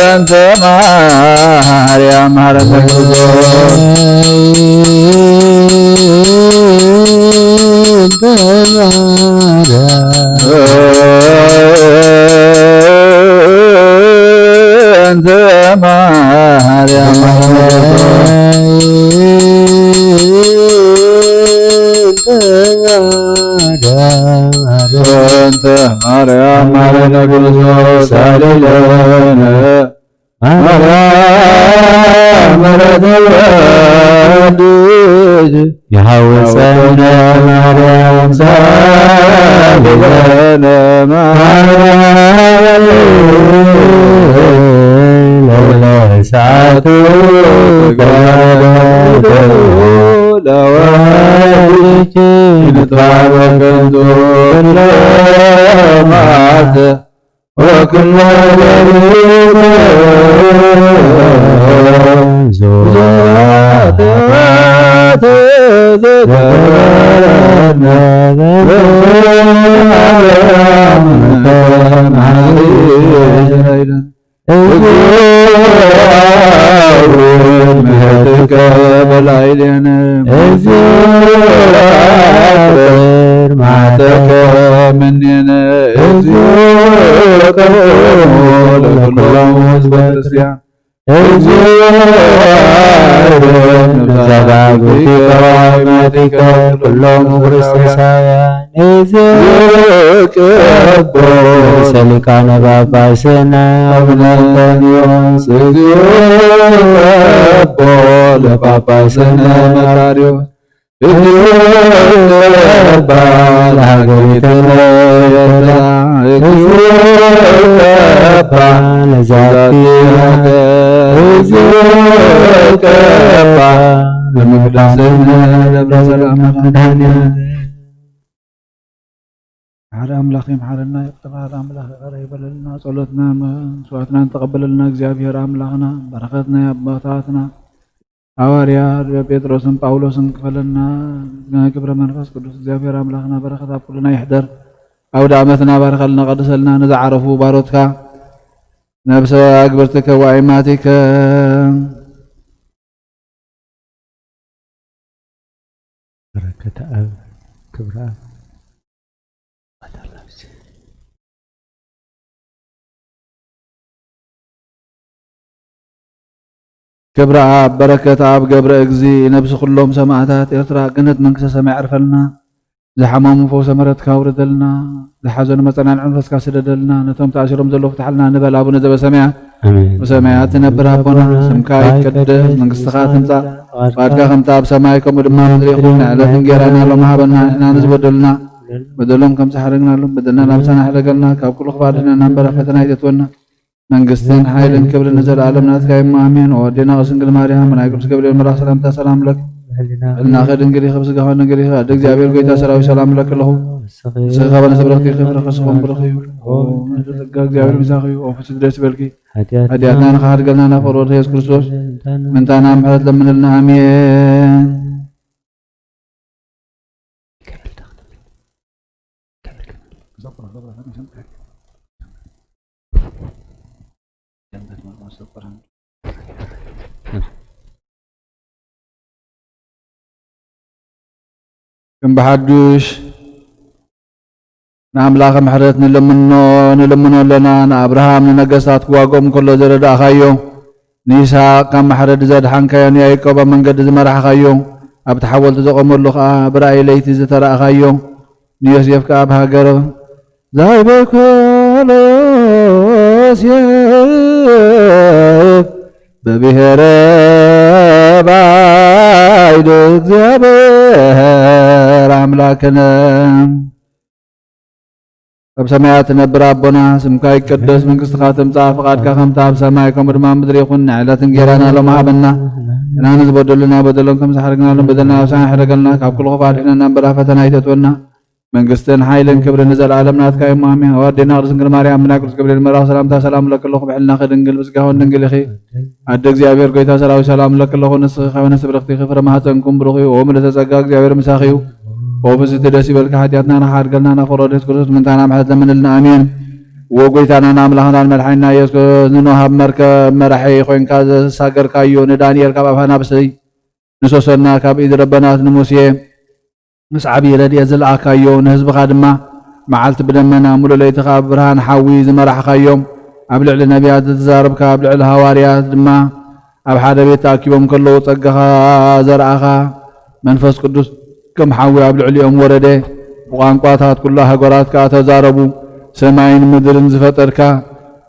እንተ ማርያም ማረነ። እንተ ማርያም እንተ ማርያም ማረነ ክርስቶስ ሳልለነ። ማርያም ምሕረት ወልድ የሐውፀነ ማርያም ሳልለነ ማርያም ለለሳቱ ተጋደሉ ለወልድኪ ንትባበ ከንቱ ኩሎ መዓልት ወክሎ ሌሊት ብዙኃት ተዘከረነ በማርያም እግዚኦ አብን ምሕረትከ በላዕሌነ። እግዚኦ አብን ምሕረትከ ምኔነ። እግዚኦ ከብእሙ ለኩሎም ህዝበ ክርስቲያን። እግዚኦ አብን ዘባብቲከ ወአይማቲከ ኩሎም ክርስቲያውያን። እግዚኦ ይቀቦ ርእሰ ሊቃነ ጳጳስና አቡነ እንጠንዮስ። እግዚኦ ይቀቦ ለጳጳስና መቃርዮስ። እግዚኦ ይቀባ ለሀገሪቱነ ኤርትራ። እግዚኦ ይቀባ ለዛቲ ሀገር። እግዚኦ ይቀባ ለመቅደስነ ደብረ ሰላም መድኃኔዓለም። ሓደ ኣምላኽ ይምሓረና፣ ይቕረ በል ኣምላኽ፣ ይቕረ ይበለልና። ጸሎትና መስዋዕትና እንተቐበለልና እግዚኣብሔር ኣምላኽና፣ በረኸት ናይ ኣቦታትና ሃዋርያ ጴጥሮስን ጳውሎስን ክፈለና። ግብረ መንፈስ ቅዱስ እግዚኣብሔር ኣምላኽና በረኸት ኣብ ኩልና ይሕደር። ኣውደ ዓመትና ባርኸልና፣ ቀድሰልና። ንዝዓረፉ ባሮትካ ነብሰ ኣግብርትከ ወኣይማቲከ። በረከት ኣብ ክብረ ኣብ ክብረ ኣብ በረከት ኣብ ገብረ እግዚ ነብሲ ኩሎም ሰማእታት ኤርትራ ገነት መንግስተ ሰማይ ዕርፈልና። ዝሓመሙ ፈውሰ ምሕረትካ ኣውርደልና። ዝሓዘኑ መጸናንዒ መንፈስካ ስደደልና። ነቶም ተኣሲሮም ዘለዉ ፍትሓልና ንበል። ኣቡነ ዘበሰማያት ኣሜን። ብሰማያት ትነብር ኣቦና፣ ስምካ ይቀደስ፣ መንግስትኻ ትምጻእ፣ ፍቓድካ ከምቲ ኣብ ሰማይ ከምኡ ድማ ምድሪ ይኹን። ንዕለት እንጌራና ሎም ሃበና፣ ንሕና ንዝበደሉና በደሎም ከም ዝሓረግናሎም በደልና ናብሳና ሕደገልና፣ ካብ ኩሉ ክፋእ ኣድሕነና እምበር ኣብ ፈተና ኣይተእትወና። መንግስትን ሓይልን ክብርን ንዘለኣለም ናትካ እዩ እሞ ኣሜን። ኦ ኣዴና ቅድስት ድንግል ማርያም፣ ናይ ቅዱስ ገብርኤል መልኣክ ሰላምታ ሰላም ለኪ። ሕልናኺ ድንግል ኢኺ፣ ብስጋኺ ድንግል ኢኺ። ኣደ እግዚኣብሔር ጎይታ ሰራዊት ሰላም ለኪ ኣለኹ። ንስኺ ከበነ ስብረኽቲ ኢኺ፣ ፍረ ከርስኹም ብሩኽ እዩ። ኦ ጸጋ እግዚኣብሔር ምሳኺ እዩ። ኦ ፍስት ደስ ይበልኪ። ሓጢኣትና ንኽሓድገልና ናብ ፍቕሪ ወድኺ የሱስ ክርስቶስ ምንታና ምሕረት ለምንልና። ኣሜን። ከም ብሓዱሽ ንኣምላኽ ምሕረት ንልምኖ፣ ንልምኖ ኣለና። ንኣብርሃም ንነገስታት ክዋግኦም ከሎ ዝረዳእኻዮ፣ ንይስሃቅ ካብ ማሕረዲ ዘድሓንካዮ፣ ንያዕቆብ ኣብ መንገዲ ዝመራሕኻዮ፣ ኣብቲ ሓወልቲ ዘቖመሉ ኸኣ ብራእይ ለይቲ ዝተራእኻዮ፣ ንዮሴፍ ከኣ ኣብ ሃገር ዛይበኮ ለዮሴፍ በብሔረ ባይዶ እግዚኣብሔር ኣምላክነ። ኣብ ሰማያት ትነብር ኣቦና፣ ስምካ ይቀደስ፣ መንግስትኻ ትምጻእ፣ ፍቓድካ ከምቲ ኣብ ሰማይ ከምኡ ድማ ኣብ ምድሪ ይኹን። ንዕለት እንጌራና ሎም ሃበና፣ ንሕና ንዝበደሉና በደሎም ከም ዝሓረግናሎም በደልና፣ ኣሳና ሕረገልና፣ ካብ ኩሉ ክፉእ ኣድሕነና እምበር ኣብ ፈተና ኣይተእትወና። መንግስትን ሓይልን ክብርን ንዘለኣለም ናትካ እዩ፣ ኣሜን። ኣዴና ቅድስት ድንግል ማርያም፣ ብናይ ቅዱስ ገብርኤል መልኣኽ ሰላምታ ሰላም እብለኪ ኣለኹ፣ ብሕልናኺ ድንግል፣ ብስጋኺ እውን ድንግል ኢኺ። ኣደ እግዚኣብሔር፣ ጎይታ ሰራዊት፣ ሰላም እብለኪ ኣለኹ፣ ንስኺ ካብ ኣንስቲ ብርኽቲ ኢኺ፣ ፍረ ማህፀንኩም ብሩኽ እዩ። ኦ ምልዕተ ጸጋ፣ እግዚኣብሔር ምሳኺ እዩ። ኦ ፍስሕቲ፣ ደስ ይበልኪ፣ ሓጢኣትና ንኽሓድገልና፣ ናብ ፍቕሪ ወድኺ ክርስቶስ ምእንታና ምሕረት ለምንልና፣ ኣሜን። ኦ ጎይታናን ኣምላኽናን መድሓኒና ኢየሱስ፣ ንኖህ ኣብ መርከብ መራሒ ኮይንካ ዘሳገርካዮ፣ ንዳንኤል ካብ ኣፍ ኣናብስ ንሶሰና፣ ካብ ኢድ ረበናት ንሙሴ ምስ ዓብዪ ረድኤት ዝለኣኽካዮ፣ ንህዝብኻ ድማ መዓልቲ ብደመና፣ ምሉእ ለይቲ ኸኣ ብብርሃን ሓዊ ዝመራሕኻዮም፣ ኣብ ልዕሊ ነቢያት ዝተዛረብካ፣ ኣብ ልዕሊ ሃዋርያት ድማ ኣብ ሓደ ቤት ተኣኪቦም ከለዉ ጸጋኻ ዘርኣኻ፣ መንፈስ ቅዱስ ከም ሓዊ ኣብ ልዕሊኦም ወረደ። ብቋንቋታት ኩሉ ኣህጉራት ከኣ ተዛረቡ። ሰማይን ምድርን ዝፈጠርካ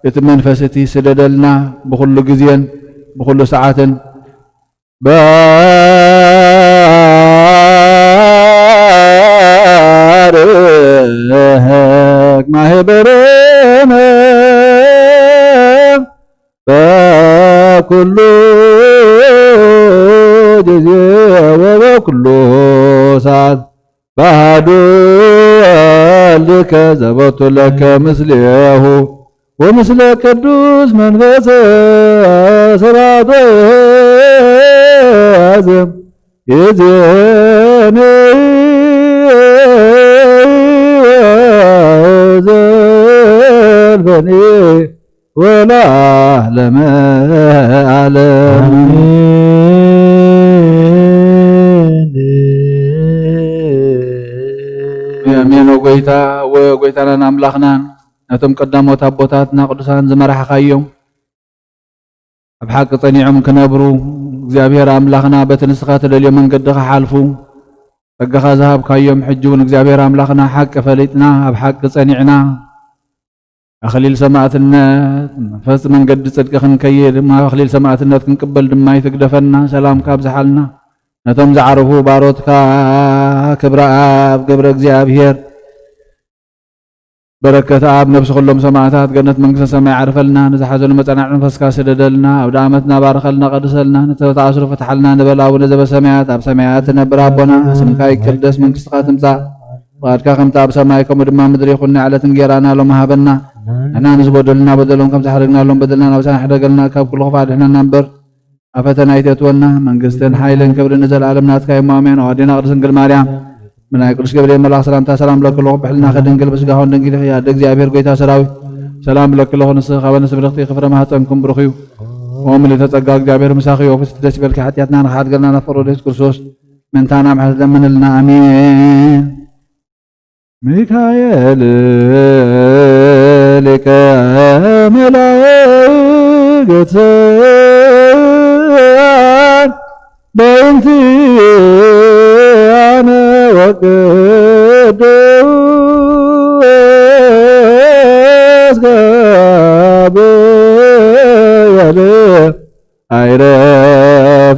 እቲ መንፈስ እቲ ስደደልና፣ ብኹሉ ግዜን ብኹሉ ሰዓትን። ባርክ ማህበርነ በኩሉ ጊዜ ወበኩሉ ሰዓት። በአሐዱ ወልድከ ዘቦቱ ለከ ምስሌሁ ወምስለ ቅዱስ መንፈስ ስብሐት ወይእዜኒ ወዘልፈኒ ወለዓለመ ዓለም። ኣሜን። ኣሜን። ወጎይታ ወጎይታናን ኣምላኽናን ነቶም ቀዳሞት ኣቦታትና ቅዱሳን ዝመራሕኻዮም ኣብ ሓቂ ጸኒዖም ክነብሩ እግዚኣብሔር ኣምላኽና በቲ ንስኻ ትደልዮ መንገዲ ክሓልፉ ጸጋኻ ዝሃብካዮም፣ ሕጂ እውን እግዚኣብሔር ኣምላኽና ሓቂ ፈሊጥና ኣብ ሓቂ ጸኒዕና ኣኽሊል ሰማእትነት መንፈስ መንገዲ ጽድቂ ክንከይድ፣ ኣኽሊል ሰማእትነት ክንቅበል ድማ ይትግደፈና። ሰላምካ ኣብዝሓልና። ነቶም ዝዓረፉ ባሮትካ ክብረ ኣብ ገብረ እግዚኣብሔር በረከት ኣብ ነብሲ ኩሎም ሰማእታት ገነት መንግስተ ሰማይ ዓርፈልና። ንዝሓዘሉ መጸናዕ መንፈስካ ስደደልና። ኣብ ደኣመትና ባርኸልና፣ ቀድሰልና። ንተተኣስሩ ፍትሓልና ንበል። ኣቡነ ዘበሰማያት፣ ኣብ ሰማያት ትነብር ኣቦና፣ ስምካ ይቀደስ፣ መንግስትካ ትምጻእ፣ ፍቓድካ ከምቲ ኣብ ሰማይ ከምኡ ድማ ምድሪ ይኹን። ናይ ዕለት እንጌራና ሎም ሃበና። ንሕና ንዝጎደሉና በደሎም ከም ዝሓደግናሎም በደልና ናብሳና ሕደገልና፣ ካብ ኩሉ ክፉእ ኣድሕነና እምበር ኣብ ፈተና ኣይተእትወና። መንግስትን ሓይልን ክብርን ንዘለኣለም ናትካ እዩ። ኣሜን። ኣዋዲና ቅድስት ድንግል ማርያም ብናይ ቅዱስ ገብርኤል መልኣኽ ሰላምታ ሰላም ብለኪ ኣለኹ። ብሕልና ከድንግል ብስጋኹን ድንግል ኢኺ። ኣደ እግዚኣብሔር ጎይታ ሰራዊት ሰላም ብለኪ ኣለኹ። ንስኺ ካብ ኣንስቲ ብርኽቲ ፍረ ማህፀንኩም ብሩኽ እዩ። ኦ ምልዕተ ጸጋ እግዚኣብሔር ምሳኺ እዩ። ፍስቲ ደስ ይበልኪ። ሓጢኣትና ንኽሓድገልና ናብ ፍቕሪ ወልድኪ ክርስቶስ ምእንታና ምሕረት ለምንልና። ኣሜን። ሚካኤል ሊቀ መላእክት በእንቲአነ ወቅዱስ ገብርኤል አይረፍ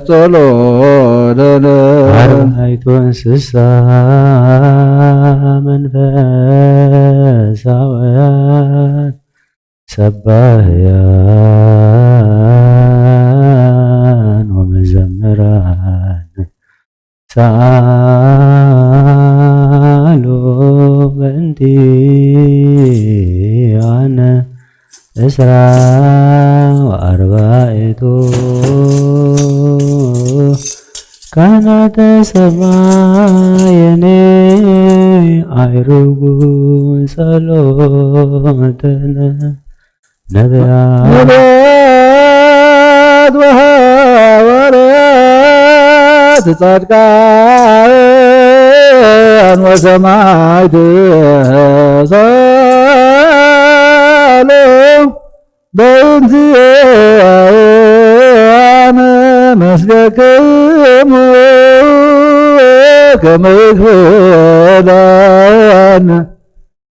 ጸሎተነ። አርባዕቱ እንስሳ መንፈሳውያን ሰባህያን ወመዘምራን ሰኣሉ በእንቲአነ እስራ ወአርባዕቱ ካህናተ ሰማይኒ አይርጉ ጸሎተነ። ነቢያት ነቢያት ወሐዋርያት ጻድቃን ወሰማዕት ሳሉ በእንቲአነ መስገክሙ ከመ ይክፈለነ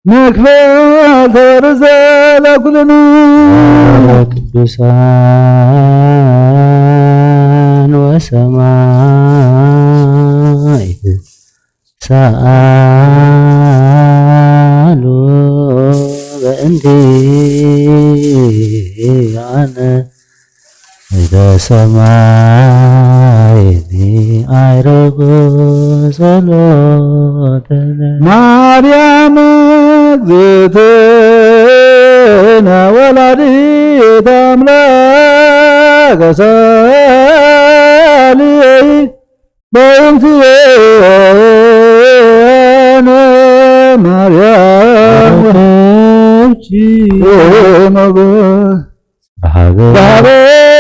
መክፈልተ ርዘ ለኩልነ። ቅዱሳን ወሰማዕት ሰኣሉ በእንቲአነ በሰማይኒ አይረጉ ጸሎተነ። ማርያም እግዝእትነ ወላዲተ አምላክ ሰአሊ በእንቲአነ ማርያም ረከብኪ ሞገስ በሀበ በሀበ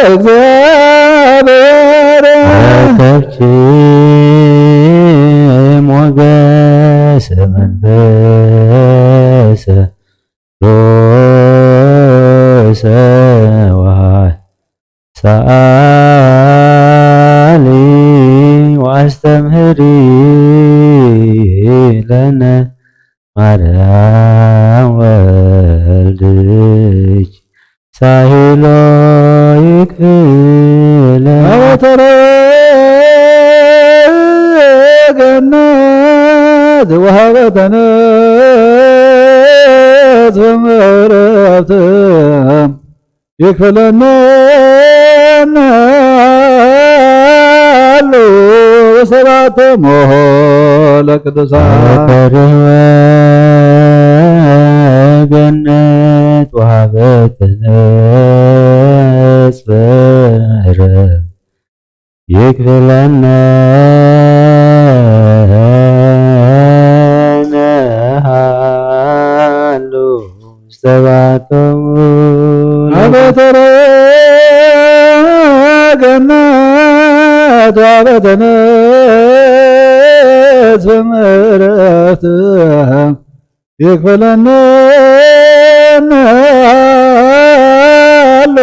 እግዚአብሔር ረከብኪ ሞገስ መንፈስ ቅዱስ ወሃይ ሰአሊ ወአስተምህሪ ለነ ማርያም ወልድኪ ሳሂሎ ይክፍለ። አበተረ ገነት ወሃበተነ ጽምረተ ይክፈለነ አሉ ሰባተ ሞሆ ለቅዱሳን። ተርህወ ገነት ወሃበተነ ጽምረ ይክፍለነ ነሃሉ ሰባቶም ገነት ወበተነት በምሕረትከ ይክፈለነ። ኣሉ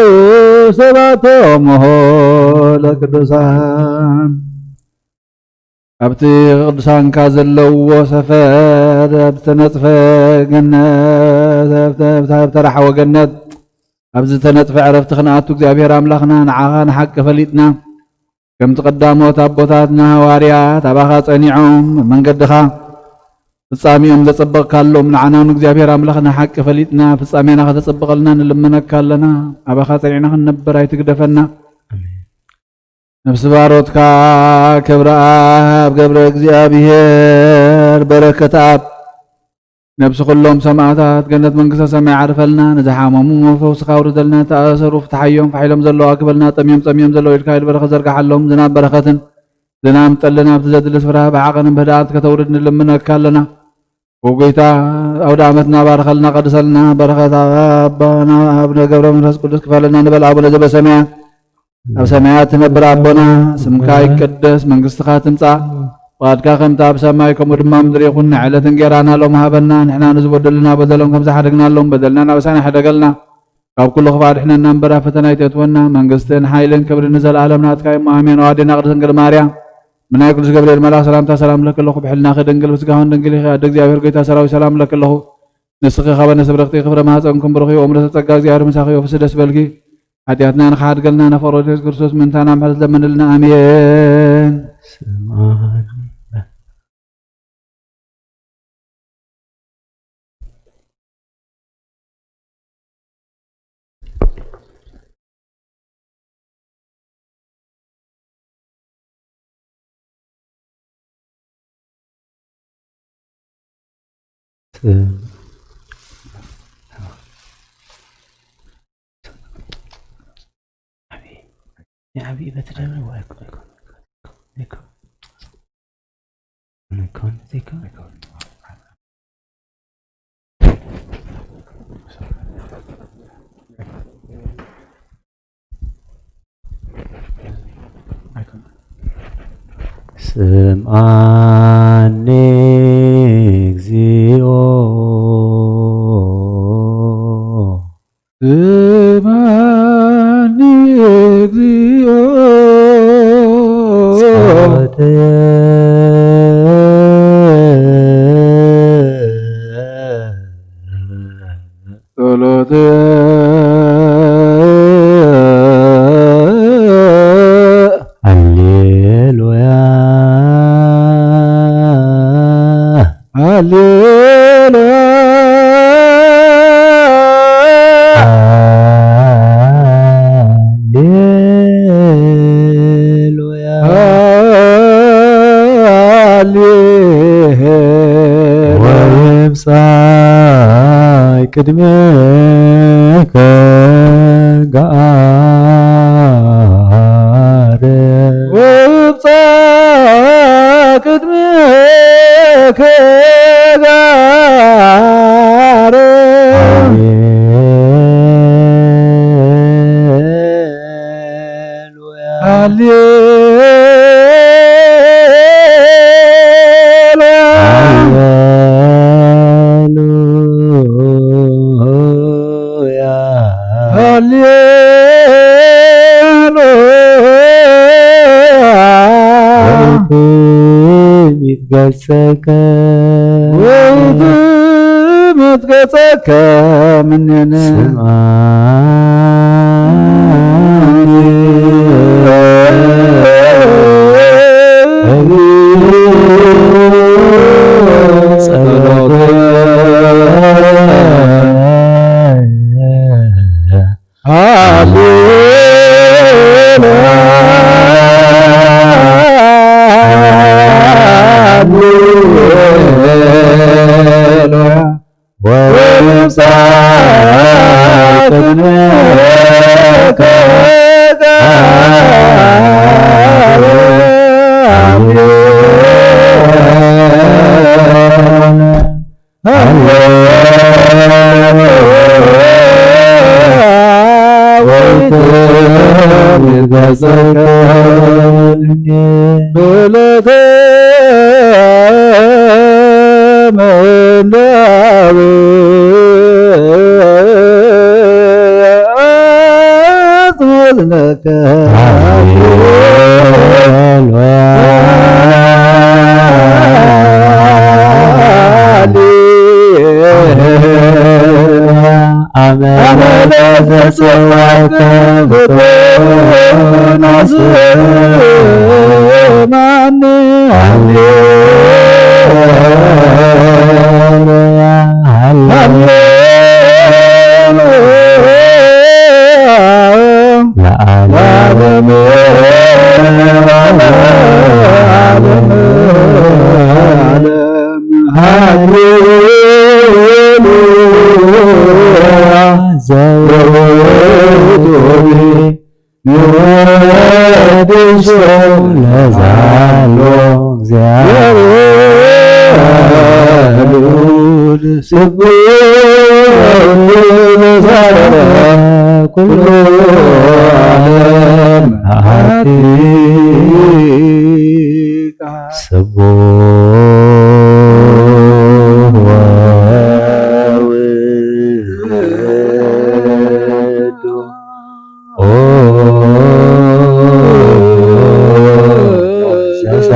ሰባቶም ለቅዱሳን። ኣብቲ ቅዱሳንካ ዘለውዎ ሰፈር፣ ኣብ ዝተነጽፈ ገነት፣ ኣብ ተ-፣ ኣብ ተራሕወ ገነት፣ ኣብ ዝተነጽፈ ዕረፍቲ ክንኣቱ እግዚኣብሔር ኣምላኽና ንዓኻ ንሓቂ ፈሊጥና፣ ከምቲ ቀዳሞት ኣቦታትና ሃዋርያት ኣባኻ ጸኒዖም መንገድኻ ፍጻሜኦም ዘጸበቕካሎም ንዓና እውን እግዚኣብሔር ኣምላኽና ሓቂ ፈሊጥና ፍጻሜና ከተጸብቐልና ንልምነካ ኣለና። ኣባኻ ጸኒዕና ክንነብር ኣይትግደፈና። ኣሜን። ነፍሲ ባሮትካ ክብረ ኣብ ገብረ እግዚኣብሔር በረከት ኣብ ነብሲ ኩሎም ሰማእታት ገነት መንግስተ ሰማይ ዓርፈልና፣ ንዝሓመሙ ፈውስኻ ኣውርደልና፣ ተኣሰሩ ፍትሓዮም፣ ፋሕ ኢሎም ዘለዉ ኣክበልና፣ ጠምዮም ጸሚዮም ዘለዉ ኢድካ ኢድ በረኸት ዘርግሓሎም፣ ዝናብ በረኸትን ዝናም ጠልን ኣብቲ ዘድሊ ስፍራ ብዓቐንን ብህድኣት ከተውርድ ንልምነካ ኣለና። ኦ ጎይታ፣ ኣውደ ዓመትና ባርኸልና፣ ቀድሰልና፣ በረኸት ኣባና ኣቡነ ገብረ መንፈስ ቅዱስ ክፈለና ንበል። ኣቡነ ዘበሰማያት ኣብ ሰማያት ትነብር ኣቦና፣ ስምካ ይቀደስ፣ መንግስትኻ ትምጻእ፣ ፍቓድካ ከምቲ ኣብ ሰማይ ከምኡ ድማ ኣብ ምድሪ ይኹን። ንዕለት እንጌራና ሎም ሃበና፣ ንሕና ንዝበደሉና በደሎም ከም ዝሓደግናሎም በደልና ናበሳና ሕደገልና፣ ካብ ኩሉ ክፉእ ኣድሕነና እምበር ኣብ ፈተና ኣይተእትወና፣ መንግስትን ሓይልን ክብርን ንዘለኣለም ናትካ እሞ ኣሜን። ኣዋዴና ቅድስት ድንግል ማርያም ብናይ ቅዱስ ገብርኤል መልኣክ ሰላምታ ሰላም ለኪ ኣለኹ፣ ብሕልናኺ ድንግል ብስጋኽን ድንግል ኢኺ፣ ኣደ እግዚኣብሔር ጎይታ ሰራዊት ሰላም ለኪ ኣለኹ። ንስኺ ካብ ኣንስቲ ብርኽቲ ክብረ ማህፀንኩም ብሩኽ እዩ። እምርተ ጸጋ እግዚኣብሔር ምሳኺ እዩ። ፍስህ ደስ በልኪ። ሓጢኣትና ንኽሓድገልና ነፈሮ ኢየሱስ ክርስቶስ ምእንታና ምሕረት ለምንልና። ኣሜን። ስምዓኒ። ዓብዪ በቲ ደብረ ወይ ኣይኮ-፣ ኣይኮ-፣ ኣይኮ-፣ ኣይኮ-፣ ዘይኮ-፣ ስምዓኒ እግዚኦ። ስምዓኒ እግዚኦ። ጸሎተየ። ጸሎተየ። ሃሌሉያ። ሃሌሉያ። ሃሌሉያ። ሃሌ-፣ ወይብጻይ ቅድሜከ ገሃር። ወይብጻይ ቅድሜከ ገሃር። ሃሌሉያ። ሃሌሉያ። ሃሌሉያ። ሃሌሉያ። ወትምት ገጸከ። ወትምት ገጸከ ምኔነ። ስምዓኒ። ጸሎተ። ሃሌሉያ። ሃሌሉያ። ወይብጻሕ ቅድሜከ ቃል። ሃሌሉያ። ሃሌሉያ። ይፈጸምኒ ብለተ መንዳብ ኣዝመዝነከ ሃሌሉያ ሃሌሉያ። ኣመ ተጸዋዕከ ፍጡር ናስማኒ። ሃሌሉያ ሃሌሉያ። ለዓለመ ዓለም ዓለም ሃሌሉያ ዘውቱ ንወድሶ ለዛሎ እግዚኣብሔር ስቡሕ ዘሳለ ኩሉ ዓለም ኣቲካ። ስቡሕ ወውዱ ኦ ዘሳ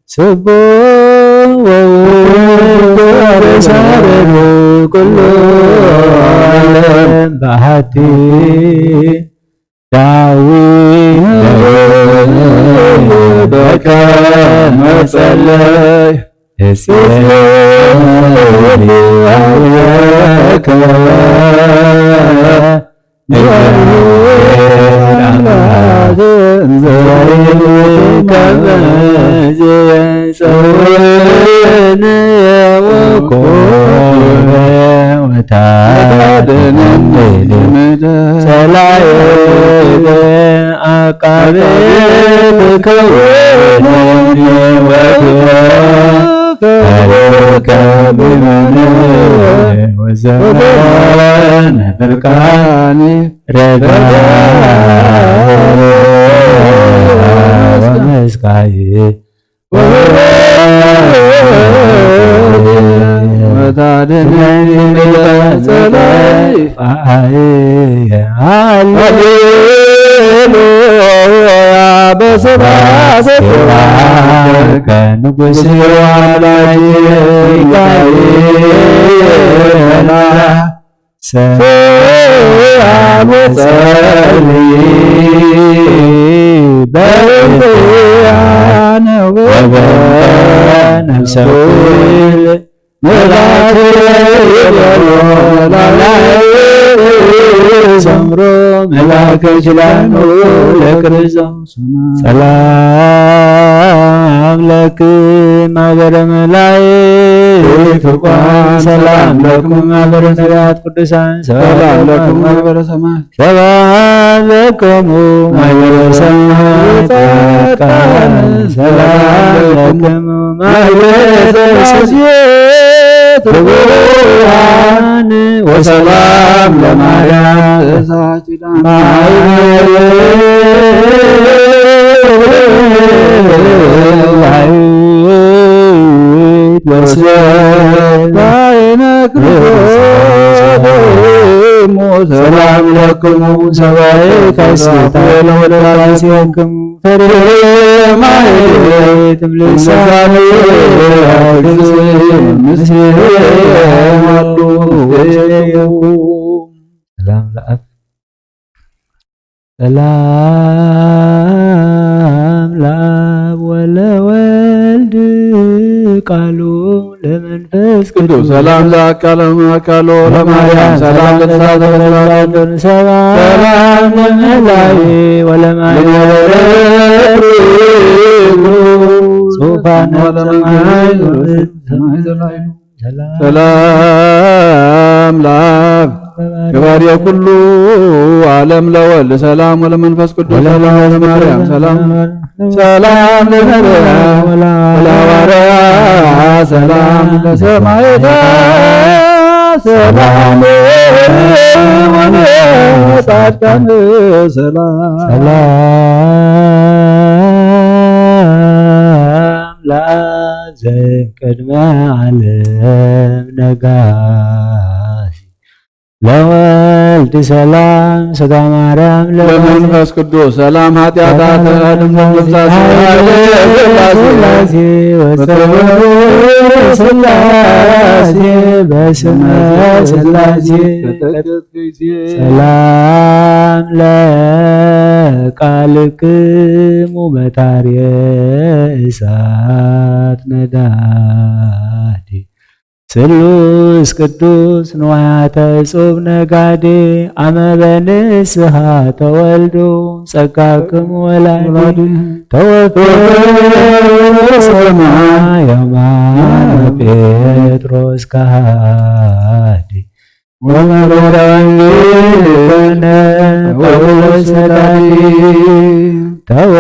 ስቡሕ ወውእቱ ወተሳረሩ ኩሉ ዓለም በሓቲ ዳዊት በከመ ጸለየ እሴ ወዘመነ ፍርቃኒ ረዳ ወመስቃይ ወታድነኒ ጸላይ ሃሌሉያ በስብሐት ከንጉስ ወአምላክ ሚካኤል ሰላም ጸልይ በእንቲአነ ወበእንተ ነፍሰ ኩል መልአክ ይቤሎ ለመላእክት ሰምሮ መልአከ ኪዳኑ ለክርስቶስ ሰላም ለክም ማህበረ መላእክት ፍቁራን ሰላም ለክም ማህበረ ነቢያት ቅዱሳን ሰላም ለክም ማህበረ ሰማዕት ሰላም ለክሙ ማህበረ ሰማዕት ጻድቃን ሰላም ለክሙ ማህበረ ሥላሴ ትጉሃን ወሰላም ለማርያም ሰላም ለክሙ ሰብአ ከስታ ለወዳሴክሙ ፈሪሆ ማሕሌት እምልሳነ አግዝ ምስሌ አሉ ሰላም ለአብ ሰላም ለአብ ወለወልድ ቃሉ ለመንፈስ ቅዱስ ሰላም ለአካለ አካሎ ለማርያም ሰላም ለተሳተ ሰላም ሰላም ለመላኢ ወለማይ ዙፋነ ሰማይ ሰማይ ዘላዩ ሰላም ለአብ ገባሬ ኩሉ ዓለም ለወልድ ሰላም ወለመንፈስ ቅዱስ ሰላም ለማርያም ሰላም ሰላም ለነቢያት ወለሐዋርያት ሰላም ለሰማዕታት ሰላም ወጻድቃን ሰላም። ሰላም ለአብ ዘእምቅድመ ዓለም ነጋሲ፣ ለወልድ ሰላም ስጋ ማርያም ለመንፈስ ቅዱስ ሰላም ኃጢአታት ለመንፈስ ቅዱስ ኃይለ ሥላሴ ወጸወ ሥላሴ በስመ ሥላሴ ሰላም ለቃልክሙ መታርየ እሳት ነዳዲ ስሉስ ቅዱስ ንዋያተ እጹብ ነጋዴ አመ በንስሐ ተወልዱ ጸጋክሙ ወላዲ ተወክል ሰማይ የማነ ጴጥሮስ ከሃዲ ወመሮዳኒ ጳውሎስ ሰዳዲ ተወ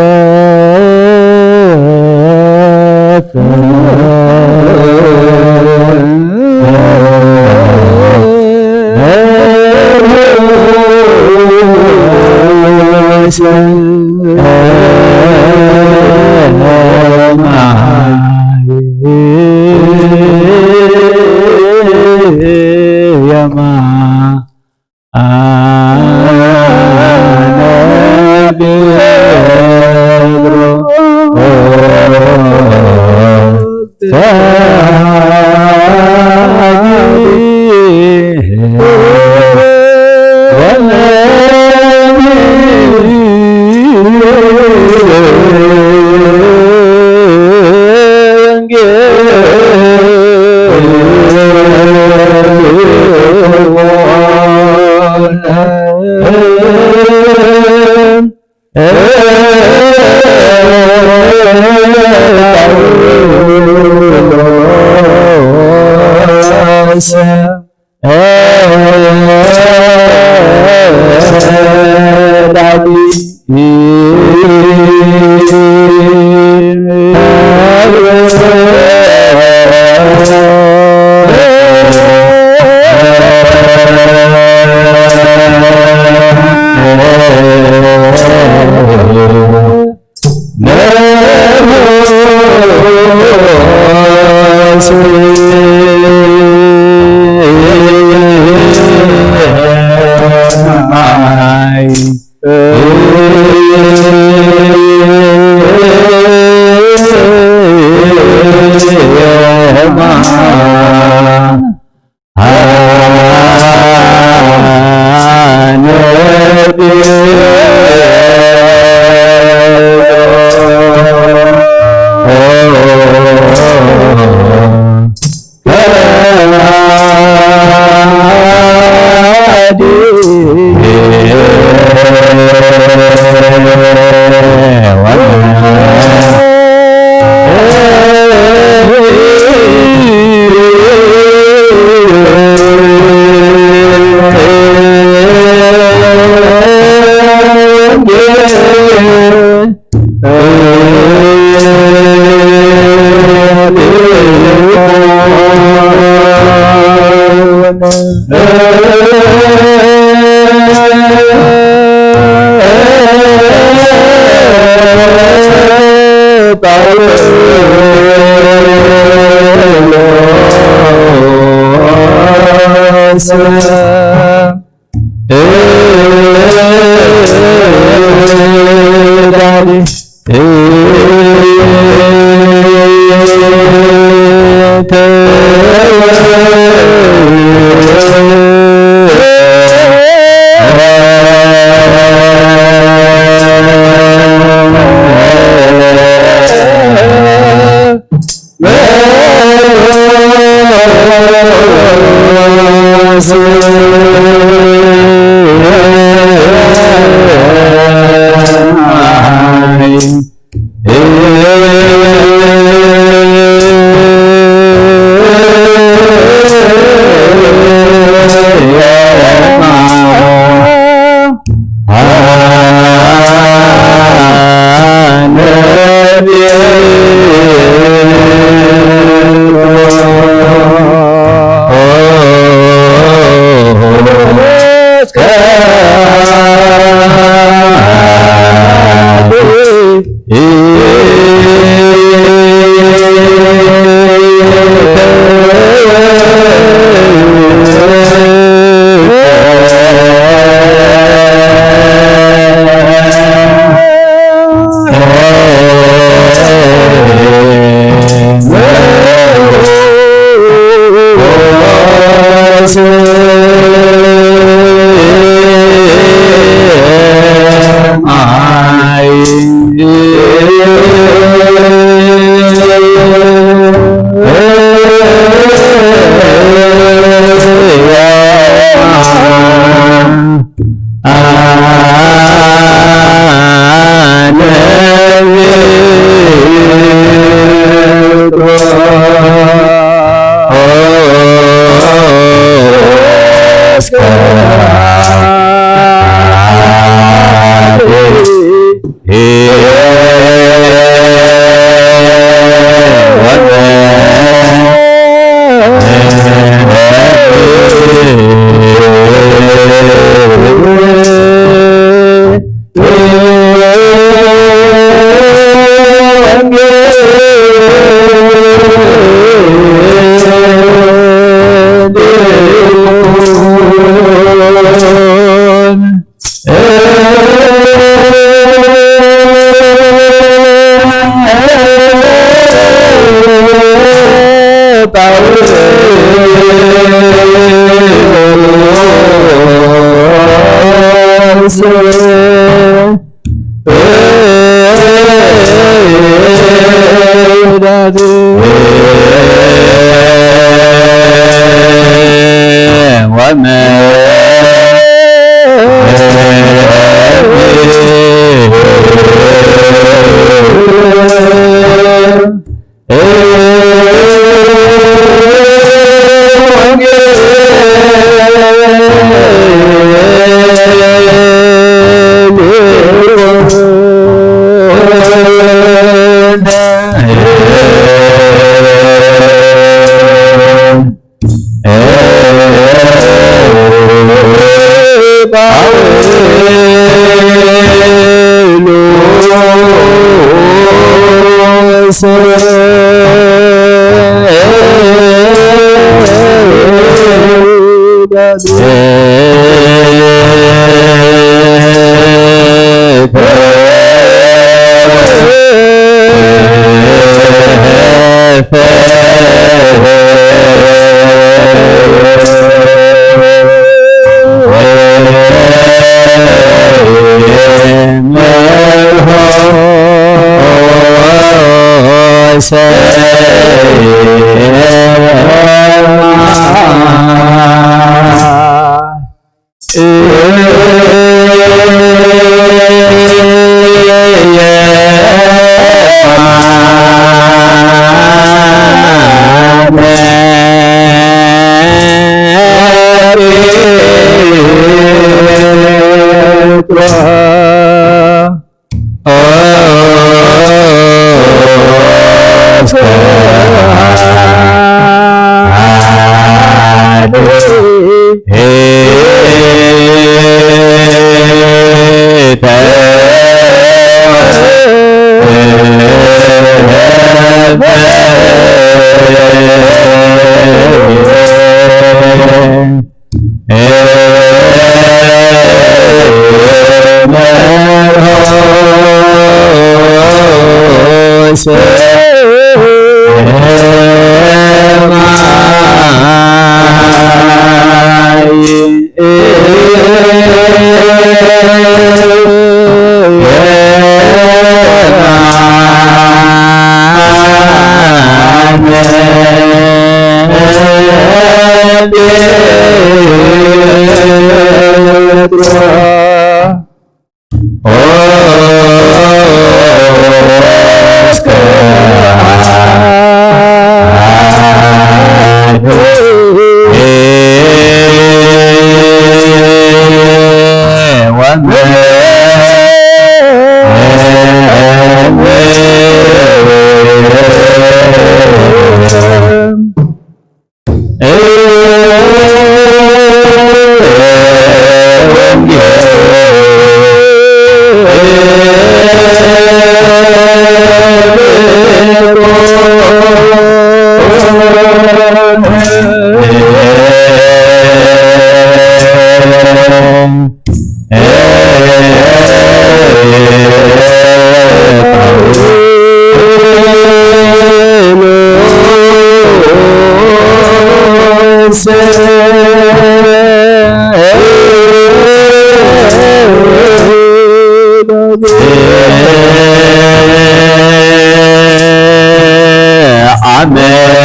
ዓመት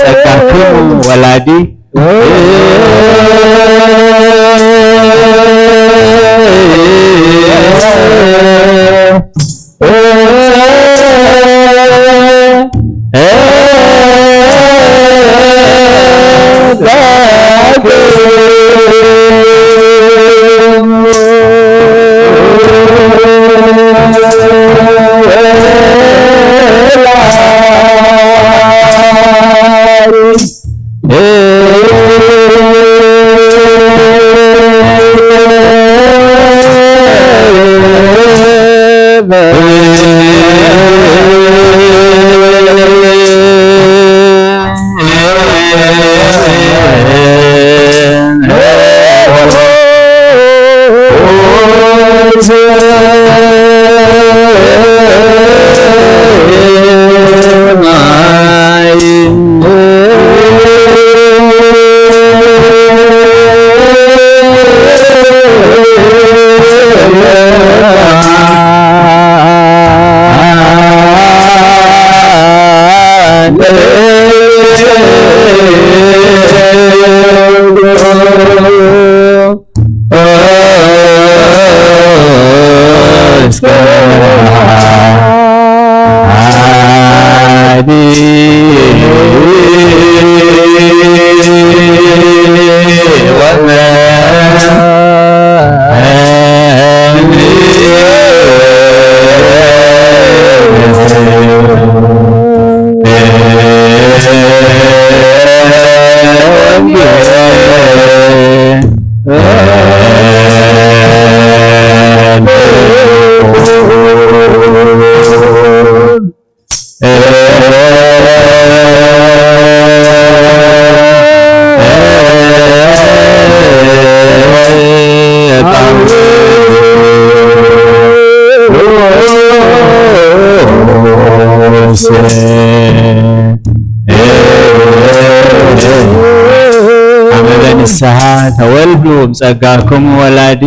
ጸጋክሙ ወላዲ ኣመበ ንስሓ ተወልዱ ብጸጋኩም ወላዲ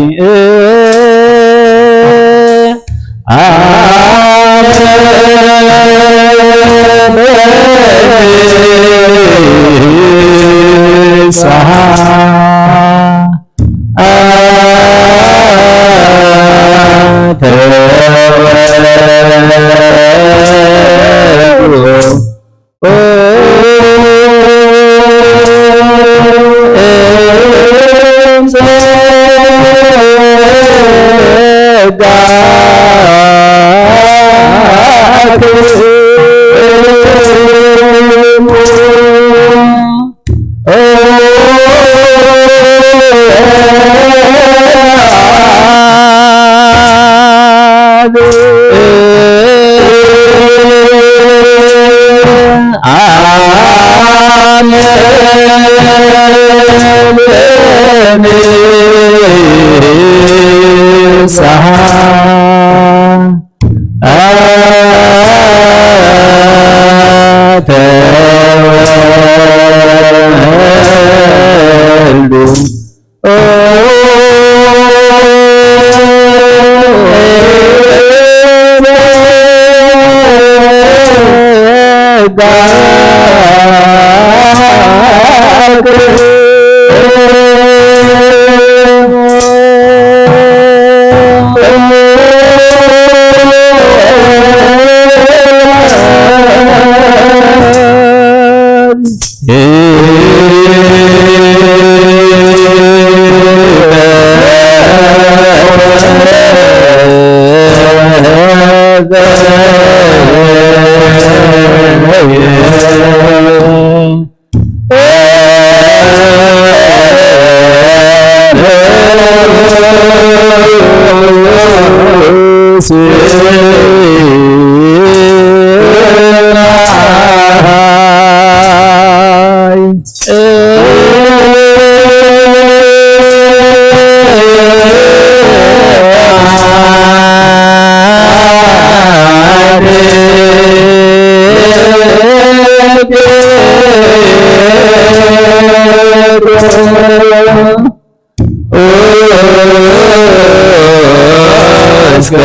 እስከ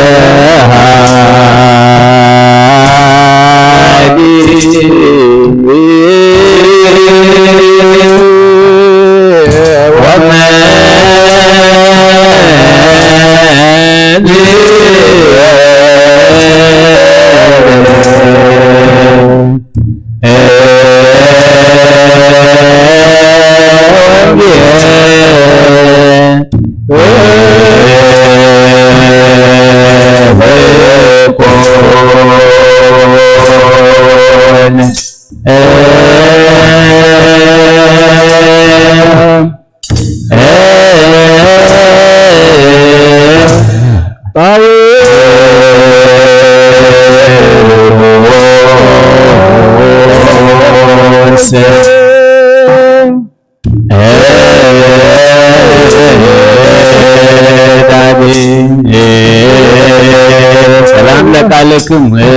ሰላም ለቃልክም ሰላም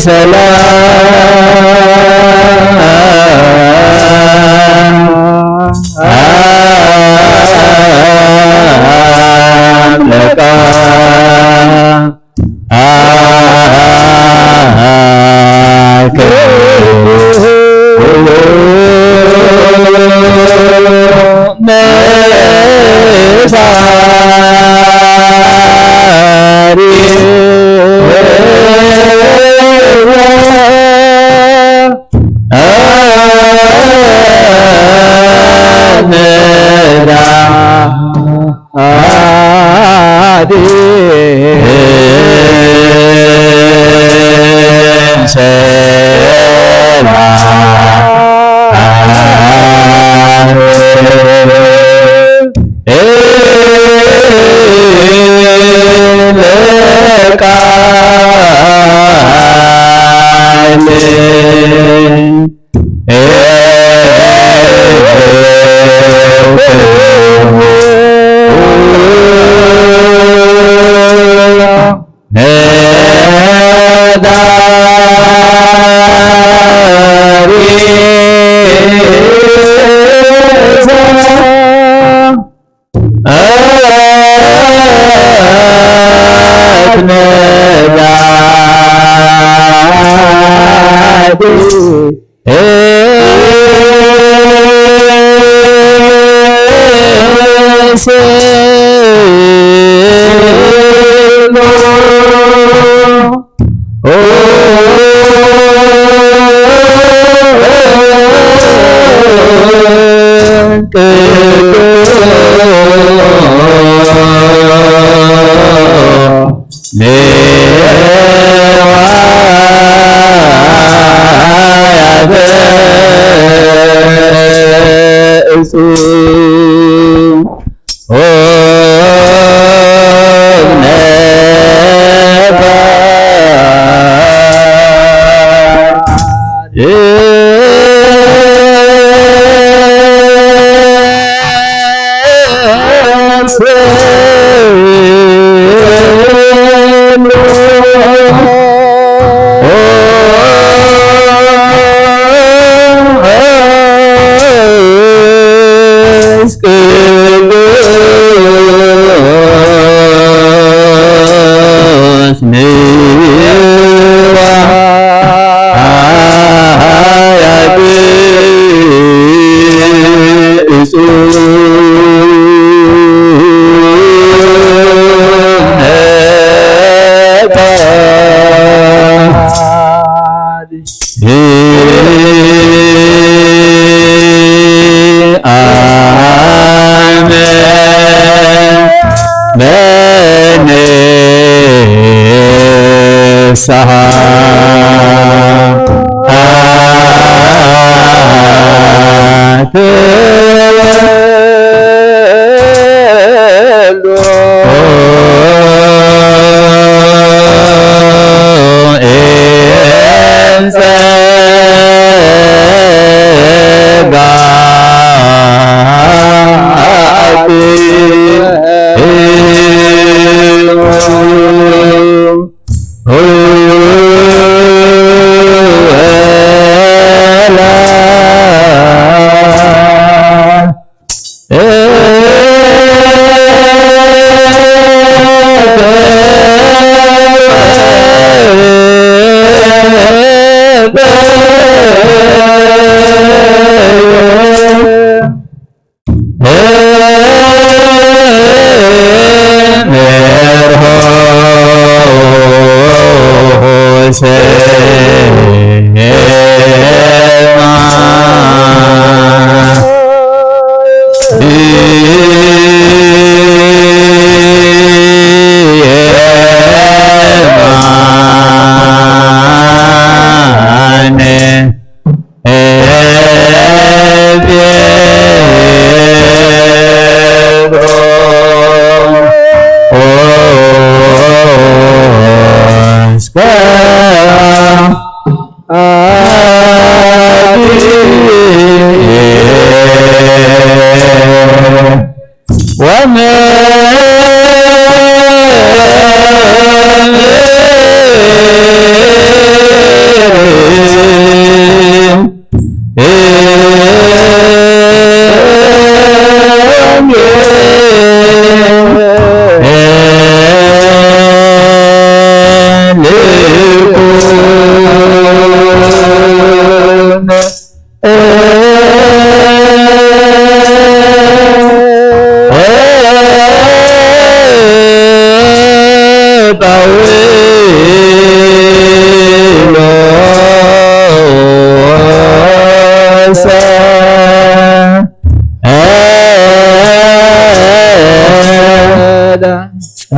ሰላም ለካ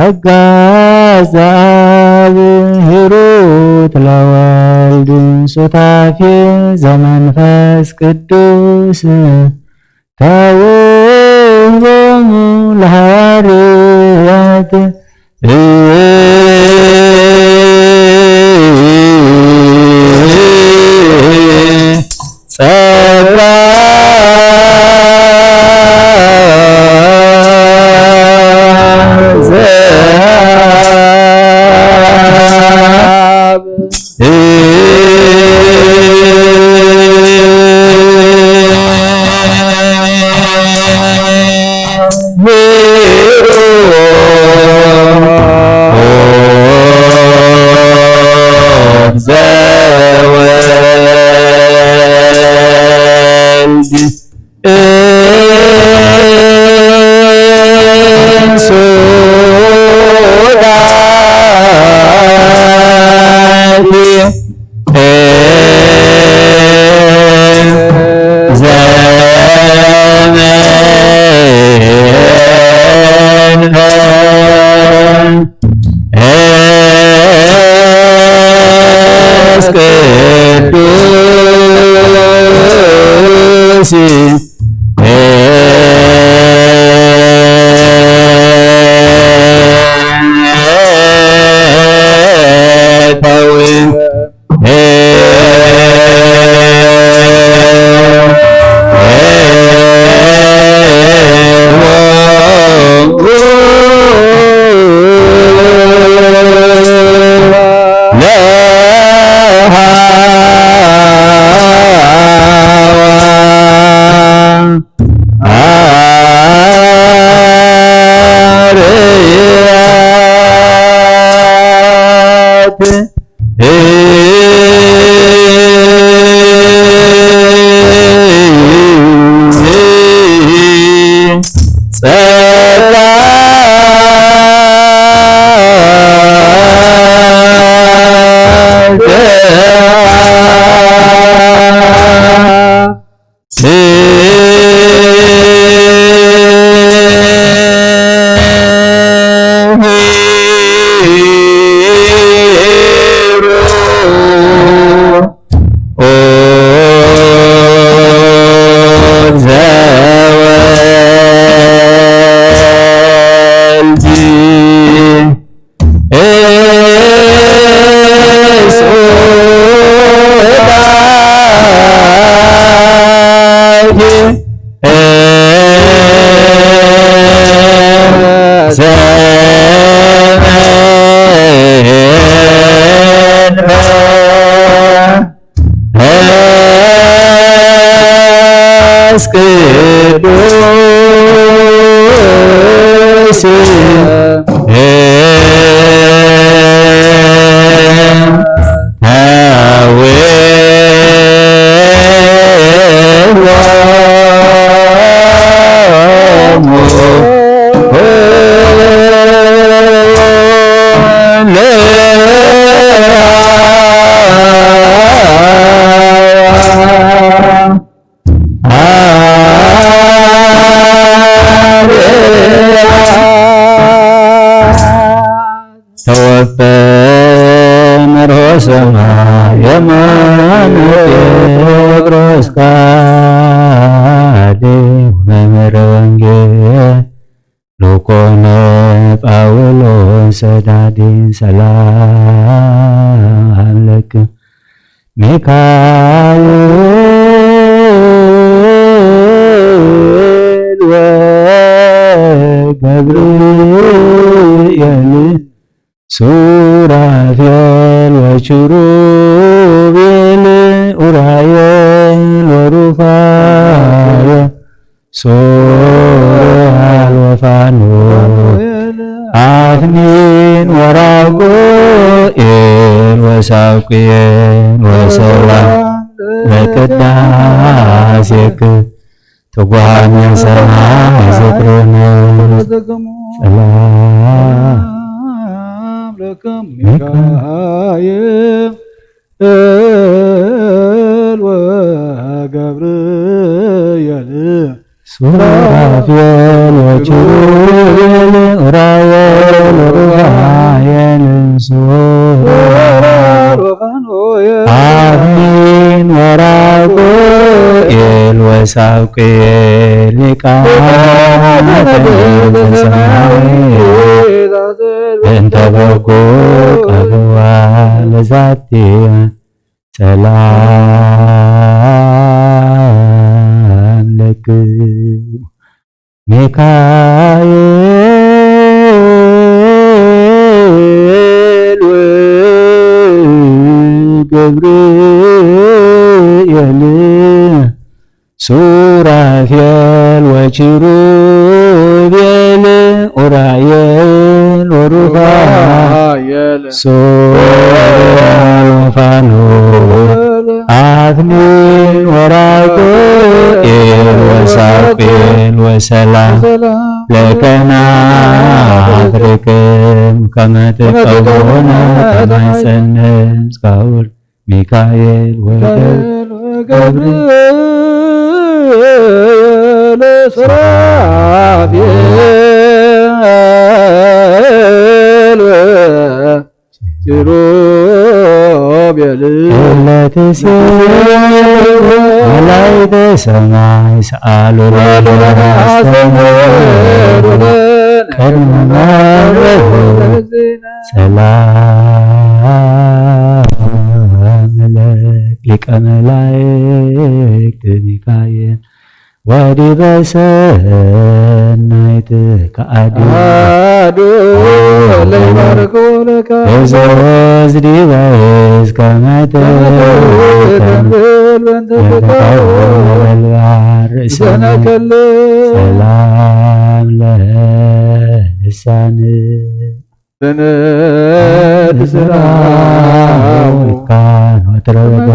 ጸጋ ዘአብ ሂሩት ለወልድ ሱታፌ ዘመንፈስ ቅዱስ ተውህቦሙ ለሐዋርያት። ጸጋ ዘአብ መንፈስ ቅዱስ ተወፈ መርሆ ሰማይ የማነ ጴጥሮስ ቃል መምህረ ወንጌል ሎኮነ ጳውሎስ ሰዳዲ ሰላም ለክ ሚካኤል ወገብርኤል ሱራፌል ወኪሩቤል ኡራኤል ወሩፋኤል ሱራፌል ወፋኑኤል አፍኒን ወራጉኤል ወሳውኩኤል ወሰላም ለቅዳሴክ ትጉሃን ሰማይ ዝክሩን ሰላም ለክም ሚካኤል ወገብርኤል ሱራፌል ወኪሩቤል ኡራኤል ሩፋኤል ሱራፌል አሚን ወራጉኤል ወሳብቁኤል ሊቃነ ሰማይ እንተ በጎ ቀብዋ ለዛቲ ሰላም ለክሙ ሚካኤል ወገብርኤል ሱራፌል ወኪሩቤል ኡራኤል ሩፋኤል ሱራፌል አፍኒን ወራጉኤል ወሳብቁኤል ወሰላም ለከ ናፍቅርክም ከመ ትቀውነ ከማይ ጸንስ ካውር ሚካኤል ወገብርኤል ሱራፌል ኪሩቤል እለ ትሴብሑ መላእክተ ሰማይ ሰአሉ ለነ አስተምህሩ ለነ ቅድመ መብርሁ ሰላም ለሊቀ መላእክት ሚካኤል ወዲበ ሰናይት ከአዱ አዱ ለይባርኮ ለካ እዞዝ ዲበ እስከ መትከም ተንብል በንተ ተቃውሞ ነበልባል ርእሰነ ዘነከል ሰላም ለልሳን በነድ ስራው ይካን ወትረቦ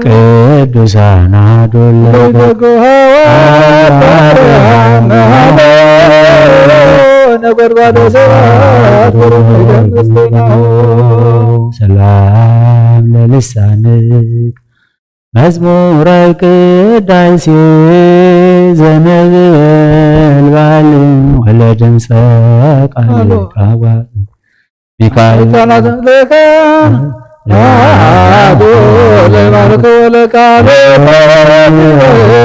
ቅዱሳን አዶለ በጎ ሐዋርያት ነጎድጓደ ሰባት ሰላም ለልሳንክ መዝሙረ ቅዳሴ ዘነበልባል ወለድምፀ ቃል አሎ። ቃዋ ሚካኤል ህፃናት ለካ አሐዱ ለይባርኮ ለቃል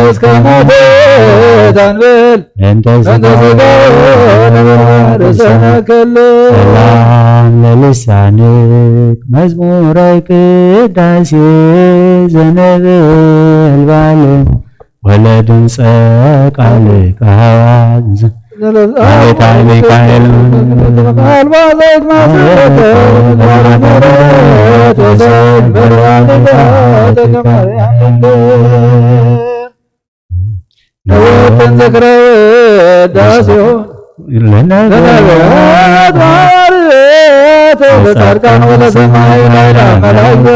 እስከ ሞት ታንብል እንተ እንተ ስጋ ስጋ ወነባር ሰነከል ሰላም ለልሳንክ መዝሙረ ቅዳሴ ዘነበልባል ወለድምፀ ቃል ቃል አቤት ሚካኤል ነወትን ዝክረ ውዳሴሁ ለነቢያት ማርያት ለጻድቃን ወለሰማይ ላይላ መላእክት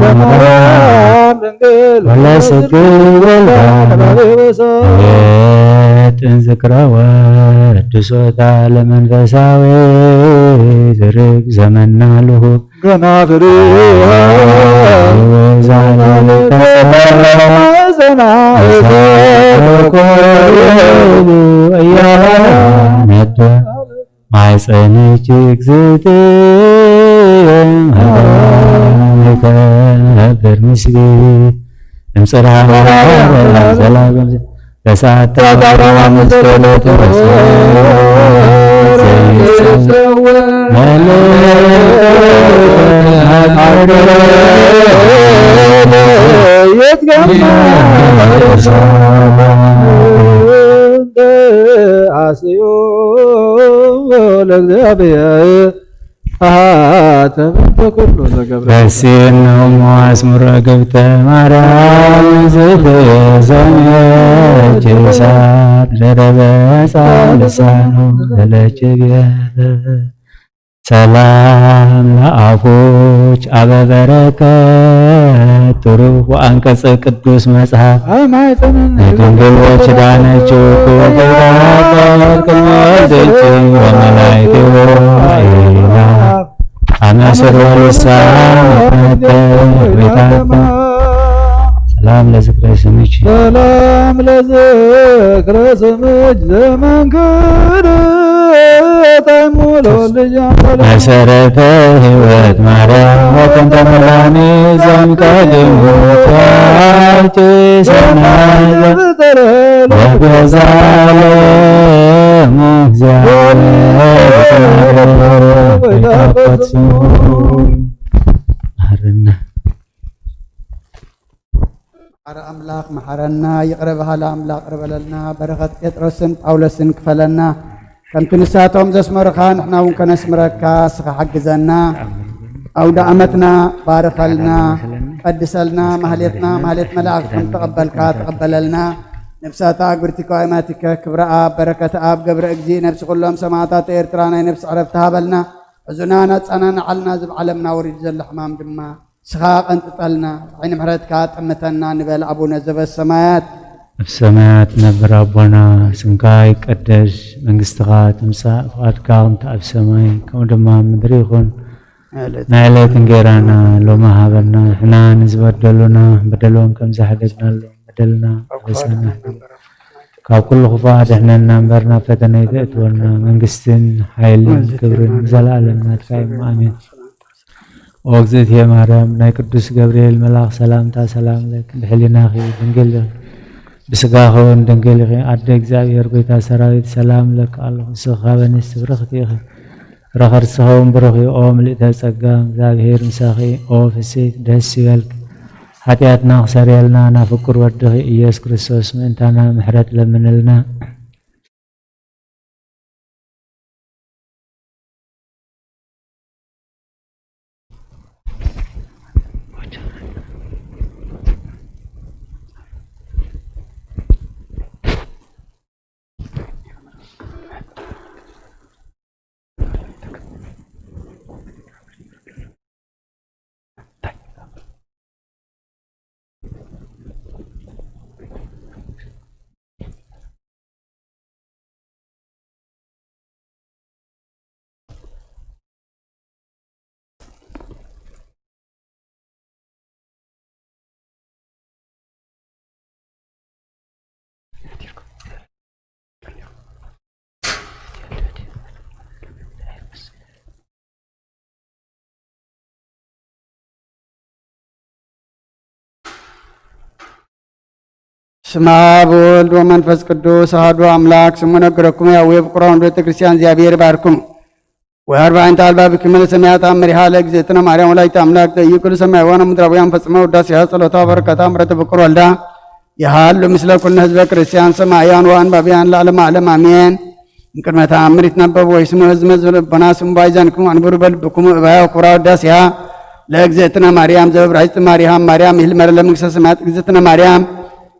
ለማርያም ድንግል ወለስግል ወልዳ ለባቤ ወሰብ። አቤት ዝክረ ወድሶታ ለመንፈሳዊ ዝርግ ዘመና ልሁብ ገና ፍሬ ማይፀንች እግዝእትየ ከብር ምስሊ እምፅራ ዘላለም ተሳተፈ አምስት ዕለት አስዮ ለእግዚአብሔር አተ በኩሉ ዘገብረ ረሴን ነው አስሙረ ገብተ ማርያም ዘተዘመች እሳት ለረበ ጻልሳኑ ለለችብየ ሰላም ለአፎች አበበረከት ትሩፍ ወአንቀጸ ቅዱስ መጽሐፍ አማይተንን ድንግሎች ዳነችው ክቡራት ቅድመ ወልደች ወመላእክት ወአይላ አመስር ወልሳን ቤታተ ሰላም ለዝክረ ስምኪ። ሰላም ለዝክረ ስምኪ ዘመንክር ጣዕሙ ለወልድ መሰረተ ሕይወት ማርያም ወጥንተ መድኃኒት ዘእምቀዲሙ። ሰናይ ወበዛ ለሙ እግዚአብሔር ይትባረክ። መሐረና። መሓሪ ኣምላኽ መሓረና፣ ይቕረ በሃሊ ኣምላኽ ይቕረ በለልና፣ በረኸት ጴጥሮስን ጳውሎስን ክፈለና፣ ከምቲ ንሳቶም ዘስመሩኻ ንሕና እውን ከነስምረካ እስኻ ሓግዘና። ኣውደ ዓመትና ባርኸልና፣ ቀድሰልና፣ ማህሌትና ማህሌት መላእክት ከም ተቐበልካ ተቐበለልና። ነፍሳታ ኣግብርቲከ ኣእማቲከ ክብረ ኣብ በረከተ ኣብ ገብረ እግዚእ ነብሲ ኩሎም ሰማዕታት ኤርትራ ናይ ነፍሲ ዕረፍቲ ሃበልና። ሕዙና ናጻና ንዓልና፣ እዚ ኣብ ዓለምና ወሪዱ ዘሎ ሕማም ድማ ንስኻ ቀንጥጠልና፣ ዓይኒ ምሕረትካ ጠምተና ንበል። ኣቡነ ዘበሰማያት። ኣብ ሰማያት ትነብር ኣቦና፣ ስምካ ይቀደስ፣ መንግስትኻ ትምጻእ፣ ፍቓድካ ከምቲ ኣብ ሰማይ ከምኡ ድማ ኣብ ምድሪ ይኹን። ናይ ዕለት እንጌራና ሎሚ ሃበና፣ ንሕና ንዝበደሉና በደሎም ከም ዝሓደግናሎም በደልና ሓበሰና፣ ካብ ኩሉ ክፉእ ኣድሕነና እምበር ናብ ፈተነ ኣይተእትወና፣ መንግስትን ሓይልን ክብርን ንዘለኣለም ናትካ እዩ። ኣሜን። ኦ እግዝእትየ ማርያም፣ ናይ ቅዱስ ገብርኤል መልኣኽ ሰላምታ ሰላም ለኪ፣ ብሕሊናኺ ድንግል ኢኺ፣ ብስጋኺ እውን ድንግል ኢኺ። ኣደ እግዚኣብሔር፣ ጎይታ ሰራዊት፣ ሰላም ለኪ ኣለኹ። ንስኺ ካብ ኣንስቲ ብርኽቲ ኢኺ፣ ፍረ ከርስኺ እውን ብሩኽ እዩ። ኦ ምልእተ ጸጋ፣ እግዚኣብሔር ምሳኺ። ኦ ፍስሕቲ፣ ደስ ይበልኪ፣ ሓጢኣትና ክሰርየልና ናብ ፍቁር ወድኺ ኢየሱስ ክርስቶስ ምእንታና ምሕረት ለምንልና። ስማ ብወልድ ወመንፈስ ቅዱስ ኣሐዱ ኣምላክ። ስሙ ነገረኩም ያዌ ፍቁራን ቤተ ክርስቲያን እግዚኣብሔር ይባርኩም። ወአርባዕንተ አልባብ ክመለ ሰማያት አመሪሃ ለእግዝእትነ ማርያም ወላዲተ አምላክ ዘኢይኩሉ ሰማያውያን ወምድራውያን ፈጽመ ውዳሴሃ ጸሎታ በረከታ ምሕረተ ፍቁር ወልዳ ይሃሉ ምስለ ኩልነ ህዝበ ክርስቲያን ሰማያን ወአንባቢያን ለዓለመ ዓለም አሜን። እምቅድመ ተአምር ይትነበብ ወይስሙ ህዝመ ዝብል ልቦና ስሙ ባይዛንክሙ አንብሩ በልብክሙ እባያ ኩራ ውዳሴሃ ለእግዝእትነ ማርያም ዘበብራይስጥ ማርያም ማርያም ይህል መረ ለመንግስተ ሰማያት እግዝእትነ ማርያም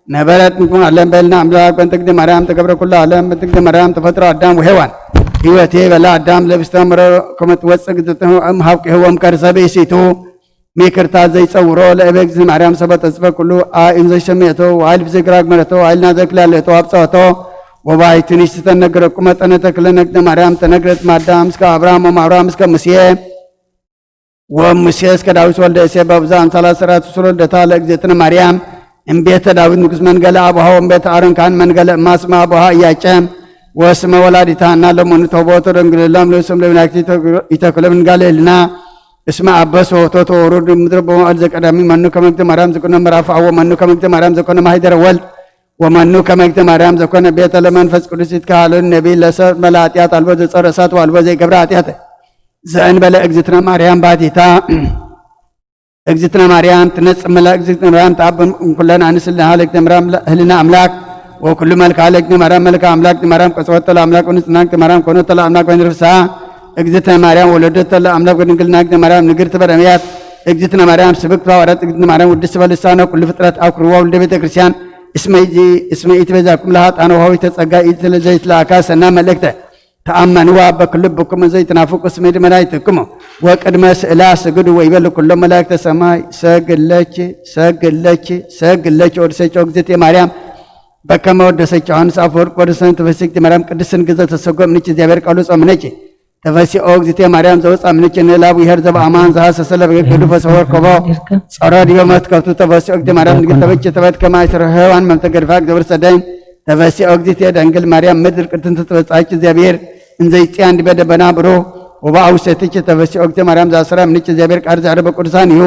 ነበረት ንኩን ዓለም በልና ኣምላክ በእንተ እግዝእትነ ማርያም ተገብረ ኩሉ ዓለም በእንተ እግዝእትነ ማርያም ተፈጥሮ ኣዳም ወሔዋን ህይወቴ በላ ኣዳም ለብስተ ምረ ከመ ትወፅእ እግዝእትነ እም ሀብቅ ህወም ከርሰ ብእሲቱ ሚክርታ ዘይጸውሮ ለእበ እግዝእትነ ማርያም ሰበ ተጽፈ ኩሉ ኣእም ዘይሰሚዕቶ ወአልፍ ዘይግራግ መረቶ አይልና ዘክላለቶ ኣብጸወቶ ወባይቱ ንሽቲ ተነገረኩ መጠነ ተክለ ነግደ ማርያም ተነግረት ማዳም እስከ አብርሃም ወማብርሃም እስከ ሙሴ ወሙሴ እስከ ዳዊት ወልደ እሴ በብዛ አምሳላ ስራት ሱሎ ደታ ለእግዝእትነ ማርያም እምቤተ ዳዊት ንጉስ መንገለ አቡሃ ወእምቤተ አሮን ካህን መንገለ እማ ስመ አቡሃ እያጨ ወስመ ወላዲተ ሃና ለመኑ ተቦቶ ደንግልሎም ለስም ለብናክቲ ይተክሎ ምንጋለ እልና እስመ አበስ ወቶ ተወሩድ ምድር በመዋዕል ዘቀዳሚ መኑ ከመግተ ማርያም ዝኮነ መራፍዓ ወመኑ ከመግተ ማርያም ዘኮነ ማሂደረ ወልድ ወመኑ ከመግተ ማርያም ዘኮነ ቤተ ለመንፈስ ቅዱስ ይትካሃለሉ ነቢይ ለሰብ መለ ኃጢአት አልቦ ዘጸረ እሳት ወአልቦ ዘይገብረ ኃጢአት ዘእንበለ እግዝእትነ ማርያም ባቲታ። እግዝእትነ ማርያም ትነጽእ እምለ እግዝእትነ ማርያም ተአብን እምኩለን ኣንስት ለሃለክተ ማርያም ህልና አምላክ ወኩሉ መልክዓ ለእግዝእትነ ማርያም መልክዓ አምላክ ማርያም ቀጽወተ ለአምላክ ወንጽሕና እግዝእትነ ማርያም ኮኖተ ለአምላክ ወንርፍሳ እግዝእትነ ማርያም ወለደተ ለአምላክ ወድንግልና እግዝእትነ ማርያም ንግርት በደምያት እግዝእትነ ማርያም ስብክት ሐዋርያት እግዝእትነ ማርያም ውድስ በልሳነ ኩሉ ፍጥረት አኩርዋ ወልደ ቤተ ክርስቲያን እስመ ኢቲ እስመ ኢቲ በዛኩም ለሃጣነ ወሃዊተ ጸጋ ኢቲ ለዘይትለአካ ሰና መልእክተ ተአመንዋ በክልብኩም ዘይትናፍቁ ስሜድ መላይትክሙ ወቅድመ ስእላ ስግዱ ወይበሉ ኩሎም መላእክተ ሰማይ ሰግለች ሰግለች ሰግለች ወድሰች ኦግዝእትየ ማርያም በከመ ወደሰች ዮሐንስ አፈወርቅ ወደሰን ተፈስግቲ ማርያም ቅድስት ንግዘ ተሰጎም ንች እግዚኣብሔር ቃሉ ጾምነች ተፈሲኦ እግዝእትየ ማርያም ዘውፅኣ ምንጭ ንላቡ ይሄር ዘበኣማን ዝሃሰሰ ለበገ ገዱ ፈሰወር ከቦ ጸሮ ዲበ መትከፍቱ ተፈሲኦ እግዝእትየ ማርያም ንግል ተበጭ ተበት ከማይ ስርህዋን መምተገድፋ እግዚኣብር ሰደይን ተፈሲኦ እግዝእትየ ደንግል ማርያም ምድር ቅድስት ተበጻች እግዚኣብሔር እንዘይጽያን ዲበ ደበና ብሩኽ ወበኣውሰትች ተፈሲኦ እግዝእትየ ማርያም ዛሰራ ምንጭ እግዚኣብሔር ቃል ዘዕረበ ቅዱሳን እዩ።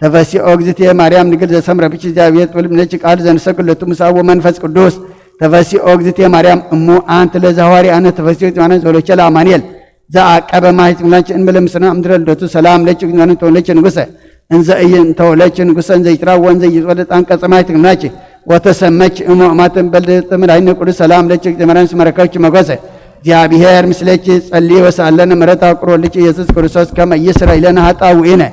ተፈሲኦ እግዝእትየ ማርያም ንግል ዘሰምረብች እግዚኣብሔር ትብል ምነች ቃል ዘንሰግለቱ ምሳዎ መንፈስ ቅዱስ ተፈሲኦ እግዝእትየ ማርያም እሙ ኣንቲ ለዘ ሐዋርያነ ተፈሲኦ እግዝእትየ ማርያም ዘወለቸ ለአማኑኤል ዘአቀበ ማይ ትምላች እንበለ ምስና እምድረ ልደቱ ሰላም ለች እግዝእትየ ማርያም ተወለች ንጉሰ እንዘ እይ እንተወለች ንጉሰ እንዘ ይትራወ እንዘ ይትወለድ አንቀጸ ማይ ትምላች ወተሰመች እሙ አማትን በልደተ መድኃኒነ ቅዱስ ሰላም ለች እግዝእትየ ማርያም ስመረከብች መጎሰ እግዚአብሔር ምስለች ጸሊ ወሰአለነ ምሕረተ ፍቁር ወልድች ኢየሱስ ክርስቶስ ከመ ይስረይ ለነ ኃጣውኢነ።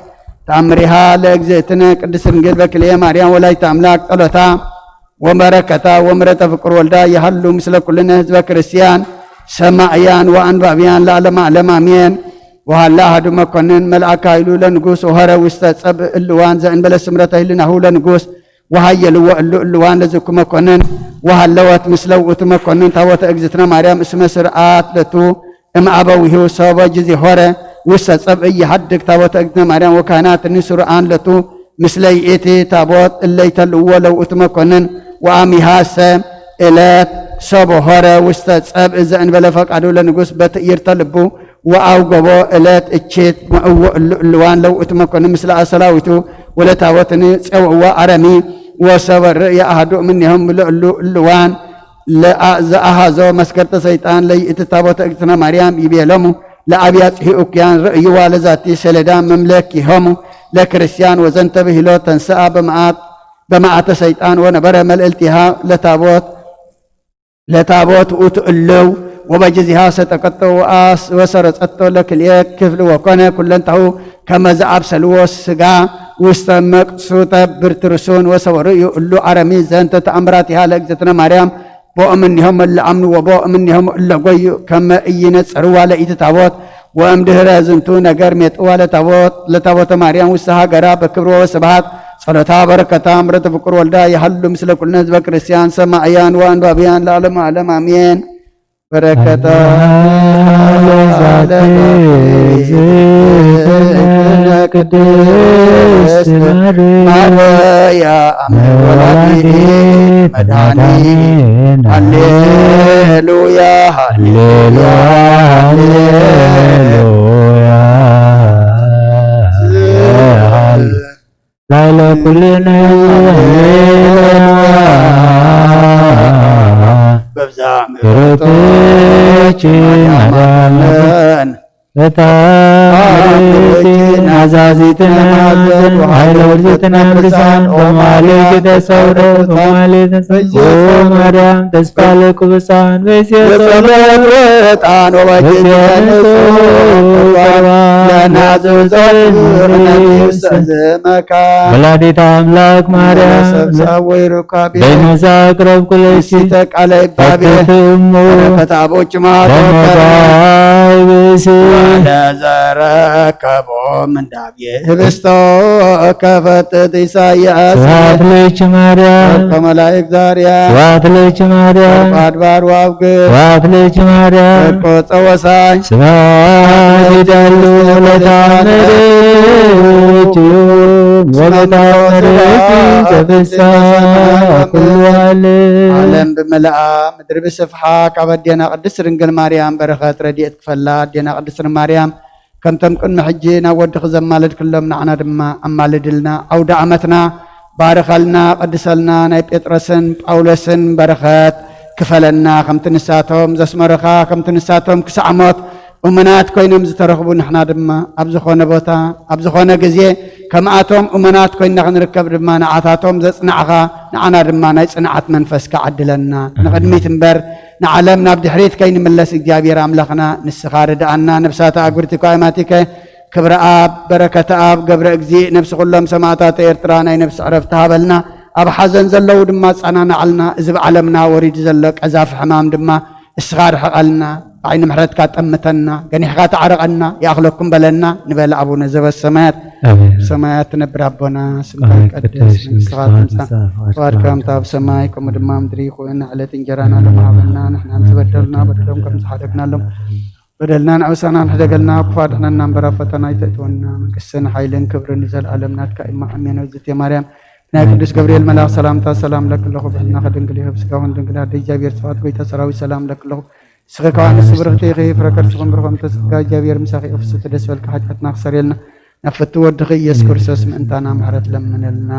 ተአምሪሃ ለእግዝእትነ ቅድስት ድንግል በክልኤ ማርያም ወላዲተ አምላክ ጸሎታ ወበረከታ ወምሕረተ ፍቁር ወልዳ ይሃሉ ምስለ ኩልነ ህዝበ ክርስቲያን ሰማዕያን ወአንባብያን ለዓለመ ዓለም አሜን። ወሃላ አሐዱ መኮንን መልአከ ኃይሉ ለንጉስ ወሆረ ውስተ ጸብእ እልዋን ዘእንበለ ስምረተ ህልናሁ ለንጉስ ወሃየልዎ እሉ እልዋን ለዝኩ መኮንን ወሃለወት ምስለ ውእቱ መኮንን ታቦተ እግዝእትነ ማርያም እስመ ስርዓት ለቱ እምአበዊሁ ሰቦ ጊዜ ሆረ ውስተ ጸብእ ይሐድግ ታቦተ እግዝእትነ ማርያም ወካህናትኒ ስሩዓን ለቱ ምስለ ይእቲ ታቦት እለ ይተልውዎ ለውእቱ መኮንን ወአሚሃሰ እለት ሰቦ ሆረ ውስተ ጸብእ ዘእንበለ ፈቃዱ ለንጉስ በትእይርተ ልቡ ወአውገቦ እለት እችት መእዎ እሉ እልዋን ለውእቱ መኮንን ምስለ አሰላዊቱ ወለታቦትኒ ጸውዕዎ አረሚ ወሰበ ርእየ አሐዱ እምኔሆም ለእሉ እልዋን ለአ-፣ ዘአሃዞ መስገርተ ሰይጣን ለይእቲ ታቦተ እግዝእትነ ማርያም ይቤሎሙ ለአብያጽሑ እኩያን ርእይዋ ለዛቲ ሰሌዳ መምለኪሆሙ ለክርስቲያን ወዘንተ ብሂሎ ተንስአ በመዓት-፣ በመዓተ ሰይጣን ወነበረ መልእልቲሃ ለታቦት ለታቦት ውእቱ እልው ወበጊዜሃ ሰጠቀቶ ወአስ-፣ ወሰረጸቶ ለክልኤ ክፍል ወኮነ ኩለንታሁ ከመ ዘአብሰልዎ ስጋ ውስተ መቅሱተ ብርትርሱን ወሰወርእዩ እሉ አረሚ ዘንተ ተአምራቲሃ ለእግዝእትነ ማርያም ቦእምኔሆም እለ አምኑ ወቦእምኔሆም እለ ጎዩ ከመ ኢይነጽርዋ ለኢቲ ታቦት ወእምድህረ ዝንቱ ነገር ሜጥዋ ለታቦት ለታቦተ ማርያም ውስተ ሃገራ በክብር ወስብሐት ጸሎታ በረከታ ምሕረተ ፍቁር ወልዳ ይሃሉ ምስለ ኩልነ ህዝበ ክርስቲያን ሰማዕያን ወአንባብያን ለዓለመ ዓለም አሜን። በረከታ ለዛቲ እግዝእትነ ቅድስት ማርያም ወላዲተ መድኃኒት። ሃሌሉያ ሃሌሉያ ሃሌሉያ። ላዕለ ኩልነ በብዛ ምሕረትኪ ማርያም በታ ናዛዚትነ ማዘን ወኃይለ ውርዝትነ ብርሳን ኦማሌ ተሰውረ ኦማሌ ተሰውረ ማርያም ተስፋ ለቅዱሳን በጸሎት ወጣን ወበጊዜ ንጹሕ ቁርባን ለናዝዞት ምርነቲ ውስተ ዝመካ። ወላዲተ አምላክ ማርያም ሰብሳብ ወይ ሩካቤ በይነዛ አቅረብኩ ለኪ ሲተ ቃለ ይባቤ ፈትሕቲ እሙ በረከት አቦች ማሮ ለመባይ ብእሲ ለዘረከቦ ምንዳቤ ህብስቶ ከፈትት ኢሳያስ ስብሐት ለኪ ማርያም ከመላእክ ዛርያ ስብሐት ለኪ ማርያም አድባር ዋብግ ስብሐት ለኪ ማርያም እኮ ጸወሳይ ስብሐት ይደሉ ለታምርኪ ወበታምርኪ ተፍሳ ኩሉ ዓለም። ዓለም ብምልኣ ምድሪ ብስፍሓ ካብ ኣዴና ቅድስት ድንግል ማርያም በረኸት ረድኤት ክፈላ ኣዴና ቅድስት ማርያም ከምቶም ቅድሚ ሕጂ ናብ ወድኺ ዘማለድክሎም ንዓና ድማ ኣማልድልና። ኣውደ ዓመትና ባርኸልና፣ ቅድሰልና፣ ናይ ጴጥሮስን ጳውሎስን በረኸት ክፈለና፣ ከምቲ ንሳቶም ዘስመሩኻ፣ ከምቲ ንሳቶም ክሳዕ ሞት እሙናት ኮይኖም ዝተረኽቡ፣ ንሕና ድማ ኣብ ዝኾነ ቦታ፣ ኣብ ዝኾነ ግዜ ከምኣቶም እሙናት ኮይንና ክንርከብ ድማ ንዓታቶም ዘጽናዕኻ፣ ንዓና ድማ ናይ ጽንዓት መንፈስካ ዓድለና። ንቕድሚት እምበር ንዓለም ናብ ድሕሪት ከይንምለስ እግዚኣብሔር ኣምላኽና ንስኻ ርድኣና። ነብሳተ ኣግብርቲኮ ኣእማቲከ ክብረ ኣብ በረከተ ኣብ ገብረ እግዚእ ነብሲ ኩሎም ሰማእታት ኤርትራ ናይ ነብሲ ዕረፍቲ ሃበልና። ኣብ ሓዘን ዘለዉ ድማ ኣጸናንዓልና። እዚ ብዓለምና ወሪዱ ዘሎ ቀዛፊ ሕማም ድማ እስኻ ርሕቐልና። ብዓይኒ ምሕረትካ ጠምተና፣ ገኒሕካ ተዓረቐና፣ ይኣኽለኩም በለና ንበል ኣቡነ ዘበሰማያት። ኣሜን። ሰማያት ትነብር ኣቦና፣ ስምካ ኣሜን። ይቀደስ፣ ቅዱስ መንግስትኻ መንግስትኻ ትምጻእ፣ ትምጻእ፣ ፍቓድካ ፍቓድካ ከምታ ኣብ ሰማይ፣ ከምኡ ድማ ኣብ ምድሪ ይኹን። ዕለት እንጀራና ሎሚ ሃበና፣ ንሕና ንዝበደሉና በደሎም ከም ዝሓደግናሎም፣ በደልና ንዕውሳና ንሕደገልና፣ ክፉ ኣድሕነና እምበር ኣብ ፈተና ኣይተእትወና። መንግስትን ሓይልን ክብርን ንዘለኣለም ናትካ እማ ኣሜን። እግዝእትየ ማርያም ናይ ቅዱስ ገብርኤል መልኣኽ ሰላምታ ሰላም ለኪ ኣለኹ፣ ብሕልናኺ ድንግል ኢኺ፣ ብስጋኺ ድንግል፣ ኣደ እግዚኣብሔር ጽባሕ ጎይታ ሰራዊት ሰላም ለኪ ኣለኹ። ንስኺ ከኣ ንስቲ ብርኽቲ ኢኺ፣ ፍረ ከርስኺ ብሩኽ ተጸጋ እግዚኣብሔር ምሳኺ እዩ። ፍስሕቲ ደስ በልኪ፣ ሓጢኣትና ክሰርየልና ናብ ፍትው ወድኺ ኢየሱስ ክርስቶስ ምእንታና ምሕረት ለምነልና።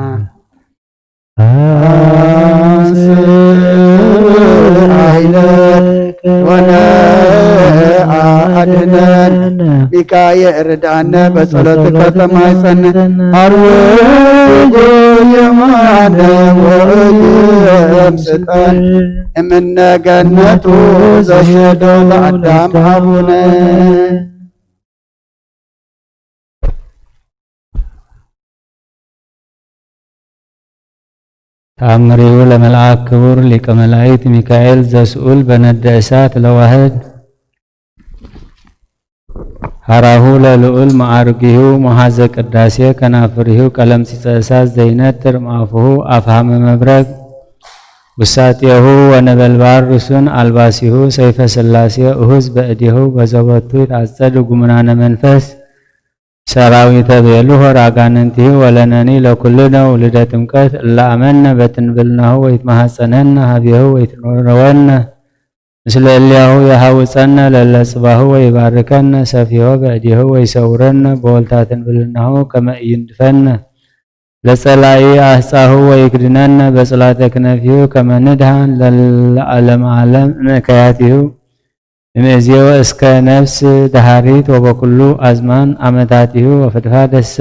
ኣንስእ ኃይለከ ወነአድህነን። ሚካኤል ርድኣነ በጸሎትከ ተማጸነ። አርውጉ የማነ ወኢይምስጠን እምነ ገነቱ ዘስዶ ለአዳም አቡነ። ተአምሪሁ ለመልአክ ክቡር ሊቀ መላእክት ሚካኤል ዘስኡል በነደ እሳት ለዋህድ። ሀራሁ ለልዑል መዓርጊሁ መሃዘ ቅዳሴ ከናፍሪሁ ቀለምጺጸ እሳት ዘይነጥር እምአፉሁ አፍሃመ መብረቅ። ውሳጤሁ ወነበልባል ርሱን አልባሲሁ ሰይፈ ሥላሴ እሁዝ በእዴሁ በዘቦቱ ይትአጸድ ጉምናነ መንፈስ ሰራዊተ ቤሉ ሆር አጋንንቲሁ ወለነኒ ለኩልነ ውሉደ ጥምቀት እለ አመነ በትንብልናሁ ወይትመሃጸነነ ሀቤሁ ወይትኖረወነ ምስለ እሊያሁ የሐውጸነ ለለ ጽባሁ ወይባርከነ ሰፊሆ በእዴሁ ወይሰውረነ በወልታ ትንብልናሁ ከመ ኢይንድፈነ ለጸላኢ አህጻሁ ወይክድነነ በጽላተ ክነፊሁ ከመ ንድሃን ለለዓለመ ዓለም እምእከያቲሁ እምእዜወ እስከ ነፍስ ደሃሪት ወበኩሉ አዝማን አመታቲሁ ወፈድፋደሰ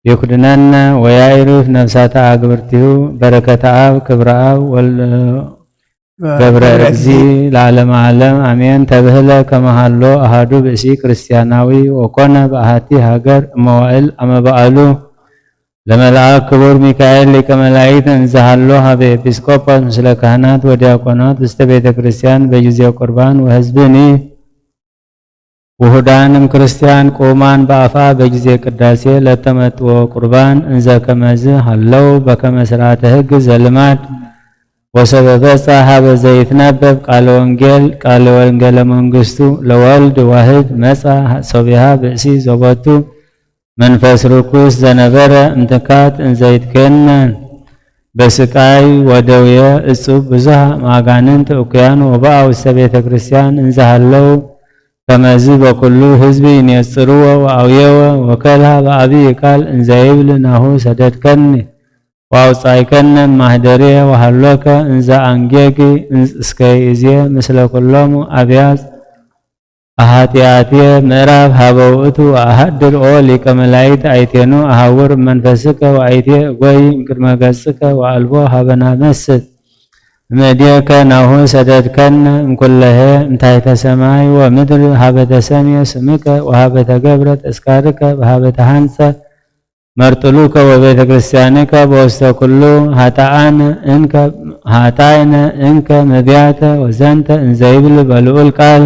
ይኩድነነ ወያይሩፍ ነፍሳተ አግብርቲሁ በረከተ አብ ክብረ አብ ወልድ ገብረ እግዚ ለዓለመ ዓለም አሜን። ተብህለ ከመሃሎ አሃዱ ብእሲ ክርስቲያናዊ ወኮነ በአሃቲ ሃገር እመዋእል አመበአሉ ለመልአክ ክቡር ሚካኤል ሊቀ መላእክት እንዘሃሎ ሀበ ኤጲስቆጶስ ምስለ ካህናት ወዲያቆናት ውስተ ቤተ ክርስቲያን በጊዜ ቁርባን ወሕዝብኒ ውሁዳን እምክርስቲያን ቁማን በአፋ በጊዜ ቅዳሴ ለተመጥዎ ቁርባን እንዘ ከመዝ ሃለው በከመ ስርዓተ ሕግ ዘልማድ ወሰበበጻ ሀበ ዘይትነበብ ቃለ ወንጌል ቃለ ወንጌለ መንግስቱ ለወልድ ዋህድ መጻ ሶቢሃ ብእሲ ዘቦቱ መንፈስ ርኩስ ዘነበረ እምትካት እንዘይትከነን በስቃይ ወደውየ እጹብ ብዙሃ ማጋንንት እኩያን ወበአ ውስተ ቤተ ክርስቲያን እንዘሃለው ከመዝ በኩሉ ህዝብ ይኔጽርዎ ወአውየወ ወከልሃ በአብይ ቃል እንዘይብል ናሁ ሰደድከኒ ወአውጻእከነ ማህደርየ ወሃሎከ እንዘ አንጌግ እስከ ይእዜ ምስለ ኩሎሙ አብያጽ አሃጢአትየ ምዕራብ ሀበ ውእቱ አሃድር ኦ ሊቀ መላእክት አይቴኑ አሃውር መንፈስከ ወአይቴ እጎይ እምቅድመ ገጽከ ወአልቦ ሀበና መስል እምእዴከ ናሁ ሰደድከነ እምኩለሄ እንታይተ ሰማይ ወምድር ሀበ ተሰምየ ስምከ ወሀበ ተገብረ ተስካርከ በሀበ ተሃንጸ መርጥሉከ ወቤተ ክርስቲያንከ በውስተ ኩሉ ሀጣአነ እንከ ሀጣይነ እንከ መብያተ ወዘንተ እንዘይብል በልዑል ቃል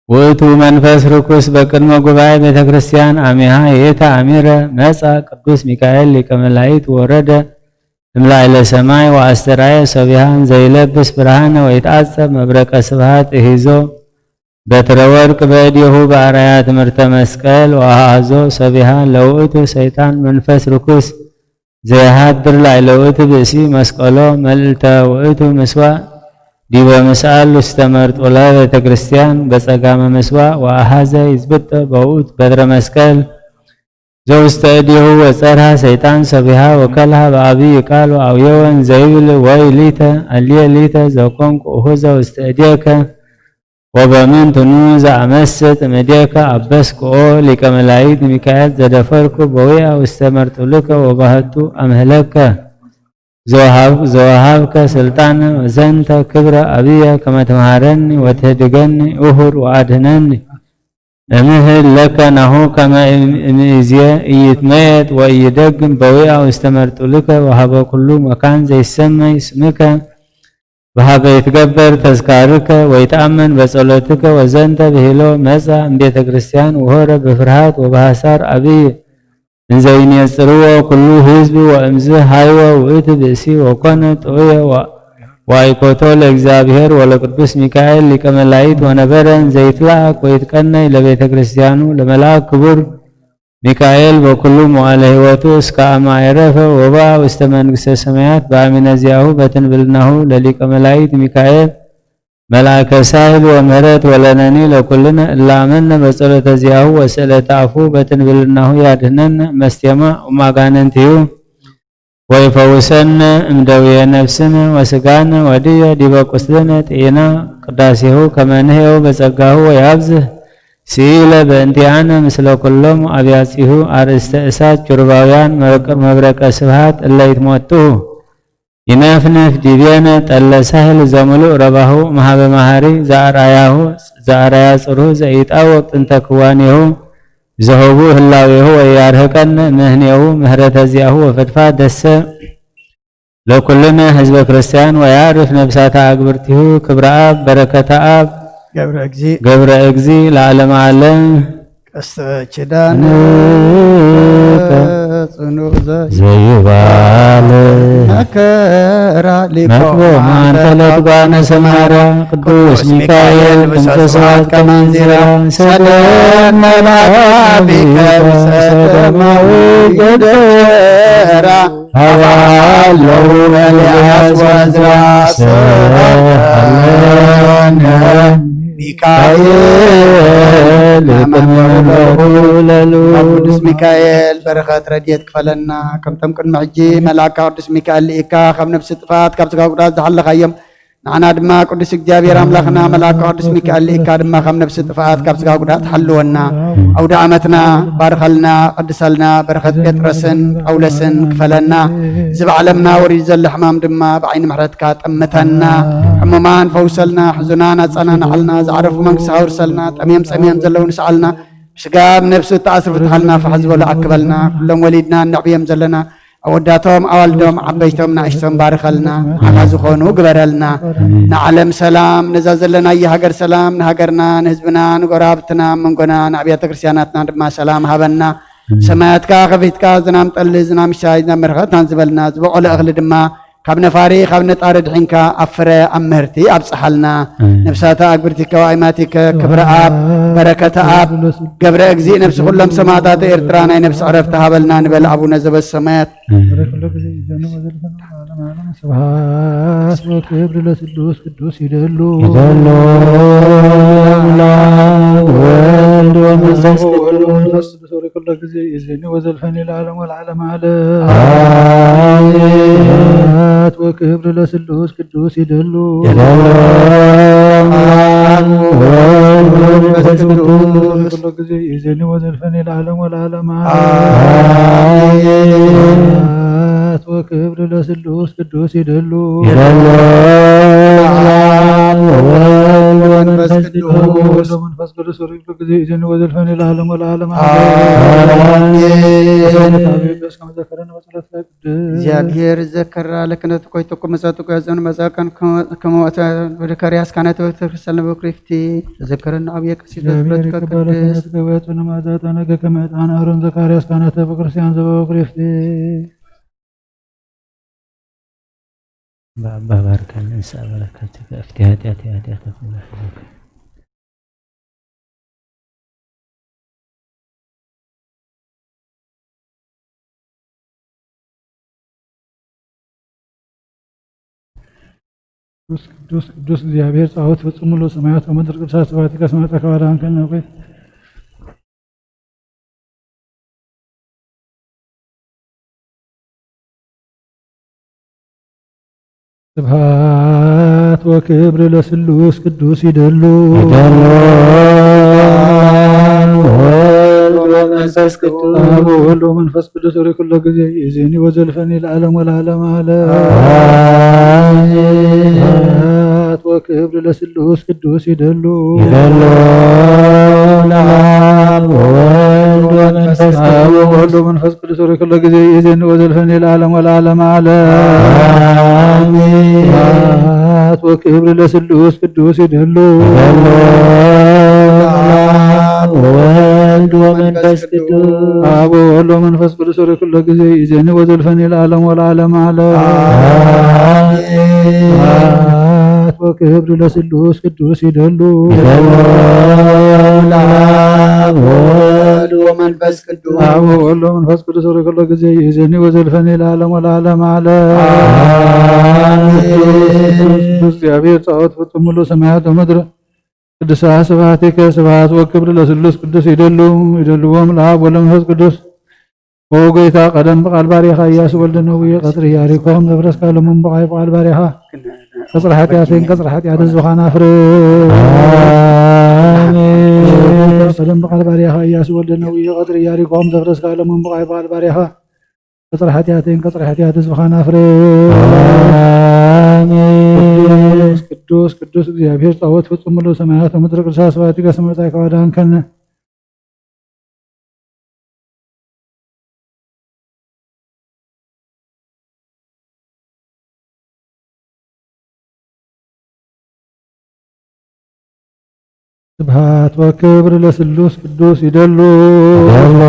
ውእቱ መንፈስ ርኩስ በቅድመ ጉባኤ ቤተ ክርስቲያን አሚሃ የተ አሚረ መጻ ቅዱስ ሚካኤል ሊቀ መላእክት ወረደ እምላዕለ ሰማይ ወአስተርአየ ሰቢሃን ዘይለብስ ብርሃነ ወይትአጸብ መብረቀ ስብሃት እሂዞ በትረ ወርቅ በእዴሁ በአርአያ ትምህርተ መስቀል ወአሃዞ ሰቢሃ ለውእቱ ሰይጣን መንፈስ ርኩስ ዘይሃድር ላዕለ ውእቱ ብእሲ መስቀሎ መልእልተ ውእቱ ምስዋዕ ዲበ ምስአል ውስተ መርጦለ ቤተ ክርስቲያን በጸጋመ ምስዋዕ ወአሃዘ ይዝብጠ በውእቱ በትረ መስቀል ዘውስተ እዴሁ ወጸርሃ ሰይጣን ሰቢሃ ወከልሃ በአብይ ቃል ወአውየወ እንዘይብል ወይ ሊተ አልየ ሊተ ዘኮንኩ እሁዘ ውስተ እዴከ ወበምንትኑ ዘአመስጥ እምእዴከ አበስክኦ ሊቀ መላእክት ሚካኤል ዘደፈርኩ በዊአ ውስተ መርጡልከ ወባህቱ አምህለከ ዘወሃብ- ዘወሃብከ ስልጣን ወዘንተ ክብረ አብየ ከመ ትምሃረኒ ወትህድገኒ እሁር ወአድህነኒ እምህል ለከ ናሁ ከመ እም- እምይእዜ ኢይትመየጥ ወኢይደግም በዊአ ውስተ መርጡልከ ወሀበ ኩሉ መካን ዘይሰመይ ስምከ በሀበ ይትገበር ተዝካርከ ወይትአመን በጸሎትከ ወዘንተ ብሂሎ መጻ እምቤተ ክርስቲያን ወሆረ በፍርሃት ወበሐሳር አብይ እንዘ ይኔጽርዎ ኩሉ ህዝብ ወእምዝ ሃይወ ውእቱ ብእሲ ወኮነ ጥዑየ ወ- ወአይኮቶ ለእግዚአብሔር ወለቅዱስ ሚካኤል ሊቀ መላእክት ወነበረ ዘይትላእክ ወይትቀነይ ለቤተ ክርስቲያኑ ለመልአክ ክቡር ሚካኤል በኩሉ መዋዕለ ሕይወቱ እስከ አመ አይረፈ ወበአ ውስተ መንግስተ ሰማያት በአሚነ ዚአሁ በትንብልናሁ ለሊቀ መላእክት ሚካኤል መልአከ ሳህል ወምህረት ወለነኒ ለኩልነ እለ አመነ በጸሎተ ዚአሁ ወስእለተ አፉ በትንብልናሁ ያድህነነ መስቴማ ወማጋንንቲሁ ወይፈውሰነ እምደውየ ነፍስነ ወስጋነ ወድየ ዲበ ቁስልነ ጤና ቅዳሴሁ ከመ ንሕየው በጸጋሁ ወያብዝህ ስኢለ በእንቲአነ ምስለ ኩሎም አብያጺሁ አርእስተ እሳት ኪሩባውያን መብረቀ ስብሐት እለ ይትሞትሁ ይነፍንፍ ዲቤነ ጠለ ሳህል ዘምሉእ ረባሁ እምሃበ መሃሪ ዘአርአያሁ ዘአርአያ ጽርሁ ዘኢይጣወቅ ጥንተ ክዋኔሁ ዘህቡ ህላዌሁ ወያርህቀነ ምህኔሁ ምህረተ ዚአሁ ወፈድፋድ ደሰ ለኩልነ ህዝበ ክርስቲያን ወያዕርፍ ነፍሳተ አግብርቲሁ ክብረ አብ በረከተ አብ ገብረ እግዚእ ገብረ እግዚእ ለዓለመ ዓለም። ቀስተ ኪዳን ጽኑዕ ዘ- ዘይባል መከራ ሊቆም መክቦም አንተ ለትጓነ ሰማርያ ቅዱስ ሚካኤል ብሰ ስብሐት ከመንዚራ ሰደድ መላእክቲከ ብሰደማዊ ገደራ ሀበ ሀለው ኤልያስ ወዕዝራ ሰአለነ ሚካኤል ቅድመ ለሁ ለሉ። ቅዱስ ሚካኤል በረኸት ረድኤት ክፈለና። ከምቶም ቅድሚ ሕጂ መልኣካ ቅዱስ ሚካኤል ልኢካ ካብ ነፍሲ ጥፋት ካብ ስጋ ጉዳት ዝሓለኻዮም ንዓና ድማ ቅዱስ እግዚኣብሔር ኣምላኽና መልኣካ ቅዱስ ሚካኤል ልኢካ ድማ ካብ ነፍሲ ጥፋት ካብ ስጋ ጉዳት ሓልወና። ኣውደ ዓመትና ባርኸልና፣ ቅድሰልና፣ በረኸት ጴጥሮስን ጳውሎስን ክፈለና። እዚ ብዓለምና ወሪዱ ዘሎ ሕማም ድማ ብዓይኒ ምሕረትካ ጠምተና። ሕሙማን ፈውሰልና፣ ሕዙናን ኣጸናንዓልና፣ ዝዓረፉ መንግስቲ ኣውርሰልና፣ ጠምዮም ጸሚዮም ዘለዉ ንስዓልና፣ ብስጋ ብነፍሲ እተኣስሩ ፍትሓልና፣ ፋሕ ዝበሉ ኣክበልና። ኩሎም ወሊድና እነዕብዮም ዘለና ኣወዳቶም ኣዋልዶም ዓበይቶም ንኣሽቶም ባርኸልና፣ ንዓና ዝኾኑ ግበረልና። ንዓለም ሰላም፣ ነዛ ዘለናያ ሃገር ሰላም፣ ንሃገርና፣ ንህዝብና፣ ንጎረባብትና፣ ኣብ መንጎና፣ ንኣብያተ ክርስቲያናትና ድማ ሰላም ሃበና። ሰማያትካ ከፊትካ ዝናም ጠሊ፣ ዝናም ምሻይ፣ ዝናም በረኸት ሃንዝበልና። ዝበቆለ እኽሊ ድማ ካብ ነፋሪ፣ ካብ ነጣሪ ድሒንካ ኣብ ፍረ፣ ኣብ ምህርቲ ኣብጽሓልና። ነፍሳተ ኣግብርቲከ ወኣይማቲከ ክብረ ኣብ፣ በረከተ ኣብ፣ ገብረ እግዚእ ነፍሲ ኩሎም ሰማዕታተ ኤርትራ ናይ ነፍሲ ዕረፍቲ ሃበልና ንበል ኣቡነ ዘበሰማያት። ርክ ኩሎ ግዜ ይዘኑ ወዘልፈኑ ለዓለመ ዓለም። ስብሐት ወክብር ለስሉስ ቅዱስ ይደሉ። ይደሉ ለአብ ወወልድ ወመንፈስ ቅዱስ። ወመንፈስ ቅዱስ ርክ ኩሎ ግዜ ይዘኑ ወዘልፈኑ ለዓለም ወለዓለመ ዓለም። አሜን። ስብሐት ወክብር ለስሉስ ቅዱስ ይደሉ። ይደሉ ለአብ ወወልድ ወመንፈስ ቅዱስ። ርክ ኩሎ ግዜ ይዘኑ ወዘልፈኑ ለዓለም ወለዓለመ ዓለም። አሜን። ስብሐት ወክብር ለስሉስ ቅዱስ ይደሉ። ይደሉ ለአብ ወወልድ ወመንፈስ ቅዱስ። ወመንፈስ ቅዱስ ርክ ኩሎ ግዜ ይዘኑ ወዘልፈኑ ለዓለም ወለዓለመ ዓለም። አሜን። በጸሎተ አበው ቅዱስ ከመ ዘከረነ በጸሎተ ቅዱስ። እግዚኣብሔር ዘከራ ለክነቱ ኮይተኩም መጻቱ ከዘኑ መጻከን ከመ ወደ ከሪያስ ካህናተ ቤተ ክርስቲያን ለበኩሪፍቲ ተዘከረና አብየ ቀሲስ እግዚአብሔር በጸሎትከ ይቀበል ቅድስት። ክህነትከ ወያጽነ መዓዛተ ነገ ከመ ዕጣን አሮን ዘካርያስ ካህናተ ቤተ ክርስቲያን ዘበኩሪፍቲ። በአባ ባርከን እንሳ በረከትከ እፍቲ ኃጢአት ኃጢአት ቅዱስ ቅዱስ ቅዱስ እግዚኣብሔር ጸባኦት ፈጽሙ ለሰማያት ወምድር ቅዱሳት ስብሐቲከ እስመ መጻእከ ባርሃንከ ነዌ። ስብሐት ወክብር ለስሉስ ቅዱስ ይደሉ። ይደሉ ወወልድ ወመንፈስ ቅዱስ። ወወልድ ወመንፈስ ቅዱስ ርክ ኩሎ ግዜ ይእዜኒ ወዘልፈኒ ለዓለም ወለዓለም ዓለም። አሜን። ስብሐት ወክብር ለስሉስ ቅዱስ ይደሉ። ይደሉ ለአብ ወወልድ ወመንፈስ ቅዱስ። ወወልድ ወመንፈስ ቅዱስ ርክ ኩሎ ግዜ ይእዜኒ ወዘልፈኒ ለዓለም ወለዓለም ዓለም። አሜን። ስብሐት ወክብር ለስሉስ ቅዱስ ይደሉ። ይደሉ ለአብ ወወልድ መንፈስ ቅዱስ። አብ ወወልድ ወመንፈስ ቅዱስ ወደ ኩሎ ጊዜ ይዜኒ ወዘልፈኒ ለዓለም ወለዓለም ዓለም። አሜን። ስብሐት ወክብር ለስሉስ ቅዱስ ይደሉ። ይደሉ ለአብ ወወልድ ወመንፈስ ቅዱስ። አብ ወወልድ ወመንፈስ ቅዱስ ወደ ኩሎ ጊዜ ይዜኒ ወዘልፈኒ ለዓለም ወለዓለም ዓለም። አሜን። ቅዱስ ቅዱስ እግዚአብሔር ጸባኦት ፍጹም ሙሉ ሰማያት ወምድር ቅዱሳን ስብሐቲከ። ስብሐት ወክብር ለስሉስ ቅዱስ ይደሉ። ይደልዎም ለአብ ወለመንፈስ ቅዱስ። ኦ ጎይታ፣ ቀደም ብቃል ባሪኻ ኢያሱ ወልደ ነዊ ቀጽሪ ኢያሪኮ ከም ዘፍረስካ፣ ሎሚ ብቃይ ብቃል ባሪኻ ቀጽሪ ሓጢኣተይን ቀጽሪ ሓጢኣት ህዝብኻን ኣፍርስ። አሜን። ቀደም ብቃል ባሪኻ ኢያሱ ወልደ ነዊ ቀጽሪ ኢያሪኮ ከም ዘፍረስካ፣ ሎሚ ብቃይ ብቃል ባሪኻ ቀጽሪ ሓጢኣተይን ቀጽሪ ሓጢኣት ህዝብኻን ኣፍርስ። አሜን። ቅዱስ ቅዱስ ቅዱስ እግዚኣብሔር ጸባኦት ፍጹም ሙሉ ሰማያት ወምድሪ ቅዱሳት ስብሐቲከ እስመ መጻእከ ወአድኃንከነ። ስብሐት ወክብር ለስሉስ ቅዱስ ይደሉ። ይደሉ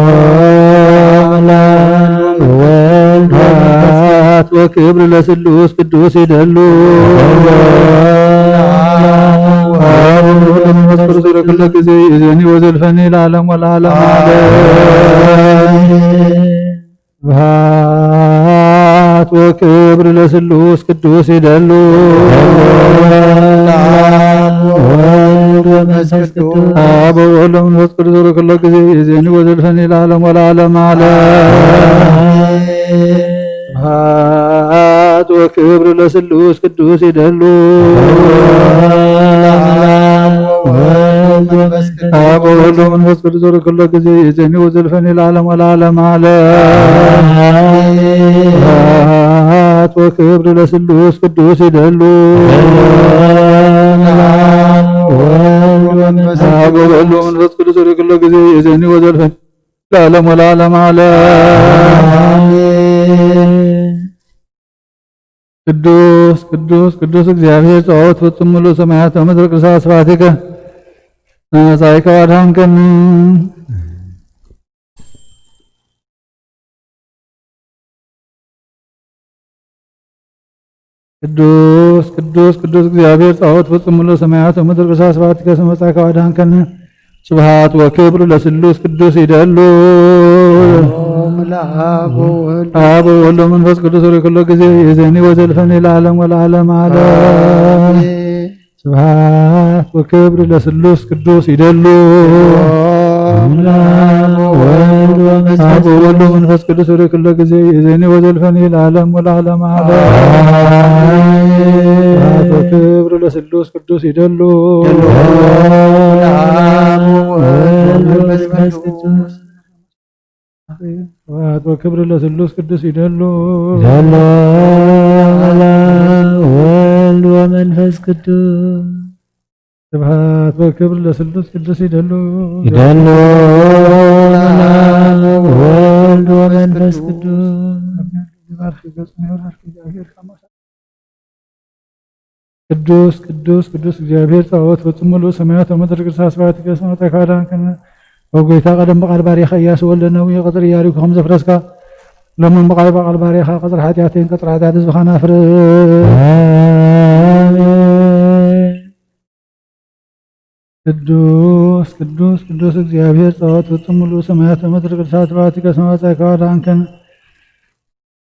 ለወልድ ስብሐት ወክብር ለስሉስ ቅዱስ ይደሉ። ይደሉ ለመንፈስ ቅዱስ ለኩሉ ጊዜ ይእዜኒ ወዘልፈኒ ለዓለም ወለዓለም ዓለም። ስብሐት ወክብር ለስሉስ ቅዱስ ይደሉ። አብ ወወልድ ወመንፈስ ቅዱስ። አብ ወወልድ ወመንፈስ ቅዱስ ወደ ኩሎ ጊዜ ይእዜኒ ወዘልፈኒ ለዓለም ወለዓለም ዓለም። ስብሐት ወክብር ለስሉስ ቅዱስ ይደሉ። አብ ወወልድ ወመንፈስ ቅዱስ ወደ ኩሎ ጊዜ ይእዜኒ ወዘልፈኒ ለዓለም ወለዓለም ዓለም። አሜን። ስብሐት ወክብር ለስሉስ ቅዱስ ይደሉ። አብ ወወልድ ወመንፈስ ቅዱስ ወደ ኩሎ ጊዜ ይእዜኒ ወዘልፈኒ ለዓለም ወለዓለም ዓለም። አሜን። ቅዱስ ቅዱስ ቅዱስ እግዚአብሔር ጸባኦት ፍጹም ሙሉ ሰማያት ወምድር ቅዱሳት ስብሐቲከ። መጻኢከ ወአድኃንከኒ። ቅዱስ ቅዱስ ቅዱስ እግዚአብሔር ጸባኦት ፍጹም ሙሉ ሰማያት ወምድር ቅዱሳት ስብሐቲከ እስመ መጻእከ ወአድኃንከኒ። ስብሐት ወክብር ለስሉስ ቅዱስ ይደሉ። ኦም ለአብ ወወልድ አብ ወወልድ ወመንፈስ ቅዱስ ወደ ኩሎ ጊዜ ይእዜኒ ወዘልፈኒ ለዓለም ወለዓለም ዓለም። አሜን። ስብሐት ወክብር ለስሉስ ቅዱስ ይደሉ። ኦም ለአብ ወወልድ ወመንፈስ አብ ወወልድ ወመንፈስ ቅዱስ ወደ ኩሎ ጊዜ ይእዜኒ ወዘልፈኒ ለዓለም ወለዓለም ዓለም። አሜን። ስብሐት ወክብር ለስሉስ ቅዱስ ይደሉ። ይደሉ ለአብ ወወልድ ወመንፈስ ቅዱስ። ስብሐት ወክብር ለስሉስ ቅዱስ ይደሉ። ይደሉ ለአብ ወወልድ ወመንፈስ ቅዱስ። ስብሐት ወክብር ለስሉስ ቅዱስ ይደሉ። ይደሉ ለአብ ወወልድ ወመንፈስ ቅዱስ። ይባርክ ገጽ ነው። ቅዱስ ቅዱስ ቅዱስ እግዚኣብሔር ጸባኦት ፍጹም ሙሉ ሰማያት ወምድር ቅዱሳት ስብሐቲከ እስመ መጻእከ ወአድኃንከነ። ኦ ጎይታ፣ ቀደም ብቃል ባሪኻ ኢያሱ ወልደ ነዊ ቀጽሪ ኢያሪኮ ከም ዘፍረስካ፣ ሎሚ ብቃል ብቃል ባሪኻ ቀጽሪ ሓጢኣተይን ቀጽሪ ሓጢኣት ህዝብኻን ኣፍርስ። አሜን። ቅዱስ ቅዱስ ቅዱስ እግዚኣብሔር ጸባኦት ፍጹም ሙሉ ሰማያት ወምድር ቅዱሳት ስብሐቲከ እስመ መጻእከ ወአድኃንከነ።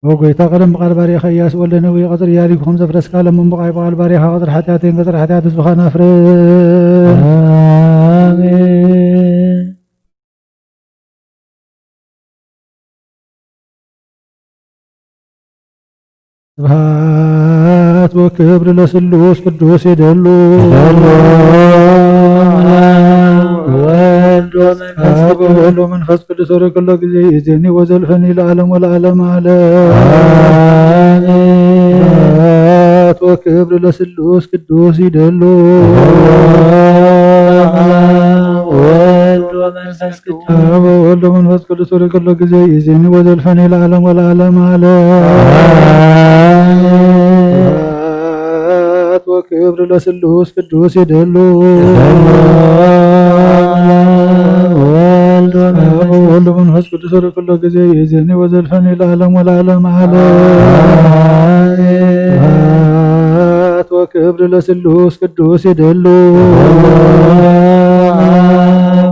ኦ ጎይታ፣ ቀደም ብቃል ባሪኻ ኢያሱ ወልደ ነዊ ቀጽሪ ኢያሪኮ ከም ዘፍረስካ፣ ሎሚ ብቃል ብቃል ባሪኻ ቀጽሪ ሓጢኣተይን ቀጽሪ ሓጢኣት ህዝብኻን ኣፍርስ። አሜን። ስብሐት ወክብር ለስሉስ ቅዱስ ይደሉ። ይደሉ ወወልድ ወመንፈስ አብ ቅዱስ። ወወልድ ወመንፈስ ቅዱስ ወደ ኩሎ ጊዜ ይእዜኒ ወዘልፈኒ ለዓለም ወለዓለም ዓለም። አሜን። ስብሐት ወክብር ለስሉስ ቅዱስ ይደሉ። ይደሉ ወወልድ ወመንፈስ ቅዱስ። አብ ወወልድ ወመንፈስ ቅዱስ ወደ ኩሎ ጊዜ ይእዜኒ ወዘልፈኒ ለዓለም ወለዓለም ዓለም። አሜን። ስብሐት ወክብር ለስሉስ ቅዱስ ይደሉ። ይደሉ ወወልድ ወመንፈስ ወመንፈስ ቅዱስ ወደ ኩሎ ጊዜ ይእዜኒ ወዘልፈኒ ለዓለም ወለዓለም ዓለም። አሜን። ስብሐት ወክብር ለስሉስ ቅዱስ ይደሉ።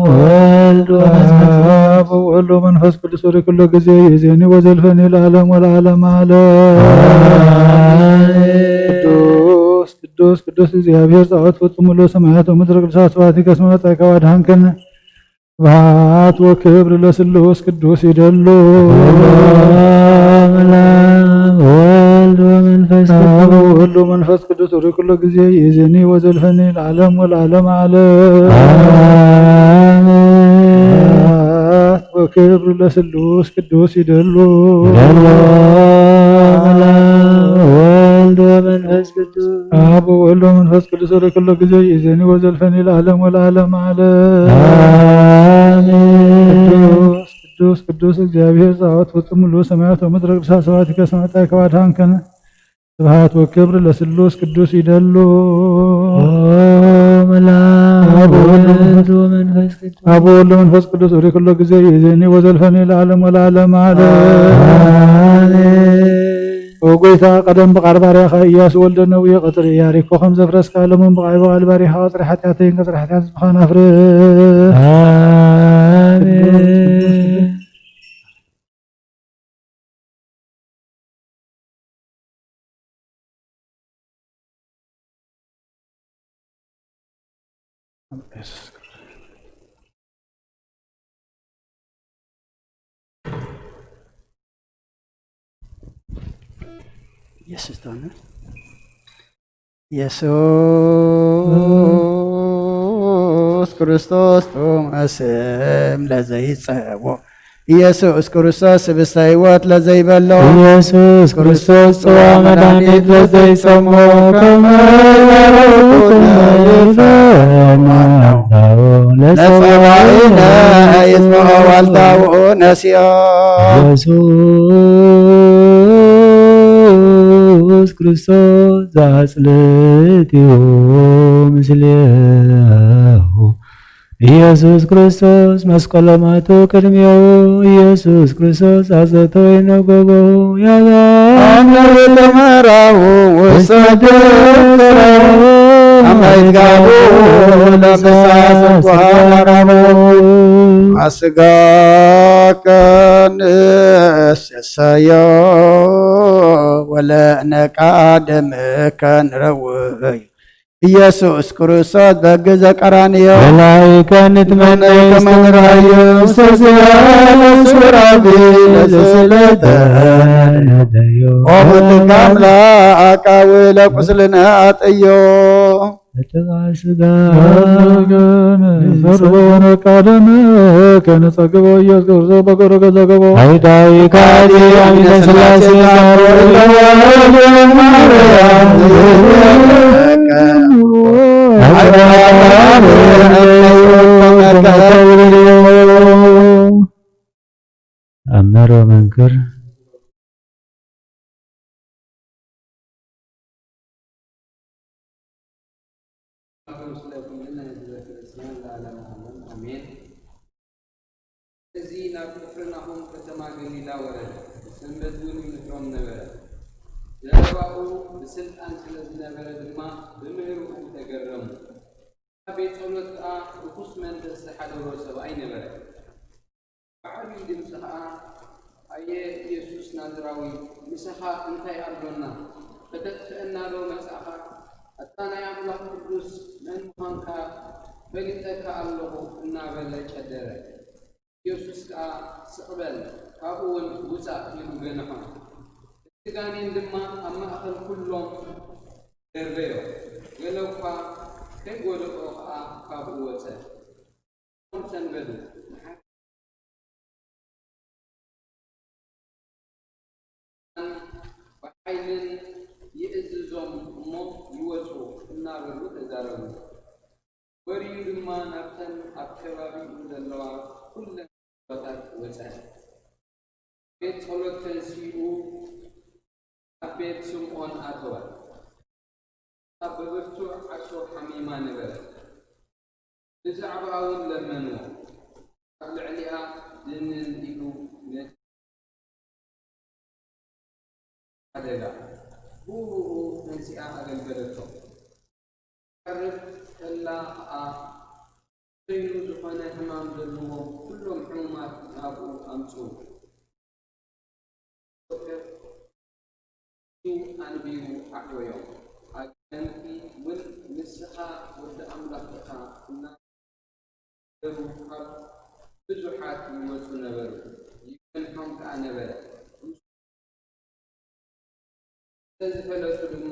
ወልድ ወመንፈስ አብ ወወልድ ወመንፈስ ቅዱስ ወደ ኩሎ ጊዜ ይእዜኒ ወዘልፈኒ ለዓለም ወለዓለም ዓለም። አሜን። ቅዱስ ቅዱስ ቅዱስ እግዚአብሔር ጸባኦት ፍጹም ሙሉ ሰማያት ወምድር ቅዱሳት ስብሐቲከ እስመ መጻእከ ወአድኃንከነ። ስብሐት ወክብር ለስሉስ ቅዱስ ይደሉ። ወልድ ወመንፈስ አብ ወወልድ ወመንፈስ ቅዱስ ወደ ኩሎ ጊዜ ይእዜኒ ወዘልፈኒ ለዓለም ወለዓለም ዓለም። አሜን። ስብሐት ወክብር ለስሉስ ቅዱስ ይደሉ። ይደሉ። ወልድ ወመንፈስ ቅዱስ አብ ወወልድ ወመንፈስ ቅዱስ ወደ ኩሎ ጊዜ ይእዜኒ ወዘልፈኒ ለዓለም ወለዓለም ዓለም። አሜን። ቅዱስ ቅዱስ ቅዱስ እግዚአብሔር ጸባኦት ፍጹም ሙሉ ሰማያት ወምድር ቅዱሳት ስብሐቲከ እስመ መጻእከ ወአድኃንከነ። ስብሐት ወክብር ለስሉስ ቅዱስ ይደሉ። አብ ወወልድ ወመንፈስ ቅዱስ አብ ወወልድ ወመንፈስ ቅዱስ ወደ ኩሎ ጊዜ ይእዜኒ ወዘልፈኒ ለዓለም ወለዓለም ዓለም። አሜን። ኦ ጎይታ፣ ቀደም ብቃል ባሪያኻ ኢያሱ ወልደ ነዌ ቀጽሪ ኢያሪኮ ከም ዘፍረስካ፣ ሎምን ብቃል ብቃል ባሪያኻ ቀጽሪ ሓጢኣተይን ቀጽሪ ሓጢኣት ህዝብኻን ኣፍርስ። አሜን። ኢየሱስ ተሆነ። ኢየሱስ ክርስቶስ ጥዑመ ስም ለዘይጸዎ። ኢየሱስ ክርስቶስ ስብስተ ሕይወት ለዘይበሎ። ኢየሱስ ክርስቶስ ጽዋ መድኃኒት ለዘይጸሞ። ከመ ይፈኑ ለጸዋኢነ ይጽምዖ ዋልታው ነሲኦ። ኢየሱስ ክርስቶስ ዘአጽልትዮ ምስሌሁ። ኢየሱስ ክርስቶስ መስቀሎ ማቱ ቅድሜሁ። ኢየሱስ ክርስቶስ አዘቶ ይነጎጎ ያዛ አምር ተመራሁ ውስተ ድንግል አማይት ጋቡ ለምሳ ስንኳን አራቡ። አስጋከ ንሴሰዮ ወለነቃደምከ ንረውዮ። ኢየሱስ ክርስቶስ በግ ዘቀራንዮ ወላይከ ንትመነይ ከመ ንርአዮ ውስተ ዚአነ ሱራፊ ለስእለተ ነደዮ። ኦ ብትካ አምላክ አቃዊ ለቁስልነ አጥዮ። በጥብዓ ስጋ ወደም ሰርቦ ወነቃደም ከነጸግቦ ኢየሱስ ክርስቶስ በጎረ ገዘገቦ። አይዳዊ ካዲ አሚነ ስላሴ ዛሮ አመር ወመንክር። ስለ ኩልነ ህዝበ ክርስቲያን ለዓለመ ዓለም ኣሜን። እዚ ናብ ቅፍርናሆም ከተማ ገሊላ ወረደ፣ ሰንበት እውን ይምህሮም ነበረ። ዘረባኡ ብስልጣን ስለ ዝነበረ ድማ ብምህሮኡ ተገረሙ። ኣብ ቤት ጸሎት ከኣ ርኹስ መንፈስ ዝሓደሮ ሰብኣይ ነበረ። ብዓብዪ ድምፂ ኸዓ፣ ኣየ ኢየሱስ ናዝራዊ፣ ምሳኻ እንታይ ኣሎና? ከተጥፍአና ዶ መጻእኻ? ኣታ ናይ ኣምላኽ ቅዱስ መን ምዃንካ ፈሊጠካ ኣለኹ እናበለ ጨደረ። ኢየሱስ ከኣ ስቕ በል፣ ካብኡ እውን ውጻእ ኢሉ ገንሖ። እቲ ጋኔን ድማ ኣብ ማእከል ኩሎም ደርበዮ፣ ገለ እኳ ከይጎደኦ ኸኣ ካብኡ ወጸ። ሰንበዱ። ብሓይልን ይእዝዞም እሞ ይወጹ እናበሉ ተዛረቡ። ወርዩ ድማ ናብተን ኣብ ከባቢኡ ዘለዋ ኩለን ቦታታት ወጸ። ቤት ጸሎት ተንሲኡ ኣብ ቤት ስምዖን ኣተወ። ኣብ ብብርቱዕ ዓሶ ሓሚማ ነበረት። ብዛዕባኣ እውን ለመንዎ። ኣብ ልዕሊኣ ደንን ኢሉ ነቲ ሓደጋ ብኡ ብኡ ተንሲኣ ኣገልገለቶ። ትቐርብ ከላ ኸኣ፣ ጽኑ ዝኾነ ሕማም ዘለዎም ኩሎም ሕሙማት ናብኡ ኣምጽኡ። ኣንቢሩ ኣሕወዮም። ኣጋንንቲ እውን፣ "ንስኻ ወዲ ኣምላኽ ኢኻ" እናበሉ ካብ ብዙሓት ይወጹ ነበሩ። ይጸንሖም ከኣ ነበረ። ስለ ዝፈለጡ ድማ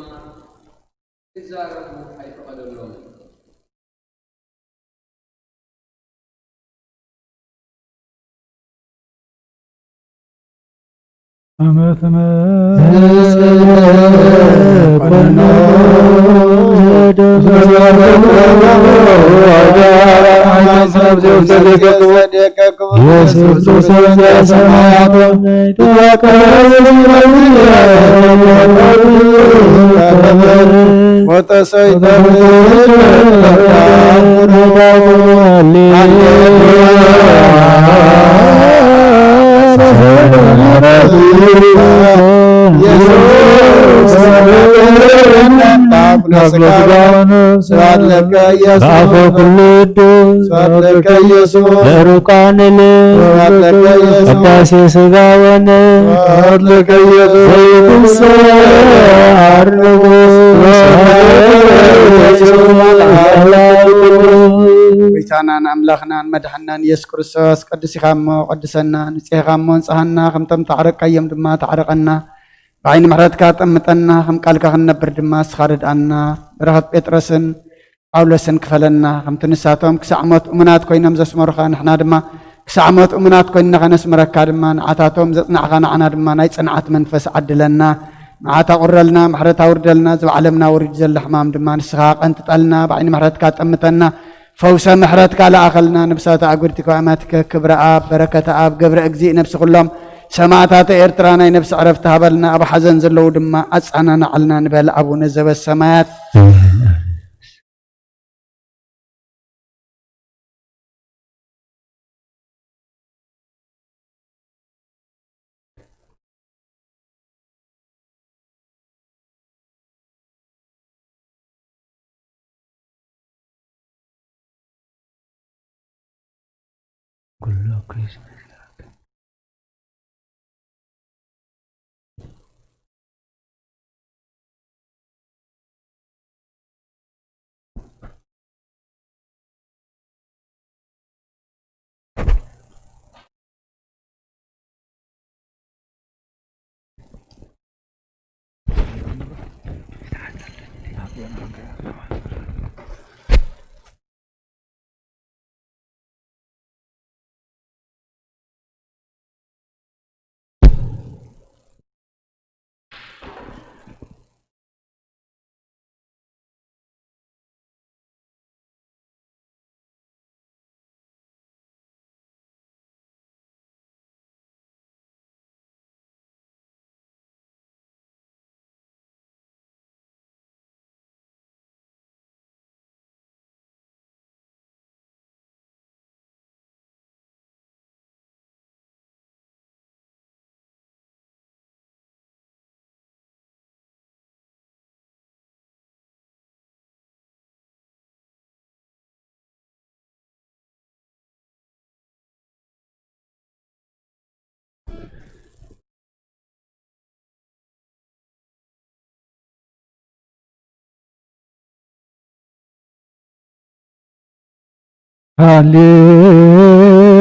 ክዛረቡ ኣይፈቐደሎምን። ዓመተ ስብሐት ለከ ኢየሱስ። ስብሐት ለከ ኢየሱስ። ለሩቃንል። ስብሐት ለከ ኢየሱስ። ቅዳሴ ሥጋ ወነ። ስብሐት ለከ ኢየሱስ። ዘይትንሳ አርጉ። ስብሐት ለከ ኢየሱስ። ጎይታናን ኣምላኽናን መድሓናን ኢየሱስ ክርስቶስ፣ ቀድሲኻ እሞ ቀድሰና፣ ንጽሂኻ እሞ ንጽሃና፣ ከምቶም ታዕረቀዮም ድማ ታዕረቐና። ብዓይኒ ምሕረትካ ጠምጠና፣ ከም ቃልካ ክንነብር ድማ ንስኻ ርድኣና። በረኸት ጴጥሮስን ጳውሎስን ክፈለና፣ ከምቲ ንሳቶም ክሳዕ ሞት እሙናት ኮይኖም ዘስመሩኻ፣ ንሕና ድማ ክሳዕ ሞት እሙናት ኮይንና ከነስምረካ ድማ፣ ንዓታቶም ዘጽናዕኻ ንዓና ድማ ናይ ጽንዓት መንፈስ ዓድለና። መዓት ኣቑረልና፣ ምሕረት ኣውርደልና፣ እዚ ኣብ ዓለምና ወሪዱ ዘሎ ሕማም ድማ ንስኻ ቀንጥጠልና፣ ብዓይኒ ምሕረትካ ጠምተና። ፈውሰ ምሕረትካ ለኣኸልና። ንብሳተ ኣጉርቲ ከዋማትከ ክብረ ኣብ፣ በረከተ ኣብ፣ ገብረ እግዚእ ነብሲ ኩሎም ሰማዕታተ ኤርትራ ናይ ነብሲ ዕረፍቲ ሃበልና። ኣብ ሓዘን ዘለዉ ድማ ኣጻናናዓልና ንበል ኣቡነ ዘበሰማያት።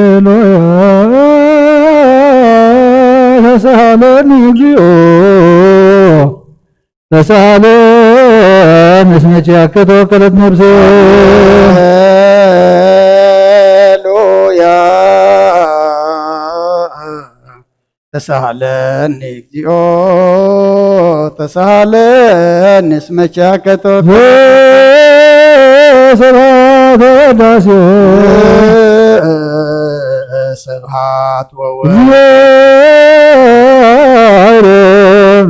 ሃሌሉያ ተሳሃለኒ እግዚኦ ተሳሃለኒ እስመ ኪያከ ተወከለት ነፍሴ። ሃሌሉያ ተሳሃለኒ እግዚኦ ተሳሃለኒ እስመ ኪያከ ተወከልኩ። ስብሐት ወውዳሴ ስብሐት ወወ- እግዚአብሔር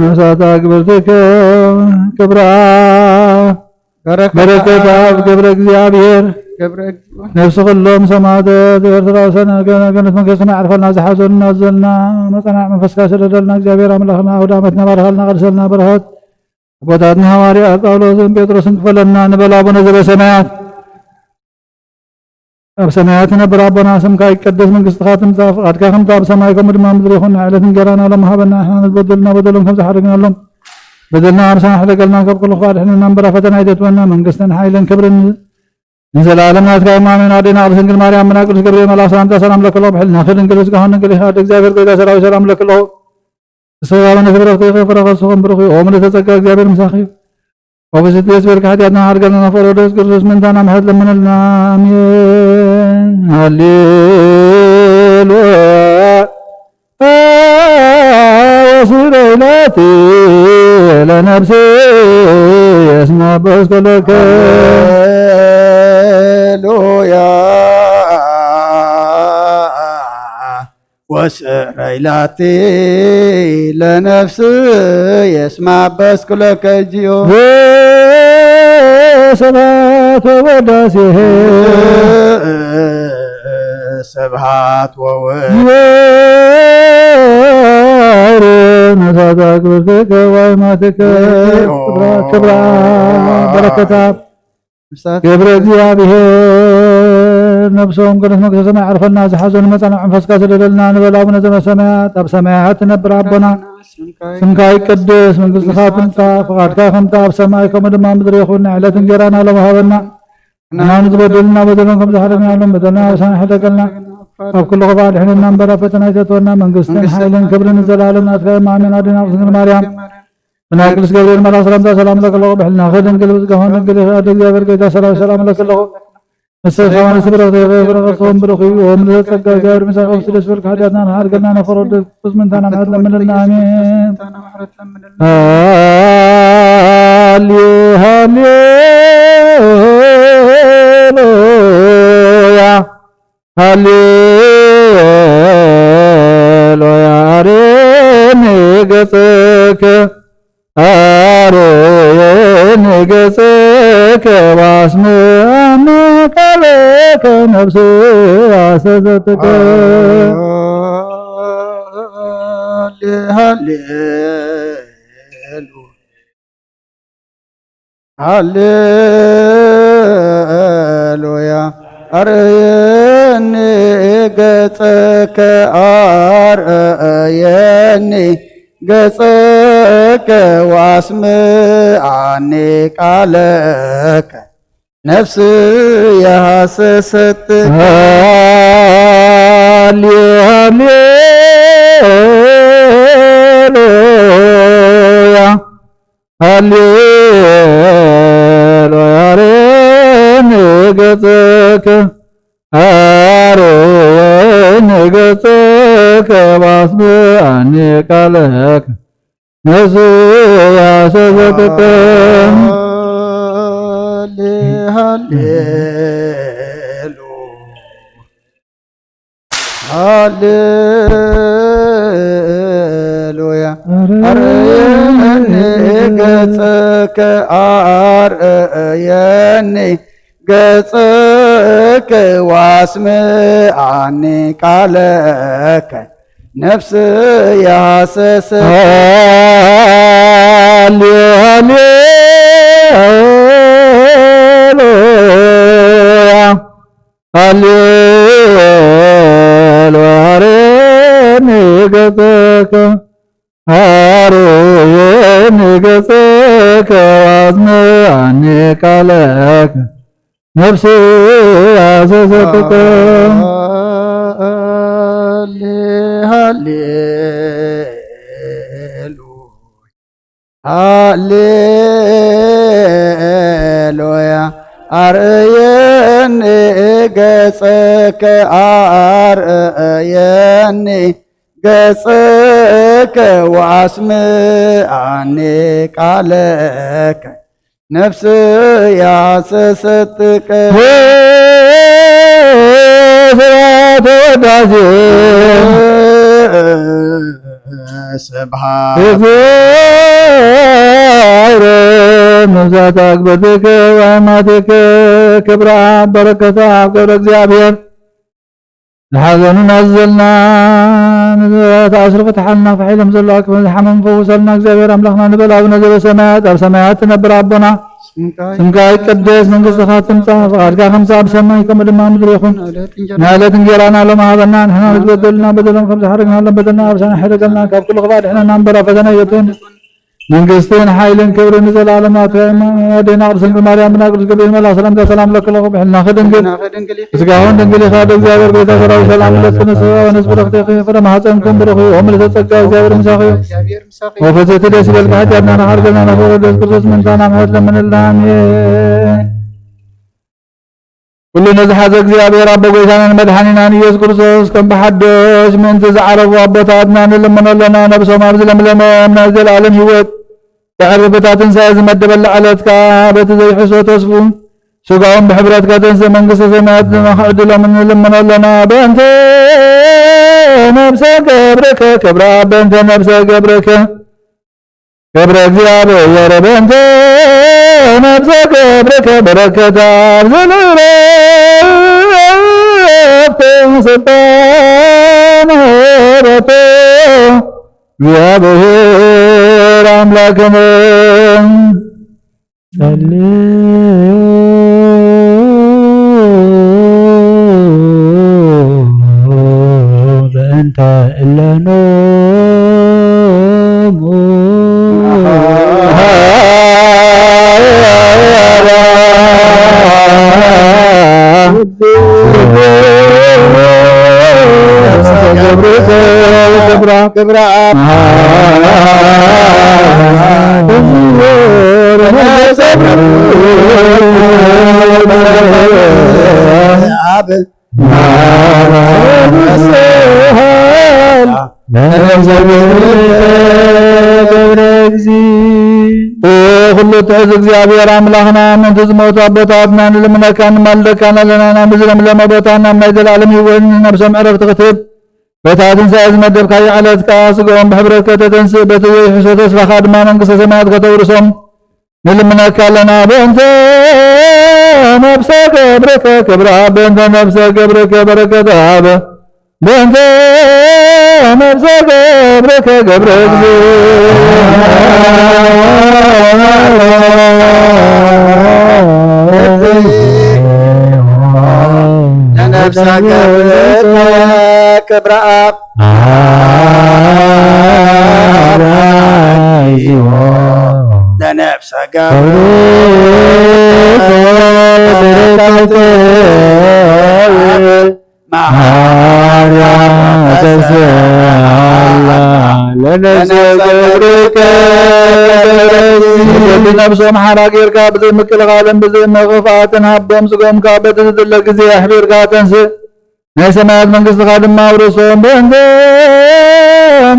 ነፍሳት አግብርትከ ክብራ በረከት በረከት አብ ገብረ እግዚአብሔር ገብረ ነፍሲ ኩሎም ሰማዕታት ኤርትራ ሰነ ገነት መንግስቲ ሰማይ ዓርፈልና ዝሓዘልና ዘለና መጸናዕ መንፈስካ ሰደደልና እግዚኣብሔር ኣምላኽና ኣውደ ዓመትና ባርኸልና ቀድሰልና በረኸት ኣቦታትና ሃዋርያት ጳውሎስን ጴጥሮስን ክፈለና ንበል ኣቡነ ዘበሰማያት። ኣብ ሰማያት ትነብር ኣቦና፣ ስምካ ይቀደስ፣ መንግስትኻ ትምጻእ፣ ፍቓድካ ከምቲ ኣብ ሰማይ ከምኡ ድማ ኣብ ምድሪ ይኹን። ዕለት እንጀራና ሎም ሃበና፣ ንሕና ንበደልና በደሎም ከም ዝሓደግናሎም በደልና ኣብ ሰማይ ሕደገልና፣ ካብ ኩሉ ክፉእ ኣድሕነና እምበር፣ ኣብ ፈተና ኣይተእትወና፣ መንግስትን ሓይልን ክብርን ንዘለኣለም ናትካ እዩ። ኣሜን። ኣዴና ቅድስት ድንግል ማርያም፣ ብናይ ቅዱስ ገብርኤል መልኣክ ሰላምታ ሰላም ለኪ ኣለኹ፣ ብሕልና ኪድንግል ስጋሁን ድንግል ኢኻ፣ ኣደ እግዚኣብሔር ጎይታ ሰራዊት ሰላም ለኪ ኣለኹ። ንስኻ በነ ፍጥረት ይኸ ፍረኸ ስኹም ብሩኽ እዩ። ኦም ለተጸጋ እግዚኣብሔር ምሳኺ እዩ። ኦብዝት ቤት በልካ ሓጢኣትና ሓርገልና ፈረዶስ ክርስቶስ ምንታና ምሕረት ለምንልና። ኣሜን። ሃሌሉያ። ወስረይላቲ ለነፍሴ የስማ በስኮለከ። ሃሌሉያ። ወስረይላቲ ለነፍስ የስማ በስኩለከ ጅዮ። ስብሐት ወወዳሴ ስብሐት ወወ ነሳታ ክብርትከ ዋይማትከ ክብራ በረከታ ገብረ እግዚኣብሔር ነብሶም ገነት መንግስተ ሰማይ ዓርፈልና ዝሓዘኑ መጻና መንፈስካ ስደደልና ንበል ኣቡነ ዘበሰማያት ኣብ ሰማያት ትነብር ኣቦና ስምካ ይቀደስ መንግስትኻ ትምጻእ ፍቓድካ ከምታ ኣብ ሰማይ ከምኡ ድማ ምድሪ ይኹን ዕለት እንጀራና ሎም ሃበና ንሕና ንዝበደሉና በደሎም ከም ዝሓለፍናሎም በደልና ኣበሳና ሕደገልና ካብ ኩሉ ክፋእ ድሕንና እምበር ኣብ ፈተና ኣይተእትወና መንግስትን ሓይልን ክብርን ንዘለኣለም ናትካ እዮም ኣሜን ኣዴና ቅድስት ድንግል ማርያም ብናይ ቅዱስ ገብርኤል መልኣክ ሰላምታ ሰላም ለክለኹ ብሕልናኺ ድንግል ብዝጋሆን ድንግል ኢኺ ኣደ እግዚኣብሔር ጎይታ ሰራዊት ሰላም ለክለኹ ንስኻ ንስብረኽ ዘይፈረኸ ብሩኽ እዩ ወምልእ ጸጋ እግዚኣብሔር ምሳኹም ስለ ዝበልካ ሓጢኣትና ንሓድገልና ነፈሮ ደስ መንታና ምሕረት ለምንልና ኣሜን ሃሌ ሃሌሉያ ሃሌሉያ ኣርየኒ ገጽከ ኣርየኒ ገጽከ ዋስምዓኒ ቃልከ ነፍሲ ኣሰዘትከ ሃሌ ሃሌ ሃሌሉያ ኣርእየኒ ገጸከ ኣርእየኒ ገጸከ ወኣስምዓኒ ቃለከ ነፍስየ ሃሰሰትከ ሃሌ ሃሌሉያ ሃሌሉያ ኣርየኒ ገጸከ ኣርየኒ ገጸከ ዋስምዓኒ ቃለከ ነፍስየ ሃሰሰትከ ሃሌ ሃሌሉ ሃሌሉያ ኣርየኒ ገጸከ ኣርእየኒ ገጸከ ዋስምዓኒ ቃለከ ነፍስየ ሃሰሰትከ ሃሌ ሃሌሉያ ሃሌሉያ ኣርየኒ ገጸከ ኣርየኒ ገጸከ ወኣስምዓኒ ቃለከ ነፍስየ ሃሰሰትከ ሃሌ ሃሌሉ ሃሌሉያ ኣርእየኒ ገጸከ ኣርእየኒ ገጸከ ወኣስምዓኒ ቃለከ ነፍስየ ሃሰሰትከ ስብሐት ወዳሴ ስብሐት እግዚኣብሔር መብዛሕትኣ ግበትከ ወኣማትከ ክብረ ኣብ በረከተ ኣብ ገብረ እግዚኣብሔር ዝሓዘኑ ናዘልና ንዝተኣስሩ ፍትሓልና፣ ፋሒሎም ዘለዋ ክብሪ ዝሓመሙ ፈውሰልና። እግዚኣብሔር ኣምላኽና ንበል። ኣቡነ ዘበሰማያት፣ ኣብ ሰማያት ትነብር ኣቦና፣ ስምካ ይቀደስ፣ መንግስትኻ ትምጻእ፣ ፍቓድካ ከምቲ ኣብ ሰማይ ከምኡ ድማ ኣብ ምድሪ ይኹን። ንዕለት እንጀራና ሎም ሃበና፣ ንሕና ንዝበደሉና በደሎም ከም ዝሓረግናሎም በደልና፣ ኣብ ሰና ሕደገልና፣ ካብ ኩሉ ክፋእ ድሕነና እምበር፣ ኣብ ፈተና የእትወና። መንግስትን ሓይልን ክብርን ንዘለኣለም ናትካ እዩ። ኣዴና ቅድስት ድንግል ማርያም ብና ቅዱስ ገብርኤል መልኣክ ሰላምታ ሰላም ለኪ ኣለኹ። ብሕልናኺ ድንግል፣ ስጋውን ድንግል ኢኻ። ብእግዚኣብሔር ቤተ ሰራዊት ሰላም ለኪ ንስሐ ወንስ ብረክቴኺ ፍረ ማህፀንኩም ብሩኽ እዩ። ወምልዕተ ጸጋ እግዚኣብሔር ምሳኺ እዩ። ወፈዘቲ ደስ ይበልኪ። ሓጢኣትና ንሓርገና ነኽብር ደስ ክርስቶስ ምንታና ምሕረት ለምንልና። ኣሜን። ኩሉ ነዝሓዘ እግዚኣብሔር ኣቦ ጎይታናን መድሓኒናን ኢየሱስ ክርስቶስ ከም ብሓዶሽ ምእንቲ ዝዓረፉ ኣቦታትና ንልምኖ ኣለና። ነብሶም ኣብ ዝለምለመ ናይ ዘለኣለም ህይወት ተዕርፍ እታ ትንሳኤ ዝመደበላ ዕለት ከኣ በቲ ዘይሕሶ ተስፉ ስጋኦም ብሕብረት ከተንስእ መንግስተ ሰማያት ንኽዕድሎም ንልምኖ ኣለና። በእንተ ነብሰ ገብርከ ክብራ በእንተ ነብሰ ገብርከ ገብረ እግዚኣብሔር በእንተ ነብሰ ገብርከ በረከት ኣብ ዘልረፍተ ስልጣን ሀበቶ እግዚኣብሔር ኣምላክነ ጸልዩ በእንተ እለኖሙ ክብራ ኩሉ ትሕዝ እግዚኣብሔር ኣምላኽና፣ ምእንቲ ዝሞቱ ኣቦታትና ንልምነካ ንማልደካ ኣለና። ናብ ዝለምለመ ቦታ ናብ ናይ ዘላለም ህይወት ንነብሶም ዕረፍቲ ክትህብ፣ በታ ትንሳኤ ዝመደብካዮ ዕለት ከኣ ስጋኦም ብሕብረት ከተተንስእ፣ በቲ ዘይሕሶ ተስፋኻ ድማ መንግስተ ሰማያት ከተውርሶም ንልምነካ ኣለና። በእንተ ነብሰ ገብርከ ክብራ፣ በእንተ ነብሰ ገብርከ በረከት ሃበ፣ በእንተ ነብሰ ገብርከ ገብረ ለነብሰ ገብርከ ክብረ ኣብ ለነብሰ ገብርከ በረከት መሃራ ተሰሃላ ለነብሰ ገብርከ በረከት ነብሶም ሓራ ጌርካ ብዘይ ምክልኻልን ብዘይ ምኽፋትን ሃቦም። ስጎምካ በቲ ዝድለ ግዜ ኣሕቢርካ ተንስእ፣ ናይ ሰማያት መንግስትኻ ድማ ኣውርሶም። በእንተ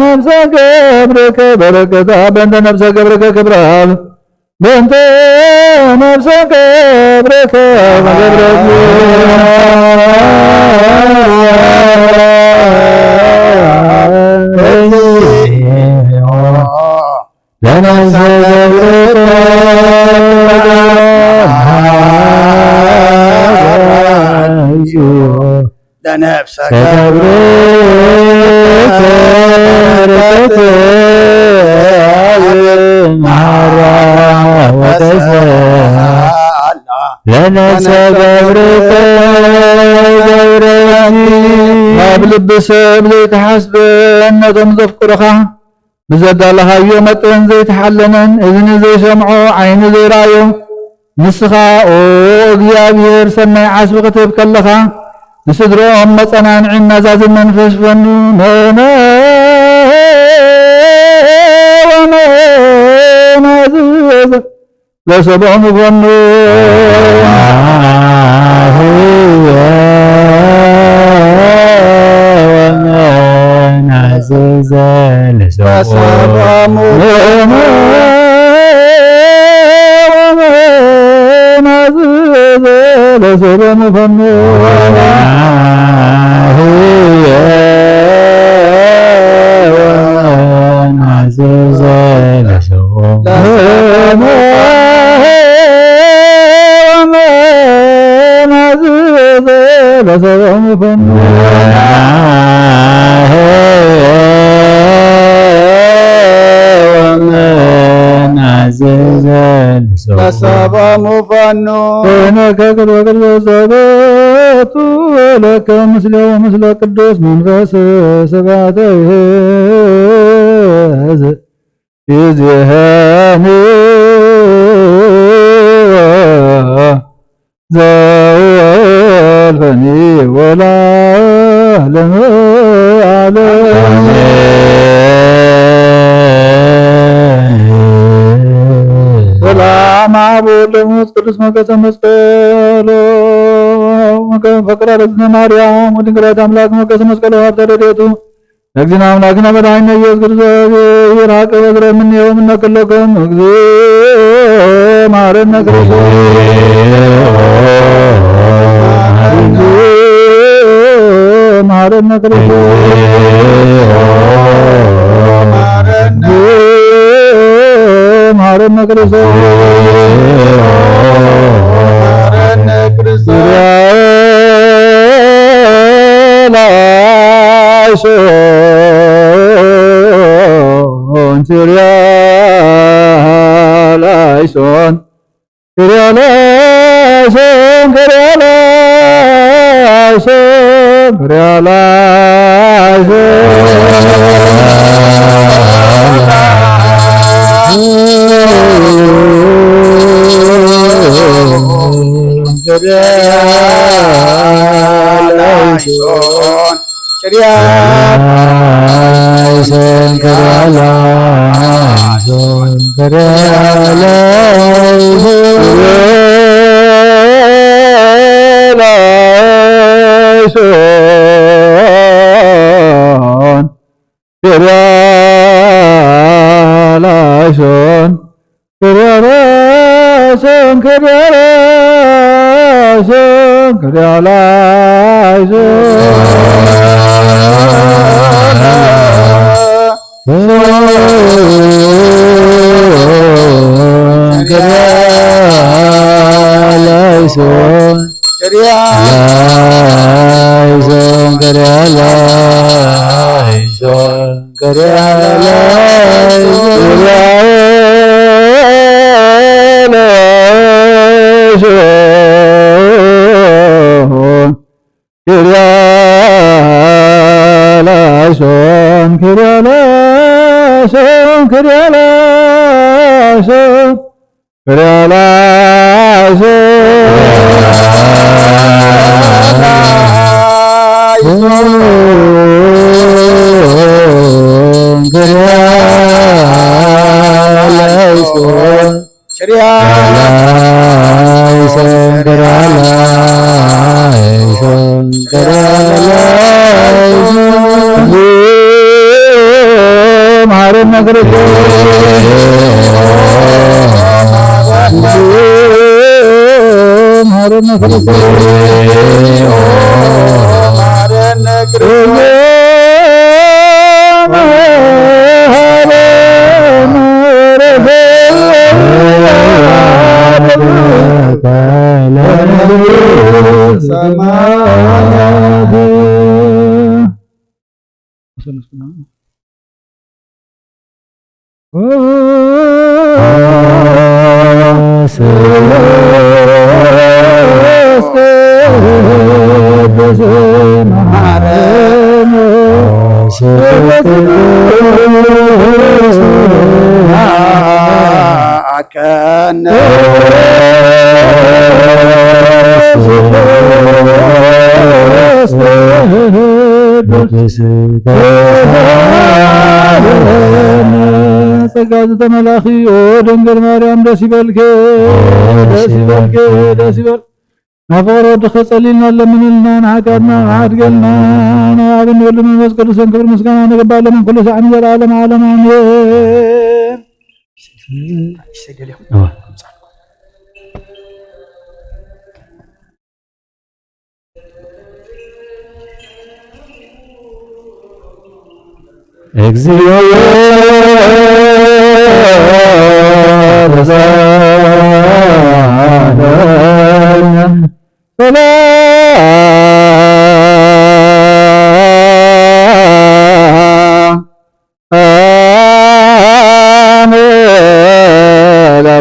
ነብሰ ገብርከ በረከታ፣ በእንተ ነብሰ ገብርከ ክብራ፣ በእንተ ነብሰ ገብርከ ገብረ ለነብሰ ገብርከ ለነብሰ ገብርከ በረከት መሃራ ወተሰሃላ ለነብሰ ገብርከ ገብረ ካብ ልቢ ሰብ ዘይተሓስበን ነቶም ዘፍቅሩኻ ብዘዳለኻዮ መጠን ዘይተሓለነን እዝኒ ዘይሰምዖ ዓይኒ ዘይረኣዮ ንስኻ ኦ እግዚኣብሔር ሰናይ ዓስቢ ክትህብ ከለኻ ንስድሮኦም መጸናንዒን ናዛዝን መንፈስ ፈኑ መነ ወመናዝዝ ለሰቦም ፈኑ ወመናዝዘ ለሰቦም ወመናዝዘ ለሰቦም ፈኑ ወመናዝዘ ለሰቦም ተሰብኦም ፈኑ። ተሰብኦም ፈኑ። ወይነከ ቅድመ ቅዱስ ዘበቱ ለከ ምስሌሁ ምስለ ቅዱስ መንፈስ ስብሐተ ይእዝ። ይእዜኒ ዘወልፈኒ ወለዓለመ ዓለም። ሰላም አብ ወወልድ ወመንፈስ ቅዱስ ሞገሰ መስቀሎ። ፍቅረ እግዝእትነ ማርያም ወድንግላዊት አምላክ ሞገሰ መስቀሎ ሀብተ ረድኤቱ ለእግዚእነ አምላክነ መድኃኒነ ኢየሱስ ክርስቶስ ይርሐቅ ወዝረ እምኔሁ እምነ ኩልክሙ። እግዚኦ መሐረነ ክርስቶስ። እግዚኦ መሐረነ ክርስቶስ። እግዚኦ መሐረነ ክርስቶስ። ላይሶን ኪርያ ላይሶን፣ ኪርያ ላይሶን፣ ኪርያ ላይሶን፣ ኪርያ ላይሶን። ኪርያ ላይሶን፣ ኪርያ ላይሶን፣ ኪርያ ላይሶን፣ ኪርያ ላይሶን፣ ኪርያ ላይሶን፣ ኪርያ ላይሶን፣ ኪርያ ላይሶን፣ ኪርያ ላይሶን፣ ኪርያ ላይሶን። ኪርያ ላይሶን፣ ኪርያ ላይሶን፣ ኪርያ ላይሶን። ኪርያ ላይሶን፣ ኪርያ ላይሶን፣ ኪርያ ላይሶን፣ ኪርያ ላይሶን፣ ኪርያ ላይሶን። ኪርያ ላይሶን፣ ኪርያ ላይሶን፣ ኪርያ ላይሶን፣ ኪርያ ላይሶን፣ ኪርያ ላይሶን። መሐረነ ክርስቶስ፣ መሐረነ ክርስቶስ፣ መሐረነ ክርስቶስ። ጸጋ ዝተመላኺ ኦ ድንግል ማርያም ደስ ይበልኪ፣ ደስ ይበልኪ፣ ደስ ይበል። ናብ ፍቕሪ ወድኺ ጸሊልና ለምንልና፣ ንሓጢኣትና ክሓድገልና፣ ናይ ኣብን ወልድ መንፈስ ቅዱስን ክብሪ ምስጋና ንግባእ ለምን ኩሉ ሳዕ ንዘለዓለም ዓለም ኣሜን። እግዚኦ ተሳሃለነ ሰላም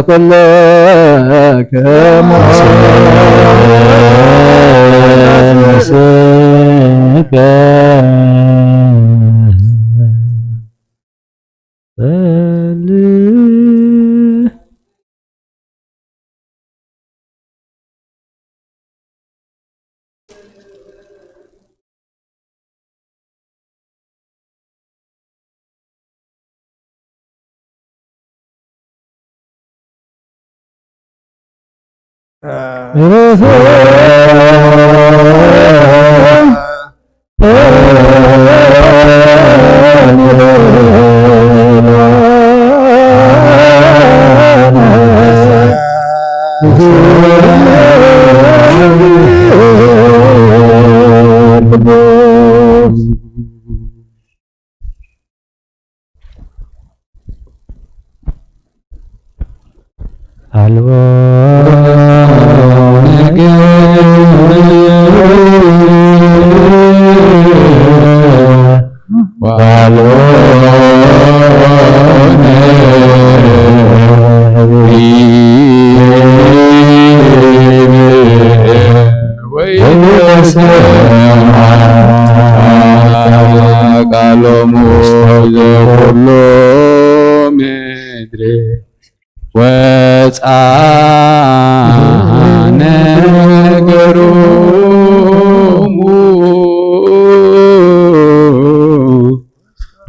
ኩለከ ኣልቦ ነገር ወአልቦ ነቢብ ወይሰምዓ ቃሎሙ ዘኩሉ ምድር ወፃ ነገሮሙ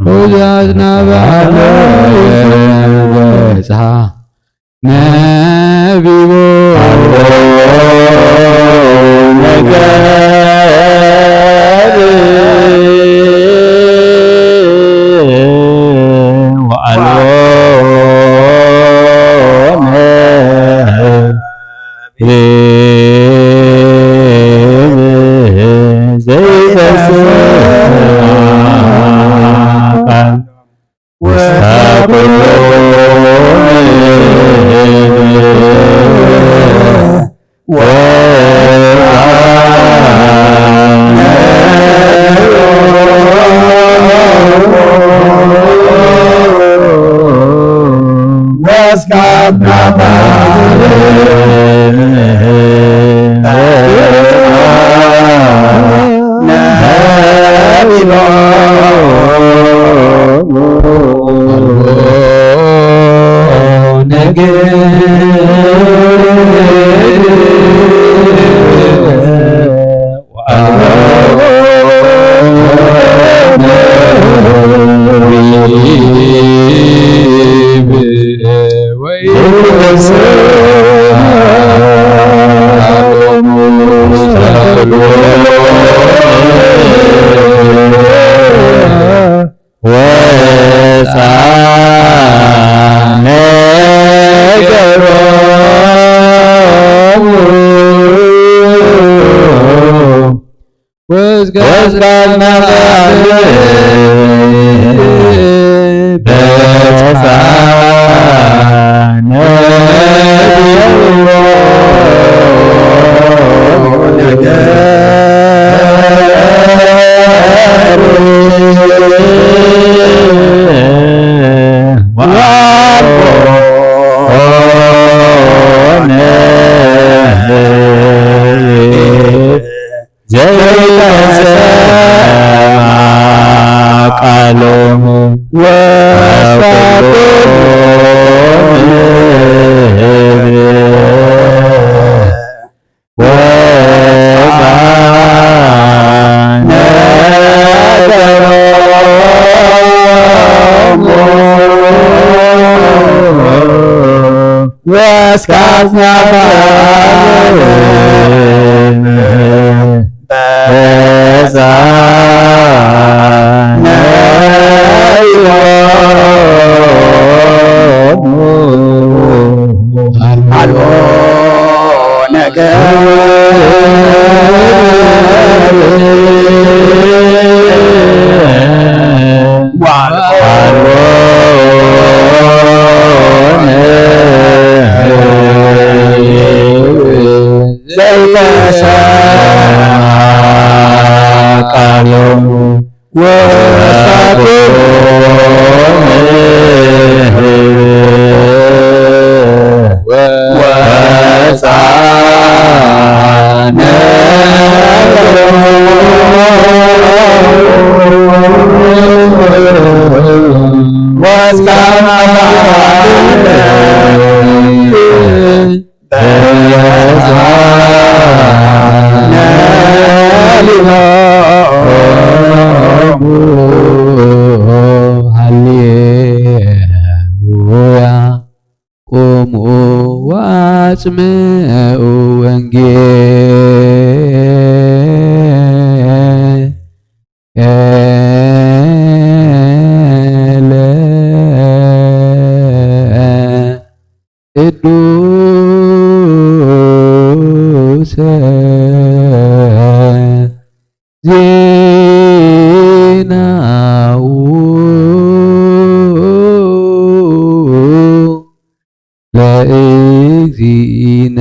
ሆዛዕና በዓለ ወፃ ነቢቦ ነገር ወአልቦ ነቢብ ዘይተሰምዐ ቃል ውስተ ኩሉ ምድር ወፃ ወስብሐት ወፃ ነገሮሙ ወስብሐት በፃ ነቢቦ ዘይተሰምዐ ቃሎሙ ወስብሐት ወፃ ነገሮሙ ወስብሐት በፃ ነቢቦሙ አልቦ ነገር ወአልቦ ዘይተሰምዐ ቃሎሙ ወስብሐት ሃሌሉያ። ቁሙ ወአጽምዑ ወንጌለ ቅዱሰ ዜናሁ ለእግዚእነ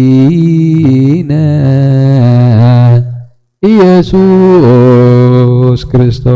ወመድኃኒነ ኢየሱስ ክርስቶስ።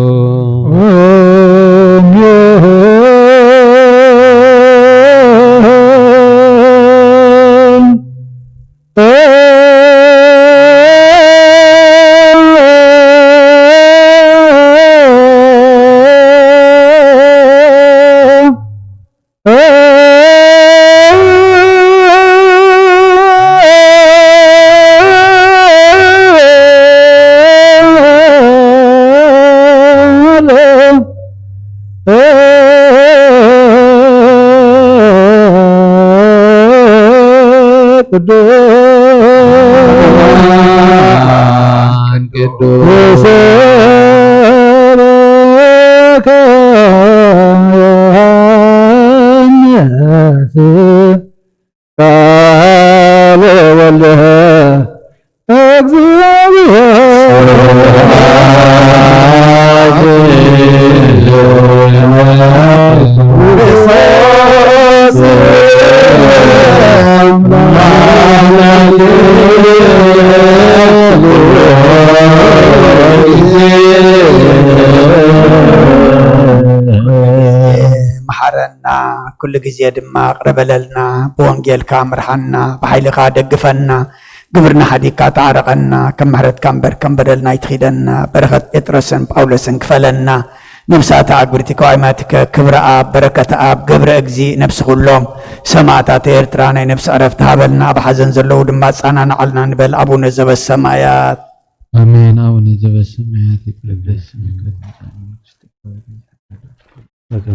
ቅዱስ ቅዱስ ቃለ ወልደ እግዚአብሔር። መሓረና፣ ኩሉ ግዜ ድማ ቅረ በለልና፣ ብወንጌልካ ምርሓና፣ ብሓይልኻ ደግፈና፣ ግብርና ሓዲግካ ተዓረቐና፣ ከም ምሕረትካ እምበር ከም በደልና ኣይትኺደና፣ በረኸት ጴጥሮስን ጳውሎስን ክፈለና፣ ነብሳተ ኣግብርቲ ከዋይማቲከ ክብረ ኣብ፣ በረከተ ኣብ፣ ገብረ እግዚእ፣ ነብሲ ኩሎም ሰማእታት ኤርትራ ናይ ነብሲ ዕረፍቲ ሃበልና፣ ኣብ ሓዘን ዘለዉ ድማ ኣጸናንዓልና ንበል። ኣቡነ ዘበሰማያት። ኣሜን። ኣቡነ ዘበሰማያት ይትቀደስ ስምከ ትምጻእ መንግስትከ ወይኩን ፈቃድከ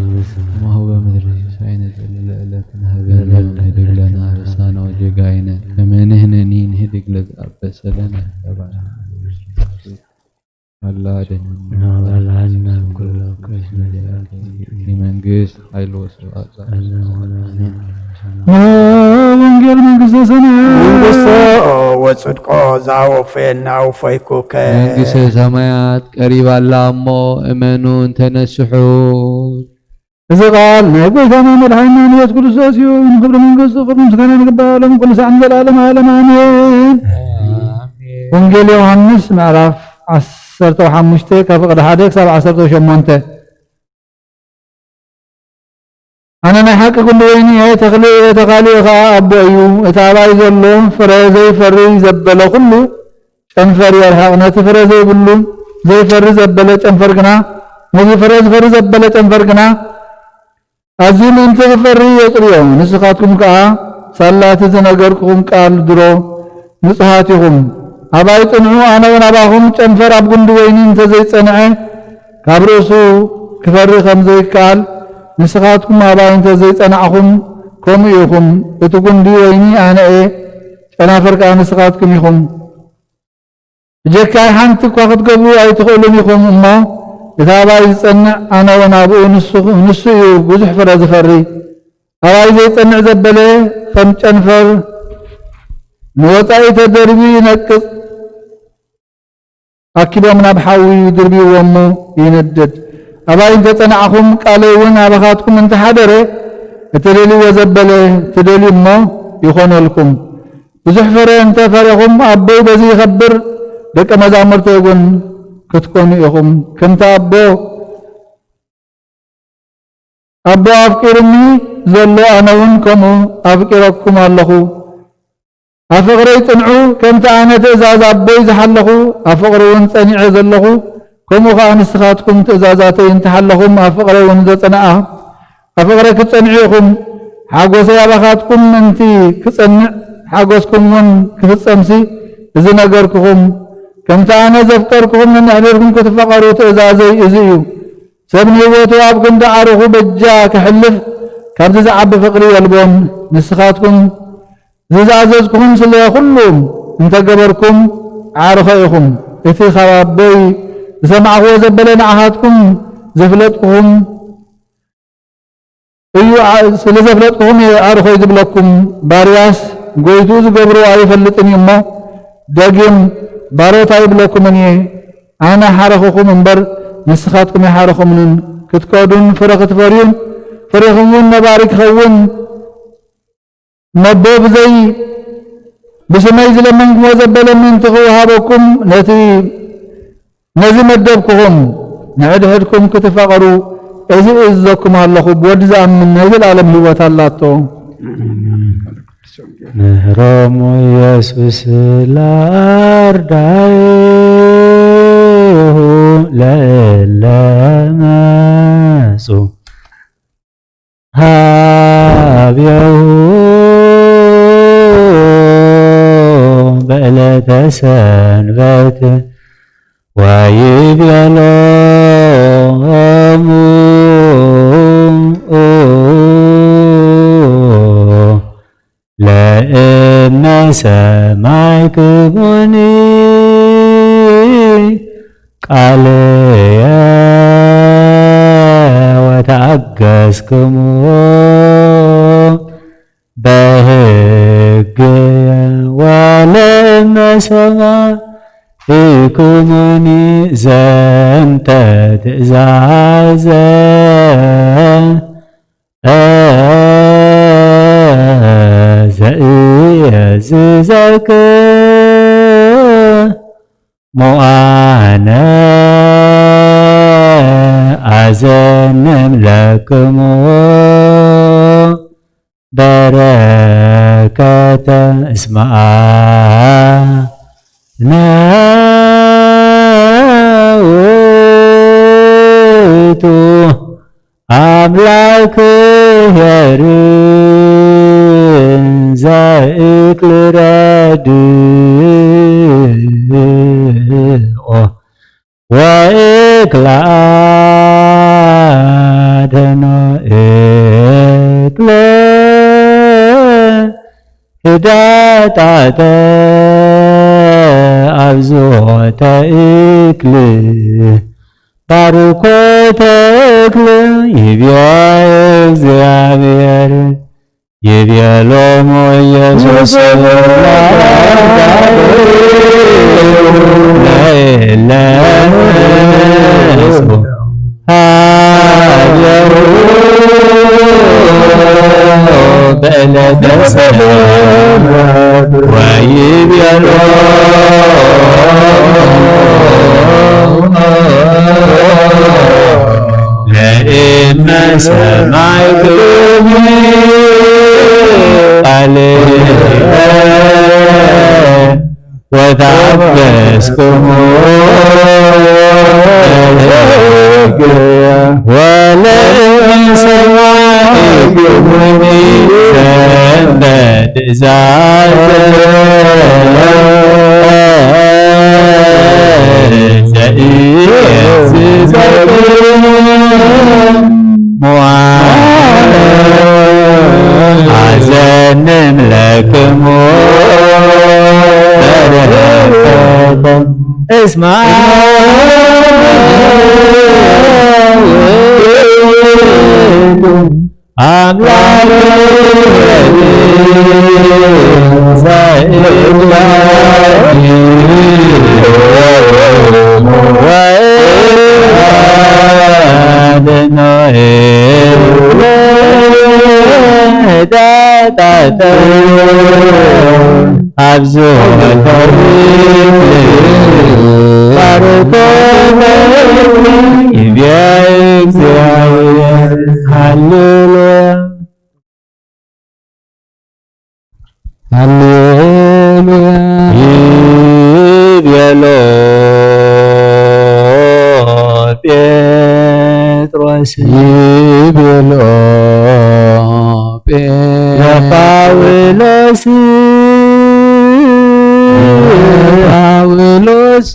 ከማሁ በምድሪ ሲሳይነ ዘለለ ዕለትነ ሀበነ ዮም ንህድግ ለነ አበሳነ ወጌጋይነ ከመ ንሕነኒ ንህድግ ለዘአበሰ ለነ። አላ አድኅነነ ወባልሐነ እምኩሉ እኩይ እስመ ዚአከ ይእቲ መንግስት ኃይል ወስብሐት ለዓለመ ዓለም። አሜን። ወንጌል መንግስተ ሰማያት መንግስቶ ወጽድቆ ዘአወፈየነ አውፈይኩከ። መንግስተ ሰማያት ቀሪባላ እሞ እመኑ እንተነስሑ። እዚ ቃል ናይ ጐይታና መድሓኒና ኢየሱስ ክርስቶስ እዩ። ንኽብሪ መንግስቱ ክብሪ ምስጋና ንግባእ ሎም ኩሉ ሳዕ ንዘለዓለም ዓለም ኣሜን። ኣሜን። ወንጌል ዮሃንስ ምዕራፍ ዓሰርተ ሓሙሽተ ካብ ፍቕዲ ሓደ ክሳብ ዓሰርተ ሸሞንተ። ኣነ ናይ ሓቂ ጒንዲ ወይኒ እየ፣ ተኽሊ እየ፣ ተኻሊ ኸኣ ኣቦ እዩ። እቲ ኣባይ ዘሎ ፍረ ዘይፈሪ ዘበለ ኹሉ ጨንፈር የርሕቕ፣ ነቲ ፍረ ዘይብሉ ዘይፈሪ ዘበለ ጨንፈር ግና፣ ነዚ ፍረ ዝፈሪ ዘበለ ጨንፈር ግና ኣዝዩ ምእንቲ ክፈሪ የጽርዮ። ንስኻትኩም ከኣ ሳላ እቲ ዝነገርኩኹም ቃል ድሮ ንጹሃት ኢኹም። ኣባይ ጽንዑ፣ ኣነ እውን ኣባኹም። ጨንፈር ኣብ ጒንዲ ወይኒ እንተ ዘይጸንዐ፣ ካብ ርእሱ ክፈሪ ከም ዘይከኣል፣ ንስኻትኩም ኣባይ እንተ ዘይጸናዕኹም፣ ከምኡ ኢኹም። እቲ ጒንዲ ወይኒ ኣነ እየ፣ ጨናፍር ከኣ ንስኻትኩም ኢኹም። ብጀካይ ሓንቲ እኳ ክትገብሩ ኣይትኽእሉን ኢኹም እሞ፣ እቲ ኣባይ ዝጸንዕ፣ ኣነ እውን ኣብኡ፣ ንሱ፣ ንሱ እዩ ብዙሕ ፍረ ዝፈሪ። ኣባይ ዘይጸንዕ ዘበለ ከም ጨንፈር ንወጻኢ ተደርብዩ ይነቅጽ፣ ኣኪቦም ናብ ሓዊ ይድርብይዎ እሞ ይነድድ። ኣባይ እንተ ጸናዕኹም፣ ቃለይ እውን ኣባኻትኩም እንተ ሓደረ፣ እትደልይዎ ዘበለ ትደልዩ እሞ ይኾነልኩም። ብዙሕ ፍረ እንተ ፈሬኹም፣ ኣቦይ በዚ ይኸብር፣ ደቀ መዛሙርተይ እውን ክትኮኑ ኢኹም። ከምቲ ኣቦ ኣቦ ኣፍቂሩኒ ዘሎ፣ ኣነ እውን ከምኡ ኣፍቂረኩም ኣለኹ። ኣብ ፍቕረይ ጽንዑ፣ ከምቲ ኣነ ትእዛዝ ኣቦይ ዝሓለኹ፣ ኣብ ፍቕሪ እውን ጸኒዐ ዘለኹ፣ ከምኡ ኸኣ ንስኻትኩም ትእዛዛተይ እንተሓለኹም፣ ኣብ ፍቕረይ እውን ዘጸንኣ፣ ኣብ ፍቕረ ክትጸንዑ ኢኹም። ሓጎሰይ ኣባኻትኩም ምእንቲ ክጸንዕ፣ ሓጎስኩም እውን ክፍጸምሲ፣ እዚ ነገርኩኹም። ከምቲ ኣነ ዘፍቀርኩኹም ነንሕድሕድኩም ክትፋቐሩ ትእዛዘይ እዚ እዩ። ሰብ ንህይወቱ ኣብ ክንዲ ዓርኹ በጃ ክሕልፍ፣ ካብዚ ዝዓቢ ፍቕሪ የልቦን። ንስኻትኩም ዝዛዘዝኩኹም ስለ ኩሉ እንተገበርኩም፣ ዓርኸ ኢኹም። እቲ ካብ ኣቦይ ዝሰማዕክዎ ዘበለ ንዓኻትኩም ዘፍለጥኩኹም እዩ፣ ዓ-፣ ስለ ዘፍለጥኩኹም እየ ዓርኾይ ዝብለኩም። ባርያስ ጎይትኡ ዝገብሮ ኣይፈልጥን እዩ እሞ፣ ደጊም ባሮት ኣይብለኩምን እየ። ኣነ ሓረኹኹም እምበር፣ ንስኻትኩም ኣይሓረኹምንን። ክትከዱን ፍረ ክትፈርዩን፣ ፍሬኹም እውን ነባሪ ክኸውን፣ ነቦ ብዘይ ብስመይ ዝለመንኩምዎ ዘበለ ምእንቲ ክወሃበኩም፣ ነቲ፣ ነዚ መደብኩኹም። ንሕድሕድኩም ክትፋቐሩ፣ እዚ እእዝዘኩም ኣለኹ፣ ብወዲ ዝኣምን ናይ ዘለኣለም ህይወት ኣላቶ። ምህሮሙ ኢየሱስ ለኣርዳኢሁ ለእለ መጹ ሀቤሁ በዕለተ ሰንበት ወይቤሎሙ ለእመ ሰማዕኩሙኒ ቃልየ ወተአገስክሙ በህግየ ወለእመ ሰማዕኩሙኒ ዘንተ ትእዛዘ ዘእየዝዘክሙ አነ አዘንም ለክሙ በረከተ እስመ አነ ውእቱ አምላክ ኄር ዘእክል ረድኦ ወእክል አድህኖ እክል ህዳጣተ አብዝሖተ እክል ባርኮተ እክል ይቤ እግዚአብሔር። ይቤሎሙ ኢየሱስ ለአርዳኢሁ ለእለ መጹ ሀቤሁ በዕለተ ሰንበት ወይቤሎሙ ለእመ ሰማዕኩሙ ቃልየ ወተአገስክሙ በህግየ ወለእመ ሰማዕኩሙኒ ዘንተ ትእዛዘ ዘእየዝዘክሙ አነ አዘንም ለክሙ በረከተ እስመ አምላክ ዘእብላኒ ወአድኖ ዳጣተ አብዝሖ ባርኮተ ይቤ እግዚአብሔር። ሃሌሉያ። ሃሌ ጴጥሮስ ይቤሎ ጳውሎስ ጳውሎስ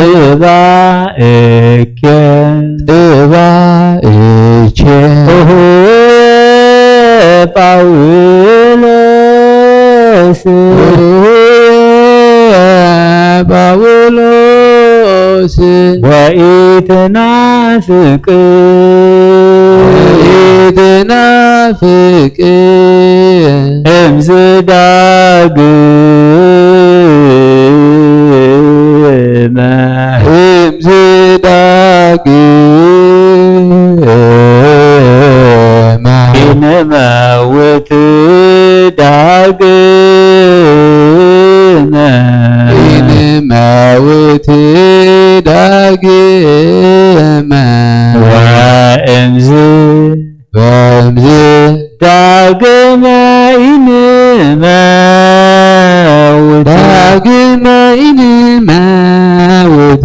እባ እኬ እባ እኬ ኦሆ ጳውሎስ ጳውሎስ ወኢትናፍቅ ወኢትናፍቅ እምዝ ዳግመ እምዝ ዳግመ ኢንመውት ዳግመ ኢንመውት ዳግመ ወእምዝ ወእምዝ ዳግመ ኢንመውት ዳግመ ኢንመውት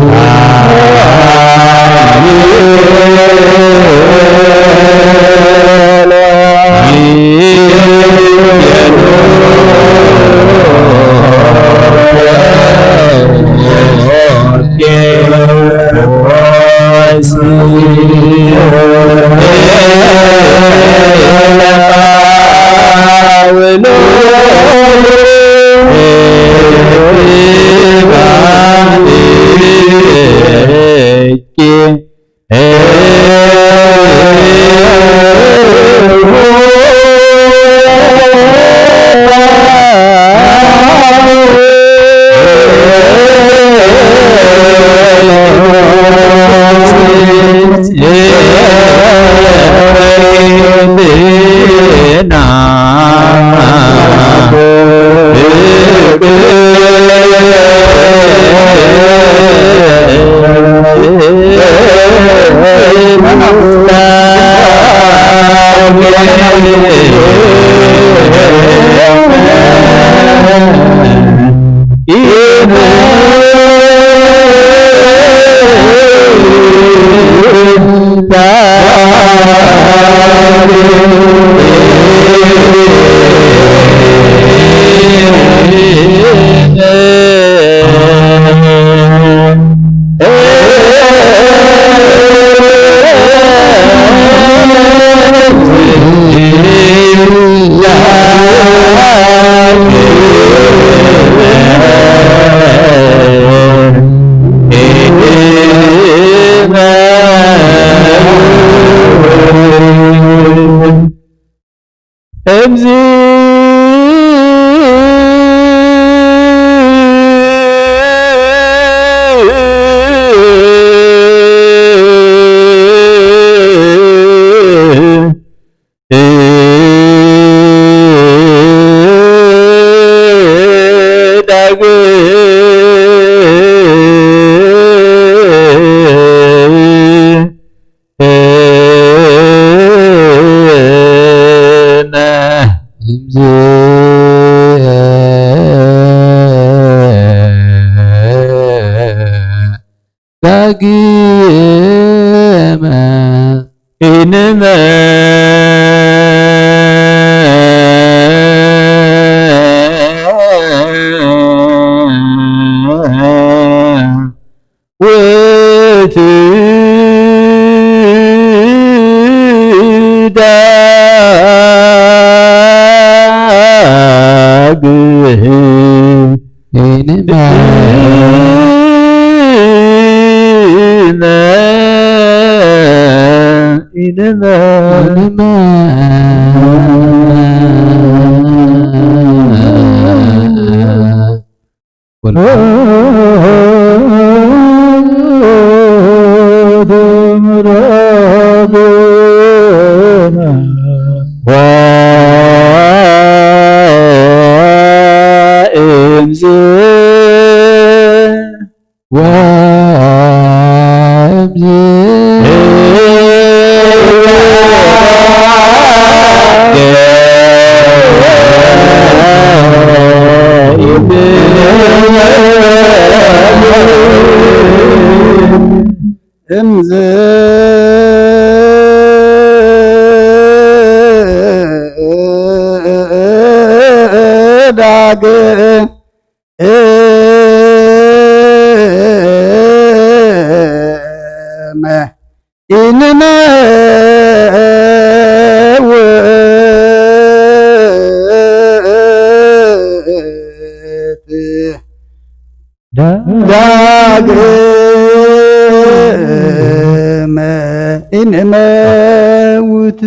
እምዝ ዳግመ ኢንመ ውእቱ ዳግም ኢንመ ኢንመ ኢንመ ወእምዝ ወእምዝ እመ ኢንመውት ዳግመ ኢንመውት።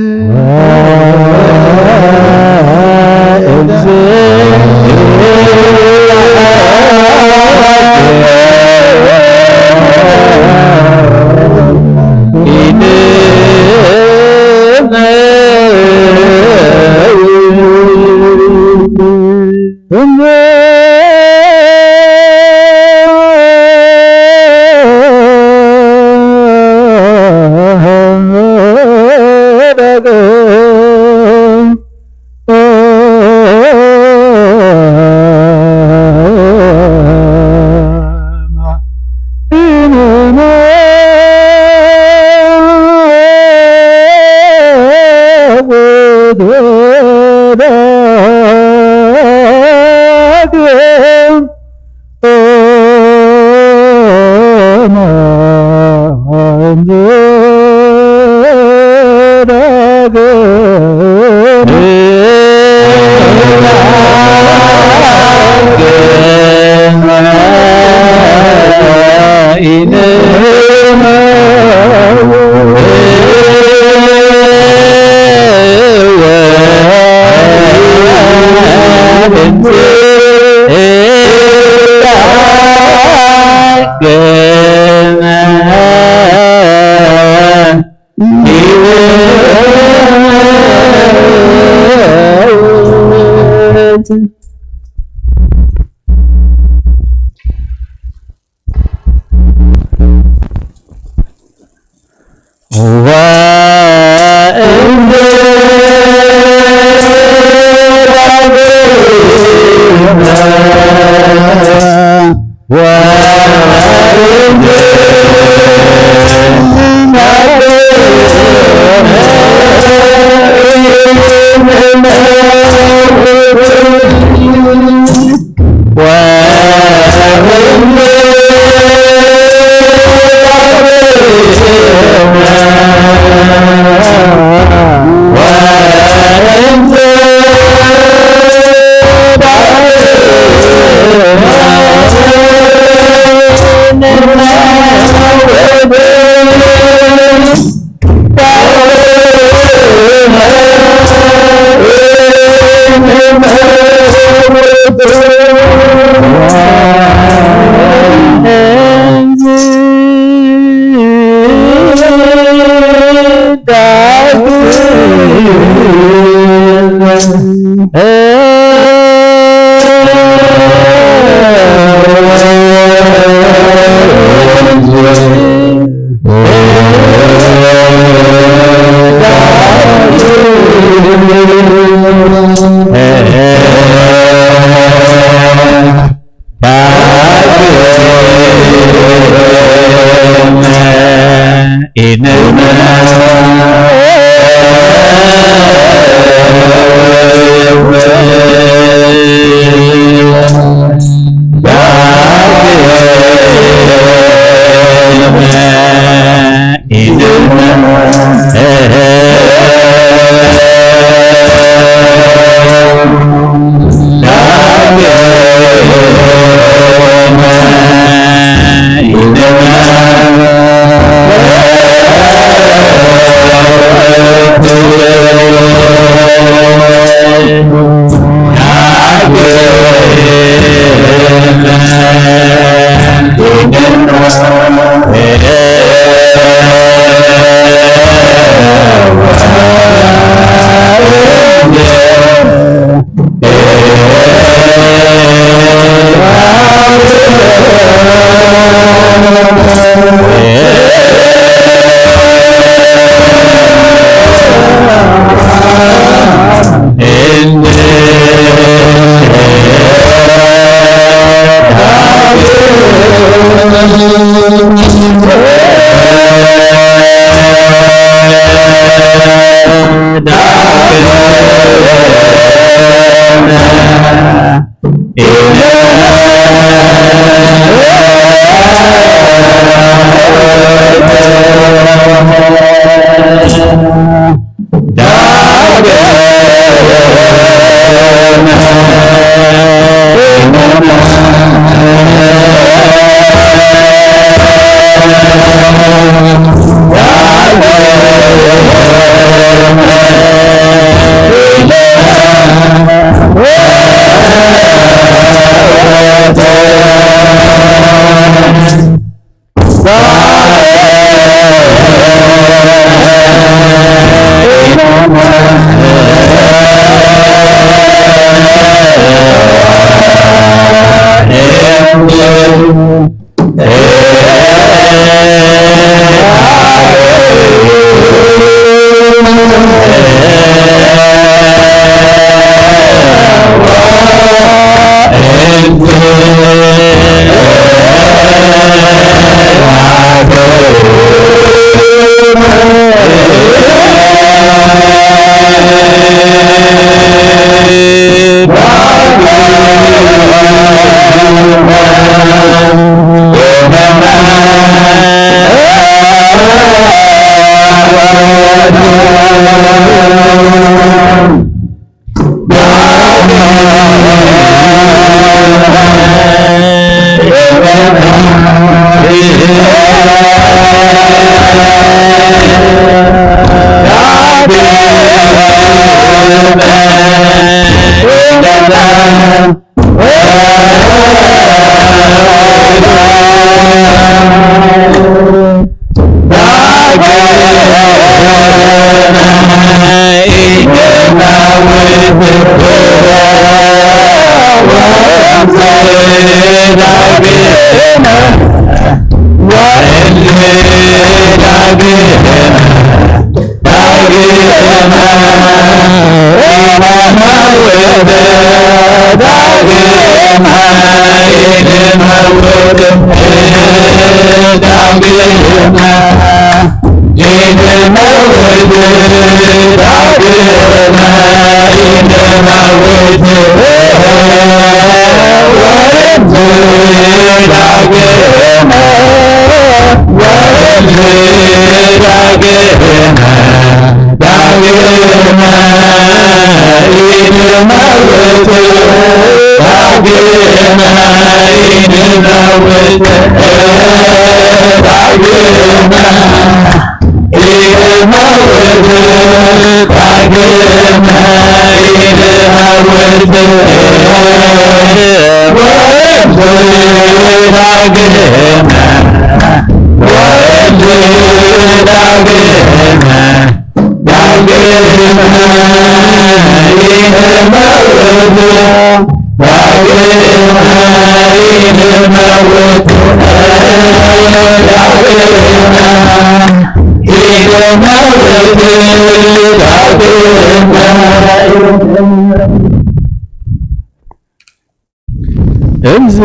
እምዝ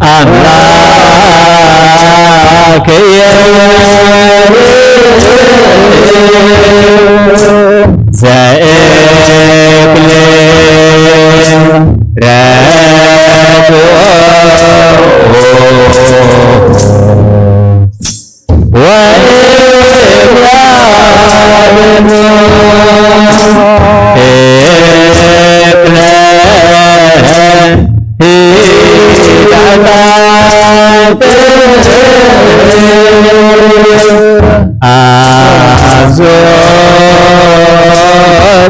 ኣምላክ ዘእክል ረድኦ ወእግዚኣብሔር እክለ ሂዳታት ኣዞ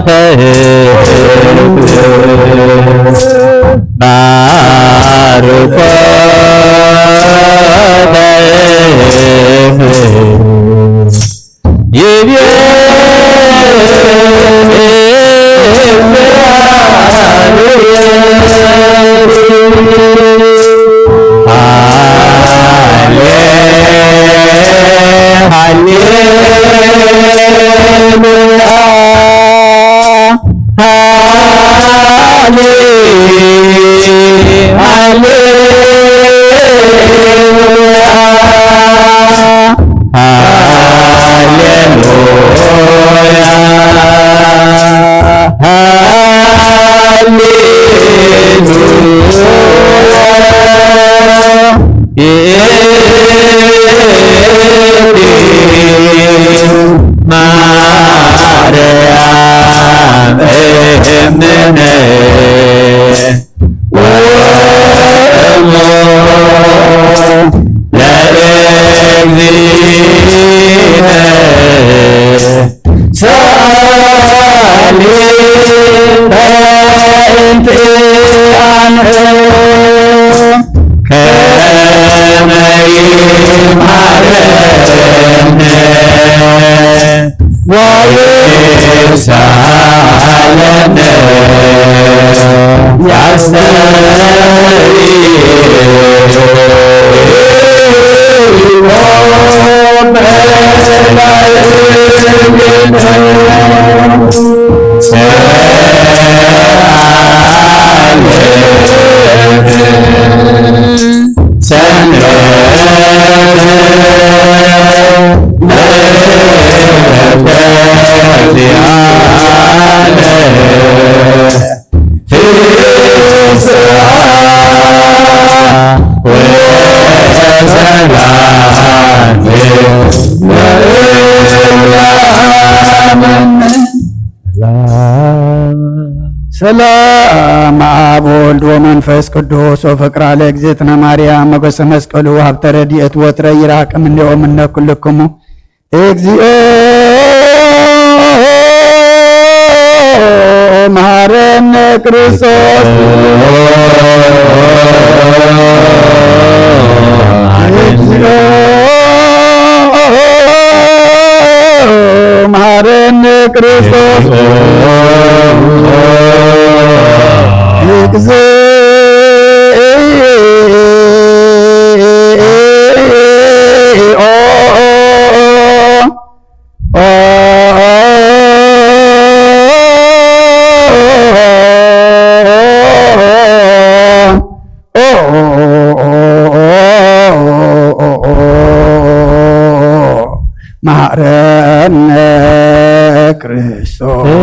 ተህብ ባርኮ ተህብ ይቤ ሃሌ ሃሌ ሃሌሉያ ሃሌሉያ ይእቲ ማርያም እምነ ወእሞ ለእግዚእነ ሰአሊ በእንቲአነ ከመ ይምሃረነ ወይሳለነ ያስተርእዮ ሰላም አብ ወወልድ ወመንፈስ ቅዱስ ወፍቅራ ለእግዝእትነ ማርያም ሞገሰ መስቀሉ ሀብተ ረድኤት ወትረ ይራቅ እምኔ ወእምነ ኩልክሙ። እግዚኦ መሐረነ ክርስቶስ። እግዚኦ መሐረነ ክርስቶስ። እግዚኦ መሐረነ ክርስቶስ።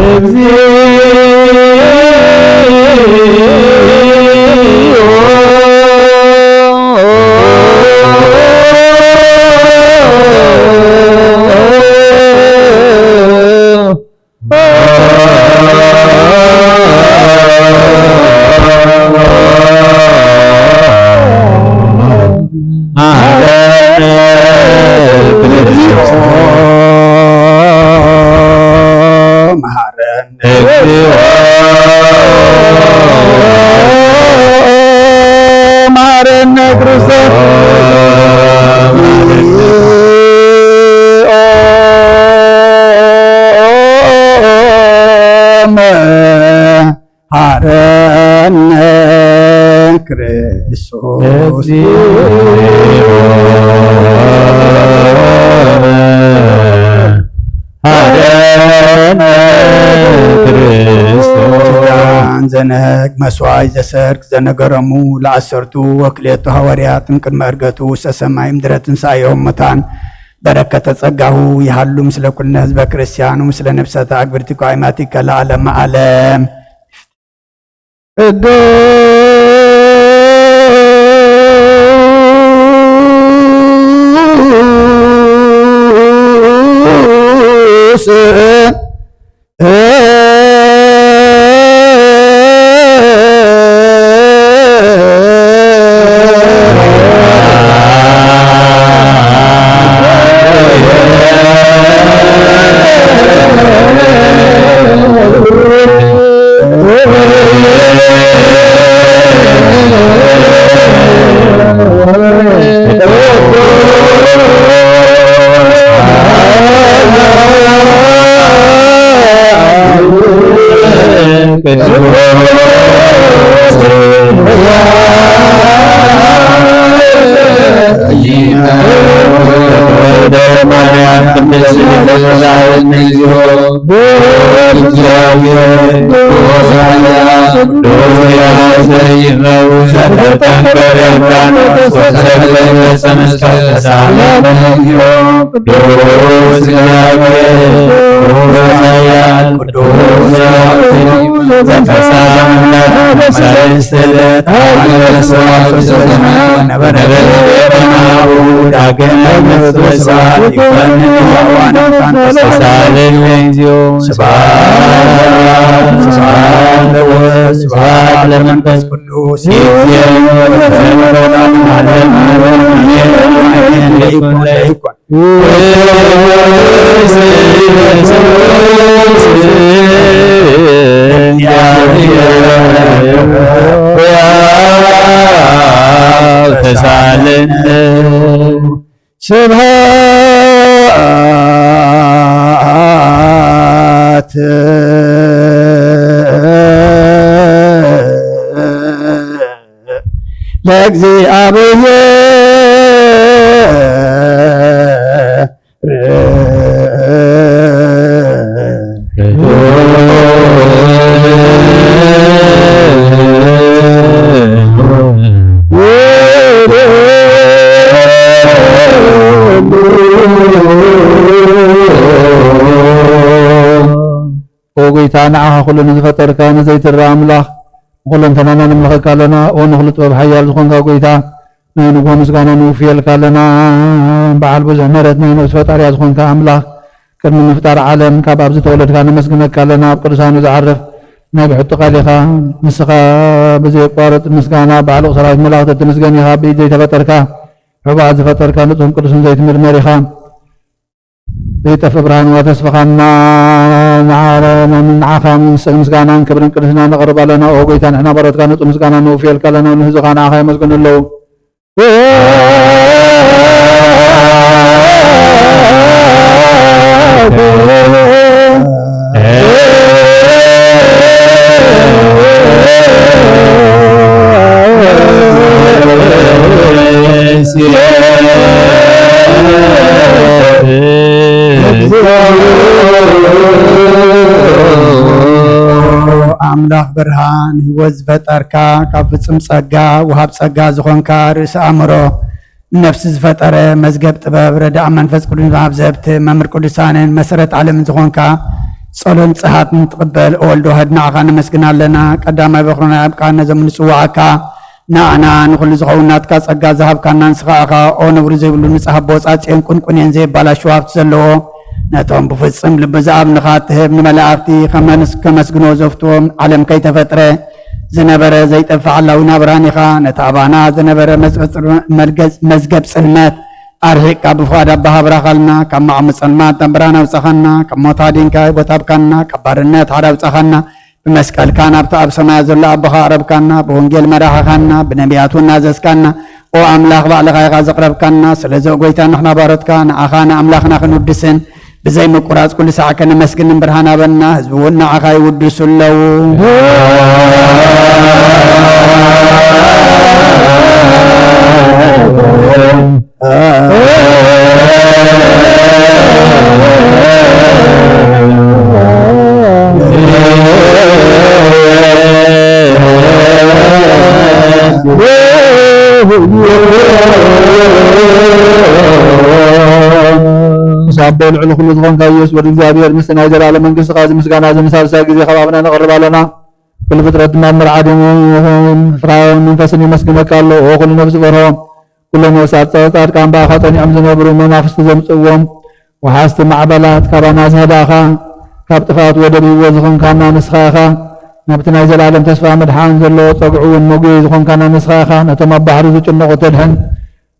መሐረነ ክርስቶስ። መሓረነ ክርስቶስ። ኪዳን ዘነግ መስዋይ ዘሰርክ ዘነገረሙ ለዓሰርቱ ወክልኤቱ ሃዋርያትን ቅድመ ዕርገቱ ውስተ ሰማይ ምድረ ትንሳኤ እሙታን በረከተ ጸጋሁ ይሃሉ ምስለ ኩልነ ህዝበ ክርስቲያኑ ምስለ ነፍሰተ ኣግብርቲ ቋይማቲከ ለዓለመ ዓለም። ቅዱስ ቅዱስ እግዚአብሔር ቅዱስ ዘተሳምነ ሰለስት ዕለት ነበረ። ዳግም ስብሐት ይኮን። ተሳለነ እግዚኦ። ስብሐት፣ ስብሐት ለወልድ፣ ስብሐት ለመንፈስ ቅዱስ። ይእዜኑ ወለዓለመ ዓለም። አሜን። ለይኩን፣ ለይኩን። ተሳለነ። ስብሐት ለእግዚአብሔር። ኦ ጎይታ፣ ንዓኻ ኩሉ ንዝፈጠርካ ንዘይትረኣ ኣምላኽ፣ ንኹለንተናና ነምልኸካ ኣለና። ኦ ንኹሉ ጥበብ ሓያል ዝኾንካ ጎይታ፣ ናይ ንግሆ ምስጋና ንውፍየልካ ኣለና። በዓል ብዙሕ ምሕረት፣ ናይ ነፍሲ ፈጣሪያ ዝኾንካ ኣምላኽ፣ ቅድሚ ምፍጣር ዓለም ካብ ኣብ ዝተወለድካ ነመስግነካ ኣለና። ኣብ ቅዱሳኑ ዝዓርፍ ናይ ብሕቱ ቃል ኢኻ። ንስኻ ብዘየቋርጥ ምስጋና ኣብ ኣዕሉቕ ሰራዊት መላእኽቲ እትምስገን ኢኻ። ብኢድ ዘይተፈጠርካ፣ ሕቡኣት ዝፈጠርካ፣ ንጹህን ቅዱስን ዘይትምርመር ኢኻ። ዘይጠፍእ ብርሃን ተስፋኻና ንዓ-፣ ንዓኻ ምስ-፣ ምስጋናን ክብርን ቅድስና ነቕርብ ኣለና። ኦ ጎይታ፣ ንሕና ባሮትካ ንጹህ ምስጋና ነውፍየልካ ኣለና። ንህዝብኻ ንዓኻ የመስግኑ ኣለዉ። ኣምላኽ ብርሃን ህይወት ዝፈጠርካ፣ ካብ ፍጹም ጸጋ ወሃብ ጸጋ ዝኾንካ፣ ርእሲ ኣእምሮ ነፍሲ ዝፈጠረ፣ መዝገብ ጥበብ፣ ረዳእ መንፈስ ቅዱስ፣ መሃብ ዘህብቲ፣ መምህር ቅዱሳንን መሰረት ዓለምን ዝኾንካ፣ ጸሎን ጽሃትን ትቕበል፣ ኦ ወልድ ዋህድ፣ ንዓኻ ነመስግን ኣለና። ቀዳማይ በኹርና ኣብ ቃል ነዞም ንጽውዓካ፣ ንኣና ንኹሉ ዝኸውን ናትካ ጸጋ ዝሃብካና ንስኻ ኢኻ። ኦ ነውሪ ዘይብሉ ንጽህ ኣቦ፣ ጻጽዮን ቁንቁንየን ዘየባላሽው ሃብቲ ዘለዎ፣ ነቶም ብፍጽም ልቢ ዝኣምንኻ እትህብ፣ ንመላእኽቲ ከመንስ-፣ ከመስግኖ ዘፍትዎም፣ ዓለም ከይተፈጥረ ዝነበረ ዘይጠፍእ ሓላዊና ብርሃን ኢኻ። ነቲ ኣባና ዝነበረ መዝበ-፣ መዝገብ ጽልመት ኣርሒቕካ ብፍቓድ ኣባኻ ኣብራኻልና። ካብ መዓሙ ጸልማት ናብ ብርሃን ኣውጻኻና። ካብ ሞት ኣዲንካ ህይወት ሃብካና። ካብ ባርነት ሓራ ኣውጻኻና። ብመስቀልካ ናብቲ ኣብ ሰማያት ዘሎ ኣቦኻ ኣቕረብካና። ብወንጌል መራሕኻና። ብነቢያት እውን ኣዘዝካና። ኦ ኣምላኽ፣ ባዕልኻ ኢኻ ዘቕረብካና። ስለዚ ኦ ጎይታ፣ ንሕና ባሮትካ ንኣኻ ንኣምላኽና ክንውድስን ብዘይ ምቁራጽ ኩሉ ሳዕ ከነመስግን ብርሃን ኣበና፣ ህዝቢ እውን ንዓኻ ይውድሱ ኣለዉ። ምስ ኣቦ ልዕሊ ኩሉ ዝኾንካ ኢየሱስ ወዲ እግዚኣብሔር፣ ምስቲ ናይ ዘላለም መንግስትኻ እዚ ምስጋና እዚ ንሳልሳይ ግዜ ካብ ኣፍና ነቕርብ ኣለና። ኩሉ ፍጥረት ድማ ብመርዓ ደሙ ይኹን ፍርሃውን መንፈስን የመስግነካ ኣሎ። ኦ ኩሉ ነፍሲ በርሆ፣ ኩሎም ነፍሳት ጻድቃን ብኣኻ ጸኒዖም ዝነብሩ መናፍስቲ ዘምጽእዎም ወሓዝቲ ማዕበላት ካባና ዝሃዳእኻ፣ ካብ ጥፍኣት ወደብ ህይወት ዝኾንካና ንስኻ ኢኻ። ናብቲ ናይ ዘላለም ተስፋ ምድሓን ዘለዎ ጸግዑ እውን መጉየይ ዝኾንካና ንስኻ ኢኻ። ነቶም ኣብ ባሕሪ ዝጭነቑ ተድሕን፣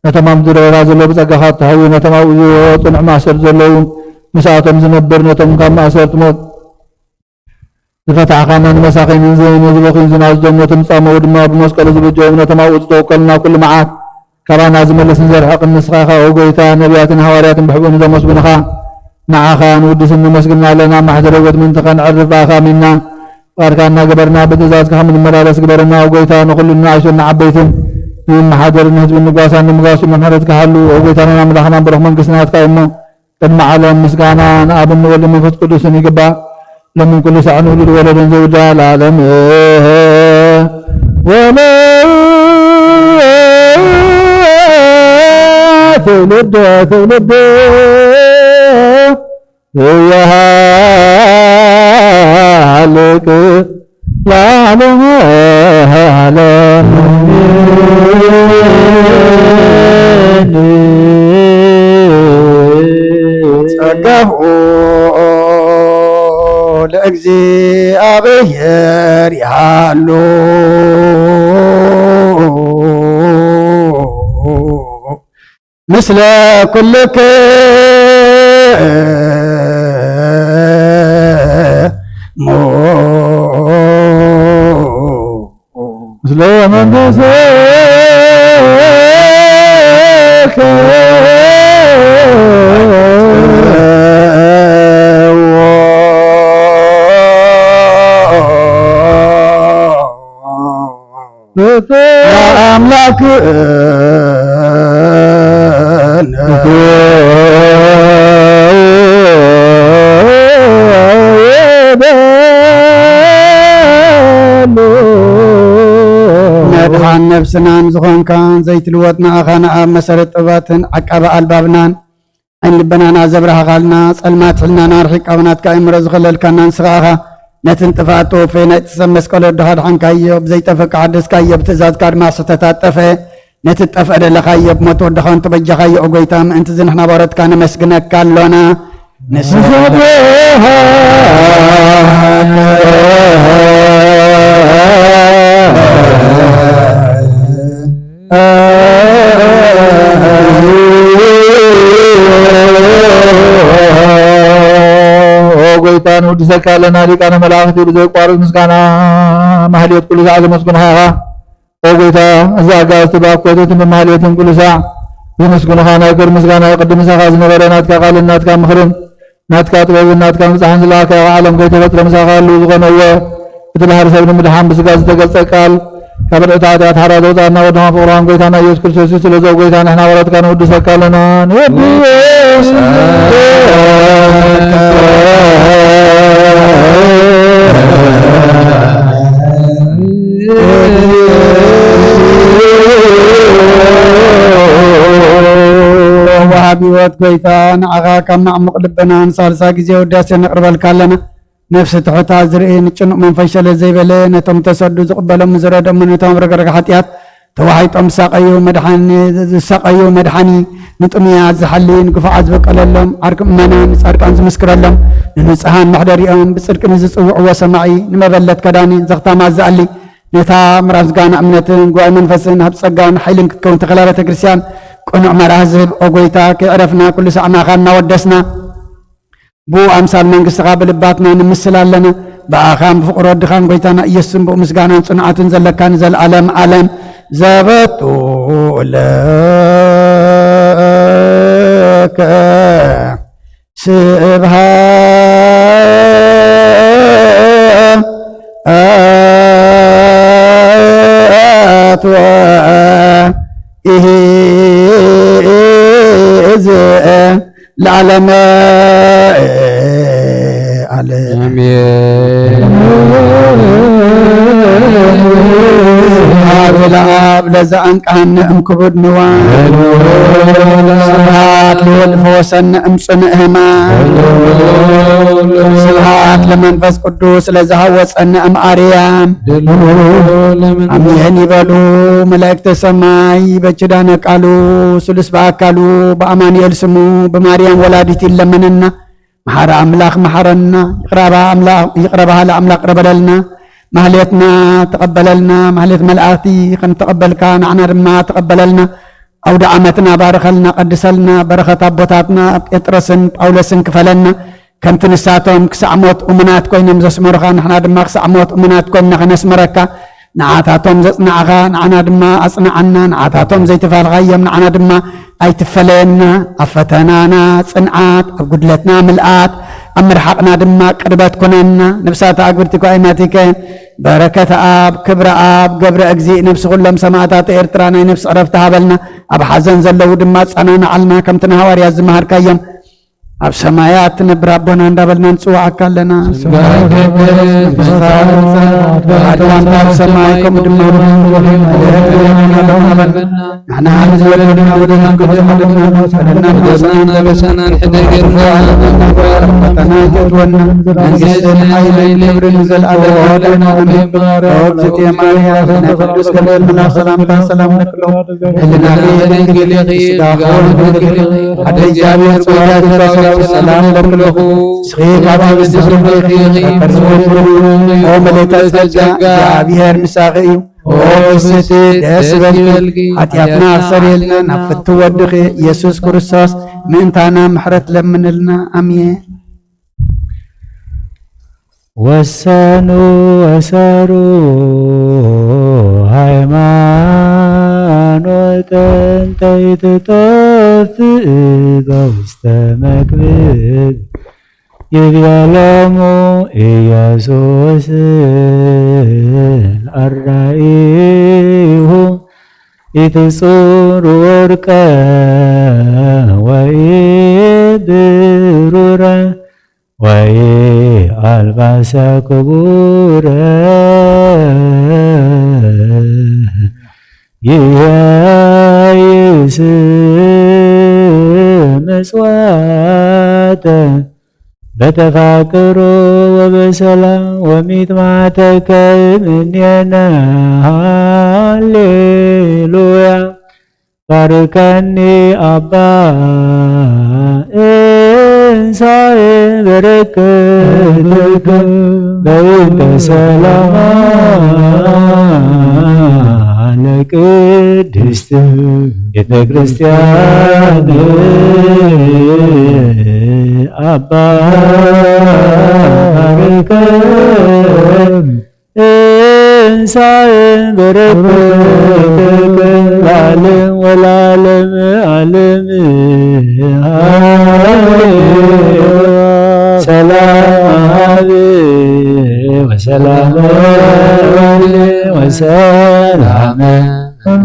ነቶም ኣብ ምድረ በዳ ዘለዉ ብጸጋኻ እትሕዊ፣ ነቶም ኣብኡ ዝወ ጽኑዕ ማእሰርቲ ዘለዉ ምስኣቶም ዝነብር፣ ነቶም ካብ ማእሰርቲ ሞት ዝፈታሕኻና፣ ንመሳኺንን ዝ-፣ ንዝበኽዩን ዝናዝዞም፣ ነቶም ዝጻመዉ ድማ ብመስቀሉ ዝብጀዎም፣ ነቶም ኣብኡ ዝተወከሉ ናብ ኩሉ መዓት ካባና ዝመልስን ዘርሕቕን ንስኻ ኢኻ። ኦ ጎይታ፣ ነቢያትን ሃዋርያትን ብሕቡእ ንዘመስግኑኻ ንዓኻ ንውድስን ነመስግንና ኣለና። ኣብ ማሕደረ ህይወት ምእንቲ ኸነዕርፍ ብኣኻ ኣሚንና ፍቓድካ እናገበርና ብትእዛዝካ ከም እንመላለስ ግበረና። ኦ ጎይታ፣ ንኹሉ ንኣሽቱን ንዓበይትን ንምምሓደርን ንህዝብን ንጓሳን ንምጋስ ምሕረትካ ሃሉ። ኦ ጎይታናን ኣምላኽናን ብሩኽ መንግስቲ ናትካ እዩ እሞ፣ ቅድሚ ዓለም ምስጋና ንኣብን ንወልድን መንፈስ ቅዱስን ይግባእ። ሎምን ኩሉ ሳዕ ንውሉድ ወለዶን ዘይውዳእ ለዓለም። ወለ ትውልድ ትውልድ እያሃልቅ ለዓለመ ዓለም። ጸጋሁ ለእግዚኣብሔር ይሃሉ ምስለ ኩልክሙ። ምስለ መንፈስከ። ለኣምላክነ መድሓን ነብስናን ዝኾንካን ዘይትልወጥ ንኣኻን ኣብ መሰረት ጥበባትን ዓቃቢ ኣልባብናን ዓይኒ ልበናና ዘብራህኻልና፣ ጸልማት ሕልናና ኣርሒቕካ ብናትካ ኣእምሮ ዝኸለልካና ንስኻ ኢኻ። ነቲ ንጥፍኣት ተወፈየ ናይቲ ሰብ መስቀል ወድኻ ኣድሓንካዮ፣ ብዘይጠፍእ ከሓደስካዮ፣ ብትእዛዝካ ድማ ስሕተታት ጠፍአ። ነቲ ዝጠፍአ ደለኻዮ፣ ብሞት ወድኻ እንተበጃኻዮ፣ ኦ ጎይታ፣ ምእንቲ እዚ ንሕና ባሮትካ ነመስግነካ ኣሎና። ንስብሐ ኦ ጎይታ፣ ንውድሰካ ኣለና። ሊቃነ መላእኽቲ ብዘይቋርጽ ምስጋና ማህሌት ኩሉ ሰዓት ዘመስግኑኻ ኢኻ። ኦ ጎይታ፣ እዚ ኣጋእዝቲ ብኣኮተትን ብማህሌትን ኩሉ ሳዕ ዘመስግኑኻ፣ ናይ ክብሪ ምስጋና ይቕድም። ምሳኻ ዝነበረ ናትካ ቃልን ናትካ ምኽርን ናትካ ጥበብን ናትካ ምብጻሕን ዝለኣኸ ኢኻ። ዓለም ከይተፈጥረ ምሳኻ ህልው ዝኾነ እወ፣ እቲ ባህሪ ሰብ ንምድሓን ብስጋ ዝተገልጸ ቃል፣ ካብ ርዕቲ ሓጢኣት ሓራ ዘውጻኣና ወድኻ ፍቕርኻን ጎይታና ኢየሱስ ክርስቶስ እዩ። ስለዚ ኦ ጎይታ፣ ንሕና ባሮትካ ንውድሰካ ኣለና። ንወዲ ወሃቢ ህይወት ጎይታ፣ ንዓኻ ካብ መዕሙቕ ልብና ንሳልሳይ ግዜ ውዳሴ ነቕርበልካ ኣለና። ነፍሲ ትሑታ ዝርኢ፣ ንጭኑቕ መንፈስ ሸለል ዘይበለ፣ ነቶም ተሰዱ ዝቕበሎም ዝረድኦም፣ ነቶም ኣብ ረግረግ ሓጢኣት ተዋሒጦም ዝሳቐዩ መድሓኒ፣ ዝሳቐዩ መድሓኒ፣ ንጥሙያት ዝሓሊ፣ ንግፉዓት ዝበቀለሎም፣ ዓርኪ ምእመናን ንጻድቃን ዝምስክረሎም፣ ንንጹሃን መሕደሪኦም፣ ብጽድቂ ንዝጽውዕዎ ሰማዒ፣ ንመበለት ከዳኒ፣ ዘኽታማት ዝኣሊ፣ ነታ ምራ ምስጋና እምነትን ጉባኤ መንፈስን ሃብ ጸጋን ሓይልን ክትከውን ተኸላ ቤተ ክርስቲያን ቅኑዕ መርሃ ዝህብ፣ ኦ ጎይታ፣ ከይዕረፍና ኩሉ ሳዕ ንኣኻ እናወደስና፣ ብኡ ኣምሳል መንግስትኻ ብልባትና ንምስል ኣለና። ብኣኻን ብፍቕሪ ወድኻን ጎይታና ኢየሱስን ብኡ ምስጋናን ጽንዓትን ዘለካ ንዘለኣለም ዓለም። ዘበቱ ለከ ስብሐት ወይእዜዝ ለዓለመ ዓለም። አሜን። ስብሐት ለአብ ለዘአንቀሐነ እምክቡድ ንዋይ። ስብሐት ለወልድ ፈወሰነ እምጽኑዕ ሕማም። ስብሐት ለመንፈስ ቅዱስ ለዘሃወፀነ እምአርያም። አሜን ይበሉ መላእክተ ሰማይ። በኪዳነ ቃሉ ስሉስ በአካሉ በአማኑኤል ስሙ በማርያም ወላዲት ይለመነና። መሓሪ ኣምላኽ መሓረና። ይቕረ በሃሊ ኣምላኽ ይቕረ በልና። ማህሌትና ተቐበለልና። ማህሌት መላእኽቲ ከም ተቐበልካ ንዓና ድማ ተቐበለልና። ኣውደ ዓመትና ባርኸልና፣ ቀድሰልና። በረኸት ኣቦታትና ጴጥሮስን ጳውሎስን ክፈለና። ከምቲ ንሳቶም ክሳዕ ሞት እሙናት ኮይኖም ዘስመሩኻ፣ ንሕና ድማ ክሳዕ ሞት እሙናት ኮይንና ከነስምረካ። ንዓታቶም ዘጽናዕኻ፣ ንዓና ድማ ኣጽንዓና። ንዓታቶም ዘይተፋልኻዮም፣ ንዓና ድማ ኣይትፈለየና። ኣብ ፈተናና ጽንዓት፣ ኣብ ጉድለትና ምልኣት፣ ኣብ ምርሓቕና ድማ ቅርበት ኩነና። ነፍሳት ኣግብርቲ ኳ ኣይማቲከ በረከት ኣብ ክብረ ኣብ ገብረ እግዚእ ነፍሲ ኩሎም ሰማእታት ኤርትራ ናይ ነፍሲ ዕረፍቲ ሃበልና። ኣብ ሓዘን ዘለዉ ድማ ጸናንዓልና። ከምቲ ንሃዋርያት ዝመሃርካዮም ኣብ ሰማያት ትነብር ኣቦና እንዳበልና ንጽዋዓካ ኣለና። ስምካ ይከበር፣ መንግስትኻ ትምጻእ፣ ፈቃድካ ኣብ ሰማይ ከምኡ ድማ ኣብ ምድሪ ትኹን። ንሕና ንዝወደና ወደና ክብሪ ሓደና ወሰነና በሰናን ሕደገና ፈተና ይትእትወና። መንግስትን ሓይልን ክብርን ንዘለኣለም ወደና ኣሜን። ኦ እግዝእትየ ማርያም ናይ ቅዱስ ገብርኤል መልኣክ ሰላምታ ሰላም ንክሎ ህልና ድንግል ኢኺ ስጋ ሆን ድንግል ኢኺ ሓደ እግዚኣብሔር ጽባሕ ሰላም ለክለኹ። እስኺ ካብ ኣንስቲ ዝብርኺ ኢኺ፣ ከርሲ እውን ብሩኽ እዩ። ኦ ምልእተ ጸጋ፣ እግዚኣብሔር ምሳኺ እዩ። ኦ ፍስሕቲ ደስ ይበልኪ፣ ሓጢኣትና ኣኽሰርየልና፣ ናብ ፍትው ወድኺ ኢየሱስ ክርስቶስ ምእንታና ምሕረት ለምንልና። ኣሜን። ወሰኑ ወሰሩ ሃይማኖት እንተ ኢትጠፍእ በውስተ መክብብ ይቤሎሙ ኢየሱስ አራኢሁ ኢትጹር ወርቀ ወኢብሩረ ወኢአልባሰ ክቡረ ይሄይስ ምጽዋተ በተፋቅሮ ወበሰላም ወሚትማተከ እምኔነ። ሃሌሉያ። ባርከኒ አባ እንሳኤ በረከትከ በውንተ ሰላማ ለቅድስት ቤተ ክርስቲያን አባ ባርከን እንሳኤ በረከትከ ለዓለም ወለዓለም ዓለም። ሃሌሉያ። ሰላም አብ ወሰላም ወልድ ወሰላም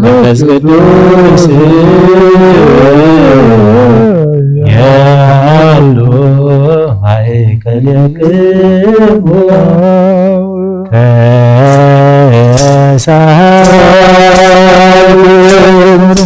መንፈስ ቅዱስ ያሉ ማእከሌክሙ ተሳሃሉ።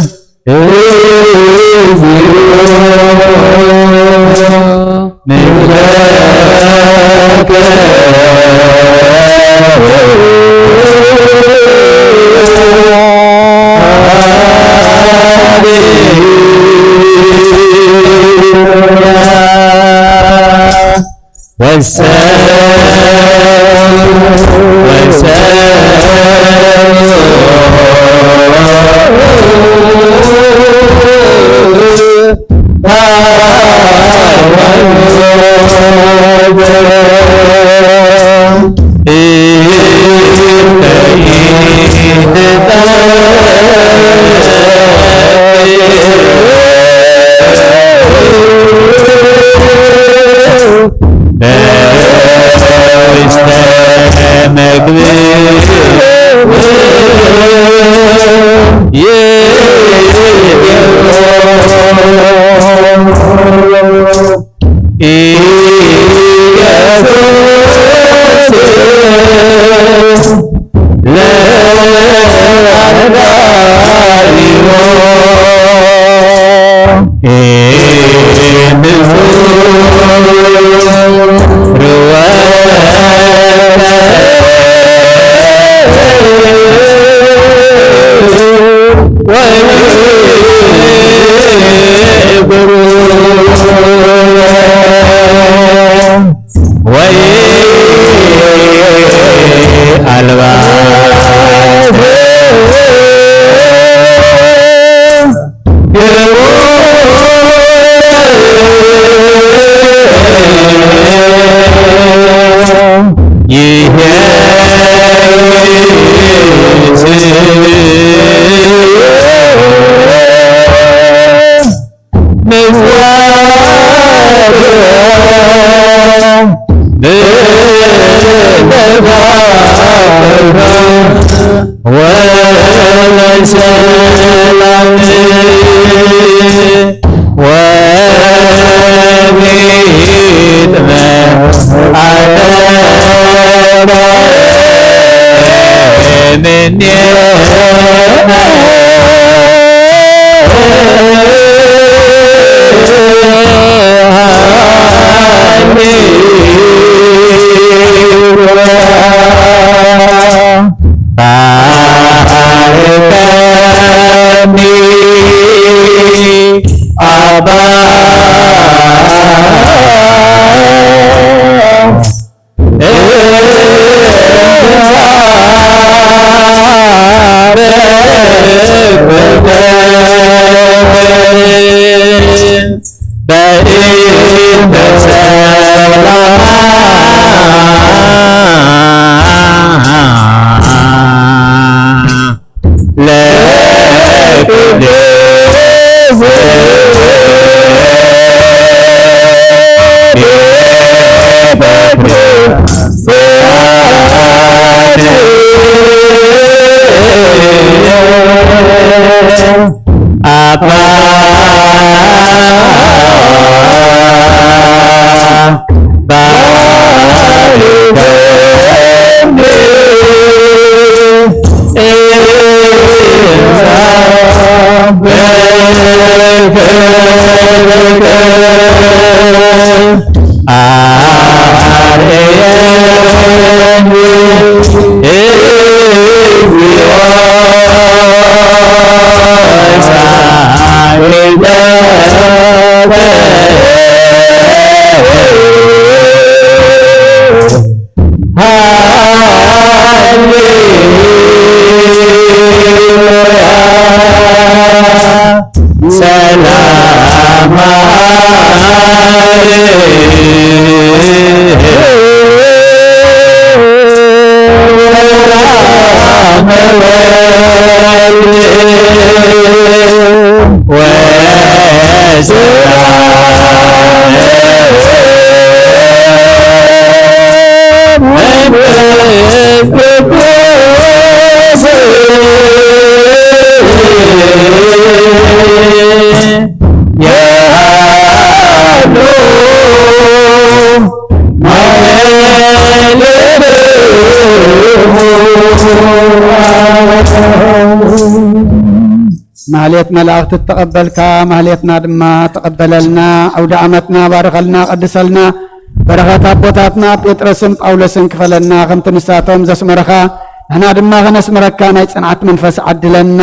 ኢየሱስ ለአርዳኢሁ ወይ አልባ ይሄ ማህሌት መላእኽቲ ተቐበልካ፣ ማህሌትና ድማ ተቐበለልና። ኣውደ ዓመትና ባርኸልና፣ ቀድሰልና። በረኸት ኣቦታትና ጴጥሮስን ጳውሎስን ክፈለና፣ ከምቲ ንሳቶም ዘስመረኻ ንሕና ድማ ከነስምረካ ናይ ጽንዓት መንፈስ ዓድለና።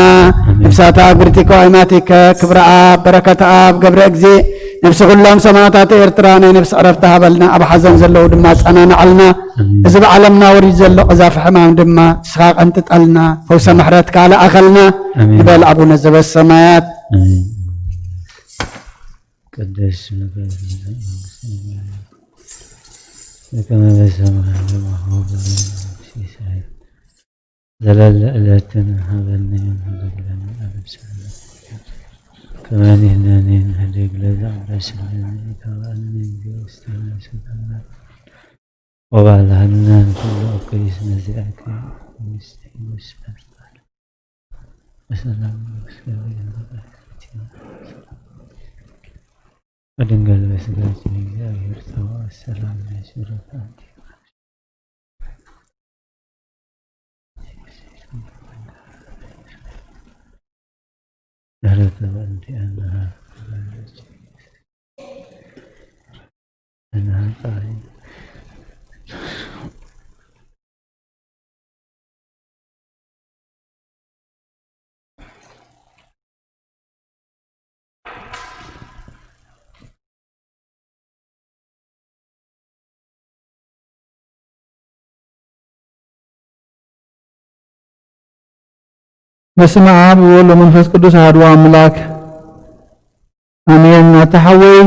ነፍሳታ ግርቲኮ ኣይማቲከ ክብረ ኣብ በረከት ኣብ ገብረ እግዚእ ነፍሲ ኩሎም ሰማዕታት ኤርትራ ናይ ነፍሲ ዕረፍቲ ሃበልና። ኣብ ሓዘን ዘለዉ ድማ ኣጸናንዓልና። እዚ ብዓለምና ወሪዱ ዘሎ ቀዛፊ ሕማም ድማ ንስኻ ቀንጥጠልና፣ ፈውሰ ምሕረትካ ለኣኸልና። ንበል ኣቡነ ዘበሰማያት። ቅዱስ ስምከ ይትቀደስ፣ በከመ በሰማይ ከማሁ በምድር። ዘለለ ዕለትነ ሀበነ ዮም፣ ሀበነ ለነ አበሳነ፣ ከመ ንሕነኒ ንህድግ ለዘአበሰለነ፣ ኢታብአነ እግዚኦ ውስተ መንሱት፣ ወባልሐነ ኩሉ እኩይ እስመ ዚአከ መንግስት፣ ወስልጣን፣ ወሰላም። በድንገል በስጋችን እግዚአብሔር ሰው ሰላም ለሽሩት በስመ አብ ወወልድ ወመንፈስ ቅዱስ አሐዱ አምላክ አሜን። ኣታ ሓወይ፣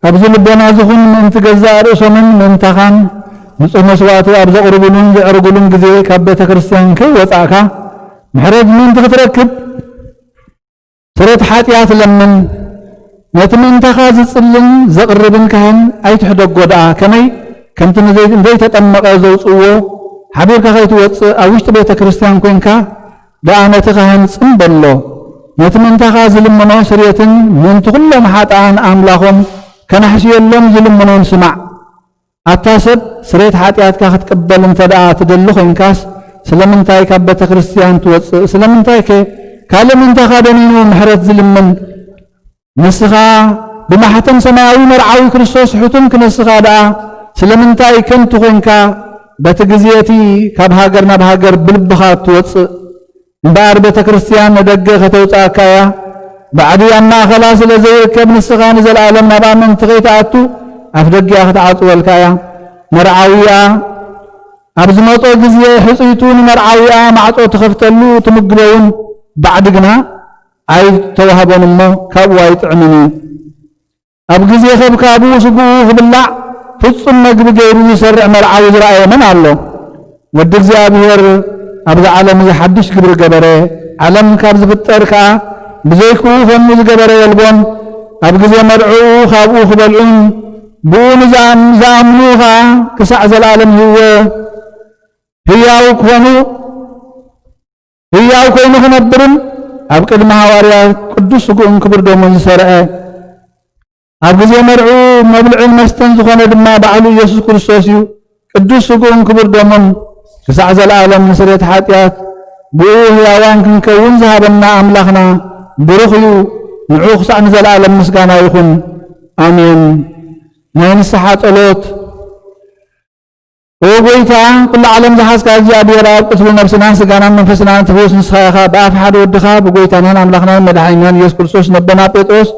ኣብዚ ልቦና ዝኹን ምእንቲ ገዛእ ርእሶምን ምእንታኻን ንጹህ መስዋእቲ ኣብ ዘቕርቡሉን ዘዕርጉሉን ግዜ ካብ ቤተ ክርስቲያን ከይወጻእካ ምሕረት ምእንቲ ክትረክብ ስርየት ሓጢኣት ለምን። ነቲ ምእንታኻ ዝጽልን ዘቕርብን ካህን ኣይትሕደጎ ደኣ። ከመይ ከምቲ ንዘይ-፣ ንዘይተጠመቐ ዘውጽእዎ ሓቢርካ ከይትወጽእ ኣብ ውሽጢ ቤተ ክርስቲያን ኮንካ ደኣ ነቲ ካህን ጽም በሎ። ነቲ ምእንታኻ ዝልምኖ ስርየትን ምእንቲ ኩሎም ሓጥኣን ኣምላኾም ከናሕስየሎም ዝልምኖን ስማዕ። ኣታ ሰብ ስርየት ሓጢኣትካ ክትቅበል እንተ ደኣ ትደሊ ኮይንካስ ስለምንታይ ካብ ቤተ ክርስቲያን ትወጽእ? ስለምንታይከ ካልእ ምእንታኻ ደኒኑ ምሕረት ዝልምን? ንስኻ ብማሕተም ሰማያዊ መርዓዊ ክርስቶስ ሕቱም ክነስኻ ደኣ ስለምንታይ ከንቱ ኮይንካ በቲ ግዜ እቲ ካብ ሃገር ናብ ሃገር ብልብኻ ትወጽእ? እምበኣር ቤተ ክርስቲያን ንደገ ከተውጽኣካ እያ። ባዕዲ ኣብ ማእኸላ ስለ ዘይርከብ ንስኻ ንዘለኣለም ናብ ኣመንቲ ከይትኣቱ ኣፍ ደጊኣ ክትዓጽወልካ እያ። መርዓዊኣ ኣብ ዝመጾ ግዜ ሕጽይቱ ንመርዓዊኣ ማዕጾ ትኸፍተሉ ትምግቦ እውን ባዕዲ ግና ኣይተዋህቦን እሞ ካብኡ ኣይጥዕምን እዩ። ኣብ ግዜ ከብካቡ ስግኡ ክብላዕ ፍጹም መግቢ ገይሩ ዝሰርዕ መርዓዊ ዝረኣየ መን ኣሎ? ወዲ እግዚኣብሔር ኣብዚ ዓለም እዚ ሓድሽ ግብሪ ገበረ። ዓለም ካብ ዝፍጠር ከኣ ብዘይክኡ ከምኡ ዝገበረ የልቦን። ኣብ ግዜ መርዕኡ ካብኡ ክበልዑን ብኡ ንዝኣም-፣ ዝኣምኑ ከኣ ክሳዕ ዘለኣለም ይህወ ህያው ክኾኑ ህያው ኮይኑ ክነብርን ኣብ ቅድሚ ሃዋርያ ቅዱስ ስግኡን ክቡር ደሙን ዝሰርዐ፣ ኣብ ግዜ መርዑ መብልዕን መስተን ዝኾነ ድማ ባዕሉ ኢየሱስ ክርስቶስ እዩ። ቅዱስ ስግኡን ክቡር ደሙን ክሳዕ ዘለኣለም ንስርየት ሓጢኣት ብኡ ህያዋን ክንከውን ዝሃበና ኣምላኽና ብሩኽ እዩ። ንዑ ክሳዕ ንዘለኣለም ምስጋና ይኹን። ኣሜን። ናይ ንስሓ ጸሎት። ኦ ጎይታ፣ ኩሉ ዓለም ዝሓዝካ እግዚኣብሔር ኣብ፣ ቁስሊ ነብስናን ስጋናን መንፈስናን ትፍውስ ንስኻ ኢኻ። ብኣፍ ሓደ ወድኻ ብጎይታናን ኣምላኽናን መድሓኒናን ኢየሱስ ክርስቶስ ነቦና ጴጥሮስ፣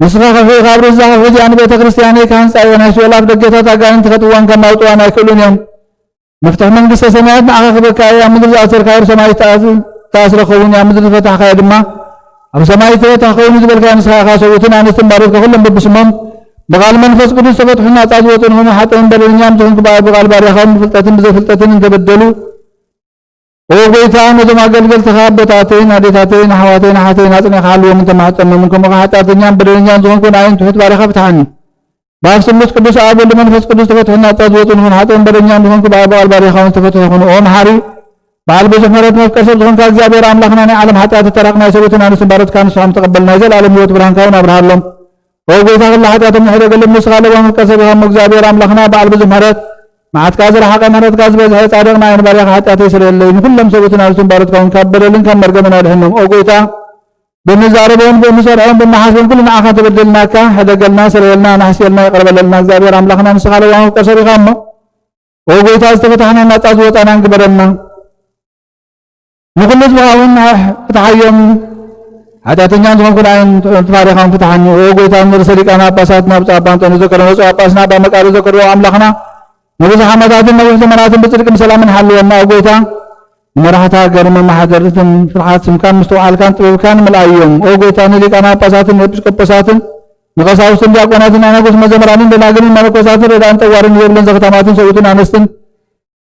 ንስኻ ከፊእካ ኣብ ርእስኻ ሕዚ ንቤተ ክርስቲያነይ ክሃንጻ እየ፣ ናይ ሲኦል ኣፍ ደገታት ኣጋንንቲ ከጥዋን ከናውጥዋን ኣይክእሉን እዮም። መፍትሒ መንግስተ ሰማያት ንዓኻ ክበካ እየ፣ ኣብ ምድሪ ዝኣሰርካዮ ኣብ ሰማይ ዝተኣስ-፣ ዝተኣስረ ክኸውን እዩ፣ ኣብ ምድሪ ዝፈታሕካዮ ድማ ኣብ ሰማይ ዝተፈትሐ ክኸውን እዩ ዝበልካዮ ንስኻ ኢኻ። ሰብኡትን ኣንስትን ባሮትካ ኩሎም በብስሞም ብቓል መንፈስ ቅዱስ ዝተፈትሑ ናጻ ዝወጹ ንኹኑ፣ ሓጥእን በደለኛን ዝኾንኩ ብኣ-፣ ብቓል ባርያኻውን ብፍልጠትን ብዘይፍልጠትን እንተበደሉ፣ ኦ ጎይታ፣ ነዞም ኣገልገልትኻ ኣቦታተይን ኣዴታተይን ኣሕዋተይን ኣሓተይን ኣጽኒዕካ ሓልዎም እንተማሕጸኖምን፣ ከምኡ ሓጢኣተኛን በደለኛን ዝኾንኩ ንኣይን ትሑት ባርያኻ ፍትሓኒ። ብኣብ ስሉስ ቅዱስ ኣብ ወልድ መንፈስ ቅዱስ ተፈትሑ ናጻ ዝወጹ ንኹን፣ ሓጥእን በደኛን ዝኾንኩ ብኣብ ቃል ባሪኻውን ዝተፈትሑ ይኹኑ። ኦ መሓሪ በዓል ብዙሕ ምሕረት መፍቀር ሰብ ዝኾንካ እግዚኣብሔር ኣምላኽና፣ ናይ ዓለም ሓጢኣት እተራቕ ናይ ሰብኡትን ኣንስትን ባሮትካ ንስኻ ምስ ተቐበልና፣ ናይ ዘለኣለም ህይወት ብርሃንካ እውን ኣብርሃሎም። ኦ ጎይታ፣ ኩላ ሓጢኣቶም ንሕደገሎም፣ ንስኻ ለባም መፍቀር ሰብ ኢኻ እሞ እግዚኣብሔር ኣምላኽና በዓል ብዙሕ ምሕረት መዓትካ ዝረሓቐ ምሕረትካ ዝበዝሐ ጻድቕ ንኣይን ባርያኻ ሓጢኣተይ ስረየለይ፣ ንኹሎም ሰብኡትን ኣንስትን ባሮትካ እውን ካብ በደልን ካብ መርገምን ኣድሕኖም። ኦ ጎይታ፣ ብምዛረቦም ብምሰርሖም ብመሓዝቦም ኩሉ ንዓኻ ተበደልናካ፣ ሕደገልና፣ ስረየልና፣ ናሕስየልና፣ ይቕረ በለልና። እግዚኣብሔር ኣምላኽና ንስኻ ለዋህ መፍቀር ሰብ ኢኻ እሞ፣ ኦ ጎይታ፣ ዝተፈታሕናን ናጻ ዝወጻናን ግበረልና። ንኹሉ ህዝብኻ እውን ፍትሓዮም፣ ሓጢኣተኛን ዝኾንኩ ንዓይን ትባሪኻውን ፍትሓኒ። ኦ ጎይታ፣ ንርእሰ ሊቃነ ጳጳሳት ናብ ጻባ ኣንጦንዮስ ዘከረ፣ ንፁዕ ጳጳስና ኣባ መቃርዮስ ዘከርዎ ኣምላኽና፣ ንብዙሕ ዓመታትን ነዊሕ ዘመናትን ብጽድቅን ብሰላምን ሓልወና። ኦ ጎይታ፣ ንመራሕቲ ሃገርን መመሓደርትን ፍርሓት ስምካን ምስትውዓልካን ጥበብካን ምልኣዮም። ኦ ጎይታ፣ ንሊቃነ ጳጳሳትን ንኤጲስቆጶሳትን ንቐሳውስትን ዲያቆናትን ኣናጉስ መዘምራንን ደናግልን መነኮሳትን ረዳእን ጠዋርን የብልን ዘኽታማትን ሰብኡትን ኣንስትን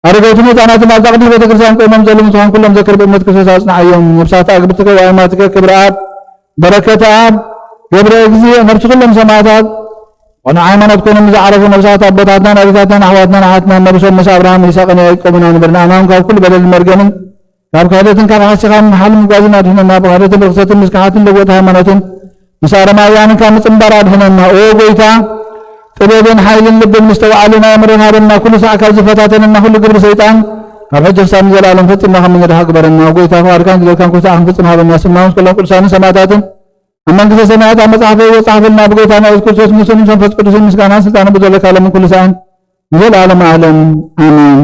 ኣረጋውትን ህፃናትን ኣብዛ ቅድስት ቤተ ክርስቲያን ቆይሞም ዘለዉ ንስኻን ኩሎም ዘክር ብእምነት ክርስቶስ ኣጽንዓዮም። ነብሳት ኣግብርትከ ወኣይማትከ ክብረ ኣብ በረከት ኣብ ገብረ እግዚእ ነብሲ ኩሎም ሰማዕታት ቅኑዕ ሃይማኖት ኮይኖም ዝዓረፉ ነብሳት ኣቦታትናን ኣዴታትናን ኣሕዋትናን ኣሓትናን ነብሶም ምስ ኣብርሃም ይስሐቅን ያዕቆብን ኣንብር። ንኣማን ካብ ኩሉ በደልን መርገምን ካብ ክሕደትን ካብ ሓሲኻን ሓል ምጓዝን ኣድሕነና። ብክሕደትን ርኽሰትን ምስክሓትን ለወጥ ሃይማኖትን ምስ ኣረማውያንን ካብ ምጽንባር ኣድሕነና። ኦ ጎይታ፣ ጥበብን ሓይልን ልብን ምስተዋዓሉ ናይ ኣእምሮን ሃበና። ኩሉ ሳዕ ካብ ዝፈታተነና ኩሉ ግብሪ ሰይጣን፣ ካብ ሕጂ ክሳብ ንዘለኣለም ፈጺምና ከም ንድሓ ግበረና። ኦ ጎይታ፣ ፍቓድካን ዝደልካን ኩሉ ሳዕ ክንፍጽም ሃበና። ስምና ምስ ኩሎም ቅዱሳንን ሰማዕታትን ኣብ መንግስተ ሰማያት ኣብ መጽሓፈ ይወጽሓፈልና። ብጎይታና የሱስ ክርስቶስ ምስሉን መንፈስ ቅዱስን ምስጋናን ስልጣንን ብዘለካ ለምን ኩሉ ሳዕን ንዘለኣለም ዓለም ኣሜን።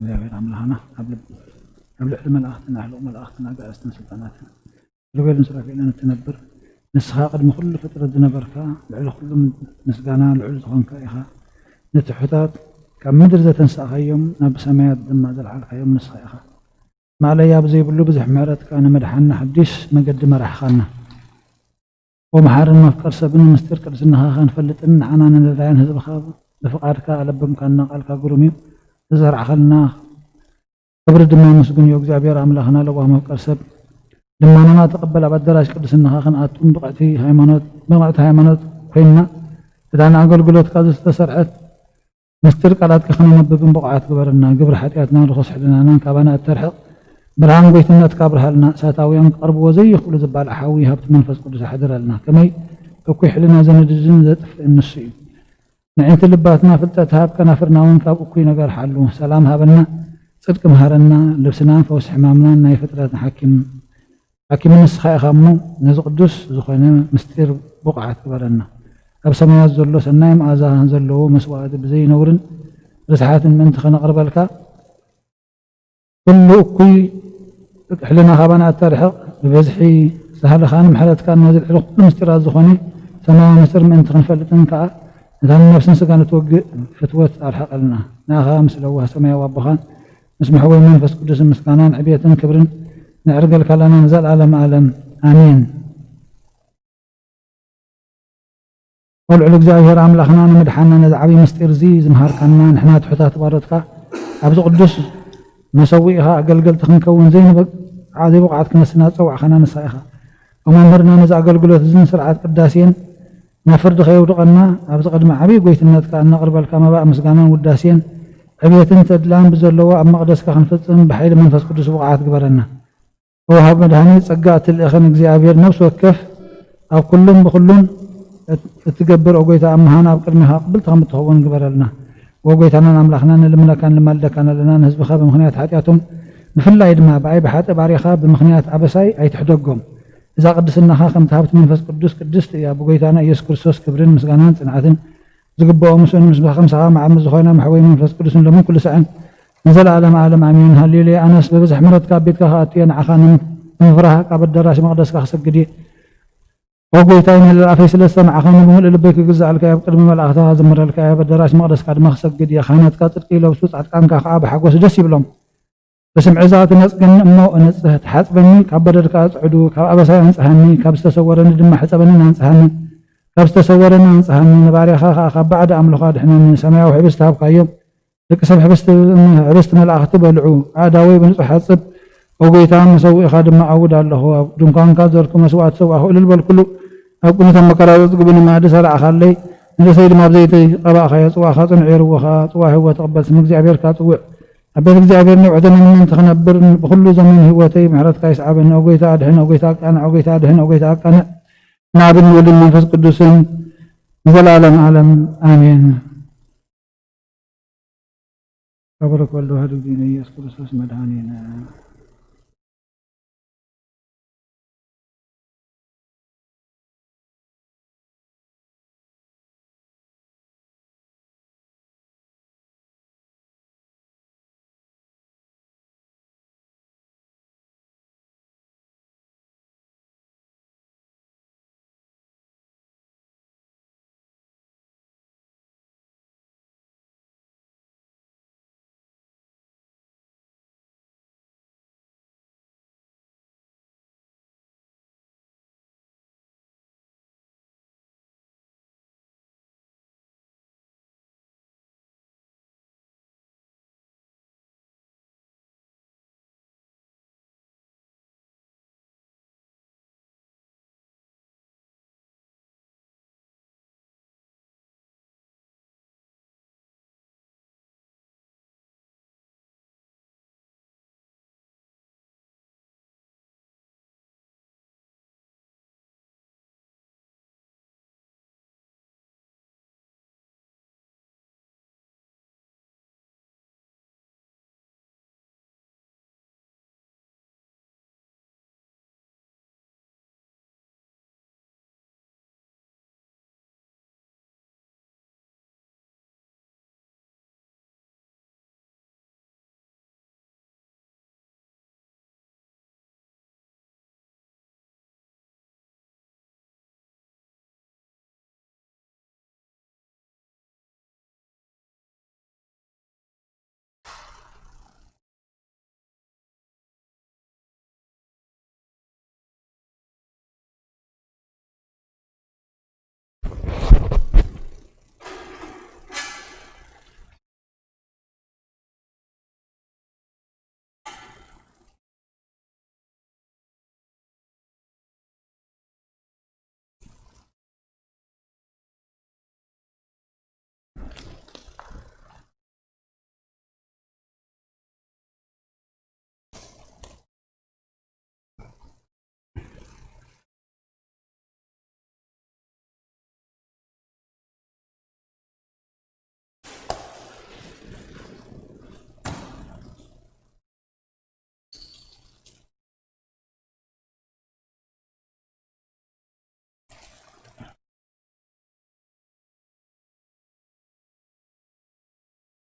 እግዚኣብሔር ኣምላኽና ኣብ ልብ-፣ ኣብ ልዕሊ መላእኽትን ኣሕሉቕ መላእኽትን ኣጋእዝትን ስልጣናትን ኪሩቤልን ሱራፌልን እትነብር፣ ንስኻ ቅድሚ ኩሉ ፍጥረት ዝነበርካ፣ ልዕሊ ኩሉ ምስጋና ልዑል ዝኾንካ ኢኻ። ንትሑታት ካብ ምድሪ ዘተንሳእካዮም፣ ናብ ሰማያት ድማ ዘልዓልካዮም ንስኻ ኢኻ። ማእለያ ብዘይብሉ ብዙሕ ምሕረትካ ንመድሓንና ሓድሽ መገዲ መራሕኻና። ወመሓርን መፍቀር ሰብን ምስጢር ቅድስናኻ ከንፈልጥን ንዓና ንነዳያን ህዝብኻ ብፍቓድካ ኣለበምካና። ቃልካ ግሩም እዩ። ዝዘራዕኻልና ክብሪ ድማ ምስጉን እዩ። እግዚኣብሔር ኣምላኽና ለዋህ መፍቀር ሰብ ልመናና ተቐበል። ኣብ ኣዳራሽ ቅድስናኻ ክንኣቱን ብቕዕቲ ሃይማኖት፣ ብቕዕቲ ሃይማኖት ኮይንና እታ ንኣገልግሎትካ ዝተሰርሐት ምስጢር ቃላትካ ከነነብብን ብቑዓት ግበረና። ግብሪ ሓጢኣትና ርኹስ ሕልናናን ካባና እተርሕቕ ብርሃን ጎይትነትካ ኣብርሃልና። እሳታውያን ክቐርብዎ ዘይኽእሉ ዝባልዕ ሓዊ ሃብቲ መንፈስ ቅዱስ ኣሕድረልና። ከመይ እኩይ ሕልና ዘንድድን ዘጥፍእን ንሱ እዩ። ንዕንቲ ልባትና ፍልጠት ሃብ፣ ከናፍርና እውን ካብ እኩይ ነገር ሓሉ። ሰላም ሃበና፣ ጽድቂ ምሃረና፣ ልብስናን ፈውሲ ሕማምናን ናይ ፍጥረትን ሓኪም፣ ሓኪም ንስኻ ኢኻ እሞ፣ ነዚ ቅዱስ ዝኾነ ምስጢር ብቑዓት ግበረና። ኣብ ሰማያት ዘሎ ሰናይ መኣዛ ዘለዎ መስዋእቲ ብዘይነውርን ርስሓትን ምእንቲ ከነቕርበልካ፣ ኩሉ እኩይ ሕልና ካባና ኣታርሕቕ፣ ብበዝሒ ሳህልኻን ምሕረትካን ነዚ ልዕሊ ኩሉ ምስጢራት ዝኾነ ሰማያዊ ምስጢር ምእንቲ ክንፈልጥን ከኣ፣ ነታ ንነፍስን ስጋን እትወግእ ፍትወት ኣርሕቐልና። ንኣኻ ምስ ለዋህ ሰማያዊ ኣቦኻን ምስ መሕወይ መንፈስ ቅዱስን ምስጋናን ዕብየትን ክብርን ነዕርገልካ ኣለና ንዘለኣለመ ዓለም። ኣሜን። ወልዑል እግዚኣብሔር ኣምላኽና ንምድሓና ነዚ ዓብዪ ምስጢር እዚ ዝምሃርካና ንሕና ትሑታት ባሮትካ ኣብዚ ቅዱስ መሰዊእኻ ኣገልገልቲ ክንከውን ዘይንበ-፣ ዘይብቑዓት ክነስና ዝጸዋዕኻና ንስኻ ኢኻ። ኦ መምህርና ነዚ ኣገልግሎት እዝን ስርዓት ቅዳሴን ናብ ፍርዲ ከየውድቐና ኣብዚ ቅድሚ ዓብዪ ጎይትነትካ እነቕርበልካ መባእ ምስጋናን ውዳሴን ዕብየትን ተድላን ብዘለዎ ኣብ መቕደስካ ክንፍጽም ብሓይሊ መንፈስ ቅዱስ ብቑዓት ግበረና። ወሃብ መድኃኒት ጸጋ እትልእኽን እግዚኣብሔር ነፍሲ ወከፍ ኣብ ኩሉን ብኹሉን እት-፣ እትገብር ኦ ጐይታ እምሃና ኣብ ቅድሜኻ ቅብልቲ ከም እትኸውን ግበረልና። ኦ ጐይታናን ኣምላኽናን ንልምነካን ንማልደካን ኣለና። ንህዝብኻ ብምኽንያት ሓጢኣቶም ብፍላይ ድማ ብኣይ ብሓጥእ ባሪኻ ብምኽንያት ኣበሳይ ኣይትሕደጎም። እዛ ቅድስናኻ ከምቲ ሃብቲ መንፈስ ቅዱስ ቅድስቲ እያ። ብጐይታና ኢየሱስ ክርስቶስ ክብርን ምስጋናን ጽንዓትን ዝግብኦ ምስኡን ምስ ከምሳኻ መዓብ ምስ ዝኾነ መሕወይ መንፈስ ቅዱስን ሎምን ኩሉ ሳዕን ንዘለዓለመ ዓለም ኣሜን። ሃሌሉያ። ኣነስ ብብዝሒ ምሕረትካ ኣብ ቤትካ ክኣቱ እየ፣ ንዓኻ ንምፍራህ ኣብ ኣዳራሽ መቕደስካ ክሰግድ እየ። ኦ ጐይታይ፣ ንህልል ኣፈይ ስለ ዝሰማዕኻኒ ብምሉእ ልበይ ክግዛኣልካ እየ። ኣብ ቅድሚ መላእኽትኻ ክዝምረልካ እየ፣ ኣብ ኣዳራሽ መቕደስካ ድማ ክሰግድ እየ። ካህናትካ ጽድቂ ይለብሱ፣ ጻድቃንካ ኸኣ ብሓጎስ ደስ ይብሎም። ብስምዒ እዛ ትነጽገኒ እሞ እነጽህ፣ ትሓጽበኒ፣ ካብ በደል ከኣ ጽዕዱ፣ ካብ ኣበሳይ ኣንጽሃኒ፣ ካብ ዝተሰወረኒ ድማ ሕጸበንን ኣንጽሃኒ፣ ካብ ዝተሰወረኒ ኣንጽሃኒ፣ ንባርያኻ ከኣ ካብ ባዕዲ ኣምልኾ ኣድሕነኒ። ሰማያዊ ሕብስቲ ሃብካዮም፣ ደቂ ሰብ ሕብስቲ፣ ሕብስቲ መላእኽቲ በልዑ። ኣእዳወይ ብንጹሕ ሓጽብ፣ ኦ ጐይታ፣ መሰውኢኻ ድማ ኣውድ ኣለኹ። ኣብ ድንኳንካ ዘርኩ መስዋእቲ ሰዋእኹ እልል በልኩሉ። ኣብ ቅድሚቶም መከራ ዘጽግቡኒ ማዕዲ ሰራዕኻለይ፣ ንርእሰይ ድማ ብዘይቲ ቀባእኻዮ። ጽዋእኻ ጽኑዕ የርውኻ፣ ጽዋ ህይወት እቕበል፣ ስም እግዚኣብሔር ከኣ ጽውዕ። ኣብ ቤት እግዚኣብሔር ነውዕቲ ነምንንቲ ክነብር፣ ብኹሉ ዘመን ህይወተይ ምሕረትካ ይስዓበኒ። ኦ ጐይታ ኣድሕን፣ ኦ ጐይታ ኣቃንዕ፣ ኦ ጐይታ ኣድሕን፣ ኦ ጐይታ ኣቃንዕ። ንኣብን ወልድን መንፈስ ቅዱስን ንዘለዓለም ዓለም ኣሜን። ተባረክ ወልድ ዋሕድ እግዚእነ ኢየሱስ ክርስቶስ መድኃኒነ።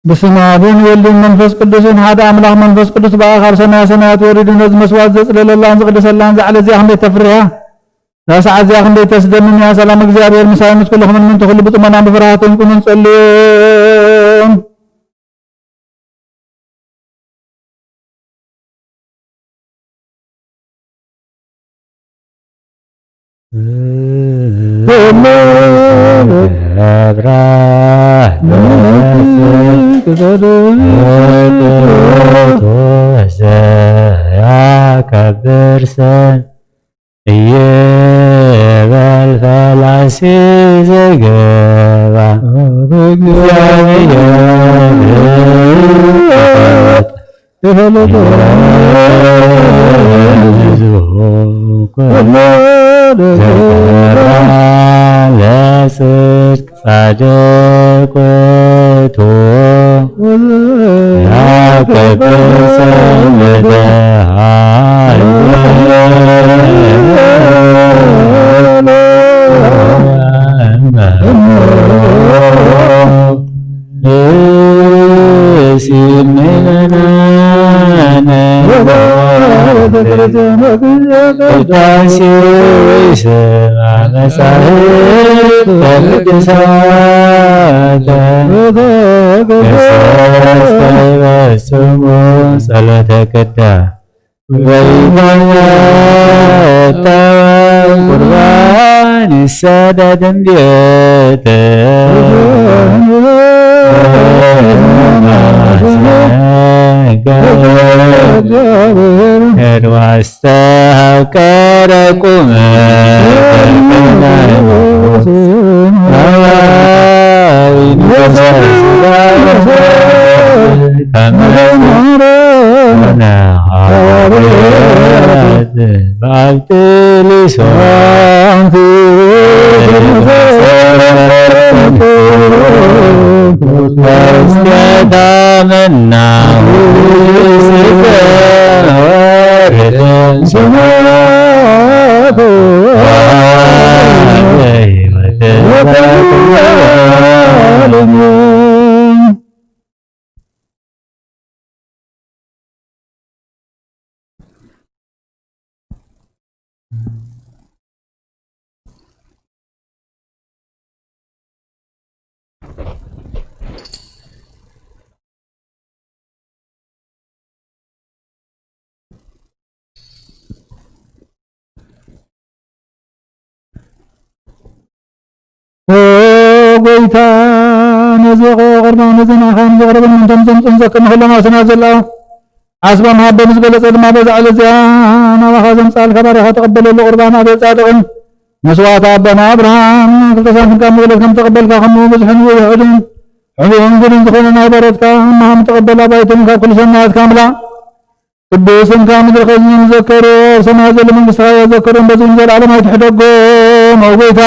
በስመ አብን ወልድን መንፈስ ቅዱስን ሓደ ኣምላኽ። መንፈስ ቅዱስ ብኣኻል ሰማያ ሰማያት ወሪዱ ነዚ መስዋዕት ዘጽለለላን ዝቕደሰላን እዛ ዕለት እዚኣ ክንደይ ተፍርህ እያ! እዛ ሰዓት እዚኣ ክንደይ ተስደምም እያ! ሰላም እግዚኣብሔር ምሳይ ምስ ኩልኹምን ምእንቲ ኩሉ ብጽሞናን ብፍርሃትን ቁምን ጸልዩን። ያከብር ስም እየ በል ፈላሲ ዘገባ ለጽድቅ ጻድቅ ውእቱ ያከብር ስምከ ሲምለናነ ቅዳሴ ስማ መጻሕፍት ቅዱሳት። እሰ ይፈጽሙ ጸሎተ ቅዳ ወይመጠወ ቁርባን ይሰደድ እንዴት ሄድዋስ ተሃብከረ ቁመ ባብትሊሶ መና ወርደ ሰማያት ወተባረከ። ኦ ጎይታ፣ ነዚ ቁርባን እዚ ንዓኻ ንዘቕረበን ነቶም ዘምጽኡን ዘከመ ኩሎም ኣብ ሰማያት ዘለዋ ዓስቦም ሃቦም። ዝገለጸ ድማ በዛ ዕለት እዚኣ ናባኻ ዘምጽኣልካ ባርያኻ ተቐበለሉ። ቁርባን ኣቤል ጻድቕን መስዋዕቲ ኣቦና ኣብርሃም ክልተ ሳንቲም ካብ መግለጽ ከም ተቐበልካ፣ ከምኡ ብዝሕን ውሑድን ሕቡእን ግሉን ዝኾነ ናይ በረትካ እማሃም ተቐበል። ኣባይቶም ካብ ኩሉ ሰናያትካ ኣምላኽ ቅዱስ ስምካ ምድሪ ከዝኑ ዘከሩ፣ ኣብ ሰማያት ዘሎ መንግስትኻ የዘከሮም፣ በዚ እውን ዘለዓለም ኣይትሕደጎም። ኦ ጎይታ፣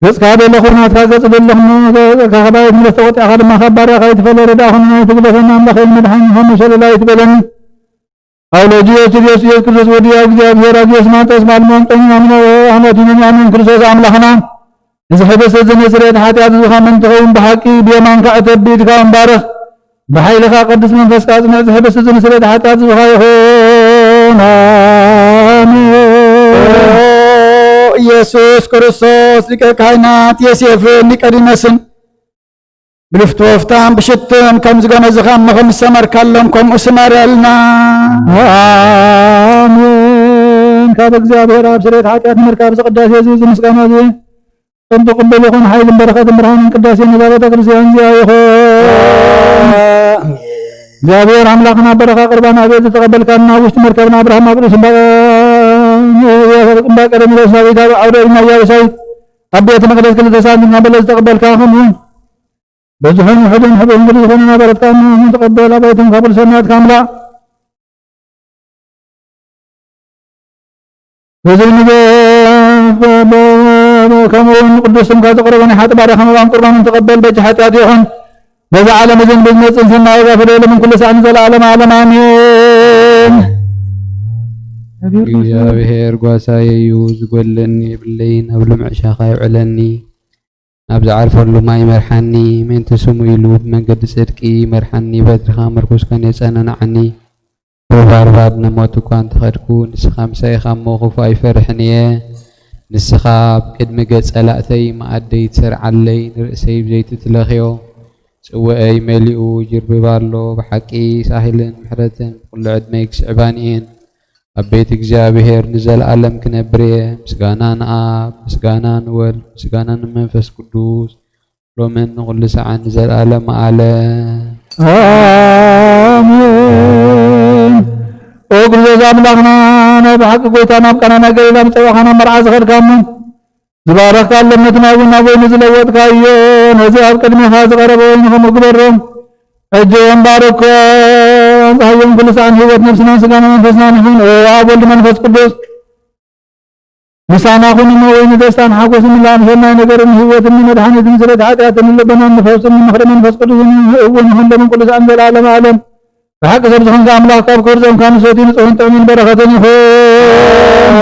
ገጽካ ደለኹ ናትካ ገጽ ደለኹ፣ ገጽካ ከባይት ምለስ ተቆጢዕካ ድማ ካብ ባርያኻ ኣይትፈለ። ረዳእ ኹን ኣይትግደፈና፣ ኣምላኸይ መድሓኒ ሆም ሸለል ኣይትበለኒ። ኣውሎጂዮስ ኢየሱስ ኢየሱስ ክርስቶስ ወዲያ እግዚኣብሔር ኣግዮስ ማንጠስ ማልሞን ጠኛ ምነ ኣሞቲኖን ያንን ክርስቶስ ኣምላኽና፣ እዚ ሕብስ እዚ ንስርየት ሓጢኣት ዝኻ ምእንቲ ኸውን ብሓቂ ብየማንካ እተብ ኢድካ እምባርኽ፣ ብሓይልኻ ቅዱስ መንፈስካ ኣጽንዕ። እዚ ሕብስ እዚ ንስርየት ሓጢኣት ዝኻ ይኹን። ኣሜን። ኦ ኢየሱስ ክርስቶስ ሊቀ ካህናት ዮሴፍን ኒቆዲሞስን ብልፍቲ ወፍታን ብሽትን ከም ዝገነዝኻ እሞ ከም ዝሰመርካሎም ከምኡ ስመረልና። ኣሜን። ካብ እግዚኣብሔር ኣብ ስርየት ሓጢኣት ንምርካብ እዚ ቅዳሴ እዚ፣ እዚ ምስጋና እዚ ከም ትቕበል ይኹን። ሓይልን በረኸትን ብርሃንን ቅዳሴ ነዛ ቤተ ክርስቲያን እዚኣ ይኹን። ኣሜን። እግዚኣብሔር ኣምላኽና በረኻ ቁርባን ኣቤል ዝተቐበልካና ውሽጢ መርከብና ኣብርሃም ኣብ ርእሲ እምባ፣ እምባ ቀረሜሎስ ናቤት ኣብ ዓውደ ሪማ ኢያቡሳይ ኣብ ቤተ መቅደስ ክልተ ሳንቲም ካብ በለስ ዝተቐበልካ ከምኡ በዝሑን ውሑድን ሕቡእን ግሉን ዝኾነ ናይ በረትካ እሞ ንተቐበል። ኣባይቶም ካብ ኩሉ ሰናያትካ ኣምላኽ በዚ ንገ-፣ ከምኡ እውን ቅዱስ ስምካ ዝቐረበ ናይ ሓጢ ባርያ ከም እዋን ቁርባን ንተቐበል። በጃ ሓጢኣት ይኹን። በዚ ዓለም እዝን ብዝመጽእን ሰናይ ዋጋ ፍደለምን ኩሉ ሳዕ ንዘለዓለም ዓለም ኣሜን። እግዚኣብሔር ጓሳየ እዩ፣ ዝጎድለኒ የብለይን፣ ኣብ ልምዕ ሻኻ ይውዕለኒ። ናብ ዝዓርፈሉ ማይ መርሓኒ፣ ምእንቲ ስሙ ኢሉ ብመንገዲ ጽድቂ መርሓኒ፣ በትርኻ ምርኩስ ከን የጸናንዓኒ። ብባርባር ንሞት እኳ እንተኸድኩ፣ ንስኻ ምሳይ ኢኻ እሞ ክፉእ ኣይፈርሕን እየ። ንስኻ ኣብ ቅድሚ ገጽ ጸላእተይ መኣደይ ትሰርዓለይ፣ ንርእሰይ ብዘይቲ ትለኽዮ። ጽውአይ መሊኡ ይጅርብብ ኣሎ፣ ብሓቂ ሳህልን ምሕረትን ብኹሉ ዕድመይ ክስዕባኒ እየን። ኣብ ቤት እግዚኣብሔር ንዘለኣለም ክነብር እየ። ምስጋና ንኣብ፣ ምስጋና ንወልድ፣ ምስጋና ንመንፈስ ቅዱስ፣ ሎምን ንኹሉ ሰዓን ንዘለኣለም ኣለ። ኣሜን። ኦ ክርስቶስ ኣምላኽና፣ ናይ ብሓቂ ጎይታ፣ ናብ ቃና ናይ ገሊላ ምጸዋዕኻና መርዓ ዝኸድካሞ፣ ዝባረኽካሎም ነቲ ናይ ቡና ወይኒ ዝለወጥካዮ፣ ነዚ ኣብ ቅድሜኻ ዝቐረበ ወይኒ ከምኡ ግበሮ። ሕጂ እወን ባርኮ፣ ኣንጽሃዮም ኩሉ ሰዓን ህይወት ነፍስናን ስጋና መንፈስናን ይኹን። ኦ ኣብ ወልድ መንፈስ ቅዱስ ምሳና ኩን እሞ ወይኒ ደስታን ሓጎስን ምላእን ሰናይ ነገርን ህይወትን ንመድሓኒትን ስርየት ሓጢኣትን ንልቦናን ንፈውስን ንምኽሪ መንፈስ ቅዱስን እውን ይኹን ሎምን ኩሉ ሰዓን ዘለዓለም ዓለም። ብሓቂ ሰብ ዝኾንካ ኣምላኽ ካብ ክብሪ ጾምካ ንሰትዩ ንጽህን ጥዑምን በረኸትን ይኹን።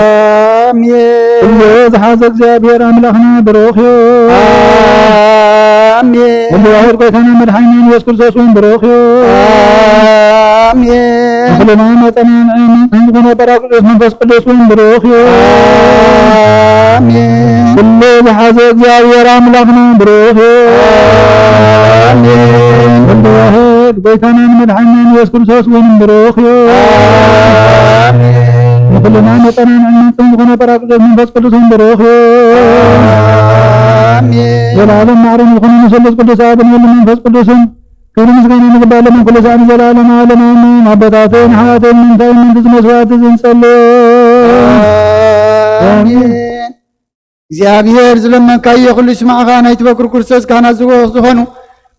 ኣሜን። ኩሉ ዝሓዘ እግዚኣብሔር ኣምላኽና ብሩኽ እዩ። ኣሜን። ኩሉ ዋህድ ጎይታና መድሓኒና ኢየሱስ ክርስቶስ እውን ብሩኽ እዩ። ኣሜን። ንኹልና መጸናንዒ መምጽን ዝኾነ ጳራቅሊጦስ መንፈስ ቅዱስ እውን ብሩኽ እዩ። ኣሜን። ኩሉ ዝሓዘ እግዚኣብሔር ኣምላኽና ብሩኽ እዩ። ኣሜን። ኩሉ ዋህድ ጎይታናን መድሓኒናን ኢየሱስ ክርስቶስ እውን ብሩኽ እዩ። ኣሜን። ንኹልና መጸናንዕን መምጽን ዝኾነ ጳራቅሊጦስ መንፈስ ቅዱስ እውን ብሩኽ እዩ። ኣሜን። ዘላለም ማዕረን ዝኾነ ንስሉስ ቅዱስ ኣብን ወልድ መንፈስ ቅዱስን ክብሪ ምስጋና ንግባእ ሎምን ኩሉ ሰዓት ንዘለዓለም ዓለም ኣሜን። ኣቦታትን ኣሕዋትን ምንታይ ምንት እዚ መስዋዕት እዚ ንጸልእ። ኣሜን። እግዚኣብሔር ዝለመንካዮ ኩሉ ይስማዕኻ። ናይቲ በኩር ክርስቶስ ካህናት ዝወ-፣ ዝኾኑ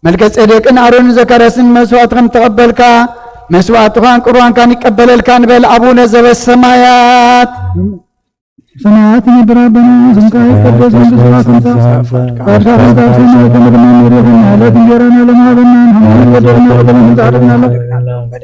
መልከ ጼዴቅን ኣሮንን ዘካርያስን መስዋዕቲ ከም ተቐበልካ፣ መስዋዕትኻን ቁርባንካን ይቀበለልካ ንበል። ኣቡነ ዘበሰማያት። ሰማያት ይነብር ኣቦና፣ ስምካ ይቀደስ፣ መንግስትካ ትምጻእ፣ ፈቃድካ ከምቲ ኣብ ሰማይ ከምኡ ድማ ኣብ ምድሪ ይኹን። ዕለት እንጀራና ለመሃበና፣ ንሕና ንበደልና በደልና ትምጻእ ኣለና።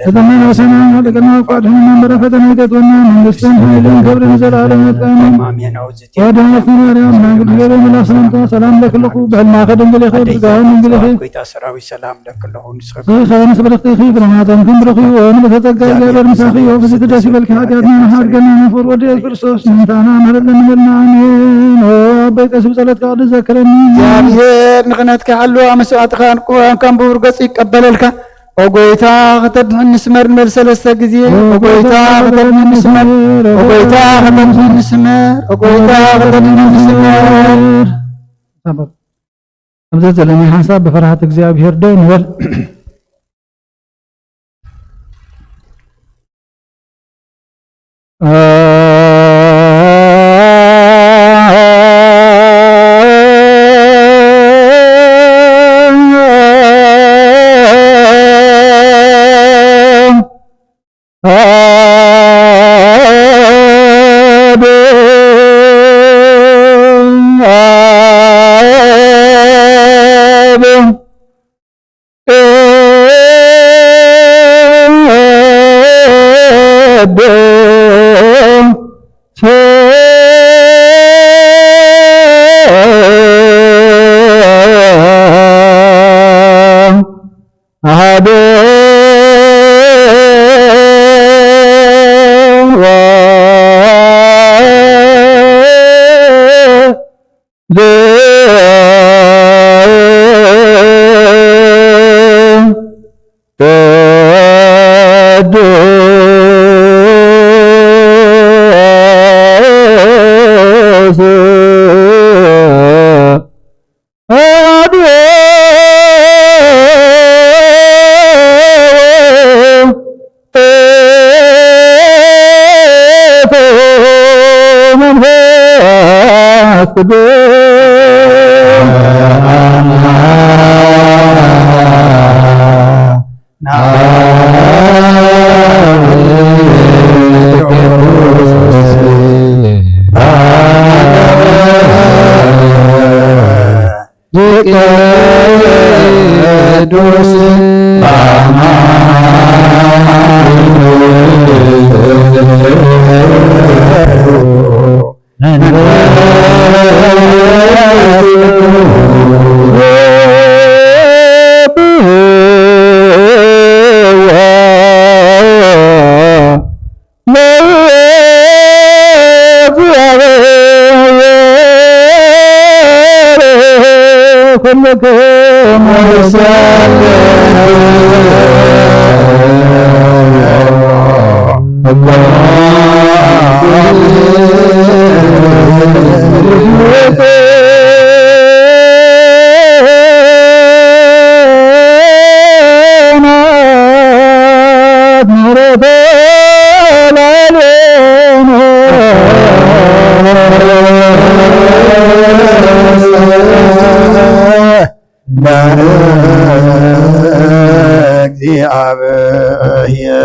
ፈተና ናሰና ሓደገና እኳ ድሕንና እምበር ፈተና ይገጥወና። መንግስትን ሓይልን ክብርን ንዘለኣለም ኣሜን። ኣሜን። ኣውዚ ወደ ማርያም ናንግድ ገበ መላ ሰላምታ ሰላም ለክልኹ ብሕልማኸ ድንግል ኢኺ ብስጋኸ ድንግል ኢኺ። ጎይታ ሰራዊት ሰላም ለክልኹ ንስኺ ከይኸ ምስ ብርኽቲ ኢኺ ብለናቶም ክንብርኽ እዩ። ወንበተጸጋ እግዚኣብሔር ምሳኺ እዩ። ብዝቲ ደስ ይበልኪ ሓጢኣትና ንሓድገና ንፍር ወደ ኢየሱስ ክርስቶስ ምንታና ምሕረት ለንበልና ኣሜን። ኦ ኣቦይ ቀስ ብጸለትካ ቅዱስ ዘክረኒ። እግዚኣብሔር ንኽነትካ ሓልዋ መስዋዕትኻ ንቁዋም ከም ብቡር ገጹ ይቀበለልካ። ኦ ጎይታ ከተድሕን ንስመር ንበል ሰለስተ ግዜ። ኦ ጎይታ ከተድሕን ንስመር፣ ኦ ጎይታ ከተድሕን ንስመር፣ ኦ ጎይታ ከተድሕን ንስመር። ኣብዚ ዘለኒ ሓንሳብ ብፍርሃት እግዚኣብሔር ደው ንበል።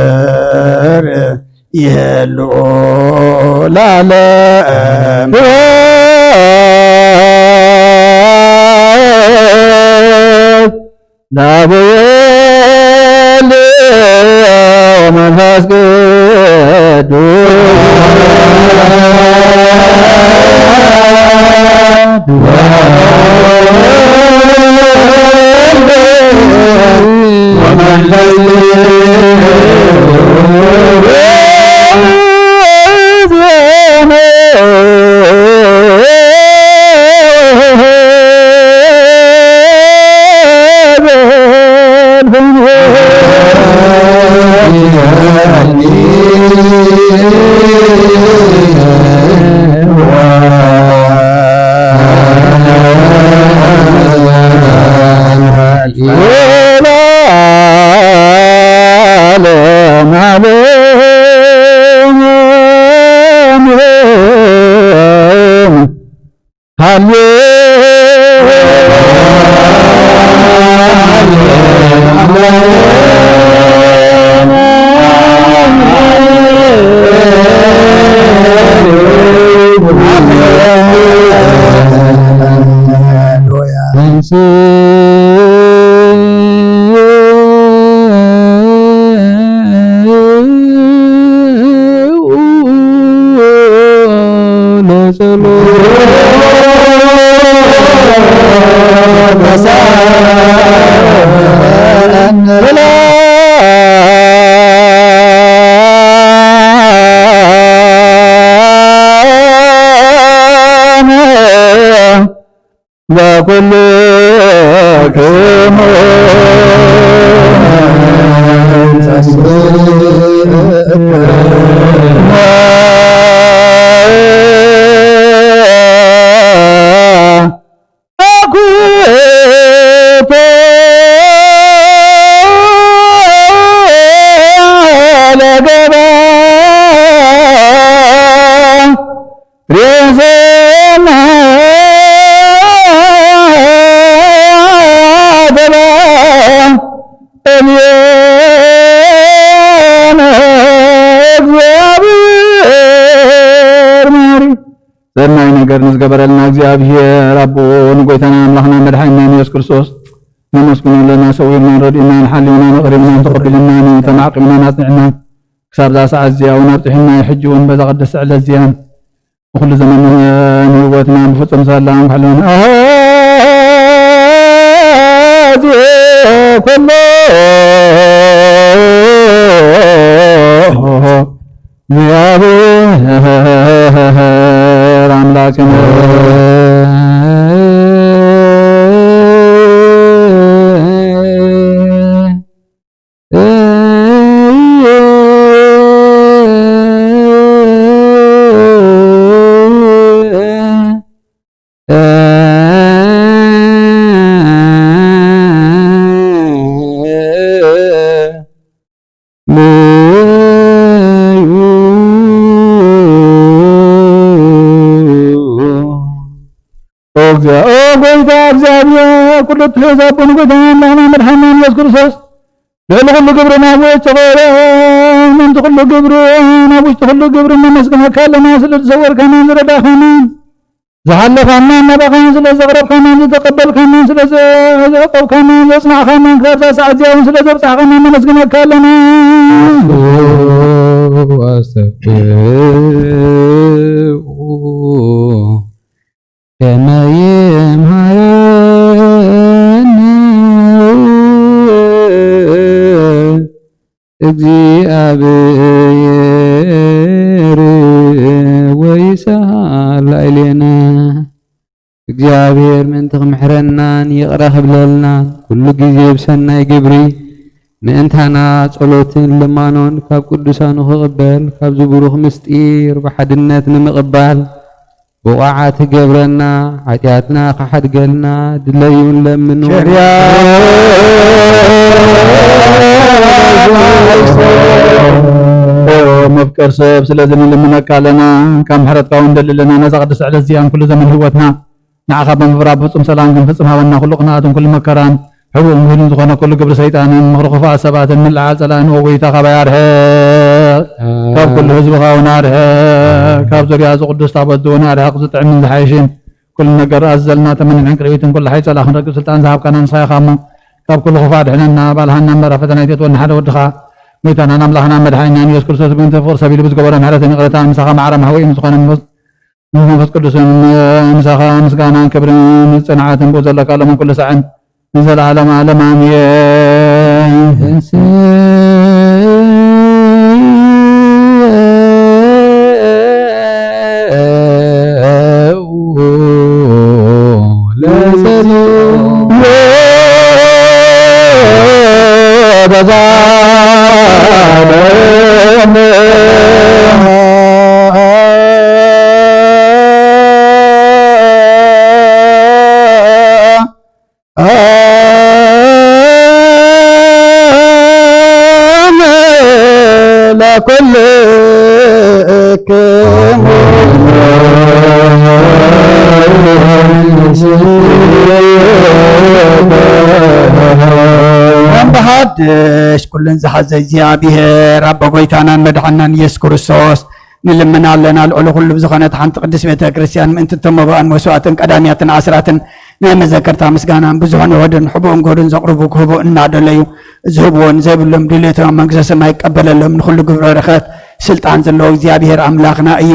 ለእግዚኣብሔር ይህሉ ለዓለም። ለአብ ወወልድ ወመንፈስ ቅዱስ። ኩልክሙ ሰናይ ነገር ንዝገበረልና እግዚኣብሔር ኣቦ ንጎይታና ኣምላኽና መድሓኒና ኢየሱስ ክርስቶስ ነመስግኖ ኣለና። ሰዊርናን ረዲእናን ሓሊውናን ኣቕሪብናን ተቐቢልናን ተማዕቂብናን ኣጽኒዕናን ክሳብ እዛ ሰዓት እዚኣ እውን ኣብፅሕና እዩ። ሕጂ እውን በዛ ቅድስቲ ዕለት እዚኣ ንኩሉ ዘመን ህይወትና ብፍጹም ሰላም ክሕልወና ኣዜ ኩሎ እግዚኣብሔር ኣምላክነ። ኦ እግዚኣብ-፣ ኦ ጎይታ እግዚኣብሔር፣ ኩሉ እትሕዝ ኣቦን ጎይታን ኣምላኽና መድሓኒና ኢየሱስ ክርስቶስ፣ ልዕሊ ኩሉ ግብሪ ናብ ውጭ ቐረ፣ ምእንቲ ኩሉ ግብሪ፣ ናብ ውሽጢ ኩሉ ግብሪ ነመስግነካ ኣለና፣ ስለ ዝሰወርካናን ዝረዳእካናን፣ ዝሓለፋና ናባኻን ስለ ዘቕረብካናን ዝተቐበልካናን ስለ ዘ-፣ ዘዕቆብካናን ዘጽናዕካናን ክሳብ እዛ ሰዓት እዚኣ እውን ስለ ዘብጻሕካና ነመስግነካ ኣለና። ኣስተብቅዑ ከመ ይምሃረነ እግዚኣብሔር ወይስዓር ላዕሌነ። እግዚኣብሔር ምእንቲ ክምሕረናን ይቕረ ክብለልናን ኩሉ ግዜ ብሰናይ ግብሪ ምእንታና ጸሎትን ልማኖን ካብ ቅዱሳኑ ክቕበል ካብዚ ብሩኽ ምስጢር ብሓድነት ንምቕባል ብቑዓት ገብረና፣ ሓጢኣትና ክሓድገልና ድለዩን ለምኑ። ቸርያ መፍቀር ሰብ፣ ስለዚ ንልምነካ ኣለና፣ ካብ ምሕረትካ እውን ንደሊ ኣለና። ነዛ ቅድስቲ ዕለት እዚኣን ኩሉ ዘመን ህይወትና ንዓኻ ብምፍራህ ብፍጹም ሰላም ክንፍጽም ሃበና። ኩሉ ቅንኣትን ኩሉ መከራን፣ ሕቡእን ውህሉን ዝኾነ ኩሉ ግብሪ ሰይጣንን ምኽሪ ክፉኣት ሰባትን ምልዓል ጸላእን፣ ኦ ጎይታ፣ ካባይ ኣርሕቕ፣ ካብ ኩሉ ህዝብኻ እውን ኣርሕቕ። ካብ ዙርያ እዚ ቅዱስ ታቦት እዚ እውን ኣርሕቕ። ዝጥዕምን ዝሓይሽን ኩሉ ነገር ኣዘልና ተመንሕን ቅርቢትን ኩሉ ሓይሊ ጸላእ ክንረግብ ስልጣን ዝሃብካና ንስኻ ኢኻ እሞ፣ ካብ ኩሉ ክፉእ ኣድሕነና። ባልሃና እምበር ኣብ ፈተና ኣይተእትወና ሓደ ወድኻ፣ ጎይታናን ኣምላኽናን መድሓኒናን ኢየሱስ ክርስቶስ፣ ብምእንቲ ፍቕሪ ሰብ ኢሉ ብዝገበሮ ምሕረትን ይቕረታን፣ ምሳኻ ማዕረ ማሕወኢ ምስ ዝኾነ መንፈስ ምስ መንፈስ ቅዱስን ምሳኻ ምስጋናን ክብርን ጽንዓትን ብኡ ዘለካ ሎምን ኩሉ ሳዕን ንዘለዓለመ ዓለም ኣሜን። እምብሓድሽ ኩልን ዝሓዘ እግዚኣብሔር ኣቦ ጎይታናን መድሓናን ኢየሱስ ክርስቶስ ንልምን ኣለና። ልዕሊ ኩሉ ብዝኾነት ሓንቲ ቅድስት ቤተ ክርስቲያን ምእንቲ እቶም መባእን መስዋእትን ቀዳሚያትን ኣስራትን ናይ መዘከርታ ምስጋናን ብዙሕን ውሑድን ሕቡእን ጎዱን ዘቕርቡ ክህቡ እናደለዩ ዝህብዎን ዘይብሎም ድሌቶም ኣብ መንግስተ ሰማይ ይቀበለሎም። ንኹሉ ግብረ በረኸት ስልጣን ዘለዎ እግዚኣብሔር ኣምላኽና እዩ።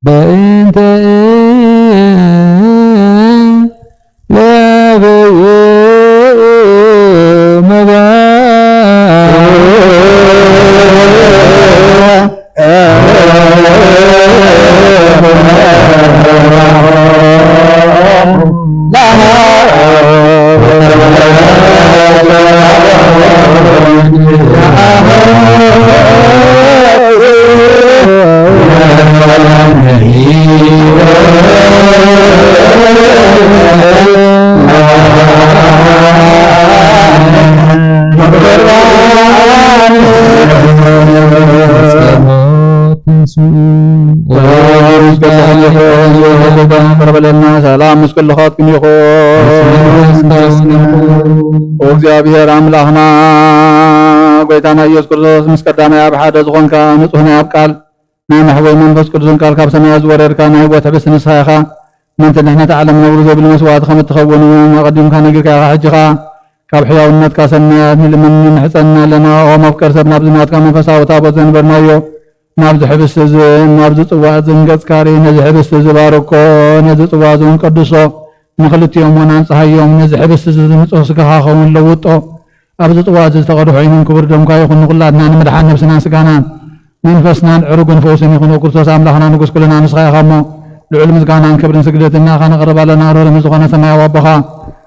በእንተ ለበው መባ ሰላም ምስ ኩልኻትኩም ይኹን። እግዚኣብሔር ኣምላኽና ጎይታና ኢየሱስ ክርስቶስ ምስ ቀዳማይ ኣብ ሓደ ዝኾንካ ንጹህ ናይ ኣብ ቃል ናይ መሕወይ መንፈስ ቅዱስን ቃል ካብ ሰማያት ዝወረድካ ናይ ህይወት ሕብስቲ ንስኻ ኢኻ። ምእንቲ ድሕነት ዓለም ነውሪ ዘይብሉ መስዋዕቲ ከም እትኸውን እውን ኣቐዲምካ ነጊርካ ኢኻ። ሕጂ ኸኣ ካብ ሕያውነትካ ሰናያት ንልምን ንምሕጸን ኣለና። ኦ መፍቀር ሰብ፣ ናብዚ ናትካ መንፈሳዊ ታቦት ዘንበርናዮ ናብዚ ሕብስቲ እዚ ናብዚ ጽዋእ እዝን ገጽካ ርኢ። ነዚ ሕብስቲ እዚ ባርኮ፣ ነዚ ጽዋ እዚ እውን ቀድሶ፣ ንኽልቲኦም እውን ኣንጽሃዮም። ነዚ ሕብስቲ እዚ ንጹህ ስጋኻ ኸውን ለውጦ። ኣብዚ ጽዋ እዚ ዝተቐድሖ ይኹን ክቡር ደምካ ይኹን ንኹላትና ንምድሓን ነብስናን ስጋናን መንፈስናን ዕሩግን ፈውስን ይኹን። ኦ ክርስቶስ ኣምላኽና ንጉስ ኩልና ንስኻ ኢኻ እሞ፣ ልዑል ምስጋናን ክብርን ስግደትን ንኣኻ ነቕርብ ኣለና። ርህሩህ ዝኾነ ሰማያዊ ኣቦኻ፣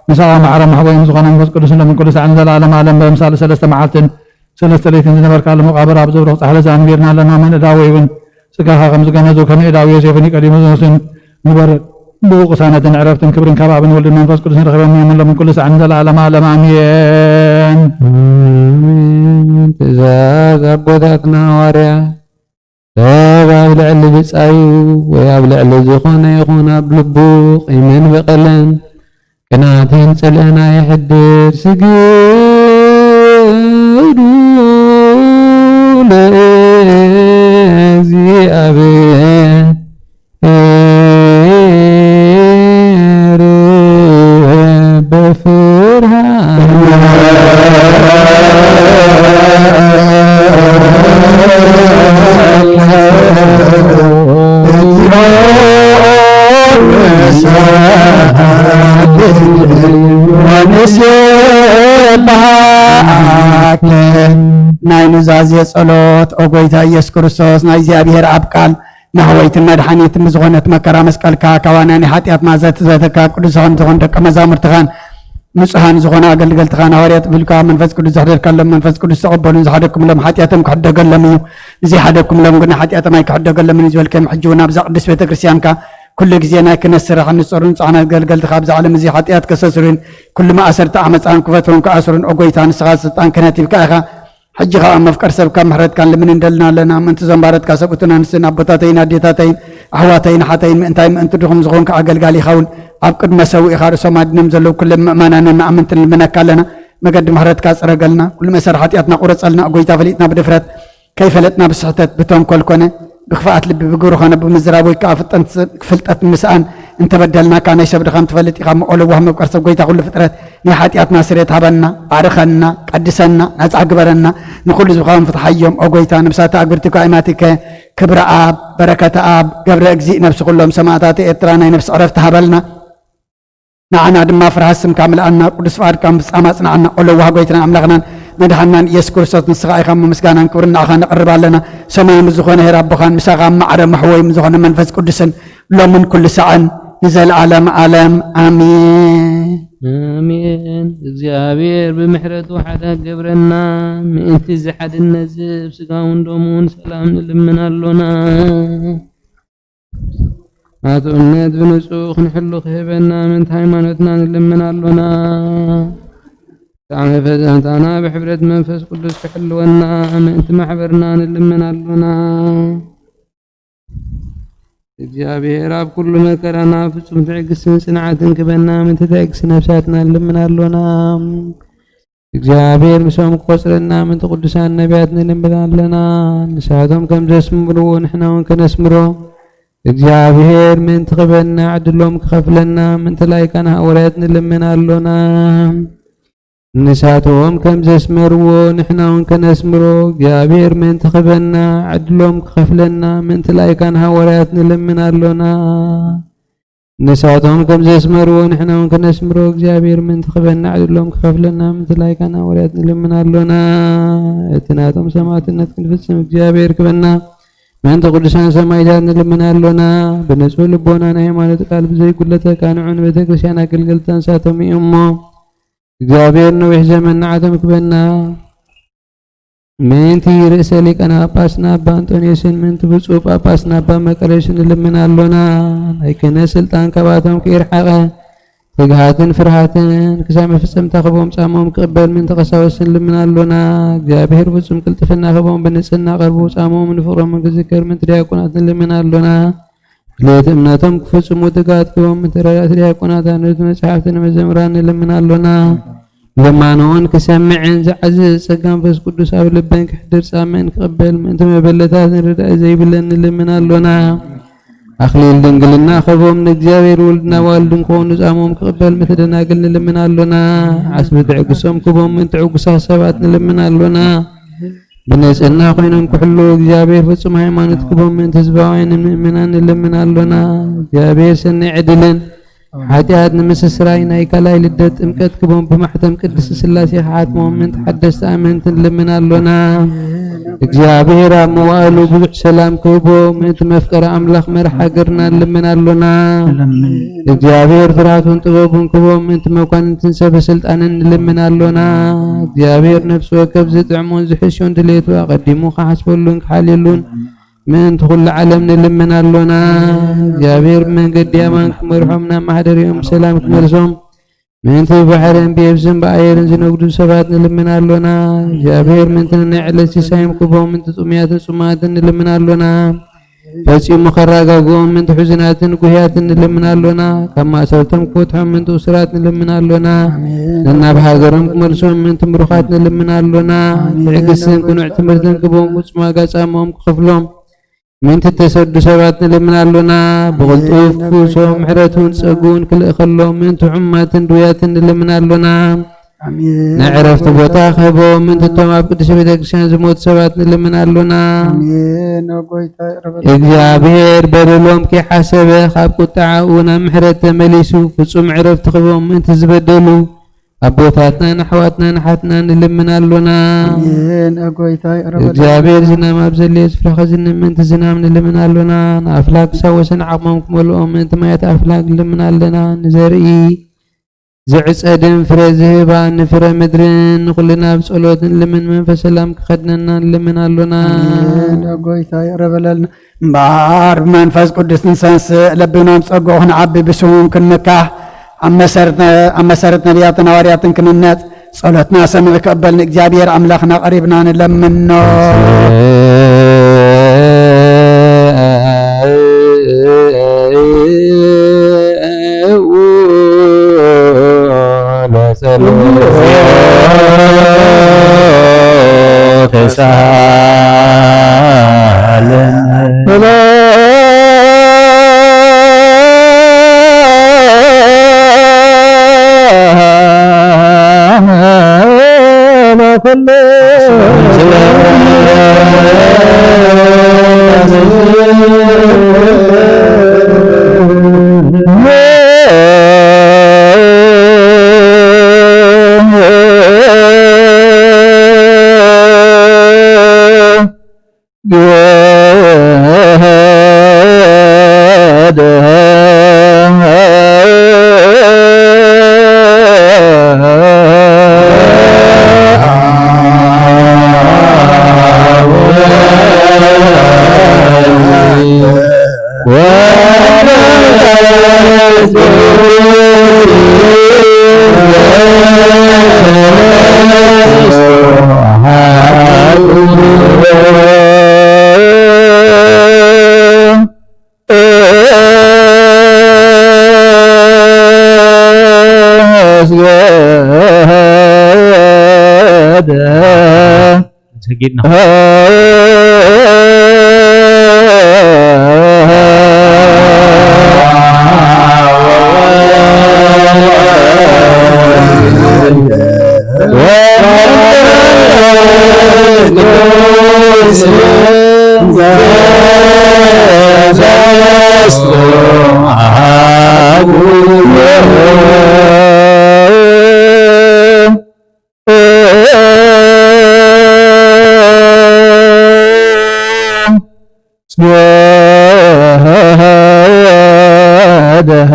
ምሳኻ ማዕረ መሕወይም ዝኾነ መንፈስ ቅዱስ ሎምን ኩሉ ሳዕን ንዘለዓለም ዓለም ብምሳሌ ሰለስተ መዓልትን ሰለስተ ለይትን ዝነበርካሉ መቓብር ኣብ ዘብርኽ ጻሕሊ ኣንቢርና ኣለና። መን እዳወይ እውን ስጋኻ ከም ዝገነዙ ከመ እዳዊ ዮሴፍ ኒቆዲሞስን ንበር። ብኡ ቅሳነትን ዕረፍትን ክብርን ካብ ኣብን ወልድን መንፈስ ቅዱስን ረኺበም እዮም። ሎምን ኩሉ ሳዕን ዘለዓለም ዓለም ኣሜን። ኣሜን። ትእዛዝ ኣቦታትና ሃዋርያት፣ ሰብ ኣብ ልዕሊ ብጻዩ ወይ ኣብ ልዕሊ ዝኾነ ይኹን ኣብ ልቡ ቂምን በቐልን ቅንኣትን ጽልእን ኣየሕድር። ስግዱ ለእግዚኣብሔር በፍርሃት። ናይ ኑዛዜ ጸሎት። ኦ ጎይታ ኢየሱስ ክርስቶስ፣ ናይ እግዚኣብሔር ኣብ ቃል መሕወይትን መድሓኒትን ብዝኾነት መከራ መስቀልካ፣ ካባና ናይ ሓጢኣትና ዘትዘተካ፣ ቅዱሳን ዝኾኑ ደቀ መዛሙርትኻን ንጹሃን ዝኾኑ ኣገልገልትኻን ሃዋርያት ብልካ መንፈስ ቅዱስ ዘሕደርካሎም፣ መንፈስ ቅዱስ ተቐበሉን ዝሓደግኩምሎም ሓጢኣቶም ክሕደገሎም እዩ፣ ዘይሓደግኩምሎም ግን ሓጢኣቶም ኣይክሕደገሎምን እዩ ዝበልከም፣ ሕጂ እውን ኣብዛ ቅድስት ቤተ ክርስቲያንካ ኩሉ ግዜ ናይ ክህነት ስራሕ ንጾሩ ንጹሃን ኣገልገልትኻ ኣብዚ ዓለም እዚ ሓጢኣት ከሰስሩን ኩሉ መኣሰርቲ ዓመፃን ክፈትሩን ክኣስሩን፣ ኦ ጎይታ፣ ንስኻ ስልጣን ክህነት ሂብካ ኢኻ። ሕጂ ኸኣ መፍቀር ሰብካ ምሕረትካ ንልምን እንደልና ኣለና። ምእንቲ እዞም ባረትካ ሰብኡትን ኣንስትን ኣቦታተይን ኣዴታተይን ኣሕዋተይን ኣሓተይን ምእንታይ ምእንቲ ድኹም ዝኾንካ ኣገልጋሊ ይኸውን ኣብ ቅድመ ሰውኢኻ ርእሶም ኣድኖም ዘለዉ ኩሎም ምእመናንን ኣመንትን ንልምነካ ኣለና። መገዲ ምሕረትካ ጽረገልና። ኩሉ መእሰሪ ሓጢኣትና ቁረጸልና። ጎይታ ፈሊጥና ብድፍረት ከይፈለጥና ብስሕተት ብተንኮል ኮነ ብክፍኣት ልቢ ብግብሪ ኮነ ብምዝራብ ወይ ከኣ ፍጠን-፣ ፍልጠት ምስኣን እንተበደልናካ ናይ ሰብ ድኻም ትፈልጥ ኢኻ እሞ ኦ ለዋህ መፍቀር ሰብ ጎይታ ኩሉ ፍጥረት ናይ ሓጢኣትና ስርየት ሃበና፣ ኣርኸና፣ ቀድሰና፣ ናጻ ግበረና። ንኹሉ ዝብኻም ፍትሓዮም ኦ ጎይታ ነብሳተ ኣግብርቲካ ኢማቲከ ክብረ ኣብ በረከተ ኣብ ገብረ እግዚእ ነብሲ ኩሎም ሰማእታት ኤርትራ ናይ ነብሲ ዕረፍቲ ሃበልና። ንዓና ድማ ፍርሃት ስምካ ምልኣና፣ ቅዱስ ፍቓድካ ምፍጻም ኣጽንዓና። ኦ ለዋህ ጎይትናን ኣምላኽናን መድሓንናን ኢየሱስ ክርስቶስ ንስኻ ኢኻ እሞ ምስጋናን ክብርን ንዓኻ ነቕርብ ኣለና። ሰማያዊ ምስ ዝኾነ ኄር ኣቦኻን ምሳኻ ኣብ ማዕረ መሕወይ ምስ ዝኾነ መንፈስ ቅዱስን ሎምን ኩሉ ሳዕን ንዘለዓለም ዓለም ኣሜን። ኣሜን። እግዚኣብሔር ብምሕረቱ ሓደ ግብረና ምእንቲ እዚ ሓድነት እዚ ብስጋውን ደሙን ሰላም ንልምን ኣሎና። ናቱ እምነት ብንጹህ ክንሕሉ ክህበና ምእንቲ ሃይማኖትና ንልምን ኣሎና። ብጣዕሚ ፈተንታና ብሕብረት መንፈስ ቅዱስ ክሕልወና ምእንቲ ማሕበርና ንልምን ኣሎና። እግዚኣብሔር ኣብ ኩሉ መከራና ፍጹም ትዕግስትን ጽንዓትን ክበና ምእንቲ ትዕግስቲ ነፍሳትና ንልምን ኣሎና። እግዚኣብሔር ምሶም ክቆጽረና ምእንቲ ቅዱሳን ነቢያት ንልምን ኣለና። ንሳቶም ከም ዘስምርዎ ንሕና እውን ከነስምሮ። እግዚኣብሔር ምእንቲ ክበና ዕድሎም ክኸፍለና ምእንቲ ላይካን ሃዋርያት ንልምን ኣሎና። ንሳቶም ከም ዘስመርዎ ንሕና እውን ከነስምሮ። እግዚኣብሔር ምእንቲ ክበና ዕድሎም ክኸፍለና ምእንቲ ላይካን ሃዋርያት ንልምን ኣሎና። ንሳቶም ከም ዘስመርዎ ንሕና እውን ከነስምሮ። እግዚኣብሔር ምእንቲ ክበና ዕድሎም ክኸፍለና ምእንቲ ላይካን ሃዋርያት ንልምን ኣሎና። እቲ ናቶም ሰማዕትነት ክንፍጽም እግዚኣብሔር ክበና ምእንቲ ቅዱሳን ሰማዕታት ንልምን ኣሎና። ብንጹህ ልቦና ናይ ሃይማኖት ቃል ብዘይጉድለት ኣቃንዑ። ንቤተ ክርስቲያን ኣገልገልቲ ኣንሳቶም እዩ እሞ፣ እግዚኣብሔር ነዊሕ ዘመን ንዓቶም ክበና። ምእንቲ ርእሰ ሊቃነ ጳጳስና ኣባ ኣንጦንዮስን ምእንቲ ብፁዕ ጳጳስና ኣባ መቀርዮስን ንልምን ኣሎና። ናይ ክህነት ስልጣን ካብኣቶም ከይርሓቐ፣ ትግሃትን ፍርሃትን ክሳብ መፈጸምታ ክቦም ጻሞም ክቕበል ምእንቲ ቀሳውስትን ንልምን ኣሎና። እግዚኣብሔር ፍጹም ቅልጥፍና ክቦም ብንጽህና ቀርቡ ጻሞም ንፍቕሮምን ክዝከር ምእንቲ ዲያቆናት ንልምን ኣሎና። ድሌት እምነቶም ክፍጽሙ ትግሃት ክቦም ምእንቲ ረዳእቲ ዲያቆናት፣ ኣንደበት መጻሕፍቲ ንመዘምራን ንልምን ኣሎና። ልማኖኦን ክሰምዕን ዝዓዝዝ ጸጋ መንፈስ ቅዱስ ኣብ ልበን ክሕድር ጻምእን ክቕበል ምእንቲ መበለታት ንርዳእ ዘይብለን ንልምን ኣሎና። ኣኽሊል ድንግልና ክቦም ንእግዚኣብሔር ወልድና ዋልድን ክኾኑ ጻሞም ክቕበል ምእንቲ ደናግል ንልምን ኣሎና። ዓስቢ ትዕግሶም ክቦም ምእንቲ ዕጉሳት ሰባት ንልምን ኣሎና። ብንጽህና ኮይኖም ክሕልዉ እግዚኣብሔር ፍጹም ሃይማኖት ክቦም ምእንቲ ህዝባውያንን ምእመናን ንልምን ኣሎና። እግዚኣብሔር ሰኒ ዕድልን ሓጢኣት ንምስስራይ ናይ ካልኣይ ልደት ጥምቀት ክቦም ብማሕተም ቅድስት ስላሴ ክሓትሞም ምእንቲ ሓደስቲ ኣመንቲ ንልምን ኣሎና። እግዚኣብሔር ኣብ መዋእሉ ብዙሕ ሰላም ክህቦ ምእንቲ መፍቀሪ ኣምላኽ መራሕ ሃገርና ንልምን ኣሎና። እግዚኣብሔር ፍርሃቱን ጥበቡን ክቦም ምእንቲ መኳንንትን ሰበ ስልጣንን ንልምን ኣሎና። እግዚኣብሔር ነፍሲ ወከፍ ዝጥዕሞን ዝሕሾን ድሌቱ ኣቐዲሙ ክሓስበሉን ክሓልየሉን ምእንቲ ኩሉ ዓለም ንልምን ኣሎና። እግዚኣብሔር ብመንገዲ ኣማን ክመርሖም ናብ ማሕደሪኦም ብሰላም ክመልሶም ምእንቲ ብባሕርን ብየብስን ብኣየርን ዝነግዱ ሰባት ንልምን ኣሎና። እግዚኣብሔር ምእንቲ ናይ ዕለት ሲሳዮም ክቦም ምእንቲ ጥሙያትን ጽሙኣትን ንልምን ኣሎና። ፈጺሙ ከረጋግኦም ምእንቲ ሕዙናትን ጉህያትን ንልምን ኣሎና። ካብ ማእሰርቶም ክፈትሖም ምእንቲ እሱራት ንልምን ኣሎና። ኣሜን። ነናብ ሃገሮም ክመልሶም ምእንቲ ምሩኻት ንልምን ኣሎና። ኣሜን። ትዕግስትን ቅኑዕ ትምህርትን ክቦም ፍጹም ዋጋ ጻምኦም ክኸፍሎም ምእንቲ እተሰዱ ሰባት ንልምን ኣሎና። ብቕልጡፍ ኣሜን። ክውስኦም ምሕረቱን ጸግኡን ክልእኸሎም ምእንቲ ሕሙማትን ድውያትን ንልምን ኣሎና። ኣሜን። ናይ ዕረፍቲ ቦታ ክህቦም ምእንቲ እቶም ኣብ ቅድስቲ ቤተ ክርስቲያን ዝሞቱ ሰባት ንልምን ኣሎና። ኣሜን። ኦ ጎይታ ይቕረ በል። እግዚኣብሔር በደሎም ከይሓሰበ ካብ ቁጥዓኡ ናብ ምሕረት ተመሊሱ ፍጹም ዕረፍቲ ክህቦም ምእንቲ ዝበደሉ ኣቦታትናን ኣሕዋትናን ኣሓትናን ንልምን ኣሎና። ኣሜን። ኦ ጎይታ ይቕረ በል። እግዚኣብሔር ዝናም ኣብ ዘድለዮ ስፍራ ከዝንብ ምእንቲ ዝናም ንልምን ኣሎና። ንኣፍላግ ክሳብ ወሰን ዓቕሞም ክመልኦም ምእንቲ ማያት ኣፍላግ ንልምን ኣለና። ንዘርኢ ዝዕጸድን ፍረ ዝህባ ንፍረ ምድርን ንኹልና ብጸሎት ንልምን መንፈስ ሰላም ክኸድነና ንልምን ኣሎና። ኣሜን። ኦ ጎይታ ይቕረ በለልና። እምበኣር ብመንፈስ ቅዱስ ንሰንስእ፣ ለቢናም ጸግኡ ክንዓቢ ብስሙ ክንምካሕ፣ ኣብ መሰረት ነ-፣ ኣብ መሰረት ነቢያትን ሃዋርያትን ክንነጽ፣ ጸሎትና ሰሚዑ ክቕበል ንእግዚኣብሔር ኣምላኽና ቀሪብና ንለምኖ። ሰጊድና። ወደሃ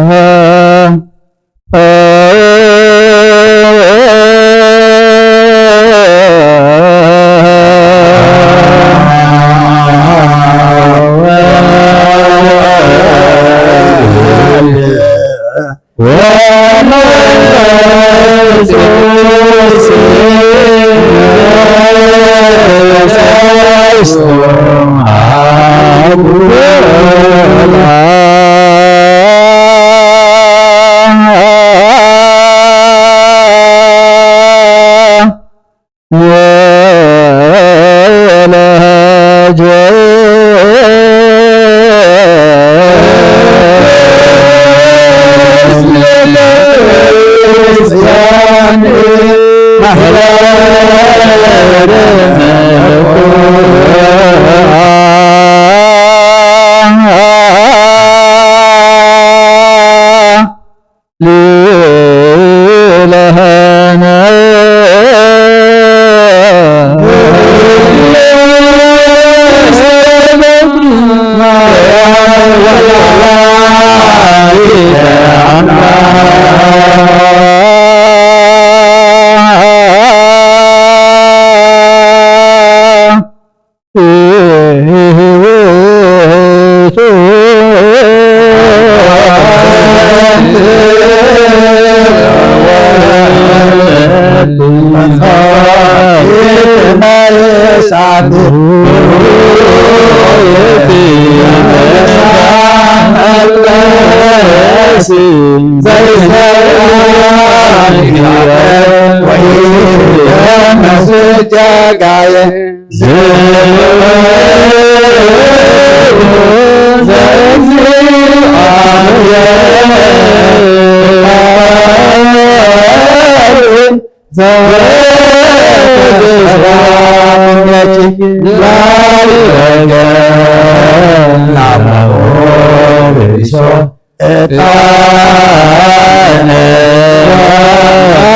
ዕጣነ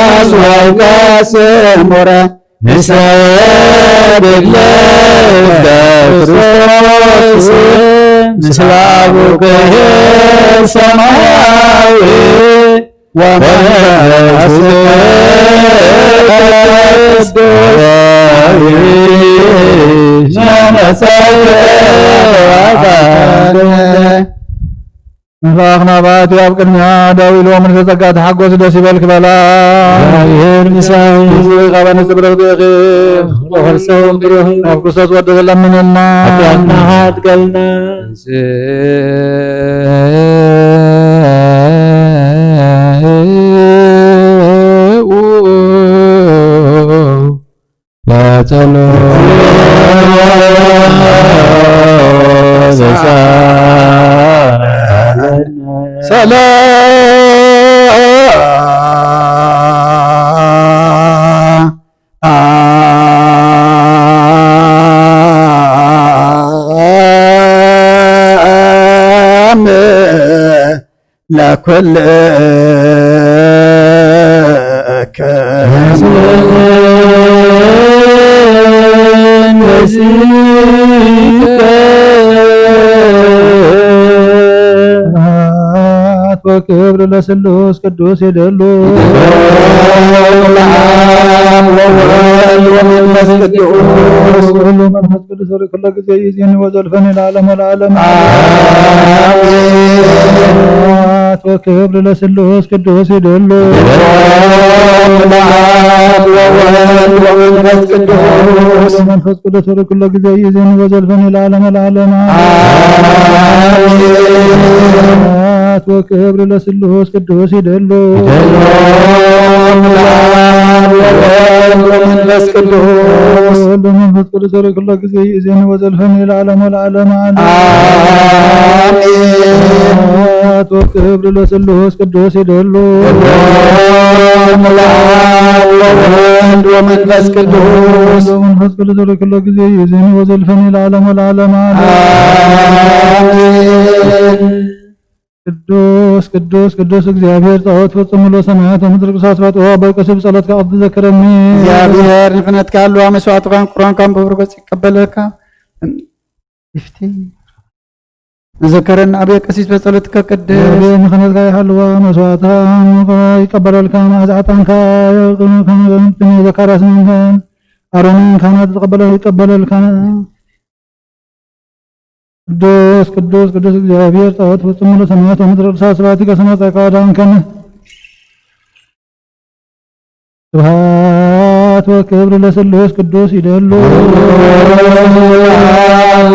ወስዋይ ከስሙረ ንሰግድ ለክርስቶስ ምስለ አቡክሔር ሰማያዊ ወመንፈስከ ቅዱስ ነመሰግድ። መልኣኽ ናባቲ ኣብ ቅድሚያ ደው ኢሉ ምልዕቲ ጸጋ ተሓጎስ ደስ ይበልክ በላ። እግዚኣብሔር ምሳይ። ህዝቢ ካባነ ዝብረኽ ብእኺ። ወኸልሰው ብሩህ። ኣብ ክርስቶስ ወዲ ዘለምንና። ኃጢአትና ሓጥገልና። ለጸሎት ሰላም ለኩልከ ስብሐት ወክብር ለስሉስ ቅዱስ ይደሉ። ለአብ ወወልድ ወመንፈስ ቅዱስ። ወወልድ ወመንፈስ ቅዱስ ወደ ኩሎ ጊዜ ይዜኒ ወዘልፈኒ ለዓለመ ለዓለም። አሜን። ስብሐት ወክብር ለስሉስ ቅዱስ ይደሉ። ለአብ ወወልድ ወመንፈስ ቅዱስ። መንፈስ ቅዱስ ወደ ኩሎ ጊዜ ይዜኒ ወዘልፈኒ ለዓለመ ለዓለም። አሜን። ስብሐት ወክብር ለስሉስ ቅዱስ ይደሉ። ይደሉ ለአብ ወወልድ ወመንፈስ ቅዱስ። ወወልድ ወመንፈስ ቅዱስ ወደ ኩሎ ጊዜ ይዜኒ ወዘልፈኒ ለዓለመ ለዓለም። አሜን። ስብሐት ወክብር ለስሉስ ቅዱስ ይደሉ። ለአብ ወወልድ ወመንፈስ ቅዱስ። ወመንፈስ ቅዱስ ወደ ኩሎ ጊዜ ይዜኒ ወዘልፈኒ ለዓለመ ለዓለም። አሜን። ቅዱስ ቅዱስ ቅዱስ እግዚአብሔር ጸባኦት ፈጽሙ ለሰማያት ወምድር ቅዱሳት ባጥዋ በቀስብ ጸሎትካ ቅዱስ ዘክረኒ። እግዚኣብሔር ንፍነትካ ኣለዋ መስዋዕትካን ቁርባንካን ብብሩህ ገጽ ይቀበለካ። ይፍቲ ንዘከረን ዓብየ ቀሲስ በጸሎትካ ቅድስ። ንኽነትካ ይሃልዋ መስዋዕታ ይቀበለልካ፣ መዓዛ ዕጣንካ የቕርብ፣ ከም ዘካርያስ መንፈን ኣሮንን ካህናት ዝቀበለ ይቀበለልካ። ቅዱስ ቅዱስ ቅዱስ እግዚኣብሔር ጸወት ፍጹም ሙሉ ሰማያት ወምድር ርሳ ስብሐት ይገስና ጸቃዳን ከነ ስብሐት ወክብር ለስሉስ ቅዱስ ይደሉ። አብ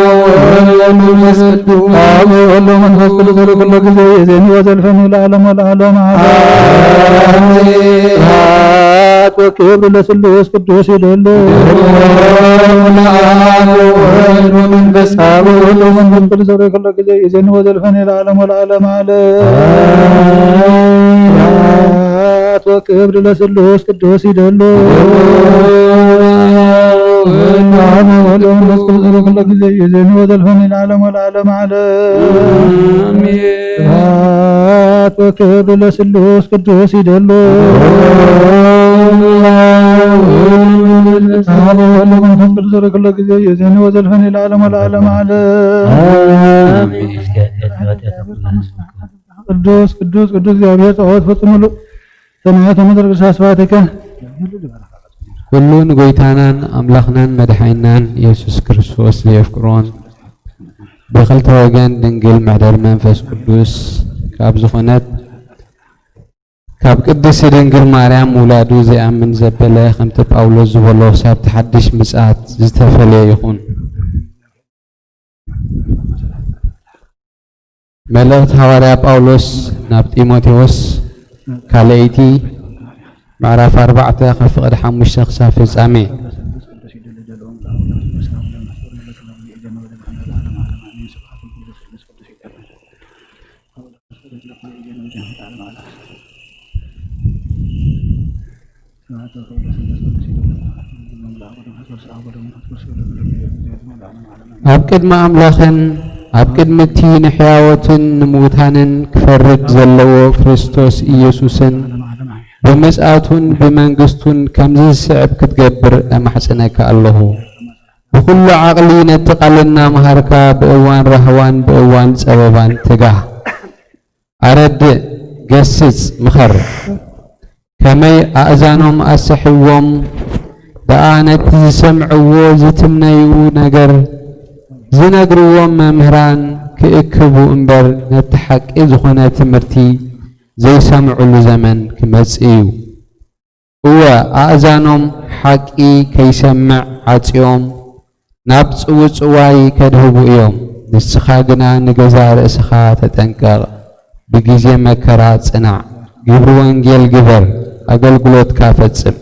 ወወልድ ወመንፈስ ቅዱስ ኩሉ ጊዜ የዜኒ ወዘልፈኒ ለዓለም ወለዓለም ዓለም። ስብሐት ወክብር ለስሉስ ቅዱስ ይደሉ። አብ ወወልድ ወመንፈስ ቅዱስ ኩሉ ጊዜ የዜኒ ወዘልፈኒ ለዓለም ወለዓለም ዓለም። ስብሐት ወክብር ለስሉስ ቅዱስ ይደሉ። አብ ወወልድ ወመንፈስ ቅዱስ ኩሉ ጊዜ የዜኒ ወዘልፈኒ ለዓለም ወለዓለም ዓለም። አሜን። ስብሐት ወክብር ለስሉስ ቅዱስ ይደሉ። አብ ወወልድ ወመንፈስ ቅዱስ ኩሉ ጊዜ የዜኒ ወዘልፈኒ ለዓለም ወለዓለም ዓለም። አሜን። ቅዱስ ቅዱስ ቅዱስ እግዚአብሔር ጸባኦት ፈጽሙ ሰማያት ወምድር ቅዱስ ስብሐትከ። ኩሉ ንጎይታናን ኣምላኽናን መድሓኒናን ኢየሱስ ክርስቶስ ዘየፍቅሮን ብኽልተ ወገን ድንግል መሕደር መንፈስ ቅዱስ ካብ ዝኾነት ካብ ቅድስቲ ድንግል ማርያም ምውላዱ ዘይኣምን ዘበለ ከምቲ ጳውሎስ ዝበሎ ክሳብ እቲ ሓድሽ ምጽኣት ዝተፈልየ ይኹን። መልእኽቲ ሃዋርያ ጳውሎስ ናብ ጢሞቴዎስ ካልኣይቲ ምዕራፍ ኣርባዕተ ካብ ፍቕዲ ሓሙሽተ ክሳብ ፍጻሜ። ኣብ ቅድሚ ኣምላኽን ኣብ ቅድሚ እቲ ንሕያዎትን ንምውታንን ክፈርድ ዘለዎ ክርስቶስ ኢየሱስን ብምጽኣቱን ብመንግስቱን ከምዚ ዝስዕብ ክትገብር እማሕጽነካ ኣለኹ። ብኹሉ ዓቕሊ ነቲ ቃል እናመሃርካ ብእዋን ራህዋን ብእዋን ጸበባን ትጋህ። ኣረድእ፣ ገስጽ፣ ምኸር። ከመይ ኣእዛኖም ኣሰሕዎም ደኣ ነቲ ዝሰምዕዎ ዝትምነዩ ነገር ዝነግርዎም መምህራን ክእክቡ እምበር ነቲ ሓቂ ዝኾነ ትምህርቲ ዘይሰምዑሉ ዘመን ክመጽእ እዩ። እወ፣ ኣእዛኖም ሓቂ ከይሰምዕ ዓጽዮም ናብ ጽውጽዋይ ከድህቡ እዮም። ንስኻ ግና ንገዛእ ርእስኻ ተጠንቀቕ፣ ብግዜ መከራ ጽናዕ፣ ግብሪ ወንጌል ግበር፣ ኣገልግሎትካ ፈጽም።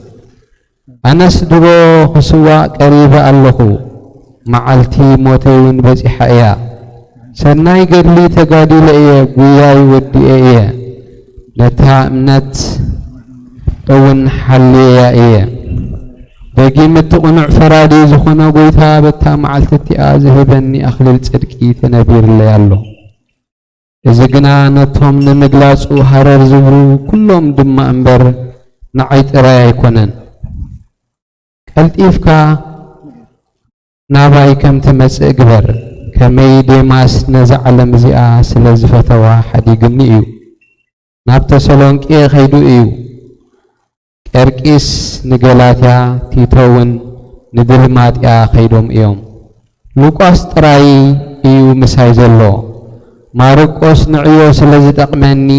ኣነስ ድሮ ክስዋእ ቀሪበ ኣለኹ፣ መዓልቲ ሞተይ እውን በጺሓ እያ። ሰናይ ገድሊ ተጋዲለ እየ፣ ጉያይ ወዲኤ እየ፣ ነታ እምነት እውን ሓልየያ እየ። ደጊም እቲ ቅኑዕ ፈራዲ ዝኾነ ጐይታ በታ መዓልቲ እቲኣ ዝህበኒ ኣኽሊል ጽድቂ ተነቢርለይ ኣሎ። እዚ ግና ነቶም ንምግላጹ ሃረር ዝብሉ ኩሎም ድማ እምበር ንዓይ ጥራይ ኣይኮነን። ቀልጢፍካ ናባይ ከም ትመጽእ ግበር። ከመይ ዴማስ ነዛ ዓለም እዚኣ ስለ ዝፈተዋ ሓዲግኒ እዩ፣ ናብ ተሰሎንቄ ኸይዱ እዩ። ቄርቂስ ንገላትያ፣ ቲቶ እውን ንድልማጥያ ኸይዶም እዮም። ሉቃስ ጥራይ እዩ ምሳይ ዘሎ። ማርቆስ ንዕዮ ስለ ዝጠቕመኒ፣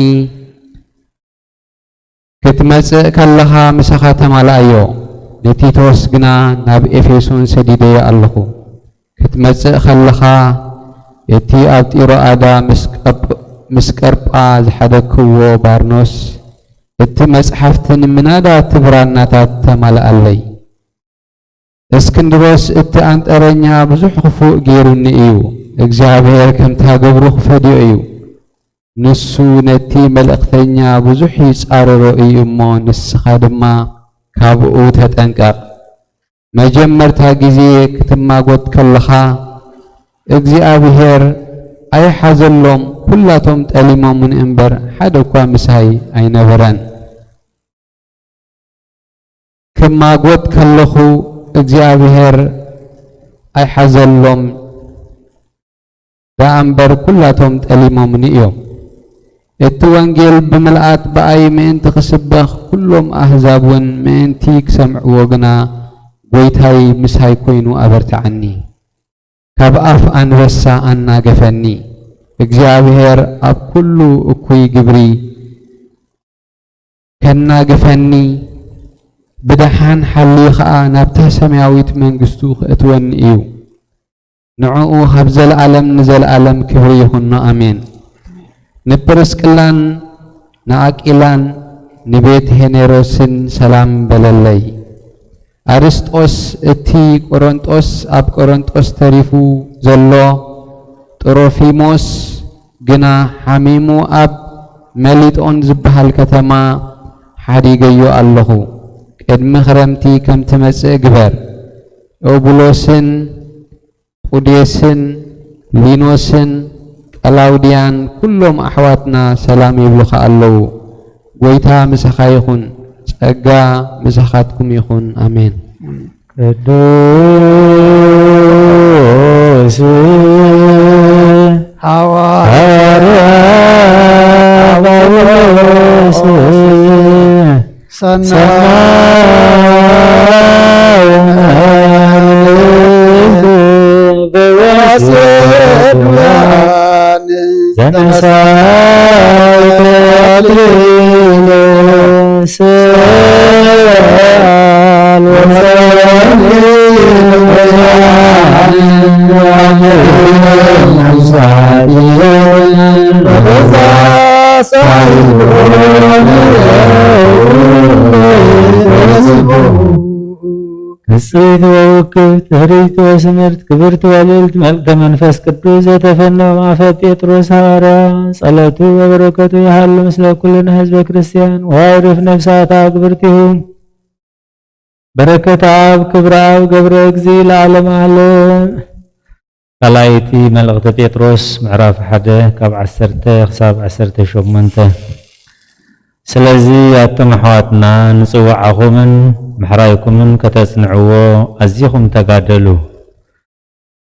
ክትመጽእ ከለኻ ምሳኻ ተማልኣዮ። ንቲቶስ ግና ናብ ኤፌሶን ሰዲደዮ ኣለኹ። ክትመጽእ ከለኻ፣ እቲ ኣብ ጢሮኣዳ ምስ ቀርጳ ዝሓደግክዎ ባርኖስ፣ እቲ መጽሓፍቲ ንምናዳ እቲ ብራናታት ተማልኣለይ። እስክንድሮስ እቲ ኣንጠረኛ ብዙሕ ክፉእ ገይሩኒ እዩ። እግዚኣብሔር ከምታ ግብሩ ክፈድዮ እዩ። ንሱ ነቲ መልእኽተኛ ብዙሕ ይጻረሮ እዩ እሞ፣ ንስኻ ድማ ካብኡ ተጠንቀቕ። መጀመርታ ግዜ ክትማጎት ከለኻ፣ እግዚኣብሔር ኣይሓዘሎም፣ ኩላቶም ጠሊሞምኒ እምበር፣ ሓደ እኳ ምሳይ ኣይነበረን። ክማጎት ከለኹ እግዚኣብሔር ኣይሓዘሎም። ደኣ እምበር ኩላቶም ጠሊሞምኒ እዮም። እቲ ወንጌል ብምልኣት ብኣይ ምእንቲ ክስበኽ፣ ኩሎም ኣህዛብ እውን ምእንቲ ክሰምዕዎ ግና ጐይታይ ምሳይ ኮይኑ ኣበርትዓኒ። ካብ ኣፍ ኣንበሳ ኣናገፈኒ። እግዚኣብሔር ኣብ ኩሉ እኩይ ግብሪ ከናግፈኒ፣ ብደሓን ሓልዩ ኸኣ ናብታ ሰማያዊት መንግስቱ ከእትወኒ እዩ። ንዕኡ ካብ ዘለኣለም ንዘለኣለም ክብሪ ይኹኖ፣ ኣሜን። ንፕርስቅላን ንኣቂላን ንቤት ሄኔሮስን ሰላም በለለይ። ኣርስጦስ እቲ ቆሮንጦስ፣ ኣብ ቆሮንጦስ ተሪፉ ዘሎ ጥሮፊሞስ ግና ሓሚሙ ኣብ መሊጦን ዝበሃል ከተማ ሓዲገዮ ኣለኹ። ቅድሚ ክረምቲ ከም ትመጽእ ግበር። ኦቡሎስን ፑዴስን ሊኖስን ቀላውድያን ኩሎም ኣሕዋትና ሰላም ይብሉኻ ኣለዉ። ጐይታ ምሳኻ ይኹን። ጸጋ ምሳኻትኩም ይኹን። ኣሜን። ቅዱስ ሃዋርያ ጳውሎስ ሰናይ ንጽሕቲ ወውክብቲ፣ ህርይቲ ወስምርት፣ ክብርቲ ወልዕልቲ፣ መልእልተ መንፈስ ቅዱስ፣ ዘተፈነወ ኣፈ ጴጥሮስ ሃዋርያ፣ ጸሎቱ ወበረከቱ ይሃሉ ምስለ ኩልነ ህዝበ ክርስቲያን ወአዕርፍ ነፍሳት አግብርቲሁ። በረከት አብ ክብረ አብ ገብረ እግዚእ ለዓለመ ዓለም። ካልኣይቲ መልእኽተ ጴጥሮስ ምዕራፍ ሓደ ካብ ዓሰርተ ክሳብ ዓሰርተ ሸሞንተ። ስለዚ ኣቱም ኣሕዋትና ንጽውዓኹምን ምሕራይኩምን ከተጽንዕዎ ኣዚኹም ተጋደሉ።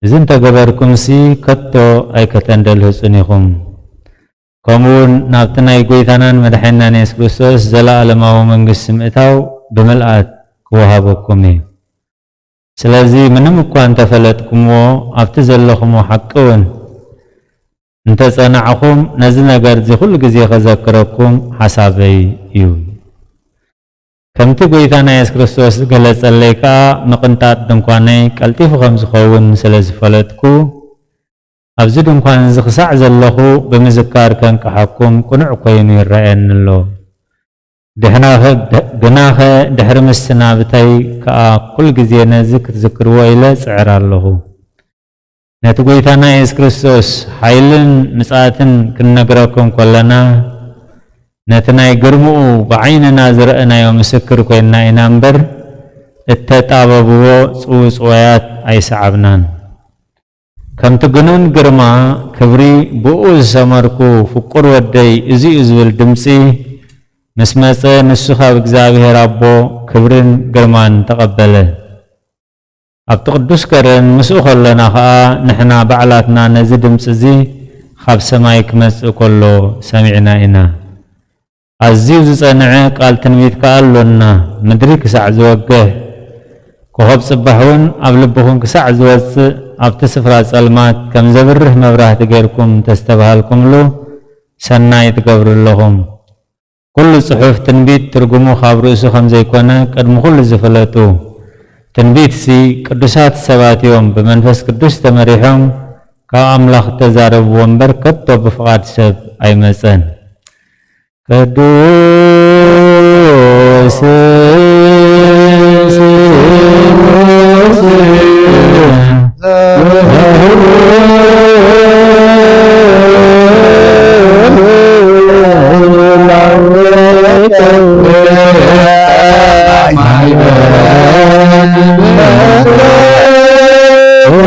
እዚ እንተገበርኩምሲ ከቶ ኣይከተንደልህጹን ኢኹም። ከምኡውን ናብቲ ናይ ጐይታናን መድሓኒናን የሱስ ክርስቶስ ዘለኣለማዊ መንግስቲ ምእታው ብምልኣት ክወሃበኩም እዩ። ስለዚ ምንም እኳ እንተፈለጥኩምዎ፣ ኣብቲ ዘለኹምዎ ሓቂ እውን እንተጸናዕኹም፣ ነዚ ነገር እዚ ኩሉ ግዜ ከዘክረኩም ሓሳበይ እዩ። ከምቲ ጐይታና የሱስ ክርስቶስ ዝገለጸለይ ከኣ፣ ምቕንጣጥ ድንኳነይ ቀልጢፉ ከም ዝኸውን ስለ ዝፈለጥኩ፣ ኣብዚ ድንኳን እዚ ክሳዕ ዘለኹ ብምዝካር ከንቅሓኩም ቅኑዕ ኮይኑ ይረኣየኒ ኣሎ። ድሕናኸ፣ ግናኸ ድሕሪ ምስናብተይ ከኣ ኩል ግዜ ነዚ ክትዝክርዎ ኢለ እጽዕር ኣለኹ። ነቲ ጐይታና የሱስ ክርስቶስ ሓይልን ምጽኣትን ክንነግረኩም ከለና፣ ነቲ ናይ ግርምኡ ብዓይንና ዝረኣናዮ ምስክር ኮይንና ኢና እምበር፣ እተጣበብዎ ጽውጽዋያት ኣይሰዓብናን። ከምቲ ግኑን ግርማ ክብሪ ብእኡ ዝሰመርኩ ፍቁር ወደይ እዚ እዩ ዝብል ድምጺ ምስ መጸ፣ ንሱ ካብ እግዚኣብሔር ኣቦ ክብርን ግርማን ተቐበለ። ኣብቲ ቅዱስ ከረን ምስኡ ከሎና ኸኣ፣ ንሕና ባዕላትና ነዚ ድምጺ እዚ ኻብ ሰማይ ክመጽእ ከሎ ሰሚዕና ኢና። ኣዝዩ ዝጸንዐ ቃል ትንቢት ከኣ ኣሎና። ምድሪ ክሳዕ ዝወግሕ፣ ኮኸብ ጽባሕ እውን ኣብ ልብኹም ክሳዕ ዝወጽእ፣ ኣብቲ ስፍራ ጸልማት ከም ዘብርህ መብራህቲ ጌርኩም እንተስተብሃልኩምሉ፣ ሰናይ ትገብሩ ኣለኹም። ኩሉ ጽሑፍ ትንቢት ትርጉሙ ካብ ርእሱ ከም ዘይኮነ ቅድሚ ኩሉ እዚ ፍለጡ። ትንቢትሲ ቅዱሳት ሰባት እዮም ብመንፈስ ቅዱስ ተመሪሖም ካብ ኣምላኽ እተዛረብዎ እምበር ከቶ ብፍቓድ ሰብ ኣይመጸን። ቅዱስ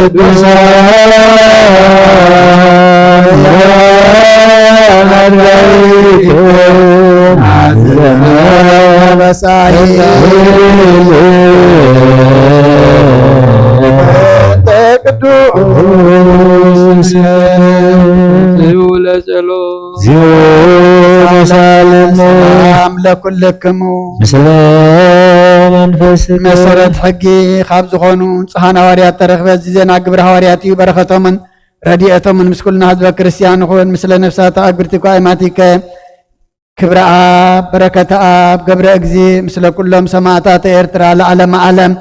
ቅዱስ እግዚኦ መሳለነ ሰላም ለኩልክሙ። ምስለ መንፈስከ። መሰረት ሕጊ ካብ ዝኾኑ ንጹሓን ሃዋርያት ተረኽበ። እዚ ዜና ግብረ ሃዋርያት እዩ። በረኸቶምን ረድኤቶምን ምስ ኩልና ህዝበ ክርስቲያን ይኹን። ምስለ ነፍሳት ኣግብርቲ ኳ ኣይማቲከ። ክብረ ኣብ በረከተ ኣብ ገብረ እግዚእ ምስለ ኩሎም ሰማዕታት ኤርትራ ለዓለመ ዓለም።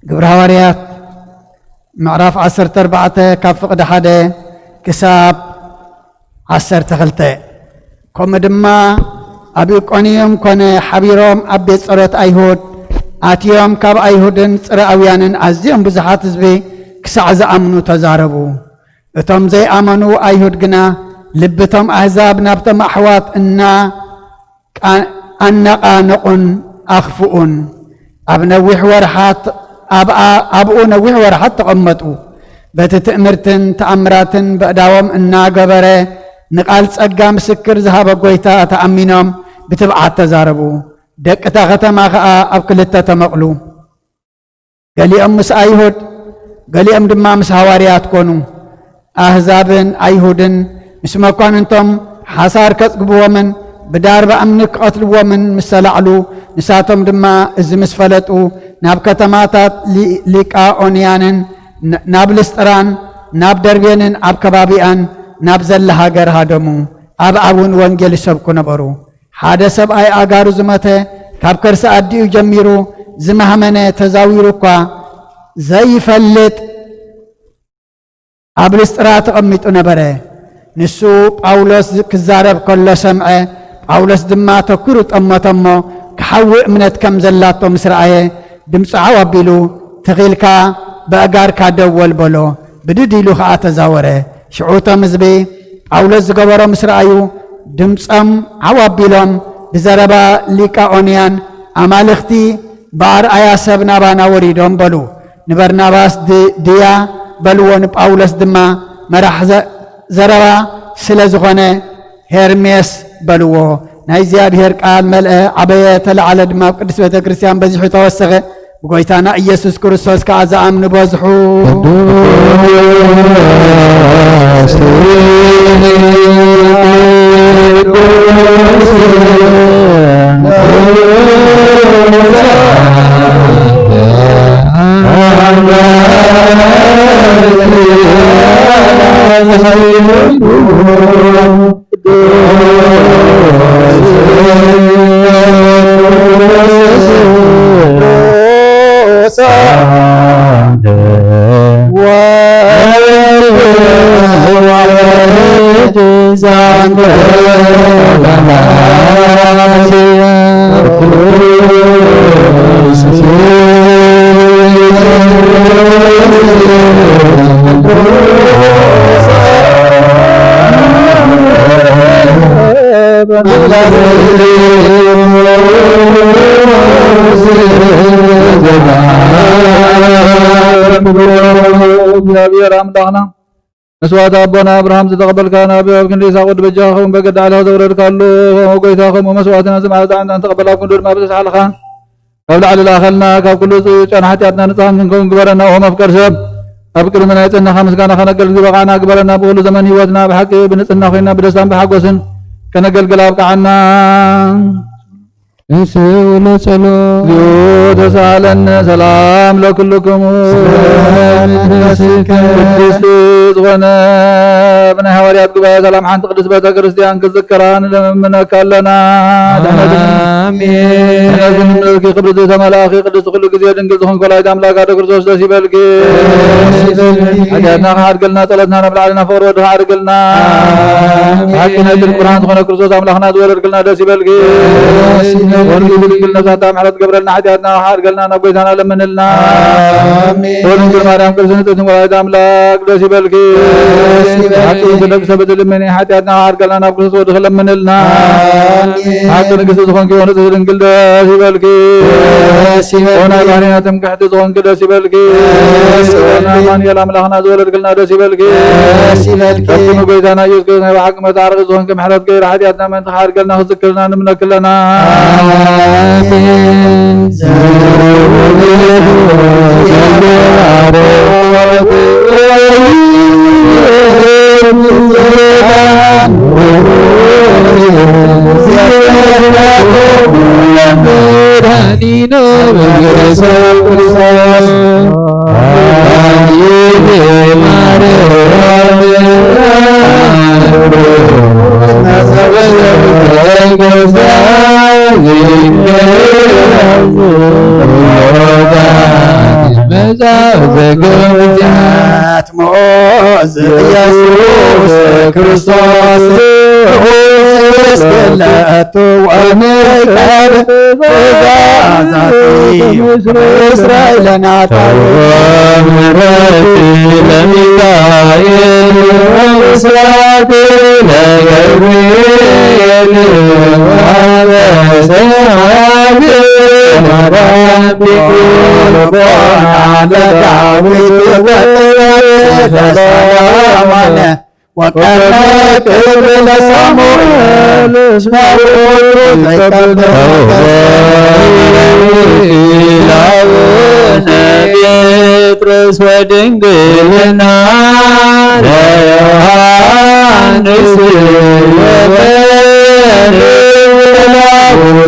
ግብረ ሃዋርያት ምዕራፍ ዓሰርተ ኣርባዕተ ካብ ፍቕዲ ሓደ ክሳብ ዓሰርተ ክልተ። ከምኡ ድማ ኣብ ኢቆንዮም ኮነ ሓቢሮም ኣብ ቤት ጸሎት ኣይሁድ ኣትዮም ካብ ኣይሁድን ጽርኣውያንን ኣዝዮም ብዙሓት ህዝቢ ክሳዕ ዝኣምኑ ተዛረቡ። እቶም ዘይኣመኑ ኣይሁድ ግና ልብቶም ኣህዛብ ናብቶም ኣሕዋት እና ኣነቓነቑን ኣኽፍኡን። ኣብ ነዊሕ ወርሓት ኣብኣ ኣብኡ ነዊሕ ወርሓት ተቐመጡ። በቲ ትእምርትን ተኣምራትን በእዳዎም እናገበረ ንቓል ጸጋ ምስክር ዝሃበ ጐይታ ተኣሚኖም ብትብዓት ተዛረቡ። ደቅታ ከተማ ኸኣ ኣብ ክልተ ተመቕሉ። ገሊኦም ምስ ኣይሁድ ገሊኦም ድማ ምስ ሃዋርያት ኮኑ። ኣህዛብን ኣይሁድን ምስ መኳንንቶም ሓሳር ከጽግብዎምን ብዳርባ እምኒ ክቐትልዎምን ምስ ተላዕሉ፣ ንሳቶም ድማ እዚ ምስ ፈለጡ ናብ ከተማታት ሊ- ሊቃኦንያንን ን- ናብ ልስጥራን ናብ ደርቤንን ኣብ ከባቢኣን ናብ ዘላ ሃገር ሃደሙ። ኣብኣ እውን ወንጌል ይሰብኩ ነበሩ። ሓደ ሰብኣይ ኣጋሩ ዝመተ ካብ ከርሲ ኣዲኡ ጀሚሩ ዝማህመነ ተዛዊሩ እኳ ዘይፈልጥ ኣብ ልስጥራ ተቐሚጡ ነበረ። ንሱ ጳውሎስ ክዛረብ ከሎ ሰምዐ። ጳውሎስ ድማ ተኲሩ ጠመተ እሞ ክሓዊ እምነት ከም ዘላቶ ምስ ረኣየ ድምፁ ዓው ኣቢሉ ትኺልካ ብኣጋርካ ደወል በሎ። ብድድ ኢሉ ኸዓ ተዛወረ። ሽዑ እቶም ህዝቢ ጳውሎስ ዝገበሮ ምስ ረኣዩ ድምፆም ዓው ኣቢሎም ብዘረባ ሊቃኦንያን ኣማልኽቲ ብኣርኣያ ሰብ ናባና ወሪዶም በሉ። ንበርናባስ ድ- ድያ በልዎ፣ ንጳውሎስ ድማ መራሕ ዘ- ዘረባ ስለ ዝኾነ ሄርሜስ በልዎ። ናይ እግዚኣብሔር ቃል መልአ፣ ዓበየ፣ ተለዓለ ድማ ኣብ ቅድስት ቤተ ክርስቲያን በዚሑ ተወሰኸ። ብጎይታና ኢየሱስ ክርስቶስ ከኣ ዝኣምኑ በዝሑ። እግዚኣብሔር ኣምላኽና መስዋዕቲ ኣቦና ኣብርሃም ዝተቐበልካ ናብ ኣብ ክንዲ ይስሓቅ ወዲ በጃኻ ኸውን በገዲ ዓለኻ ዘውረድካሉ ከምኡ ጎይታ ከምኡ መስዋዕትና ዝመዓዛ ዕጣን ተቐበል ኣብ ክንዱ ድማ ብዝሰሓልኻ ካብ ላዕሊ ላኸልና ካብ ኩሉ ጨና ሓጢኣትና ንጻን ክንከውን ግበረና። ኦ መፍቀር ሰብ ኣብ ቅድሚ ናይ ጽናኻ ምስጋና ከነገልግል ዝበቃዕና ግበረና። ብኩሉ ዘመን ህይወትና ብሓቂ ብንጽህና ኮይና ብደስታን ብሓጎስን ከነገልግል ኣብቃዓና። እንስኡ ለጸሎ ተሳለነ ሰላም ለኩልክሙ። ቅድስቲ ዝኾነ ብናይ ሃዋርያት ጉባኤ ሰላም ሓንቲ ቅድስት ቤተ ክርስቲያን ክዝክራ ንለምነካ ኣለና። ድሕነትን ኣሜን። ድሕነትን ምልኪ ክብሪ ዝተመላእኪ ቅድስቲ ኩሉ ግዜ ድንግል ዝኾንክ ወላዲት ኣምላክ ኣደ ክርስቶስ ደስ ይበልኪ። ደስ ይበልኪ። ሓጢኣትና ክሓድገልና ጸሎትና ናብ ላዕልና ፍቅሪ ወድኻ ኣድርግልና። ኣሜን። ሓቂ ናይ ጽድቂ ብርሃን ዝኾነ ክርስቶስ ኣምላኽና ዝወረድክልና ደስ ይበልኪ። ደስ ይበልኪ። ወንጌል ድንግል ነሳታ ምሕረት ገብረልና ሓጢኣትና ሓርገልና ናብ ጎይታና ለምንልና። ኣሜን። ወንጌል ማርያም ቅድስት ንጽሕት ወላዲት ኣምላክ ደስ ይበልኪ። ደስ ይበልኪ። ሓቂ ንስደግ ሰብ ትልምኒ ሓጢኣትና ሓርገልና ናብ ክርስቶስ ወድኺ ለምንልና። ኣሜን። ሓቂ ንግስቲ ዝኾንኪ ወንጽሕቲ ድንግል ደስ ይበልኪ። ደስ ይበልኪ። ወናይ ባህሪና ትምክሕቲ ዝኾንኪ ደስ ይበልኪ። ደስ ይበልኪ። ወናይ ኣማኑኤል ኣምላኽና ዝወለድክልና ደስ ይበልኪ። ደስ ይበልኪ። ፈጺሙ ጎይታና ኢየሱስ ክርስቶስ ናይ ብሓቂ መጻረቂ ዝኾንኪ ምሕረት ገይሩ ሓጢኣትና ምእንቲ ክሓርገልና ክዝክርና ንምነኪ ኣለና። ኣሜን። ጴጥሮስ ወድንግልና ለዮሃንስ ወበለቡነ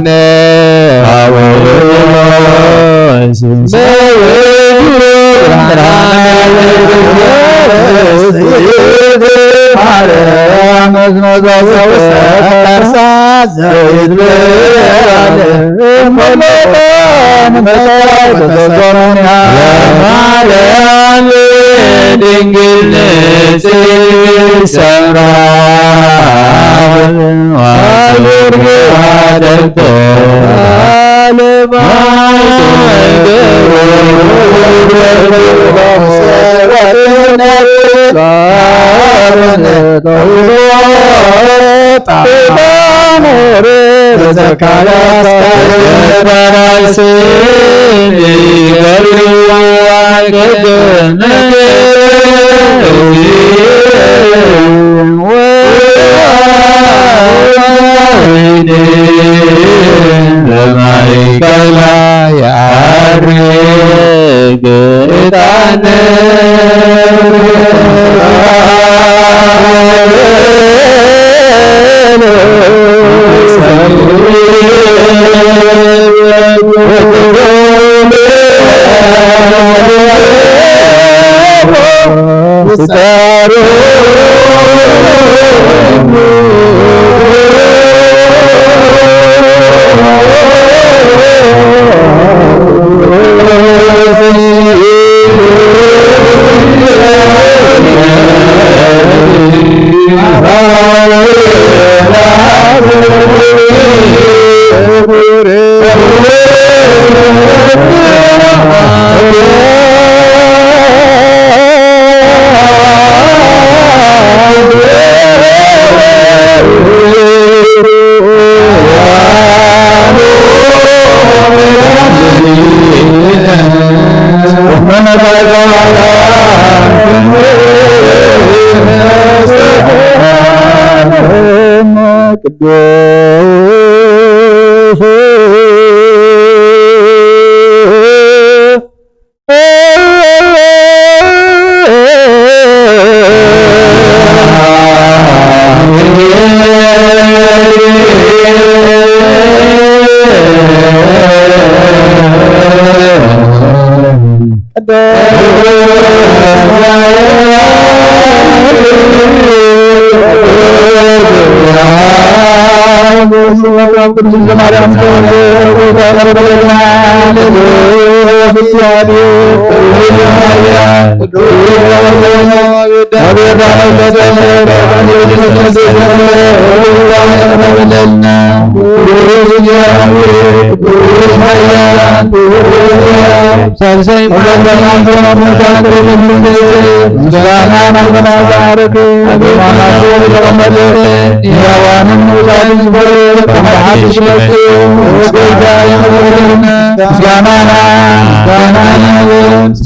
ምስጋናና ምስጋናና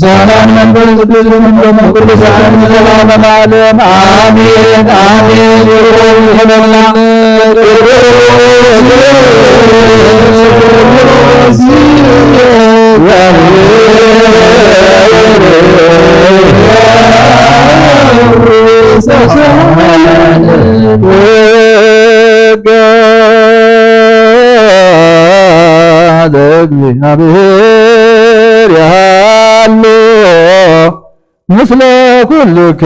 ሰላም መንፈስ ቅዱስ ይኹን፣ ቅዱሳን ዘለዓለመ ዓለም። ኣሜን፣ ኣሜን። ይኹን ይኹነልና። ጸጋ ለእግዚኣብሔር ይሃሉ። ምስለ ኩልክሙ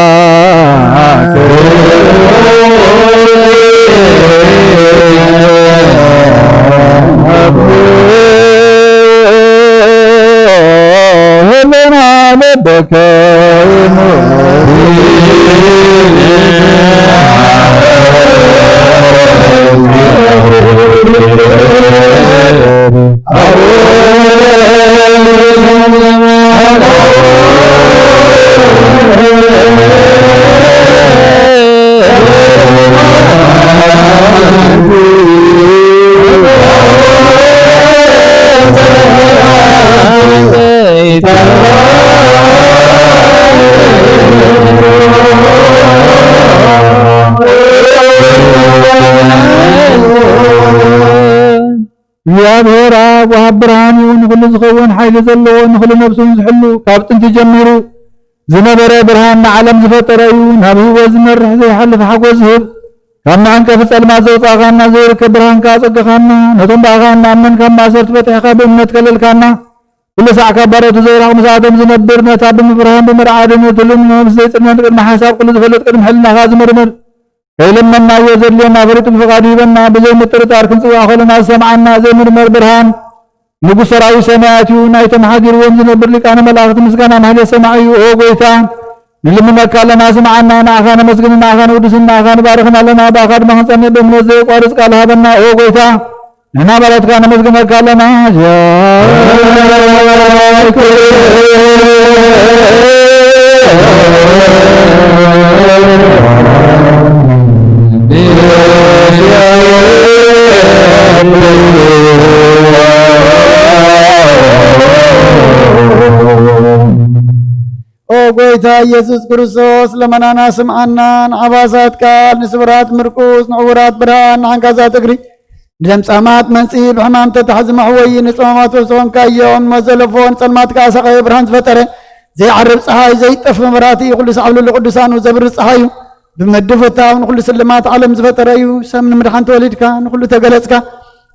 ለአምላክ ህልና ለበከ እግዚኣብሔር ኣብ ወሃብ ብርሃን እዩ፣ ንኹሉ ዝኸውን ሓይሊ ዘለዎ፣ ንኹሉ ነፍሱ ዝሕሉ፣ ካብ ጥንቲ ጀሚሩ ዝነበረ ብርሃን ንዓለም ዝፈጠረ እዩ። ናብ ህይወት ዝመርሕ ዘይሓልፍ ሓጎስ ዝህብ፣ ካብ መዐንቀፊ ጸልማት ዘውጻእካና፣ ዘይርከብ ብርሃን ከኣ ኣጸገኻና። ነቶም ብኣኻ እናኣመን ካብ ማእሰርቲ ፈቲሕካ ብእምነት ከለልካና። ኩሉ ሳዕ ካብ ባሮቱ ዘይራቕ ምስኣቶም ዝነብር፣ ነታ ብምፍርሃን ብምርዓድን እትልምኖ ምስ ዘይጽልመት ቅድሚ ሓሳብ ኩሉ ዝፈልጥ ቅድሚ ሕልናኻ ዝምርምር ከይለመናዮ ዘድልየና ፈሊጡ ብፍቓዱ ይበና። ብዘይ ምጥርጣር ክንጽውዖ ከለና ዝሰምዓና ዘይምርመር ብርሃን ንጉስ ሰራዊት ሰማያት እዩ። ናይቶም ሓዲርዎም ዝነብር ሊቃነ መላእኽቲ ምስጋና ማህሌት ሰማዒ እዩ። ኦ ጎይታ ንልምነካ ኣለና ስምዓና። ንኣኻ ነመስግን፣ ንኣኻ ንውድስን፣ ንኣኻ ንባርኽን ኣለና። ብኣኻ ድማ ክንጸንዕ ብእምነት ዘየቋርጽ ቃል ሃበና። ኦ ጎይታ ንሕና ባሮትካ ነመስግነካ ኣለና። ኦ ጎይታ ኢየሱስ ክርስቶስ፣ ለመናና ስምዓና። ንዓባሳት ቃል፣ ንስብራት ምርኩስ፣ ንዕውራት ብርሃን፣ ንሓንካሳት እግሪ፣ ንለምጻማት መንጽሂ፣ ብሕማም ተታሕዚ መሕወዪ፣ ንጸማማት ፈውሲ ኾንካዮም። ንሞት ዘለፎ፣ ንጸልማት ከኣ ሰቓዮ ብርሃን ዝፈጠረ፣ ዘይዓርብ ጸሓይ፣ ዘይጠፍ መብራህቲ፣ ኩሉ ሳዕ ኣብ ልዕሊ ቅዱሳኑ ዘብርህ ጸሓይ እዩ። ብመድብ ፍታው ንኹሉ ስልማት ዓለም ዝፈጠረ እዩ። ሰብ ንምድሓን ተወሊድካ፣ ንኹሉ ተገለጽካ፣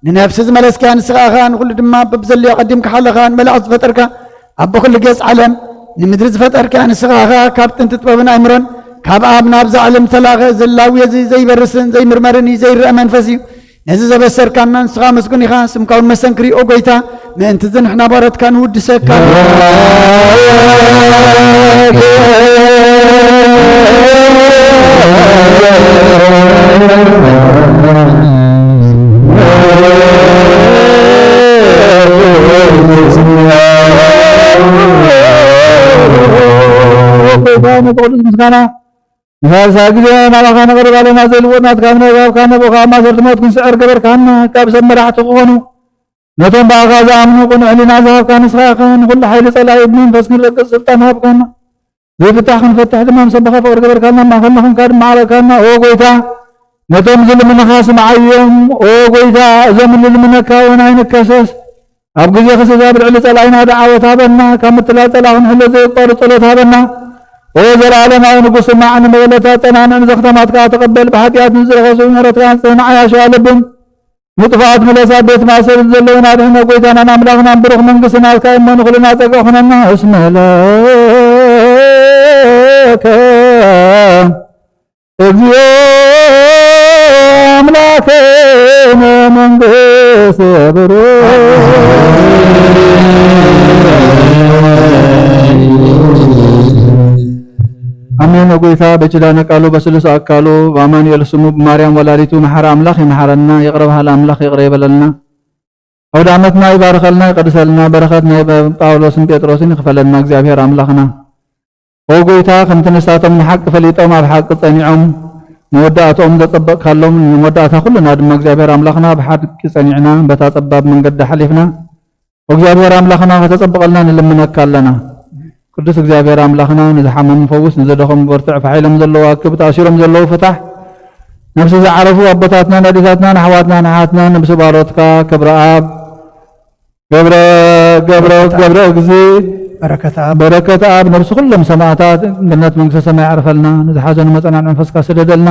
ንነፍሲ ዝመለስካ ንስኻ ኢኻ። ንኹሉ ድማ በብዘድልዮ ኣቐዲምካ ሓለኻ፣ ንመላእኽቲ ዝፈጠርካ፣ ኣቦ ኩሉ ጌጽ ዓለም፣ ንምድሪ ዝፈጠርካ ንስኻ ኢኻ። ካብ ጥንቲ ጥበብን ኣእምሮን ካብ ኣብ ናብዛ ዓለም ዝተላኸ ዘላዊ እዚ ዘይበርስን ዘይምርመርን እዩ፣ ዘይረአ መንፈስ እዩ። ነዚ ዘበሰርካና ንስኻ መስጉን ኢኻ፣ ስምካ እውን መሰንክር እዩ። ኦ ጎይታ፣ ምእንቲ እዚ ንሕና ባሮትካ ንውድሰካ። ጎይታ፣ ነቲ ቅዱስ ምስጋና ንሳልሳይ ግዜ ናባኻ ነቕርብ ኣለና። ዘይልወጥ ናትካ እምነት ወሃብካና፣ ብኡ ኸኣ ማእሰርቲ ሞት ክንስዕር ገበርካና። ካብ ሰብ መራሕቲ ክኾኑ፣ ነቶም ብኣኻ ዝኣምኑ ቅኑዕ ሕሊና ዝሃብካ ንስኻ ኢኻ። ንኹሉ ሓይሊ ጸላኢ ብመንፈስ ክንረግጽ ስልጣን ሃብካና። ዘይፍታሕ ክንፈትሕ ድማ ምስ ኣቦኻ ፍቕሪ ገበርካልና፣ ኣብ ማእከልና ኾንካ ድማ ዓረቕካና። ኦ ጎይታ፣ ነቶም ዝልምኑኻ ስምዓዮም። ኦ ጎይታ፣ እዞም እንልምነካ እውን ኣይንከሰስ። ኣብ ግዜ ክስሳ ብልዕሊ ጸላኢና ደዓወት ሃበና። ካብ ምትላል ጸላኢ ክንሕሎ ዘየቋርጽ ጸሎት ሃበና። ኦ ዘለኣለማዊ ንጉስ፣ ስማዕ፣ ንመበለታት ጸናንዕ፣ ንዘኽተማት ከኣ ተቐበል። ብሓጢኣት ንዝረኸሱ ምሕረትካ ኣንጽህ፣ ንዓያሹ ኣለብም። ንጥፉኣት ምለስ፣ ኣብ ቤት ማእሰርቲ ዘለዉን ኣድሕን። ኦ ጎይታናን ኣምላኽናን፣ ብሩኽ መንግስቲ ናትካ እዩ እሞ፣ ንኹልና ጸጋ ኩነና። እስመ ለከ እግዚኦ ከመ መንግስት ብሩክ። ኣሜን። ኦ ጎይታ፣ በኪዳነ ቃሉ በስሉስ ኣካሉ ብኣማኑኤል ስሙ ብማርያም ወላዲቱ መሓሪ ኣምላኽ ይመሓረና፣ ይቕረ በሃሊ ኣምላኽ ይቕረ ይበለልና። ኣውደ ዓመትና ይባርከልና፣ ይቀድሰልና፣ በረኸት ናይ ጳውሎስን ጴጥሮስን ይኽፈለልና እግዚኣብሔር ኣምላኽና። ኦ ጎይታ፣ ከምቲ ንሳቶም ንሓቂ ፈሊጦም ኣብ ሓቂ ጸኒዖም መወዳእትኦም ዘጸበቕካሎም፣ ንመወዳእታ ኩልና ድማ እግዚኣብሔር ኣምላኽና ብሓቂ ጸኒዕና በታ ጸባብ መንገዲ ሓሊፍና፣ ኦ እግዚኣብሔር ኣምላኽና ከተጸብቐልና ንልምነካ ኣለና። ቅዱስ እግዚኣብሔር ኣምላኽና፣ ንዝሓመሙ ፈውስ፣ ንዝደኸሙ በርትዕ፣ ፋሕ ኢሎም ዘለዉ ኣክብ፣ ተኣሲሮም ዘለዉ ፍታሕ፣ ነብሲ ዝዓረፉ ኣቦታትናን ኣዴታትናን ኣሕዋትናን ኣሓትናን ነብሲ ባሮትካ ክብረ ኣብ ገብረ ገብረ ገብረ እግዚ በረከት ኣብ በረከት ኣብ ነብሲ ኩሎም ሰማዕታት ገነት መንግስተ ሰማይ ያዕርፈልና። ንዝሓዘኑ መጸናንዒ መንፈስካ ስደደልና።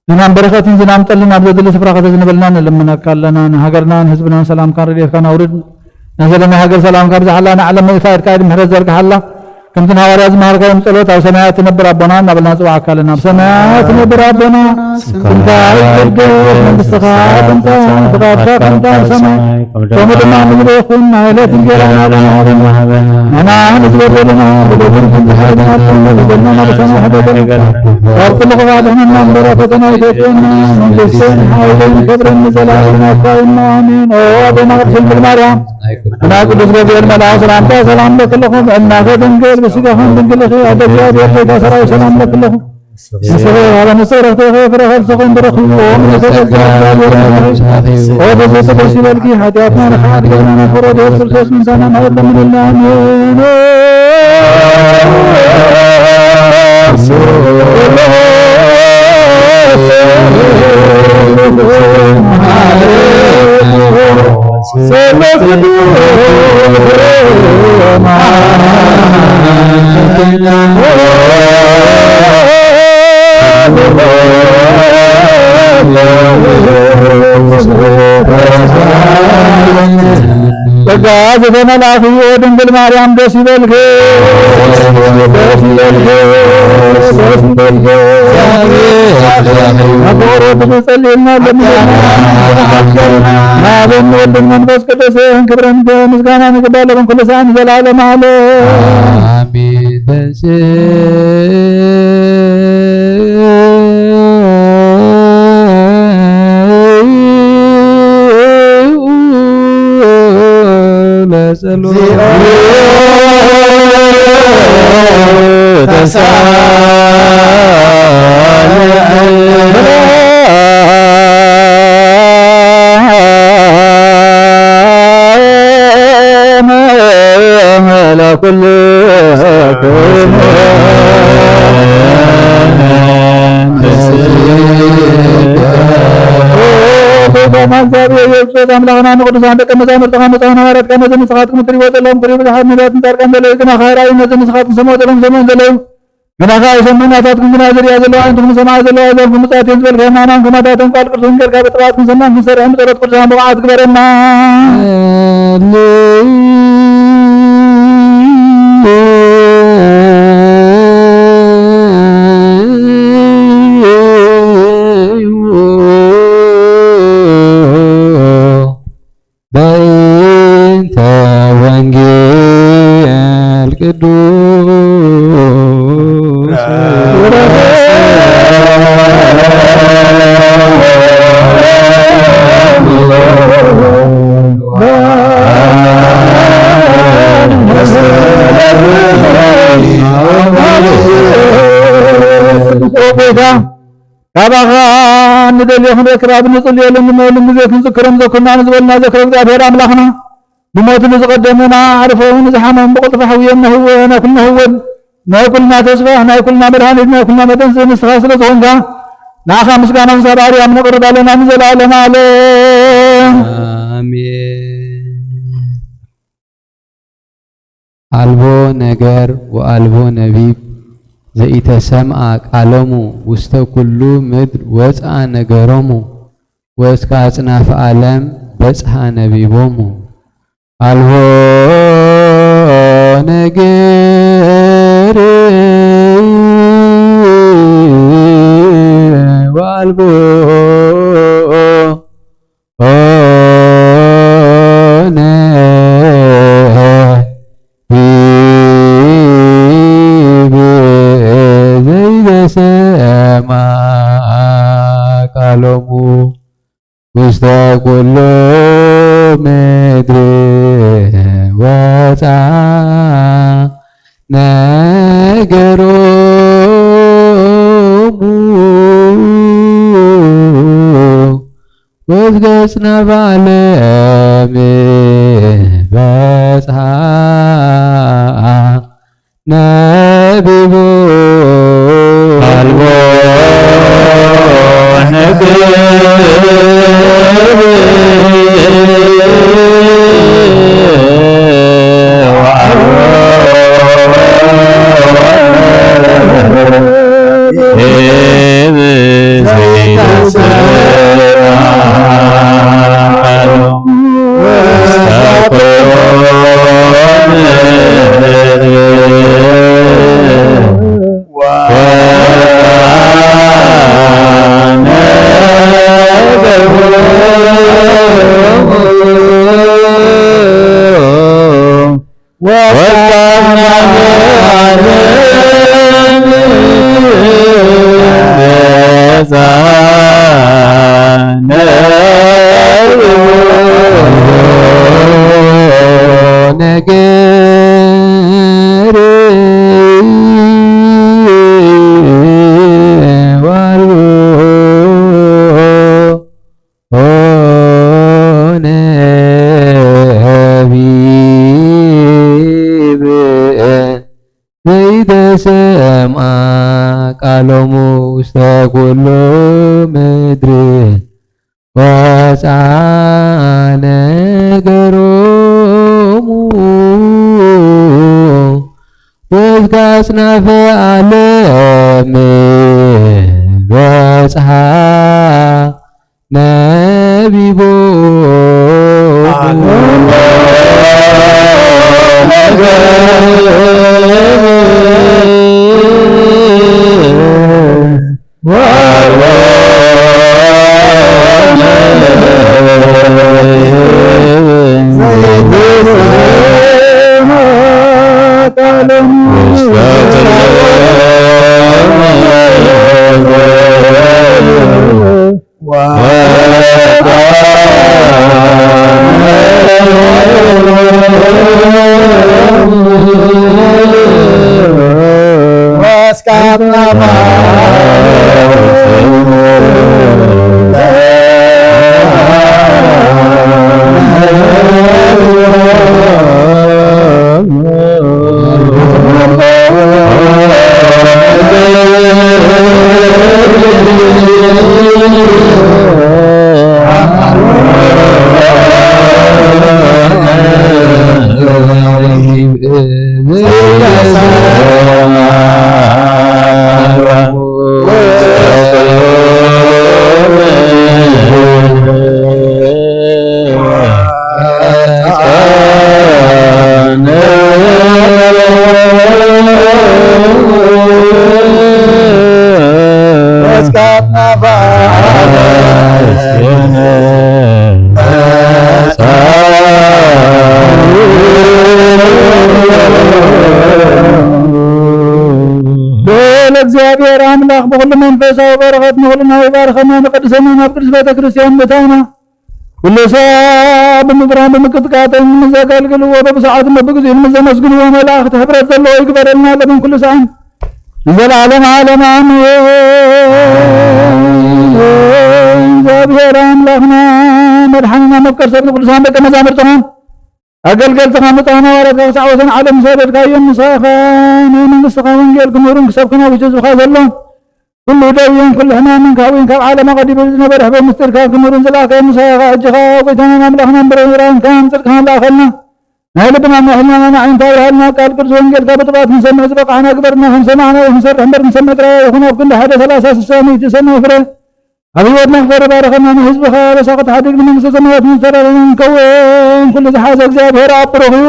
ዝናም በረኸትን ዝናም ጠልን ኣብ ዘድሊ ስፍራ ከተዝንበልና ንልምነካ ኣለና። ንሃገርናን ህዝብናን ሰላምካን ረድኤትካን ኣውርድ። ናይ ዘለና ሃገር ሰላምካ ብዝሓላ፣ ንዓለም መጻኢትካ ኢድ ምሕረት ዘርግሓላ። ከምቲ ንሃዋርያ ዝመሃርካዮም ጸሎት፣ ኣብ ሰማያት ትነብር ኣቦና እናበልና ንጽውዓካ ኣለና። ኣብ ሰማያት ትነብር ኣቦና፣ ስምካ ይትቀደስ፣ መንግስትኻ ትምጻእ፣ ፍቓድካ ከምታ ኣብ ሰማይ ከምኡ ድማ ኣብ ምድሪ ይኹን። ናይ ዕለት እንጀራና ንህበና፣ ንሕና ንዝበደሉና በደልን ከምዝሓለና ንበደልና፣ ናብ ፈተና ኣይተእትወና፣ ካብ ኩሉ ክፉእ ኣድሕነና እምበር፣ ኣብ ፈተና ኣይተእትወና፣ መንግስትን ሓይልን ክብርን ንዘለኣለም ናትካ እዩ። ኣሜን። ኦ ኣቦና ቅድስት ድንግል ማርያም፣ ናይ ቅዱስ ገብርኤል መልኣክ ሰላምታ ሰላም ለክልኹም፣ እናተ ድንግል ብስጋኹም ድንግል ኢኺ፣ ኣደ እግዚኣብሔር ደይታ ሰራዊት ሰላም ለክልኹም። ንስኺ ቃለ መሰረትኺ ፍረ ከርሥኹም ብርኽ እዩ። ኦ ምልዕተ ጸጋ፣ እግዚኣብሔር ምሳኺ እዩ። ኦ ብዝሒ ደስ ይበልኪ፣ ሓጢኣትና ንኽሓድገና፣ ፍረ ድየት ክርስቶስ ምሳና ማየት ለምንልና። ኣሜን። ጸጋ ዝተመላእኺ ድንግል ማርያም ደስ ይበልኪ፣ ደስ ይበልኪ፣ ደስ ይበልኪ። ኣብ ፍቕሩ ብዙ ጸሊእና ለምንና። ኣብን ወልድን መንፈስ ቅዱስን ክብርን ምስጋናን ይግባእ ለኩም ኩሉ ሰዓት ንዘለዓለመ ዓለም። ኣሜን። ጎይታና እግዚኣብሔር ኢየሱስ ኣምላኽና ንቅዱሳን ደቀ መዛሙርትኻ ንጹሓን ሃዋርያትካ ነዚ ንስኻትኩም እትርእይዎ ዘለኹም ክርእዩ ብዙሓት ነቢያትን ጻድቃን ዘለዉ ግና ከይረኣዩ ነዚ ንስኻትኩም ትሰምዕዎ ዘለኹም ክሰምዑ ዘለዉ ግና ከኣ ኣይሰምዑን። ናታትኩም ግና ዝርእያ ዘለዋ ኣዒንትኩም ዝሰምዓ ዘለዋ ኣእዛንኩም ብፅዓት እየን ዝበልካዮ ኣማን ከማታተን ቃል ቅዱስን ጌርካ ብጥፍኣት ክንሰማን ክንሰርሕን ብጸሎት ቅዱሳን ብቑዓት ግበረና። በእንተ ወንጌል ቅዱስ ካባኻ ንደልዮ ክንረክብ ኣብ ንጽልየሉን ንመውልን ግዜ ክንዝክሮም ዘኩና ንዝበልና ዘክረ እግዚኣብሔር ኣምላኽና ብሞቱ ንዝቐደሙና ኣዕርፎም ንዝሓመሙ ብቕልጥፍ ኣሕውዮም ነህወ ናይ ኩልና ህወን ናይ ኩልና ተስፋ ናይ ኩልና መድሃኒት ናይ ኩልና መደንዘ ንስኻ ስለ ዝኾንካ ንዓኻ ምስጋና ክሳብ ኣርያም ነቕርብ ኣለና ንዘለዓለም ዓለም። ኣሜን። ኣልቦ ነገር ወኣልቦ ነቢብ ዘኢተሰምዓ ቃሎሙ ውስተ ኩሉ ምድር ወጽኣ ነገሮሙ ወእስከ ኣጽናፈ ዓለም በጽሐ ነቢቦሙ። ኣልቦ ነገር ወኣልቦ ነገሮሙ ወዝገጽና ባለም በጽሐ ነቢቡ። አልቦ ንግር ወአልቦ ዘይተሰምዐ ቃሉ ውስተ ኩሉ ምድር። ነገር ዋልዎ ነቢብ ዘይተሰምዐ ቃሎሙ ውስተ ኩሉ ምድር። ወፃ ነገሮሙ እስከ አጽናፈ ዓለም በጽሐ ነቢቦሙ። ልዑል እግዚኣብሔር ኣምላኽ ብኹሉ መንፈሳዊ በረኸት ንኹልና ይባርኸና፣ ንቐድሰና ናብ ቅድስት ቤተ ክርስቲያን ምእታውና። ኩሉ ሰዓት ብምብራን ብምቅጥቃጥን ንዘገልግልዎ፣ በብሰዓቱ በብግዚኡ ንዘመስግንዎ መላእኽቲ ሕብረት ዘለዎ ይግበረልና፣ ሎምን ኩሉ ሰዓት ንዘለዓለመ ዓለም ኣሜን። እግዚኣብሔር ኣምላኽና መድሓኒና መፍቀር ሰብ ንቅዱሳን ደቀ መዛሙርትኻ ኣገልገልትኻ ምእታውና ሃዋርያትካ ክሳዕ ወሰን ዓለም ዝሰደድካዮም ምሳኻ ናይ መንግስትኻ ወንጌል ክምህሩን ክሰብኩን ኣብ ውሽጢ ህዝብኻ ዘሎ ኩሉ ደዌን ኩሉ ሕማምን ካብኡን ካብ ዓለም ኣቐዲሙ ዝነበረ ሕበ ምስጢርካ ክምህሩን ዝለኣኸ ምሳኻ ሕጂ ኸኣ ጎይታናን ኣምላኽና እምበረራንካን ጽድቅኻን ለኣኸልና። ናይ ልብና ናይ ሕልናና ናይ ዓይንታ ኣብርሃልና። ቃል ቅዱስ ወንጌልካ ብጥባት ክንሰምዕ ዝበቃዕና ግበርና። ከም ሰማዕናዮ ክንሰርሕ እምበር ክንሰምዕ ጥራይ ኣይኹን። ኣብ ክንዲ ሓደ ሰላሳ ስሳ ሚእቲ ሰናይ ፍረ ኣብ ህይወትና ክፈሪ ባርኸና። ንህዝብኻ በሳቕ ትሓድግ ንመንግስተ ሰማያት ንዝተዳለና ንከውን ኩሉ ዝሓዘ እግዚኣብሔር ኣብ ብሩኽ እዩ።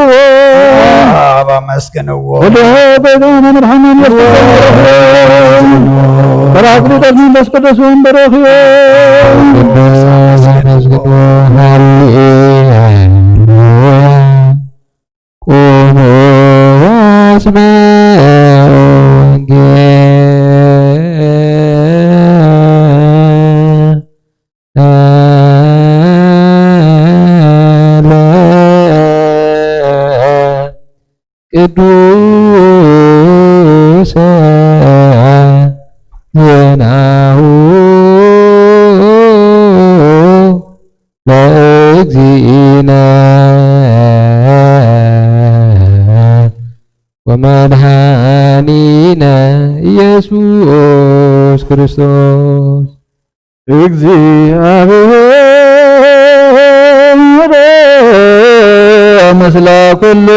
ኣብ ኣመስግንዎ። ወደ ጎይታና መድሓና ኢየሱስ ክርስቶስ ጳራቅሊጦስ መንፈስ ቅዱስ እውን ብሩኽ እዩ። ቅዱስ ኣመስግንዎ። ሃሌሉያ። ቁሙ ወስምዑ ወንጌለ ቅዱስ ወመድኃኒነ ኢየሱስ ክርስቶስ። እግዚኣብሔር ምስለ ኩልክሙ።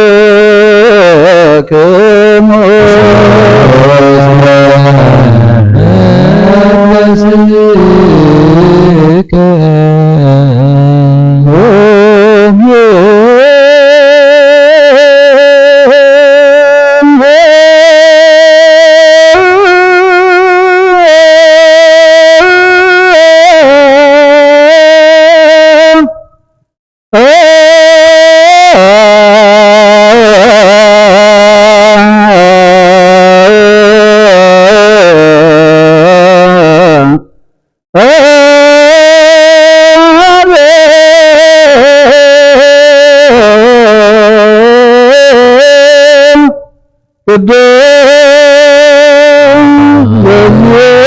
ቅዱስ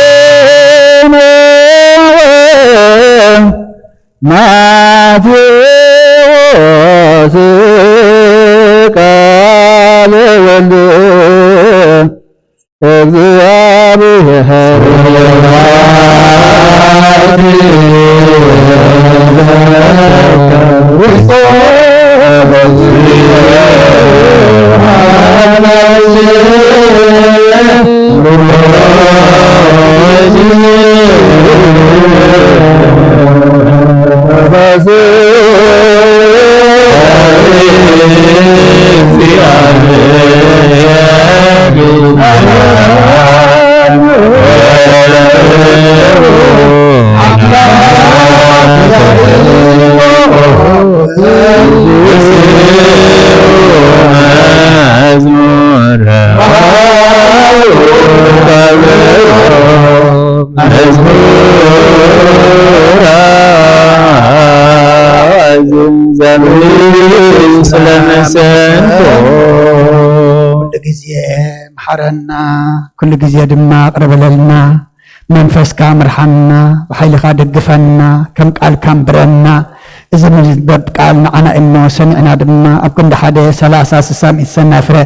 ዜና ማቴዎስ ቃለ ወልድ እግዚአብሔር። መዝሙር ዘምሪ ስለመሰንቆ። ኩሉ ግዜ መሓረና፣ ኩሉ ግዜ ድማ ቅርበለልና። መንፈስካ ምርሓና፣ ብሓይልኻ ደግፈና፣ ከም ቃልካ ኣንብረና። እዚ ምንበብ ቃል ንዓና እሞ ሰሚዕና ድማ ኣብ ክንዲ ሓደ ሰላሳ ስሳ ሚእቲ ሰናይ ፍረ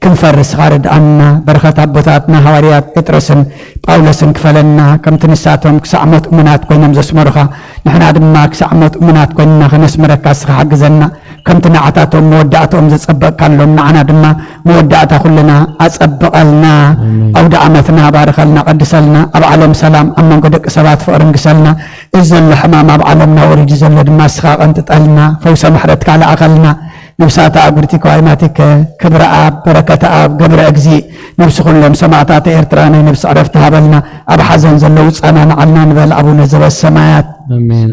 ክንፈሪ ንስኻ ርድኣና። በረኸት ኣቦታትና ሃዋርያት ጴጥሮስን ጳውሎስን ክፈለና፣ ከምቲ ንሳቶም ክሳዕ ሞት እሙናት ኮይኖም ዘስመሩኻ፣ ንሕና ድማ ክሳዕ ሞት እሙናት ኮይንና ከነስምረካ ንስኻ ሓግዘና። ከምቲ ንዓታቶም መወዳእትኦም ዘጸበቕካሎም ንዓና ድማ መወዳእታ ኩልና ኣጸብቐልና። ኣሜን። ኣውደ ዓመትና ባርኸልና፣ ቀድሰልና። ኣብ ዓለም ሰላም፣ ኣብ መንጎ ደቂ ሰባት ፍቕሪ ንግሰልና። እዚ ዘሎ ሕማም ኣብ ዓለምና ወሪዱ ዘሎ ድማ ንስኻ ቀንጥጠልና፣ ፈውሰ ምሕረትካ ለኣኸልና። ነፍሳት ኣእጉርቲ ከዋይማቲከ ክብረ ኣብ፣ በረከተ ኣብ፣ ገብረ እግዚእ፣ ነፍሲ ኩሎም ሰማዕታት ኤርትራ ናይ ነፍሲ ዕረፍቲ ሃበልና። ኣብ ሓዘን ዘለዉ ጸናንዓልና ንበል ኣቡነ ዘበሰማያት። ኣሜን።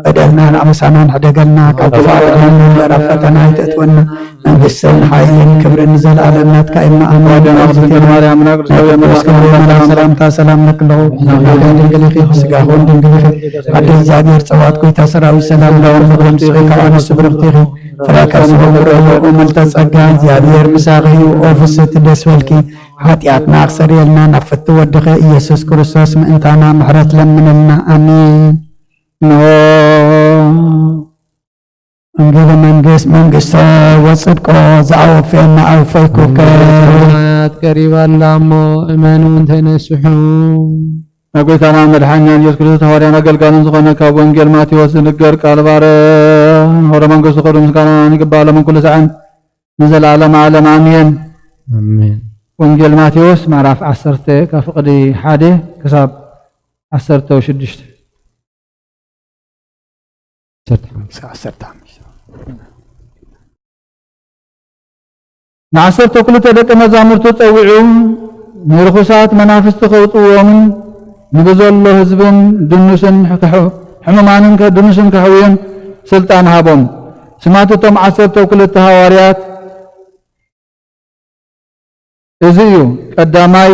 በደልናን ኣበሳናን ሕደገልና፣ ካብ ክፉእ ኣድሕነና፣ ምዕራፍ ፈተና ኣይተእትወና። መንግስትን ሓይልን ክብርን ንዘለኣለም ናትካ እማ፣ ኣሜን። ወደ መቅደስ ድንግል ማርያም፣ ናይ ቅዱስ ገብርኤል መልኣክ ሰላምታ ሰላም እብለኪ። ሰላምታ ሰላም ለኪ፣ ድንግል ኢኺ፣ ስጋኹን ድንግል ኢኺ። ኣደ እግዚኣብሔር ጸባኦት፣ ጎይታ ሰራዊት፣ ሰላም ለወን ለክረም ስበይ ካብ ኣንስቲ ብርክቲ ኢኺ። ፍረ ከርስኺ ፍረ እምልተ ጸጋ፣ እግዚኣብሔር ምሳኺ እዩ። ኦ ፍስሕቲ ደስ በልኪ፣ ሓጢኣትና ክሰርየልና ናብ ፍቲ ወድኺ ኢየሱስ ክርስቶስ ምእንታና ምሕረት ለምንልና። ኣሜን። ኖ እንግዲህ መንግስት መንግስቶ ወጽድቆ ዘአወፌና አወፈይኩከ። ሰዓት ቀሪባ ኣላ እሞ እመኑ እንተነስሑ። ናይ ጎይታና መድሓኛ ኢየሱስ ክርስቶስ ሃዋርያን ኣገልጋልን ዝኾነ ካብ ወንጌል ማቴዎስ ዝንገር ቃል ባረ። ንሆረ መንግስቱ ክብሪ ምስጋና ይግባእ ሎምን ኩሉ ሰዓን ንዘለዓለም ዓለም ኣሜን። ኣሜን። ወንጌል ማቴዎስ ምዕራፍ ዓሰርተ ካብ ፍቕዲ ሓደ ክሳብ ዓሰርተ ሽዱሽተ። ዓሰርተ ሓሙሽተ። ንዓሰርተ ክልተ ደቀ መዛሙርቱ ጸዊዑ፣ ንርኹሳት መናፍስቲ ከውጽእዎምን ንብዘሎ ህዝብን ድኑስን ክሕ-፣ ሕሙማንን ከ-፣ ድኑስን ከሕውዩን ስልጣን ሃቦም። ስማት እቶም ዓሰርተ ክልተ ሃዋርያት እዚ እዩ። ቀዳማይ፣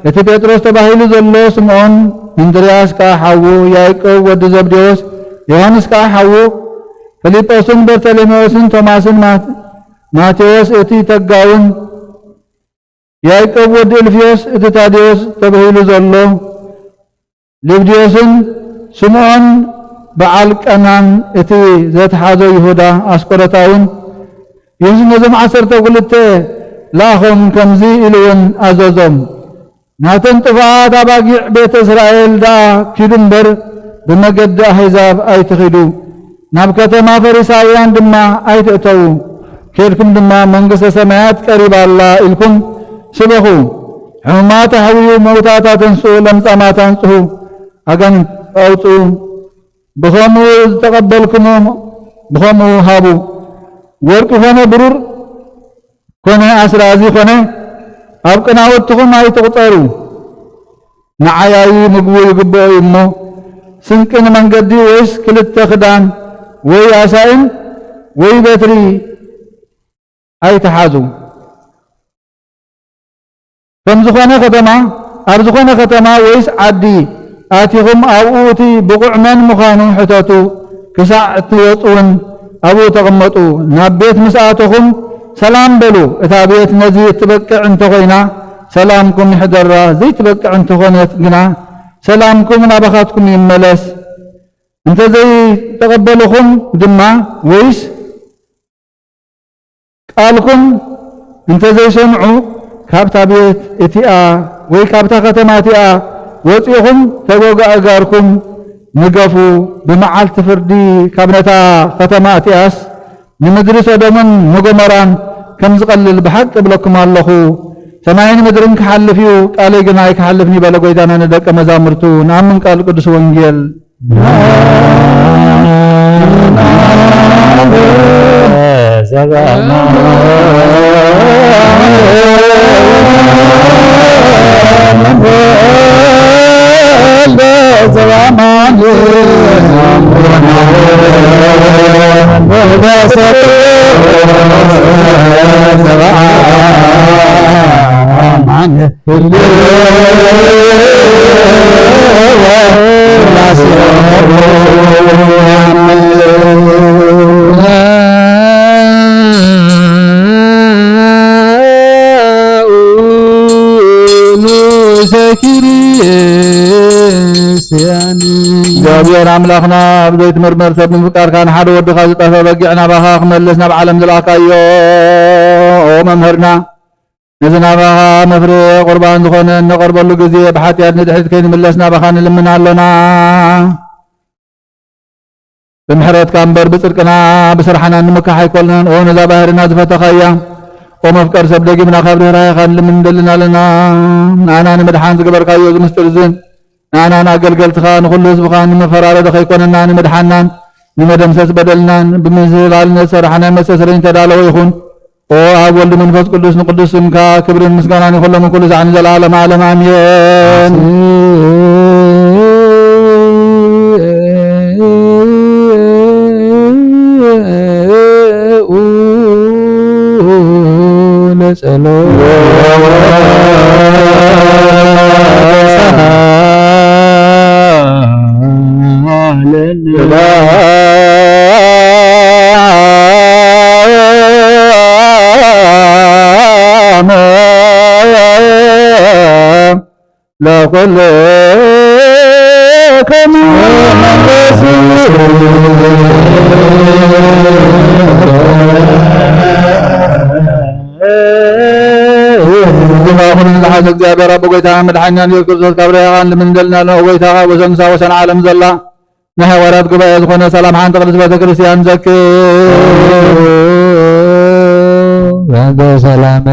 እቲ ጴጥሮስ ተባሂሉ ዘሎ ስምዖን፣ እንድርያስ ከኣ ሓዉ፣ ያዕቆብ ወዲ ዘብዴዎስ፣ ዮሃንስ ከኣ ሓዉ፣ ፊልጶስን በርተሎሜዎስን ቶማስን ማት-፣ ማቴዎስ እቲ ተጋውን፣ ያዕቆብ ወዲ እልፍዮስ፣ እቲ ታዴዎስ ተባሂሉ ዘሎ ልብድዮስን ስምዖን በዓል ቀናን፣ እቲ ዘተሓዞ ይሁዳ ኣስቆሮታውን፣ የሱስ ነዞም ዓሰርተ ክልተ ለኣኾም፣ ከምዚ ኢሉ እውን ኣዘዞም፣ ናተን ጥፉኣት ኣባጊዕ ቤተ እስራኤል ደኣ ኪዱ እምበር፣ ብመገዲ ኣህዛብ ኣይትኺዱ፣ ናብ ከተማ ፈሪሳውያን ድማ ኣይትእተዉ። ኬድኩም ድማ፣ መንግስተ ሰማያት ቀሪባ ኣላ ኢልኩም ስበኹ። ሕሙማት ኣሕውዩ፣ ምውታት ኣተንስኡ፣ ለምጻማት ኣንጽሁ፣ ኣጋንንቲ ኣውጽኡ። ብኸምኡ ዝተቐበልኩሞ ብኸምኡ ሃቡ። ወርቂ ኾነ ብሩር ኮነ ኣስራዚ ኾነ ኣብ ቅናውትኹም ኣይትቑጸሩ። ንዓያዩ ምግቡ ይግብኦ እዩ እሞ፣ ስንቂ ንመንገዲ ወይስ ክልተ ክዳን ወይ ኣሳእን ወይ በትሪ ኣይትሓዙ። ከም ዝኾነ ከተማ፣ ኣብ ዝኾነ ከተማ ወይስ ዓዲ ኣቲኹም፣ ኣብኡ እቲ ብቑዕ መን ምዃኑ ሕተቱ፣ ክሳዕ እትወጹ እውን ኣብኡ ተቐመጡ። ናብ ቤት ምስ ኣተኹም፣ ሰላም በሉ። እታ ቤት ነዚ እትበቅዕ እንተኾይና፣ ሰላምኩም ይሕደራ፣ ዘይትበቅዕ እንተኾነት ግና፣ ሰላምኩም ናባኻትኩም ይመለስ። እንተ ዘይተቐበልኹም ድማ፣ ወይስ ቃልኩም እንተ ዘይሰምዑ፣ ካብታ ቤት እቲኣ ወይ ካብታ ከተማ እቲኣ ወጺእኹም ተጎጋእጋርኩም ንገፉ። ብመዓልቲ ፍርዲ ካብ ነታ ከተማ እቲኣስ ንምድሪ ሰዶምን ንጎሞራን ከም ዝቐልል ብሓቂ እብለኩም ኣለኹ። ሰማይን ምድርን ክሓልፍ እዩ፣ ቃለይ ግን ኣይክሓልፍን እዩ በለ ጎይታና ንደቀ መዛሙርቱ። ንኣምን ቃል ቅዱስ ወንጌል። ንኡሰ ክርስቲያን። እግዚኣብሔር ኣምላኽና፣ ኣብ ዘይትምርመር ሰብ ንምፍቃርካ፣ ንሓደ ወድኻ ዝጠፍአ በጊዕ ናባኻ ክመልስ ናብ ዓለም ዝለኣኻዮ፣ ኦ መምህርና፣ ነዚ ናባኻ መፍረ ቁርባን ዝኾነ እነቐርበሉ ግዜ፣ ብሓጢኣት ንድሕሪት ከይንምለስ ናባኻ ንልምን ኣሎና። ብምሕረትካ እምበር ብጽድቅና ብስራሕና ንምካሕ ኣይኮልናን። ኦ ነዛ ባህርና ዝፈተኻያ፣ ኦ መፍቀር ሰብ፣ ደጊምና ካብ ርህራሄኻ ንልምን እንደልን ኣለና። ንኣና ንምድሓን ዝገበርካዮ እዚ ምስጢር እዝን፣ ንኣናን ኣገልገልትኻ ንኹሉ ህዝብኻ ንመፈራረዲ ከይኮነና፣ ንምድሓንናን ንመደምሰስ በደልናን ብምዝህላልነት ዝሰራሕናዮ መስተስረይ ተዳለወ ይኹን። ኦ ኣብ ወልድ መንፈስ ቅዱስ ንቅዱስ ስምካ ክብርን ምስጋናን ይኹሎም ኩሉ ሳዕ ንዘለዓለም ዓለም ኣሜን። ዝሓዘ እግዚኣብሔር ኣቦ ጎይታ መድሓኒና ኢየሱስ ክርስቶስ ካብ ርያኻን ልምንደልና ኣለና። ጎይታ ወሰንሳ ወሰን ዓለም ዘላ ናይ ሃዋርያት ጉባኤ ዝኾነ ሰላም ሓንቲ ቅድስት ቤተ ክርስቲያን ዘክር። በእንተ ሰላመ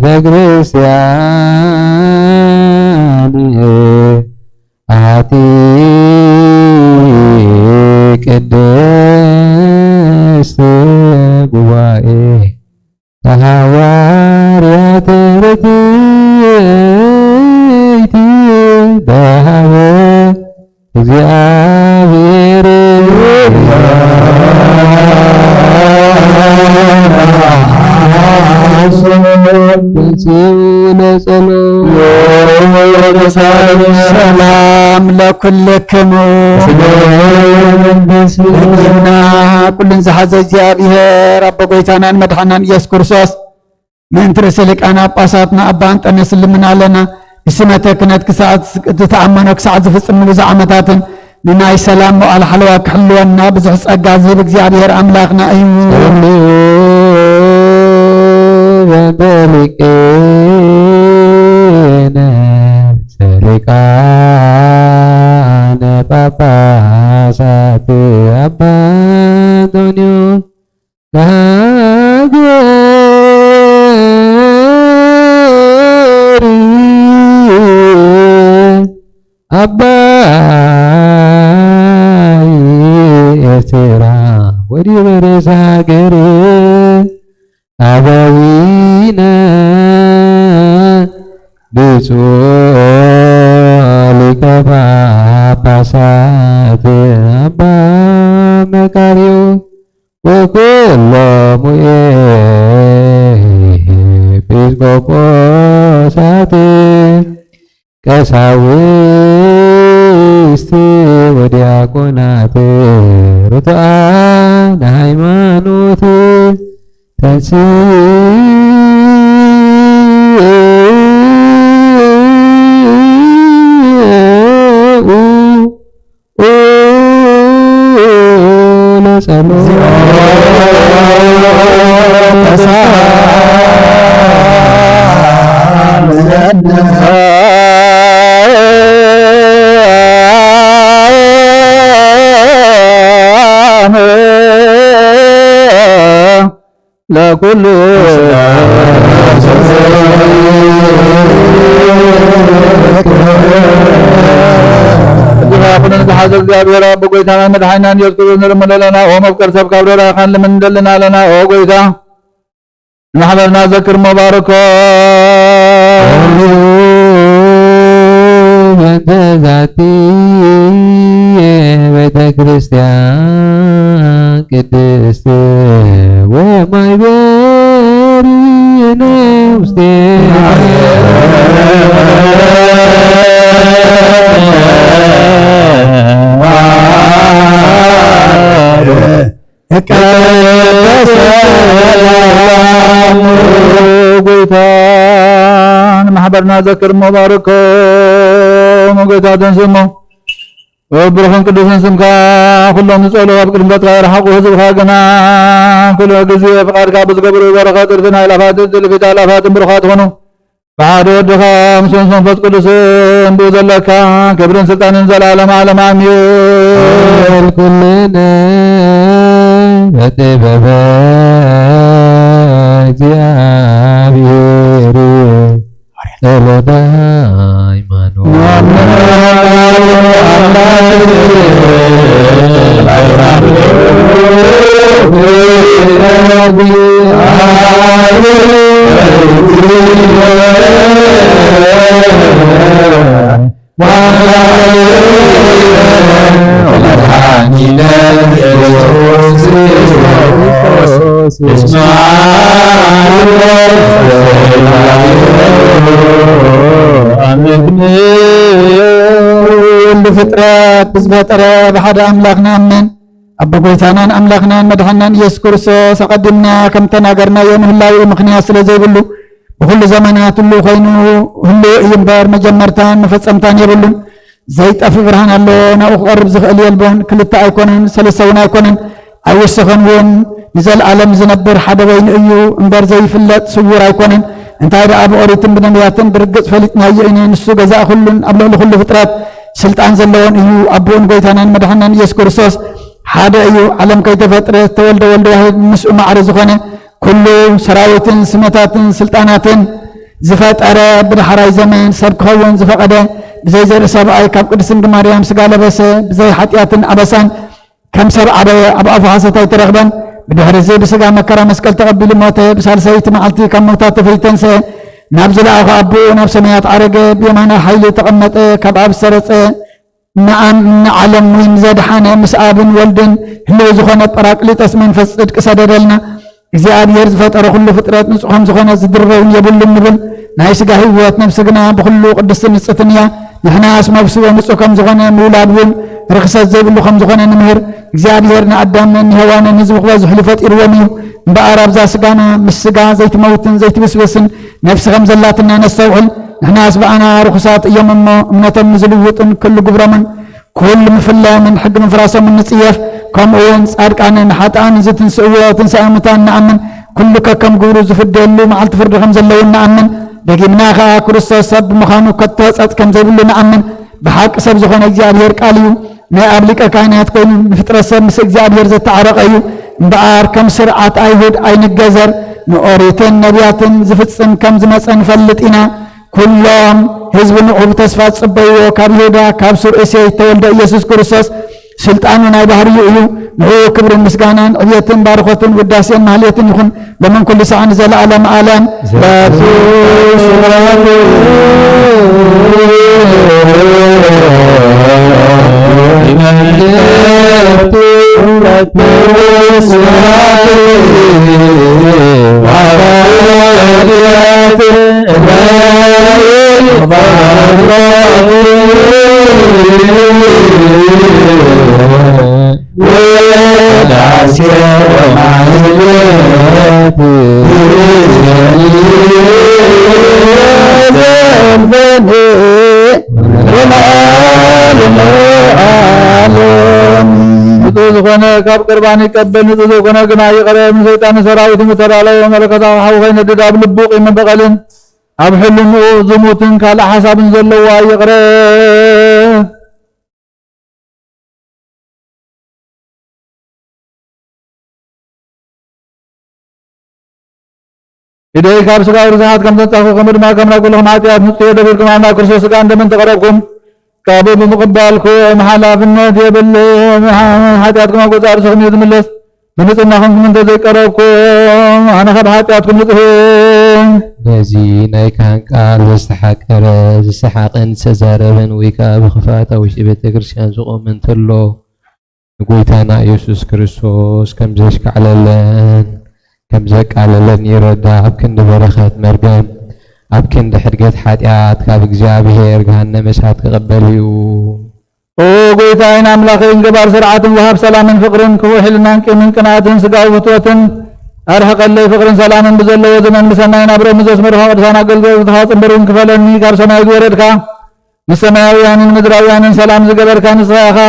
ቤተ ክርስቲያን ኣቲ ቅድስት ጉባኤ ሃዋርያት ርትዕቲ በሃበ እግዚኣብሔር። ሰላም ለኩልክሙ። እና ኩሉን ዝሓዘ እግዚኣብሔር ኣቦ ጎይታናን መድሓናን ኢየሱስ ክርስቶስ ምእንቲ ርእሰ ሊቃነ ጳጳሳትና ኣባ እንጠንዮስ ንልምን ኣለና። ንሲመተ ክህነት ክሳዕ እቲ ተኣመኖ ክሳዕ ዝፍጽም ንብዙሕ ዓመታትን ንናይ ሰላም መዋዕለ ሓለዋ ክሕልወና ብዙሕ ጸጋ ዝህብ እግዚኣብሔር ኣምላኽና እዩ። ጸልዩ በንተ ሊቅነ ሰሊቃነ ጳጳሳት ኣባ ኣንጦንዮስ ለሃገር ኣባይ ኤርትራ ወዲበ ርእሰ ሃገር ኣበዊነ ብፁዕ ሊቀ ጳጳሳት ኣባ መቃርዮስ ወኩሎሙ ኤጲስቆጶሳት ቀሳውስት ወዲያቆናት ርቱዓን ሃይማኖት ተንስኡ ለጸሎት ለኩሉ ዝሓዘ እግዚኣብሔር ኣብ ጎይታና መድሓኒና ኢየሱስ ክርስቶስ ንልምን ኣለና። ኦ መፍቀር ሰብ ካብ ርህራሄኻ ንልምን እንደልን ኣለና። ኦ ጎይታ ንማሕበርና ዘክር መባርኮ። በእንተ ዛቲ ቤተ ክርስቲያን ቅድስት ወማይበሪ ነውስቴ ጎይታ ንማሕበርና ዘክር መባርኮ። ጎይታ ተንስሞ ብሩኽን ቅዱስን ስምካ ኩሎም ዝጸልኡ ኣብ ቅድሚ ገጽካ ይርሓቑ። ህዝብኻ ግና ኩሉ ግዜ ፍቓድካ ብዝገብሩ በረኸት እልፍን ኣእላፋትን እልፊት ኣእላፋትን ብሩኻት ይኹኑ። ብሓደ ወድኻ ምስኡን መንፈስ ቅዱስን ብኡ ዘለካ ክብርን ስልጣንን ዘለዓለም ዓለም ኣሜን። ኩልነ በጥበበ እግዚኣብሔር ጸሎተ ሃይማኖት። ኩሉ ፍጥረት ብዝፈጠረ ብሓደ ኣምላኽ ንኣምን። ኣብ ጎይታናን ኣምላኽናን መድሓናን ኢየሱስ ክርስቶስ ኣቐዲምና ከም ተናገርናዮ ንህላዌኡ ምኽንያት ስለ ዘይብሉ፣ ብኹሉ ዘመናት ህሉው ኮይኑ ህሉው እዩ እምበር መጀመርታን መፈጸምታን የብሉን። ዘይጠፍእ ብርሃን ኣሎ፣ ናብኡ ክቐርብ ዝኽእል የልቦን። ክልተ ኣይኮነን፣ ሰለስተ እውን ኣይኮነን፣ ኣይውሰኸን እውን። ንዘለኣለም ዝነብር ሓደ በይኑ እዩ እምበር ዘይፍለጥ ስዉር ኣይኮነን። እንታይ ደኣ ብኦሪትን ብነቢያትን ብርግጽ ፈሊጥናዮ ኢና፣ ንሱ ገዛኢ ኩሉን ኣብ ልዕሊ ኩሉ ፍጥረት ስልጣን ዘለዎን እዩ። ኣቦኡን ጎይታናን መድሓናን ኢየሱስ ክርስቶስ ሓደ እዩ። ዓለም ከይተፈጥረ ዝተወልደ ወልድ ዋህድ ምስኡ ማዕረ ዝኾነ ኩሉ ሰራዊትን ስመታትን ስልጣናትን ዝፈጠረ ብዳሕራይ ዘመን ሰብ ክኸውን ዝፈቐደ ብዘይ ዘርኢ ሰብኣይ ካብ ቅድስት ድንግል ማርያም ስጋ ለበሰ። ብዘይ ሓጢኣትን ኣበሳን ከም ሰብ ዓበየ፣ ኣብ ኣፉ ሓሰት ኣይተረኽበን። ብድሕሪ እዚ ብስጋ መከራ መስቀል ተቐቢሉ ሞተ። ብሳልሰይቲ መዓልቲ ካብ ሞታት ተፈይተንሰ ናብ ዝለኣኹ ኣቦኡ ናብ ሰማያት ዓረገ። ብየማናይ ሓይሊ ተቐመጠ። ካብ ኣብ ሰረጸ ንኣም-፣ ንዓለም እውን ዘድሓነ ምስ ኣብን ወልድን ህልው ዝኾነ ጳራቅሊጦስ መንፈስ ጽድቂ ሰደደልና። እግዚኣብሔር ዝፈጠረ ኩሉ ፍጥረት ንጹሕ ከም ዝኾነ ዝድርበውን የብሉን ንብል። ናይ ስጋ ህይወት ነፍሲ ግና ብኹሉ ቅድስትን ንጽሕትን እያ። ንሕናስ መብስቦ ንጹሕ ከም ዝኾነ ምውላድ እውን ርኽሰት ዘይብሉ ከም ዝኾነ ንምህር። እግዚኣብሔር ንኣዳምን ንሄዋንን ህዝቢ ክበዝሕሉ ፈጢርዎም እዩ። እምበኣር ኣብዛ ስጋና ምስ ስጋ ዘይትመውትን ዘይትብስብስን ነፍሲ ከም ዘላትና ነስተውዕል። ንሕናስ ብኣና ርኹሳት እዮም እሞ እምነቶም ንዝልውጥን ኩሉ ግብሮምን ኩሉ ምፍላዮምን ሕጊ ምፍራሶምን ንጽየፍ። ከምኡ እውን ጻድቃንን ሓጥኣንን ዝትንስእዎ ትንሳኤ ሙታን ንኣምን። ኩሉ ከከም ግብሩ ዝፍደየሉ መዓልቲ ፍርዲ ከም ዘለውን ንኣምን። ደጊምና ኸኣ ክርስቶስ ሰብ ብምዃኑ ከቶ ጸጽ ከም ዘይብሉ ንኣምን። ብሓቂ ሰብ ዝኾነ እግዚኣብሔር ቃል እዩ። ናይ ኣብ ሊቀ ካህናት ኮይኑ ንፍጥረት ሰብ ምስ እግዚኣብሔር ዘተዓረቐ እዩ። እምበኣር ከም ስርዓት ኣይሁድ ኣይንገዘር፣ ንኦሪትን ነቢያትን ዝፍጽም ከም ዝመጸ ንፈልጥ ኢና። ኩሎም ህዝቢ ንዑ ብተስፋ ዝጽበይዎ ካብ ይሁዳ ካብ ሱር እሴይ እተወልደ ኢየሱስ ክርስቶስ ስልጣኑ ናይ ባህርዩ እዩ። ንዕኡ ክብርን ምስጋናን ዕብየትን ባርኾትን ውዳሴን ማህሌትን ይኹን ሎምን ኩሉ ሰዓን ንዘለዓለም ዓለም። በዚ ስብሐቱ ውዳሴ ወማህሌት ዘንበኔ ወለዓለመ ዓለም። ንጹህ ዝኾነ ካብ ቅርባን ይቀበል፣ ንጹህ ዘይኮነ ግና ይቕረ። ንሰይጣን ሰራዊቱ ምተዳለወ መለከታዊ ሓዊ ከይነድድ ኣብ ልቡ ቂምን በቐልን ኣብ ሕልንኡ ዝሙትን ካልእ ሓሳብን ዘለዋ ይቕረ። ኢደይ ካብ ስጋዊ ርዝሓት ከም ዘንጻኹ፣ ከምኡ ድማ ካብ ናይ ኩልኹም ሓጢኣት ንጽዮ ደቢርኩም ኣብ ናይ ክርስቶስ ስጋን ደምን ተቐረብኩም። ካብኡ ብምቕባልኩም ሓላፍነት የብልን። ሓጢኣትኩም ኣብ ገዛእ ርእስኹም እዩ ዝምለስ። ብንጽህናኹም እንተ ዘይቀረብኩም፣ ኣነ ካብ ሓጢኣትኩም ንጹህ እየ። ነዚ ናይ ካህን ቃል ዝተሓቀረ፣ ዝሰሓቐን ዝተዛረበን፣ ወይ ከኣ ብኽፋት ኣብ ውሽጢ ቤተ ክርስቲያን ዝቖመ እንተሎ፣ ንጎይታና ኢየሱስ ክርስቶስ ከም ዘሽካዕለለን ከም ዘቃለለን ይረዳ። ኣብ ክንዲ በረኸት መርገም፣ ኣብ ክንዲ ሕድገት ሓጢኣት ካብ እግዚኣብሔር ገሃነመ እሳት ክቕበል እዩ። ኦ ጎይታይን ኣምላኸይን፣ ገባር ስርዓትን ወሃብ ሰላምን ፍቕርን፣ ክፉእ ሕልናን ቂምን ቅንኣትን ስጋዊ ፍትወትን ኣርሕቐለይ። ፍቕርን ሰላምን ብዘለዎ ዘመን ብሰናይ ናብርኦም ዘስመርኻ ቅዱሳን ኣገልገልትኻ ጽንብርውን ክፈለኒ። ካብ ሰማይ ዝወረድካ፣ ምስ ሰማያውያንን ምድራውያንን ሰላም ዝገበርካ ንስኻ ኢኻ።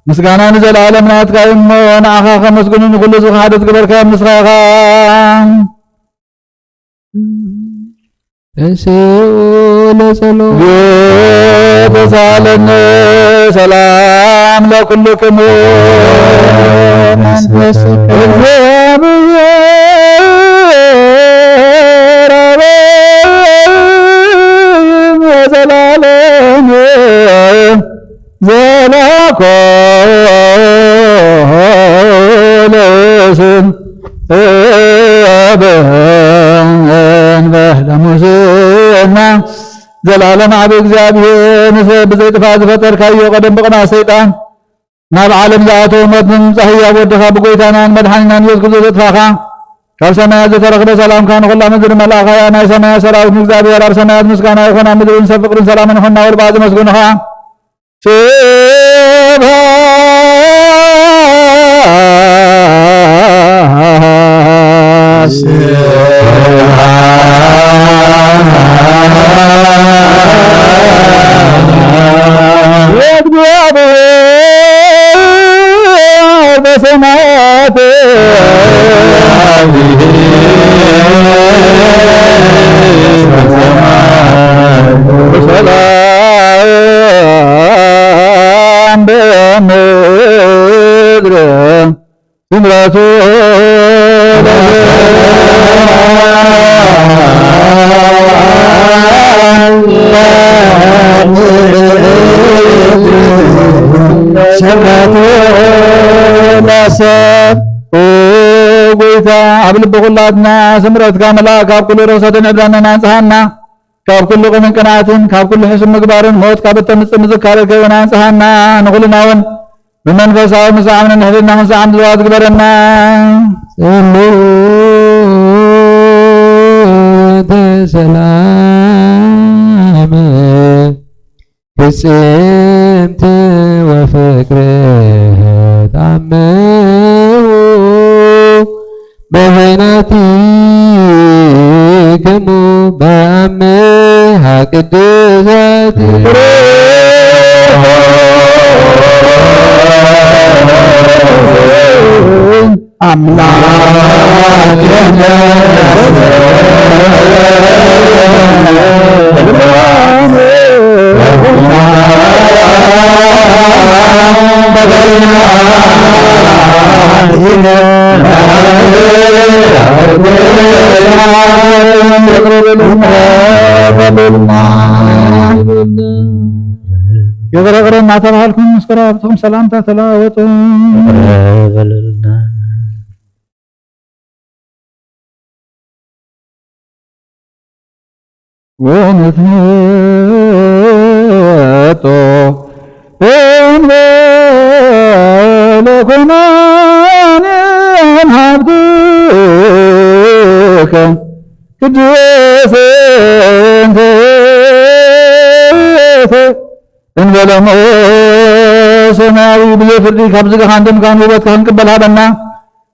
ምስጋና ንዘለኣለም ናትካ እዩ እሞ፣ ንዓኻ ከመስግኑ ንኹሉ ህዝብኻ ሓደ ዝገበርካዮም ንስኻ ኢኻ። ተንሥኡ ለጸሎት። ተሳለነ ሰላም ለኩልክሙ። መንፈስ ቅዱስ። እግዚአብሔር አብ ወዘላለም ዘላኮ ለስም እበን በህለ ሙስና ዘላለም ኣብ እግዚኣብሔር ንሰብ ብዘይጥፋእ ዝፈጠርካዮ ቀደም ብቕድመ ሰይጣን ናብ ዓለም ዝኣተወ ሞት ብምምጻእ ህያብ ወድኻ ብጎይታናን መድሓኒናን ኢየሱስ ክርስቶስ ዘጥፋኻ ካብ ሰማያት ዝተረኽበ ሰላምካ ንኹላ ምድሪ መላእኻ እያ። ናይ ሰማያት ሰራዊት ንእግዚኣብሔር ኣብ ሰማያት ምስጋና ይኹን፣ ኣብ ምድሪ ንሰብ ፍቕርን ሰላምን ይኹን እናበሉ ብኣዝማድ ዘመስግኑኻ። ስብሐት ለእግዚአብሔር በሰማያት ሰላም በምድር ስምረቱ ስምረቱ ለሰብ። ኦ ጎይታ፣ ኣብ ልቢ ኩላትና ስምረትካ መልኣክ፣ ካብ ኩሉ ርኽሰትን ዕብዳንን ኣንጽሃና። ካብ ኩሉ ቂምን ቅንኣትን፣ ካብ ኩሉ ሕሱም ምግባርን ሞት ካብ እተምጽእ ምዝካር ከይውን ኣንጽሃና። ንኹልና እውን ብመንፈሳዊ ምሳዕን ንሕድና ምሳዕን ድልዋት ግበረና። ጸሎተ ሰላም ፍጽምቲ ወፍቅርቲ። ቅድስት አምላክ ይቕረ ይቕረ እናተባሃልኩም ምስ ጎረባብትኹም ሰላምታ ተለዋወጡ። ይቕረ በሉልና። ወንትመጦ እንበለ ኮናን ሃብትከ ቅድስት እንበለ እሞ ሰማያዊ ብዘይ ፍርዲ ካብ ዝገኻን ደምካን ውበትካ ክንቅበል ሃበና።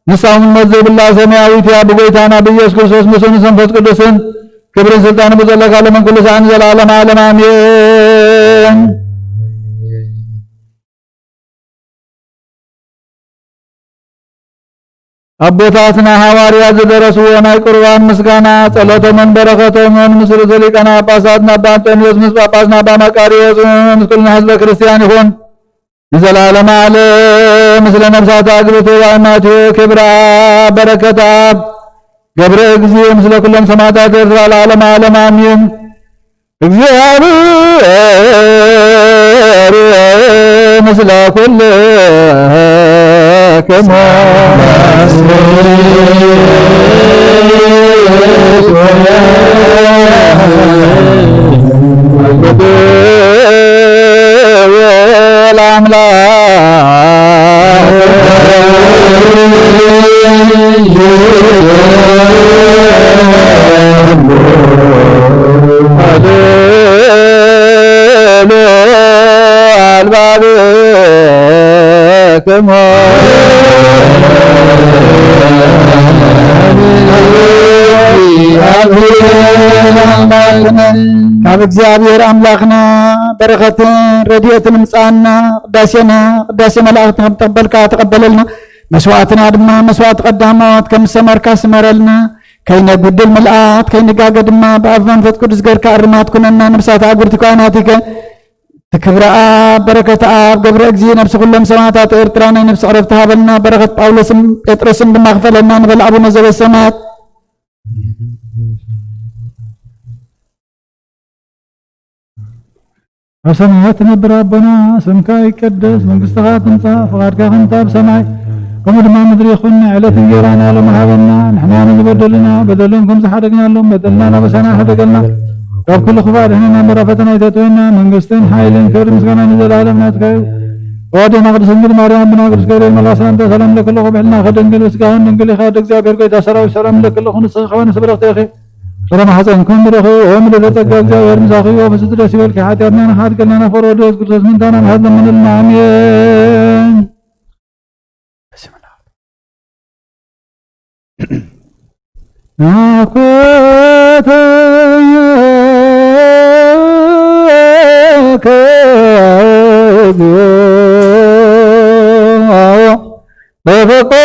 ንሳ እውን ሞት ዘይብላ ሰማያዊት እያ። ብጎይታና ብኢየሱስ ክርስቶስ ምስሉን መንፈስ ቅዱስን ክብርን ስልጣንን ብዘለካ ለመን ኩሉ ሰዓት ንዘለዓለመ ዓለም ኣሜን። ኣቦታትና ሃዋርያት ዝደረስዎ ናይ ቁርባን ምስጋና ጸሎቶምን በረኸቶምን ምስ ርእሰ ሊቃነ ጳጳሳት ኣባ ኣንጦንዮስ ምስ ጳጳስና ኣባ መቃርዮስ ምስ ኩልና ህዝበ ክርስቲያን ይኹን። ንዘለዓለመ ዓለም ምስለ ነፍሳት ኣግብርቱ ኣማትዮ ክብራ በረከት ኣብ ገብረ እግዚእ ምስለ ኩሎም ሰማዕታት ኤርትራ ለዓለመ ዓለም ኣሜን። እግዚኣብሔር ምስለ ኩልክሙ። ካብ እግዚኣብሔር ኣምላኽና በረኸትን ረድኤትን ምጻና ቅዳሴና ቅዳሴ መላእኽቲ ከም ተቐበልካ ተቐበለልና። መስዋዕትና ድማ መስዋዕቲ ቀዳማት ከም ዝሰመርካ ስመረልና። ከይነጉድል ምልኣት ከይንጋገ ድማ ብኣብ መንፈስ ቅዱስ ገርካ እርማት ኩነና። ነፍሳት ኣጉርቲ ካህናቲከ ትክብረ ኣብ በረከት ኣብ ገብረ እግዚእ ነፍሲ ኩሎም ሰማዕታት ኤርትራ ናይ ነፍሲ ዕረፍቲ ሃበልና። በረከት ጳውሎስን ጴጥሮስን ድማ ክፈለና። ንበል ኣቡነ ዘበሰማያት ኣብ ሰማያት ትነብር ኣቦና፣ ስምካ ይቀደስ፣ መንግስትኻ ትምጻእ፣ ፍቓድካ ከምቲ ኣብ ሰማይ ከምኡ ድማ ምድሪ ይኹን። ዕለት እንጌራና ሎሚ ሃበና፣ ንሕና ንዝበደሉና በደሎም ከም ዝሓደግናሎም በደልና ናበሳና ሓደገልና፣ ካብ ኩሉ ክፉእ ኣድሕነና፣ እምበር ኣብ ፈተና ኣይተእትወና፣ መንግስትን ሓይልን ክብሪ ምስጋና ንዘለኣለም ናትካ እዩ። ኣዋዴና ቅድስት ድንግል ማርያም ብና ቅዱስ ገብርኤል መልኣክ ሰላምታ ሰላም ለክለኹ ብሕልና ከደንግል በስጋውን ድንግል ኢኻ፣ ወደ እግዚኣብሔር ጎይታ ሰራዊት ሰላም ለክለኹ ንስኺ ከወነ ስብረክቲ ኢኺ። ፍረ ማሕፀንኩም ብሩኽ እዩ። ምልዕተ ጸጋ እግዚኣብሔር ምሳኺ እዩ። ብስቲ ደስ ይበልኪ፣ ሓጢኣትና ንኽሓድገልና ናብ ፍቕሪ ወዲ የሱስ ክርስቶስ ምእንታና ምሕረት ለምንልና። ኣሜን። ናፍቆተከ እግዚኦ በፍቁር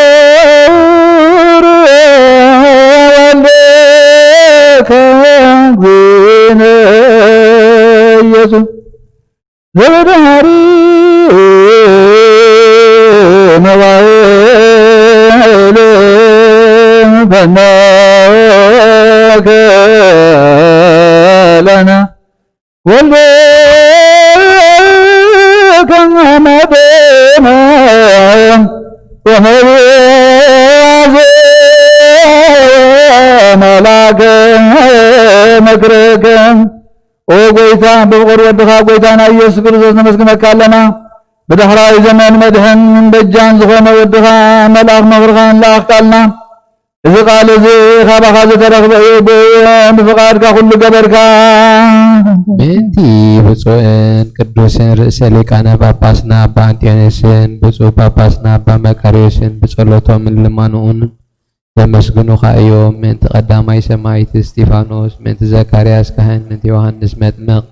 ወልድከ እግዚእነ ኢየሱስ ዘበዳሪ መዋእል ፈነወ ከለና ወልድከ መድነ ወመዋዘ መላከ ምክርከ። ኦ ጎይታ፣ ብፍቕር ወድኻ ጎይታና ኢየሱስ ክርስቶስ ነመስግነካ ኣለና። ብዳሕራዊ ዘመን መድሕን በጃን ዝኾነ ወድኻ መልኣኽ ምኽርኻ ንለኣኽካልና። እዚ ቃል እዚ ካባኻ ዝተረኽበ እዩ፣ ብእኡ እውን ብፍቓድካ ኩሉ ገበርካ። ምእንቲ ብፁዕን ቅዱስን ርእሰ ሊቃነ ጳጳስና ኣባ ኣንጢዮንስን ብፁዕ ጳጳስና ኣባ መቃርዮስን ብጸሎቶምን ልማኖኡን ዘመስግኑኻ እዮም። ምእንቲ ቀዳማይ ሰማዕት እስጢፋኖስ፣ ምእንቲ ዘካርያስ ካህን፣ ምእንቲ ዮሃንስ መጥምቕ፣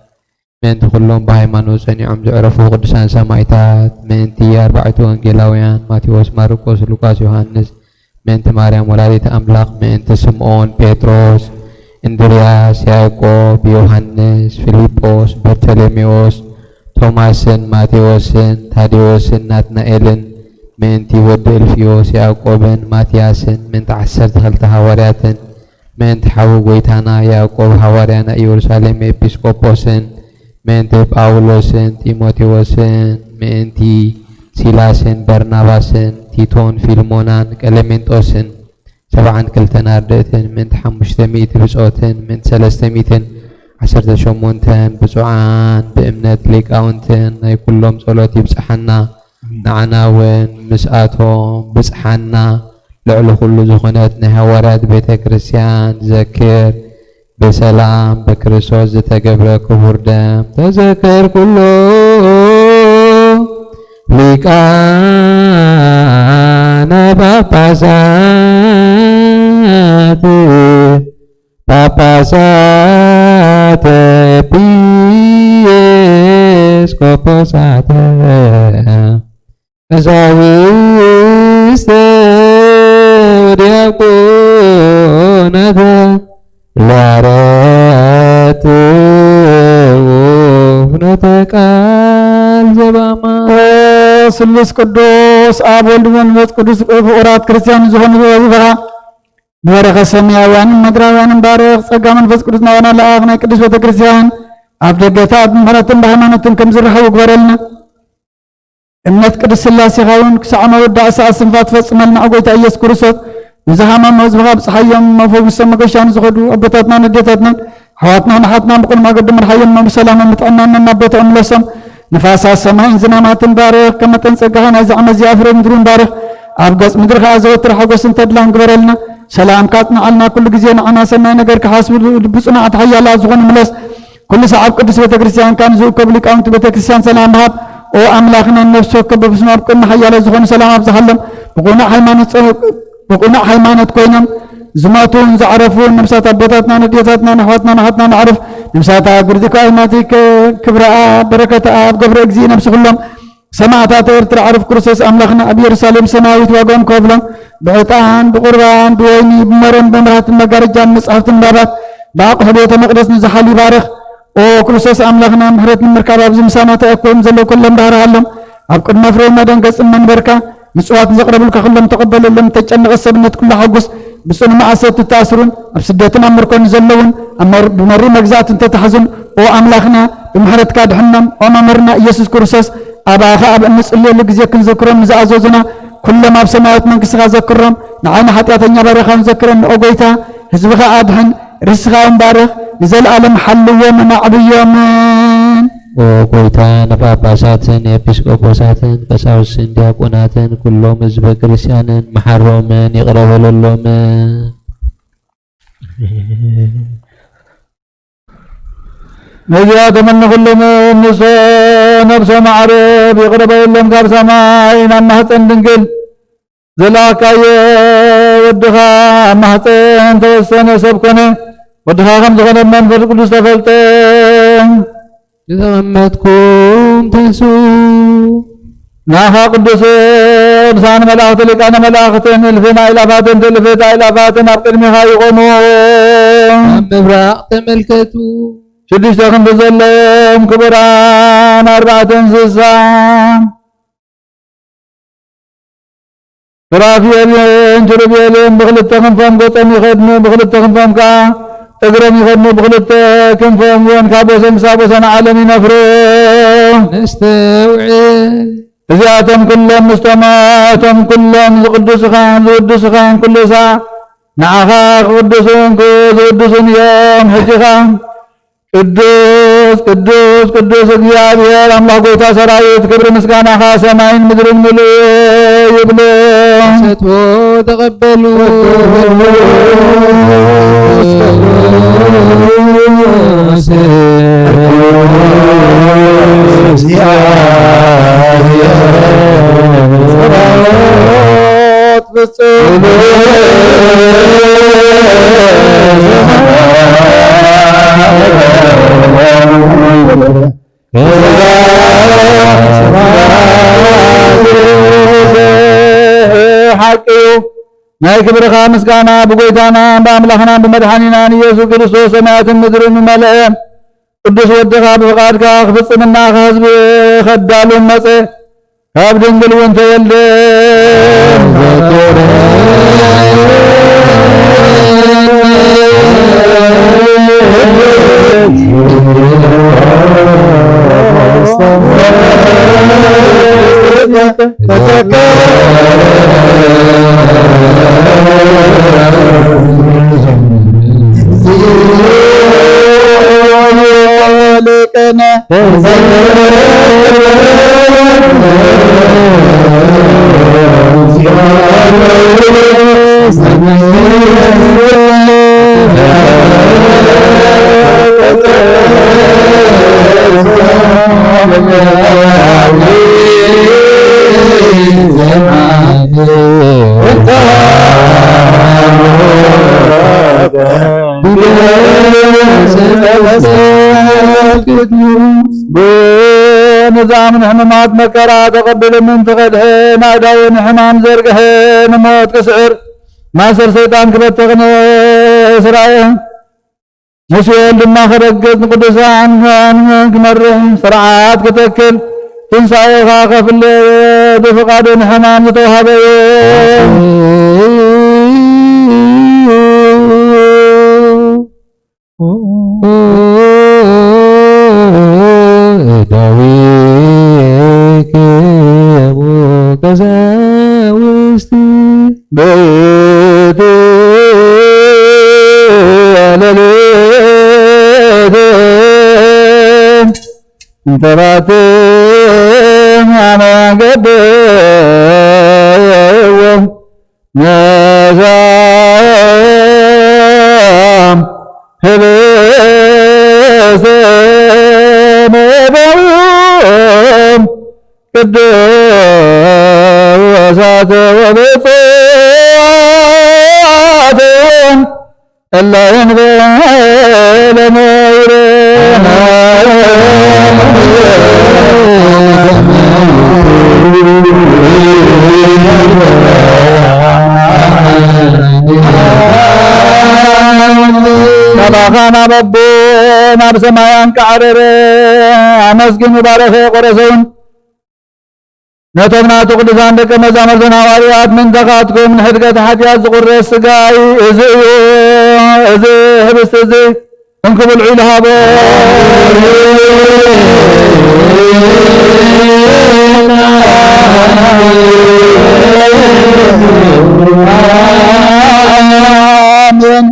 ምእንቲ ኩሎም ብሃይማኖት ጸኒዖም ዘዕረፉ ቅዱሳን ሰማዕታት፣ ምእንቲ ኣርባዕቱ ወንጌላውያን ማቴዎስ፣ ማርቆስ፣ ሉቃስ፣ ዮሃንስ፣ ምእንቲ ማርያም ወላዲት ኣምላኽ፣ ምእንቲ ስምዖን፣ ጴጥሮስ፣ እንድርያስ፣ ያዕቆብ፣ ዮሃንስ፣ ፊልጶስ፣ በርተሎሜዎስ፣ ቶማስን ማቴዎስን ታዴዎስን ናትናኤልን፣ ምእንቲ ወዲ እልፍዮስ ያዕቆብን ማትያስን፣ ምእንቲ ዓሰርተ ክልተ ሃዋርያትን፣ ምእንቲ ሓው ጐይታና ያዕቆብ ሃዋርያ ናይ ኢየሩሳሌም ኤጲስቆጶስን፣ ምእንቲ ጳውሎስን ጢሞቴዎስን፣ ምእንቲ ሲላስን በርናባስን፣ ቲቶን ፊልሞናን ቀሌሜንጦስን፣ ሰብዓን ክልተን ኣርድእትን፣ ምእንቲ ሓሙሽተ ሚእቲ ብጾትን፣ ምእንቲ ሰለስተ ሚእትን ዓሰርተ ሸሞንተን ብጹዓን ብእምነት ሊቃውንትን ናይ ኩሎም ጸሎት ይብጽሓና። ንዓና እውን ምስኣቶም ብጽሓና። ልዕሊ ኩሉ ዝኾነት ናይ ሃዋርያት ቤተ ክርስቲያን ዘክር። ብሰላም ብክርስቶስ ዝተገብረ ክቡር ደም ተዘከር ኩሎ። ሊቃነ ጳጳሳት፣ ጳጳሳት፣ ኤጲስቆጶሳት፣ ቀሳውስት ወዲያቆናት፣ ላረትው ፍኖተ ቃል ዘባማ። ኦ ስሉስ ቅዱስ ኣብ ወልድ መንፈስ ቅዱስ ፍቑራት ክርስቲያን ዝኾኑ ህዝብኻ ንበረኸ ሰማያውያንን ምድራውያንን ባርኽ። ጸጋ መንፈስ ቅዱስ ናባና ለኣኽ። ናይ ቅዱስ ቤተ ክርስቲያን ኣብ ደገታት ብምሕረትን ብሃይማኖትን ከም ዝረኸቡ ግበረልና። እምነት ቅዱስ ሥላሴኻ እውን ክሳዕ መወዳእ ሰዓት ስንፋ ትፈጽመልና። ኦ ጐይታ ኢየሱስ ክርስቶስ፣ ንዝሃመሙ ህዝብኻ ኣብጽሓዮም። መፈወሶም መገሻ ንዝኸዱ ኣቦታትናን ኣዴታትናን ኣሕዋትናን ኣሓትናን ብቕኑዕ መገዲ ምርሓዮም። ብሰላምን ብጥዕናን ናብ ቦታኦም ምለሶም። ንፋሳት ሰማይን ዝናማትን ባርኽ። ከም መጠን ጸጋኻ ናይዚ ዓመት እዚኣ ፍረ ምድሪ እውን ባርኽ። ኣብ ገጽ ምድሪ ኸኣ ዘወትር ሓጎስን ተድላን ግበረልና። ሰላምካ ኣጽንዓልና። ኩሉ ግዜ ንዓና ሰናይ ነገር ክሓስቡ ልቢ ጽኑዓት ሓያላት ዝኾኑ ምለስ። ኩሉ ሰዓብ ቅዱስ ቤተ ክርስቲያንካ ንዝእከቡ ሊቃውንቲ ቤተ ክርስቲያን ሰላም ሃብ። ኦ ኣምላኽና፣ ነፍሲ ወከፍ በብስሙ ኣብ ቅድሚ ሓያሎ ዝኾኑ ሰላም ኣብዝሓሎም። ብቕኑዕ ሃይማኖት ጸ-፣ ብቕኑዕ ሃይማኖት ኮይኖም ዝሞቱን ዘዕረፉን ነፍሳት ኣቦታትናን ኣዴታትናን ኣሕዋትናን ኣሓትናን ኣዕርፍ ነፍሳት ኣጉርዚካ ኣይማቲ ክብረኣ በረከተኣ ኣብ ገብረ እግዚእ ነፍሲ ኩሎም ሰማዕታት ኤርትራ ኣዕርፍ ክርስቶስ ኣምላኽና ኣብ ኢየሩሳሌም ሰማያዊት ዋጋኦም ከፍሎም ብዕጣን ብቁርባን ብወይኒ ብመረን ብመብራህትን መጋረጃን መጻሕፍትን ባባት ብኣቕሑ ቤተ መቕደስ ንዝሓሉ ይባርኽ። ኦ ክርስቶስ ኣምላኽና፣ ምሕረት ንምርካብ ኣብዚ ምሳና ተኣኪቦም ዘለዉ ኩሎም ባርሃሎም። ኣብ ቅድሚ ፍሬ መደንገጽን መንበርካ ምጽዋት ንዘቕረቡልካ ኩሎም ተቐበለሎም። እተጨነቐ ሰብነት ኩሉ ሓጉስ። ብጽኑ መኣሰር እተኣስሩን ኣብ ስደትን ኣብ ምርኮን ዘለዉን ኣብ መር-፣ ብመሪር መግዛእቲ እንተተሓዙን፣ ኦ ኣምላኽና፣ ብምሕረትካ ድሕኖም። ኦ መምህርና ኢየሱስ ክርስቶስ፣ ኣባኻ ኣብ እንጽልየሉ ግዜ ክንዘክሮም ንዝኣዘዙና ኩሎም ኣብ ሰማያዊት መንግስትኻ ዘክሮም። ንዓይኒ ሓጢኣተኛ ባርያኻ እውን ዘክረኒ። ኦ ጐይታ፣ ህዝብኻ ኣድሕን፣ ርስኻ እውን ባርኽ፣ ንዘለኣለም ሓልዎምን ኣዕብዮምን። ኦ ጐይታ፣ ንጳጳሳትን ኤጲስቆጶሳትን ቀሳውስትን ዲያቆናትን ኩሎም ህዝበ ክርስቲያንን መሓሮምን ይቕረ በለሎምን። ነዚኣቶምን ንኹሎም ንሶ ነብሶም ኣዕርፍ ይቕረ በለሎም። ካብ ሰማይ ናብ ማህፀን ድንግል ዘላካዮ ወድኻ ኣብ ማህፀን ተወሰነ፣ ሰብ ኮነ፣ ወድኻ ከም ዝኾነ መንፈስ ቅዱስ ተፈልጠ። ዝተቐመጥኩም ተንስኡ። ንኣኻ ቅዱስ ልሳን መላእኽቲ ሊቃነ መላእኽትን እልፍን ኣእላፋትን ትእልፍት ኣእላፋትን ኣብ ቅድሚኻ ይቖሙ። ኣብ ምብራቕ ተመልከቱ። ሽዱሽተ ክንፊ ዘለዎም ክቡራን ኣርባዕተ እንስሳ ሱራፌልን ኪሩቤልን ብኽልተ ክንፎም ገጾም ይኸድኑ፣ ብኽልተ ክንፎም ከኣ እግሮም ይኸድኑ፣ ብኽልተ ክንፎም እውን ካብ ወሰን ክሳብ ወሰን ዓለም ይነፍሩ። ነስተውዕል። እዚኣቶም ኩሎም ምስቶም እቶም ኩሎም ዝቕድሱኻን ዝውድሱኻን ኩሉ ሳዕ ንዓኻ ክቕድሱን ክዝውድሱን እዮም። ሕጂ ኸኣ ቅዱስ፣ ቅዱስ፣ ቅዱስ እግዚኣብሔር ኣምላኽ ጐይታ ሰራዊት፣ ክብሪ ምስጋናኻ ሰማይን ምድርን ምሉእ ይብሉ። ሰጥዎ ተቐበሉ። ቅዱስ፣ ቅዱስ፣ ቅዱስ፣ ሓቂ እዩ። ናይ ክብርኻ ምስጋና ብጎይታና ብኣምላኽና ብመድሓኒና ንኢየሱስ ክርስቶስ ሰማያትን ምድርን ዝመልአ ቅዱስ ወድኻ ብፍቓድካ ክፍጽምና ህዝቢ ከዳሉን መጸ። ካብ ድንግል እውን ተወልደ። ንዛም ንሕሙማት መከራ ተቐቢሉ ምእንቲ ከድሕን ኣእዳዉ ንሕማም ዘርግሐ ንሞት ክስዕር ማእሰር ሰይጣን ክበትኽ ንእስራኤል ንሲኦል ድማ ክረግጽ ንቅዱሳን ክመርሕ ስርዓት ክተክል ትንሳኤኻ ከፍለ ብፍቓዱ ንሕማም ዝተዋህበ እዩ። ዳዊት ቀሳውስቲ በይቲ ለሌት እንተባቲ ኣመገደዎም ነዛም ህብስተ መባኦም ቅዱሳት ወብፁዓት እለ እንበለ ነይረ። ባባኻ ናብ ኣቦ ናብ ሰማይ ኣንቃዕረረ፣ ኣመስጊኑ ባረኸ፣ ቆረሰውን ነቶም ናቱ ቅዱሳን ደቀ መዛሙርትን ሃዋርያት ምንተኻትኩም ንሕድገት ሓጢኣት ዝቑረስ ስጋይ እዚ እዩ፣ እዚ ህብስቲ እዚ እንክብልዑ ኢሉ ሃቦ። ኣሜን።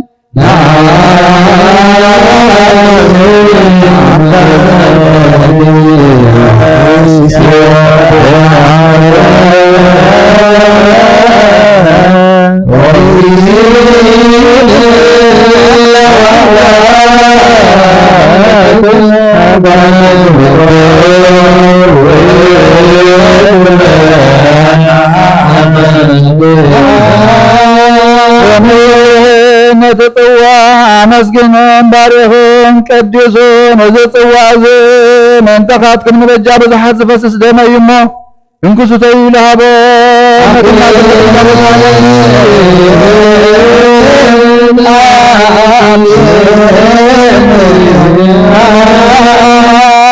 ነቲ ጽዋ ኣመስጊኑን ባሪኹን ቀዲሱን፣ እዚ ጽዋ እዚ ምእንተኻትኩም ንበጃ ብዙሓት ዝፈስስ ደመይ እዩ እሞ፣ እንኩ ስተዩ ኢሉ ሃቦ።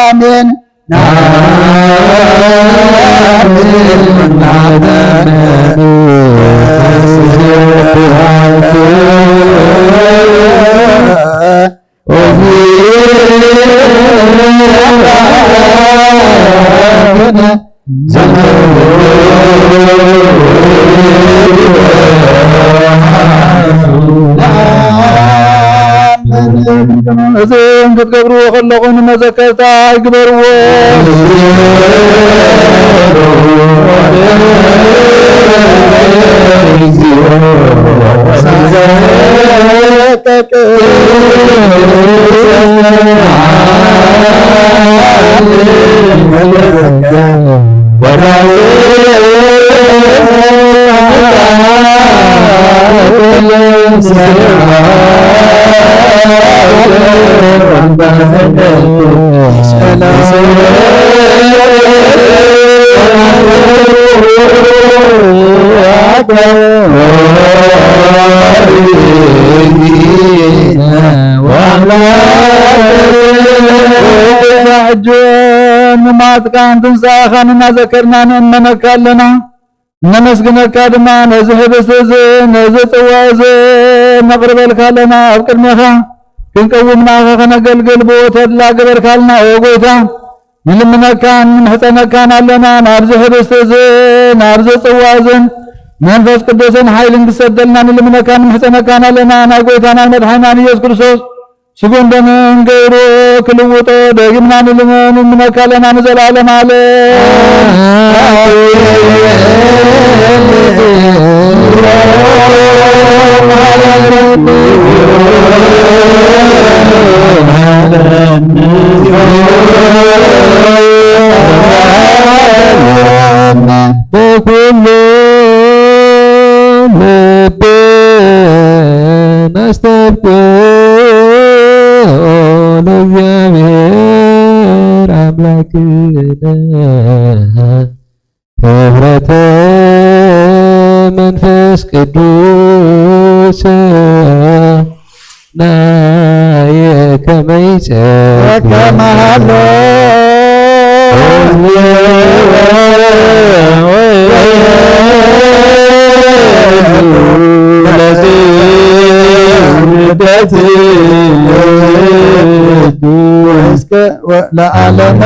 ኣሜን። እዚ ክትገብርዎ ከለኹም ንመዘከርታ ይግበርዎ። ሕጂ ምማትካን ትንሳኤኻን እናዘከርና ንእመነካ ኣለና። ነመስግነካ ድማ ነዚ ህብስቲ እዚ፣ ነዚ ጽዋ እዚ ነቕርበልካ ኣለና። ኣብ ቅድሜኻ ክንቀውም ንኣኻ ከነገልግል ብኡ ተድላ ገበርካልና። ኦ ጎይታ፣ ንልምነካን ንምሕጸነካን ኣለና። ናብዚ ህብስቲ እዚ፣ ናብዚ ጽዋ እዝን መንፈስ ቅዱስን ሓይልን ክሰደልና ንልምነካን ንምሕጸነካን ኣለና። ናይ ጎይታናን መድሓኒናን ኢየሱስ ክርስቶስ ስጉን ደምን ገይሩ ክልውጦ ደጊምና ንልምን እንመካ ኣለና ንዘለዓለም ዓለም። በኩሉ ልብን ኣስተብቅዖ ለእግዚኣብሔር ኣምላክነ። ህብረተ መንፈስ ቅዱስ ናየ ከመይ ጸከመሃሎ። እስከ ለዓለመ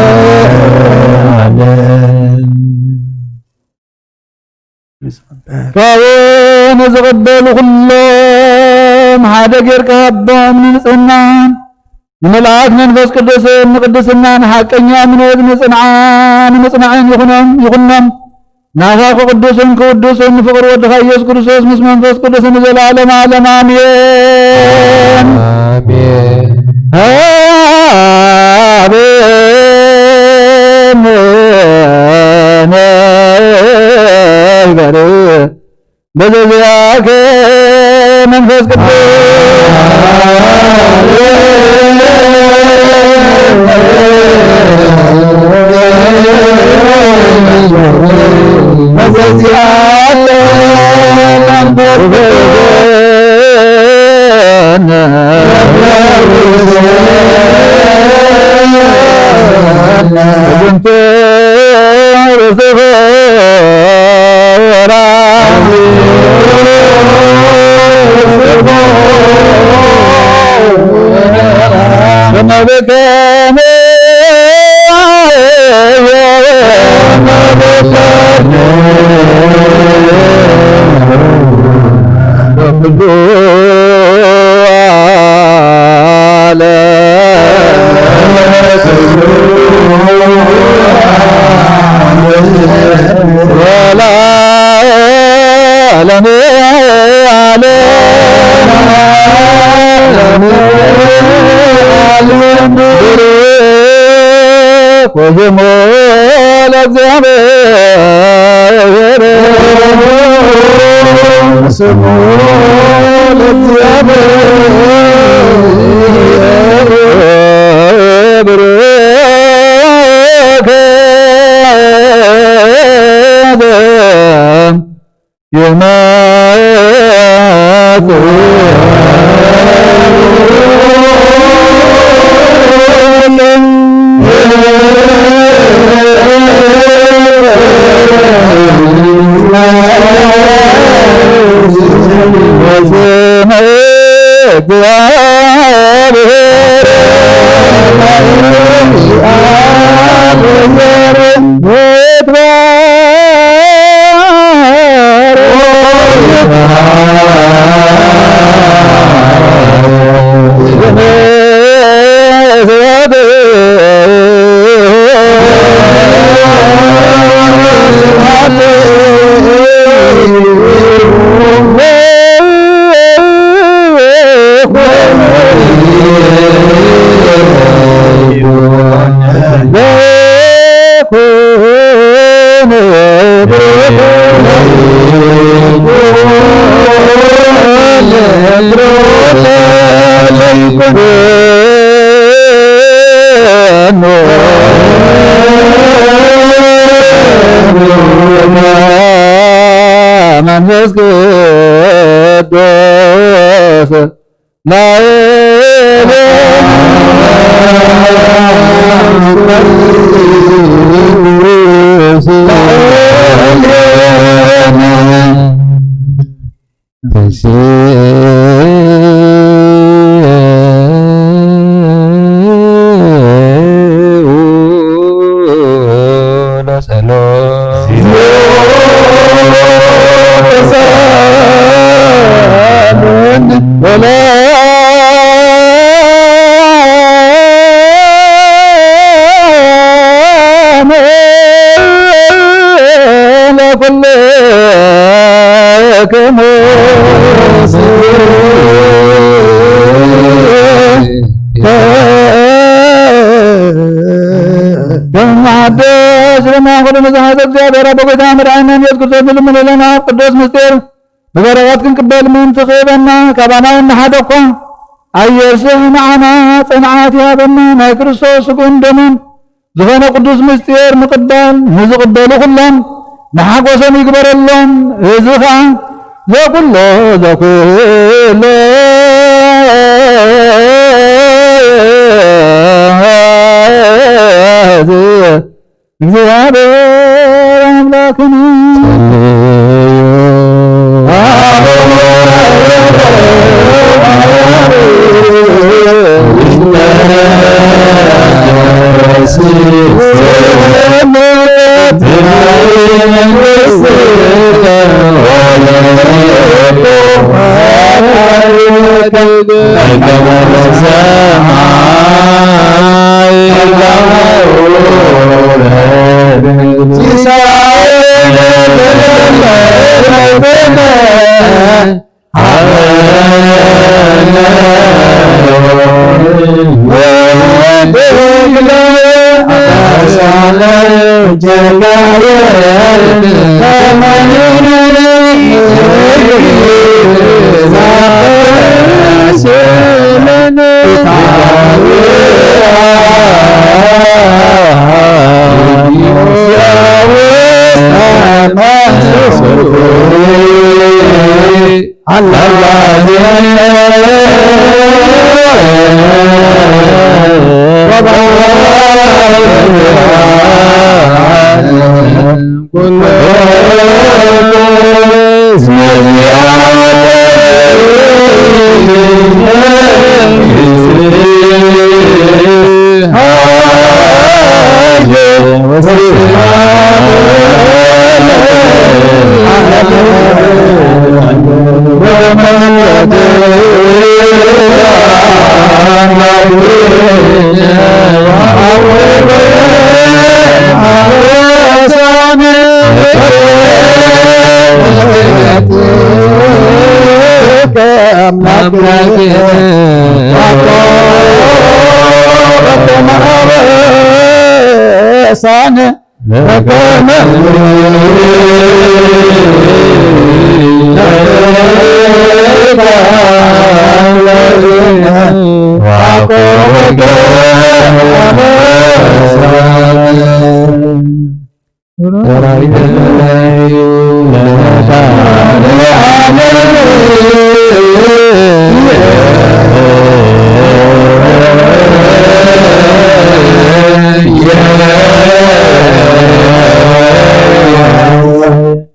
ዓለም። ካብኡ ንዝቕበሉ ኩሎም ሓደ ጌርካ ሃቦም። ንንጽህናን ንመልኣክ መንፈስ ቅዱስን ንቅድስናን ሓቀኛ እምነት ንጽንዓን ምጽናዕን ይኹኖም፣ ይኹኖም። ናኻ ቅዱስን ክውዱስን ፍቕሪ ወድኻ ኢየሱስ ክርስቶስ ምስ መንፈስ ቅዱስ ንዘለዓለም ዓለም ኣሜን። ኣሜን። ኣሜን። በዘዚኣከ መንፈስ ቅዱስ በዘዚኣከ መንፈስ ቅዱስ መንፈስ ቅዱስ ላዕሌነ። ከመሓደስ ድማ ኩሉ መዛሕት እግዚኣብሔር ኣቦ ጎይታ መድኃኒና ኢየሱስ ክርስቶስ ንልምንልና ኣብ ቅዱስ ምስጢር ብበረኸት ክንቅበል ምእንቲ ክህበና ካባና እንሓደ እኳ ኣየስሕ ንዓና ጽንዓት ይሃበና። ናይ ክርስቶስ ስግኡን ደሙን ዝኾነ ቅዱስ ምስጢር ምቕባል ንዝቕበሉ ኩሎም ንሓጎሶም ይግበረሎም። እዚ ኸዓ ዘኩሎ ዘኩሎ እግዚኣብሔር ኣምላክን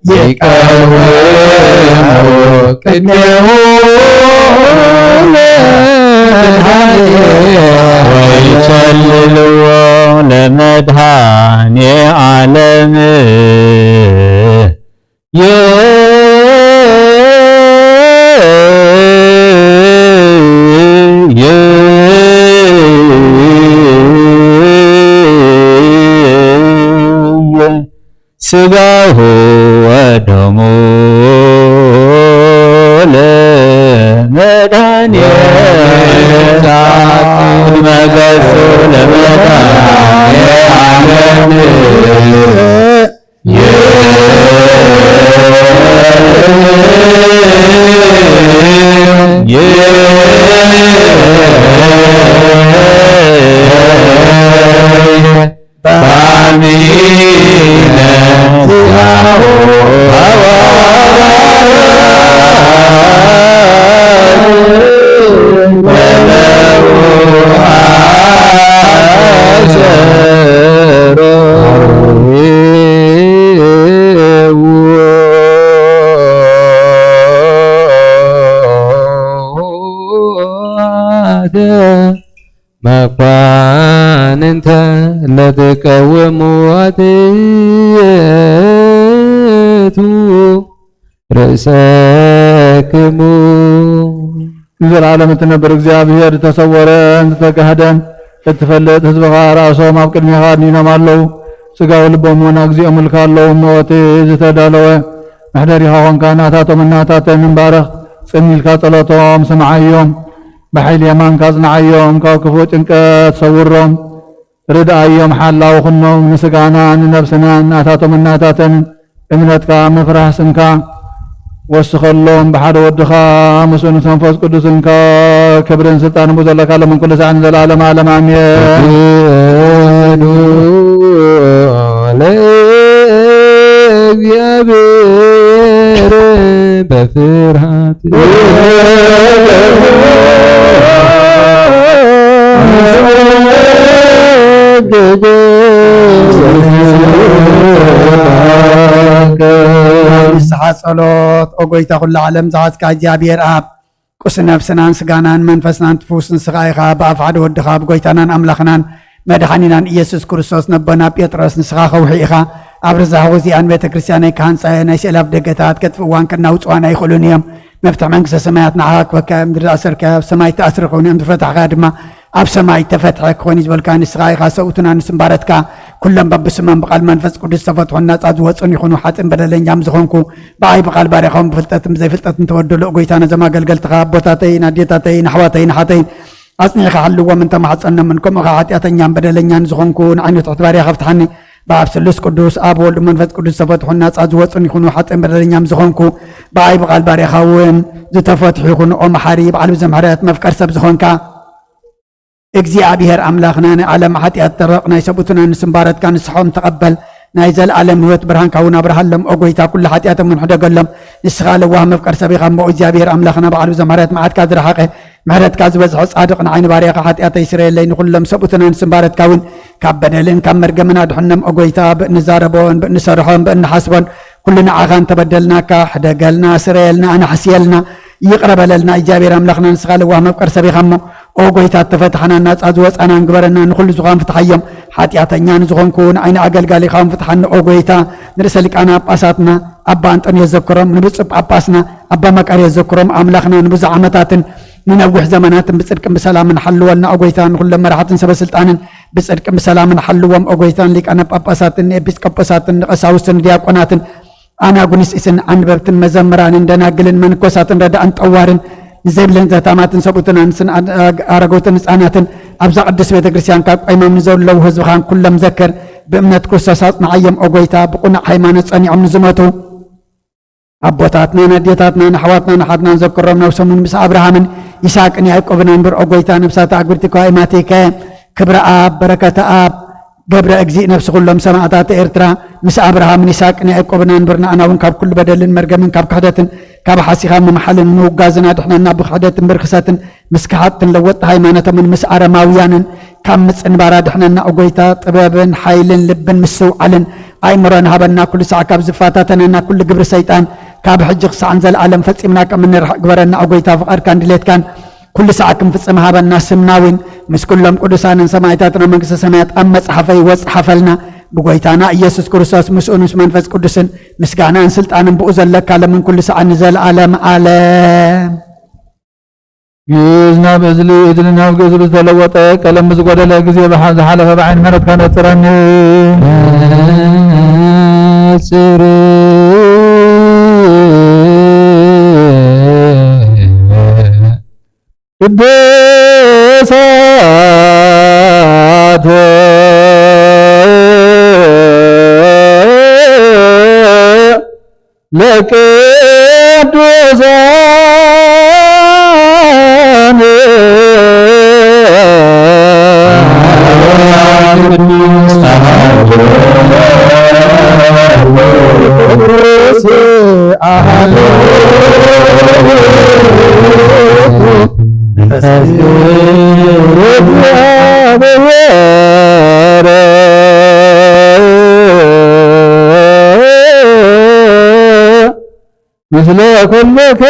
ይቀውሙ ቅድሜሁ ለመድኃኔ ወይሰልልዎ ለመድኃኔ ዓለም። ስጋሁ ወደሙ ለመድኃኔ ቅድመ ገጹ ለመድኃኔ ዓለም። ለትቀውሙ ኣትየቱ ርእሰክሙ። ንዘለዓለም እትነብር እግዚኣብሔር፣ ዝተሰወረን ዝተጋህደን እትፈልጥ ህዝብኻ ርኣሶም ኣብ ቅድሜኻ ኣድኒኖም ኣለዉ። ስጋዊ ልቦም እውን ኣግዚኦም እልካ ኣለዉ እሞ፣ እቲ ዝተዳለወ መሕደሪኻ ኾንካ ናታቶም እናታተን ንባረኽ። ጽን ኢልካ ጸሎቶም ስምዓዮም። ብሓይሊ የማንካ ኣጽንዓዮም፣ ካብ ክፉእ ጭንቀት ሰውሮም። ርድኣዮም፣ ሓላው ኹኖም፣ ንስጋና ንነብስና ናታቶም እናታተን እምነትካ ምፍራህ ስምካ ወስኸሎም። ብሓደ ወድኻ ምስኡ ምስ መንፈስ ቅዱስንካ ክብርን ስልጣንን ብዘለካ ሎምን ኩሉ ሳዕ ንዘለዓለም ዓለም ኣሜን። ለእግዚኣብሔር በፍርሃት ንስሓ ጸሎት። ኦ ጎይታ ኩሉ ዓለም ዝሓዝካ እግዚኣብሔር ኣብ፣ ቁስ ነብስናን ስጋናን መንፈስናን ትፍውስ ንስኻ ኢኻ። ብኣፍ ሓደ ወድኻ ብጎይታናን ኣምላኽናን መድሓኒናን ኢየሱስ ክርስቶስ ነቦና ጴጥሮስ ንስኻ ከውሒ ኢኻ። ኣብ ርዛኹ እዚኣ ንቤተ ክርስቲያነይ ክሃንጻ እየ። ናይ ስእላፍ ደገታት ከጥፍእዋን ከናውጽዋን ኣይኽእሉን እዮም። መፍትሕ መንግስተ ሰማያት ንዓኻ ክበካ እዮም። ምድሪ ዝኣሰርካዮ ኣብ ሰማይ ተኣስረ ክኾኑ እዮም፣ ዝፈታሕካዮ ድማ ኣብ ሰማይ ተፈትሐ ክኾን እዩ ዝበልካ ንስኻ ኢኻ። ሰብኡትና ንስምባረትካ ኩሎም በብስሞም ብቓል መንፈስ ቅዱስ ዝተፈትሑን ናጻ ዝወጹን ይኹኑ። ሓጥእን በደለኛም ዝኾንኩ ብኣይ ብቓል ባርያኻውን ብፍልጠትን ብዘይፍልጠትን ተበደሉ። ጎይታ ነዞም ኣገልገልትኻ ኣቦታተይን ኣዴታተይን ኣሕዋተይን ኣሓተይን ኣጽኒዕኻ ሓልዎም እንተማሕጸኖምን ከምኡ ኸዓ ሓጢኣተኛን በደለኛን ዝኾንኩ ንዓይኑ ትሕቲ ባርያኻ ፍትሓኒ። ብኣብ ስሉስ ቅዱስ ኣብ ወልድ መንፈስ ቅዱስ ዝተፈትሑን ናጻ ዝወጹን ይኹኑ። ሓጥእን በደለኛም ዝኾንኩ ብኣይ ብቓል ባርያኻ እውን ዝተፈትሑ ይኹኑ። ኦ መሓሪ ብዓል ብዙሕ ምሕረት መፍቀር ሰብ ዝኾንካ እግዚኣብሔር ኣምላኽና ናይ ዓለም ሓጢኣት ተረቕ፣ ናይ ሰብኡትና ንስምባረትካ ንስሖም ተቐበል፣ ናይ ዘለኣለም ህይወት ብርሃንካ እውን ኣብርሃሎም። ኦ ጎይታ ኩሉ ሓጢኣቶም እውን ሕደገሎም። ንስኻ ለዋህ መፍቀር ሰብ ኢኻ እሞ እግዚኣብሔር ኣምላኽና በዓል ብዙሕ ምሕረት መዓትካ ዝረሓቐ ምሕረትካ ዝበዝሐ ጻድቕ ንዓይ ንባርያኻ ሓጢኣተይ ስረየለይ፣ ንኹሎም ሰብኡትና ንስምባረትካ እውን ካብ በደልን ካብ መርገምን ኣድሕኖም። ኦ ጎይታ ብእንዛረቦን ብእንሰርሖን ብእንሓስቦን ኩሉ ንዓኻ እንተበደልናካ ሕደገልና፣ ስረየልና፣ ኣናሕስየልና፣ ይቕረ በለልና። እግዚኣብሔር ኣምላኽና ንስኻ ለዋህ መፍቀር ሰብ ኢኻ እሞ ኦ ጎይታ እተፈታሕናን ናጻ ዝወጻናን ግበረና። ንኹሉ ዝዃን ፍትሓዮም። ሓጢኣተኛ ንዝኾንኩ ንዓይ ንኣገልጋሊኻ እውን ፍትሓኒ ኦ ጎይታ። ንርእሰ ሊቃነ ጳጳሳትና ኣባ ኣንጠንዮስ ዘክሮም፣ ንብፁዕ ጳጳስና ኣባ መቃርዮስ ዘክሮም ኣምላኽና ንብዙሕ ዓመታትን ንነዊሕ ዘመናትን ብጽድቅን ብሰላምን ሓልወልና ኦ ጎይታ። ንኹሎም መራሕትን ሰበ ስልጣንን ብጽድቅን ብሰላምን ሓልዎም ኦ ጎይታ። ንሊቃነ ጳጳሳትን ንኤጲስቆጶሳትን ንቐሳውስትን ንዲያቆናትን ኣናጉንስጢስን ዓንበብትን መዘምራንን ደናግልን መነኮሳትን ረዳእን ጠዋርን ንዘይብለን ዘታማትን ሰብኡትን ኣንስትን ኣረጎትን ህፃናትን ኣብዛ ቅድስት ቤተ ክርስቲያን ካብ ቆይሞም ንዘለዉ ህዝብኻን ኩሎም ዘክር። ብእምነት ክርስቶስ ኣጽንዓዮም ኦ ጎይታ። ብቁኑዕ ሃይማኖት ጸኒዖም ንዝሞቱ ኣቦታትናን ኣዴታትናን ኣሕዋትናን ኣሓትናን ዘክሮም። ነብሶምን ምስ ኣብርሃምን ይስሐቅን ያዕቆብን ኣንብር ኦ ጎይታ። ነብሳት ኣግብርቲ ከዋኢማቲከ ክብረ ኣብ በረከተ ኣብ ገብረ እግዚእ ነፍሲ ኩሎም ሰማእታት ኤርትራ ምስ ኣብርሃምን ይስሐቅን ያዕቆብን ኣንብር። ንኣና እውን ካብ ኩሉ በደልን መርገምን ካብ ክሕደትን ካብ ሓሲኻ ምምሓልን ምውጋዝን ኣድሕነና። ብክሕደትን ብርክሰትን ምስ ከሓድትን ለወጥቲ ሃይማኖቶምን ምስ ኣረማውያንን ካብ ምጽንባር ኣድሕነና ኦ ጎይታ። ጥበብን ሓይልን ልብን ምስትውዓልን ኣእምሮን ሃበና። ኩሉ ሳዕ ካብ ዝፈታተነና ኩሉ ግብሪ ሰይጣን ካብ ሕጂ ክሳዕ ንዘለኣለም ፈጺምና ከም እንርሕቕ ግበረና ኦ ጎይታ። ፍቓድካን ድሌትካን ኩሉ ሳዕ ክንፍጽም ሃበና። ስምና እውን ምስ ኩሎም ቅዱሳንን ሰማዕታትን ኣብ መንግስተ ሰማያት ኣብ መጽሓፈይ ወጽሓፈልና። ብጎይታና ኢየሱስ ክርስቶስ ምስኡን ምስ መንፈስ ቅዱስን ምስጋናን ስልጣንን ብኡ ዘለካ ለምን ኩሉ ሳዕ ንዘለኣለም ዓለም። ግእዝ ናብ እዝሊ፣ እዝሊ ናብ ግእዝ ብዝተለወጠ ቀለም ብዝጎደለ ግዜ ብሓ-፣ ዝሓለፈ ብዓይኒ ምሕረትካ ነጽረኒ። ነጽር ቅዱሳት ለቅዱሳን ምስለ ኩልክሙ።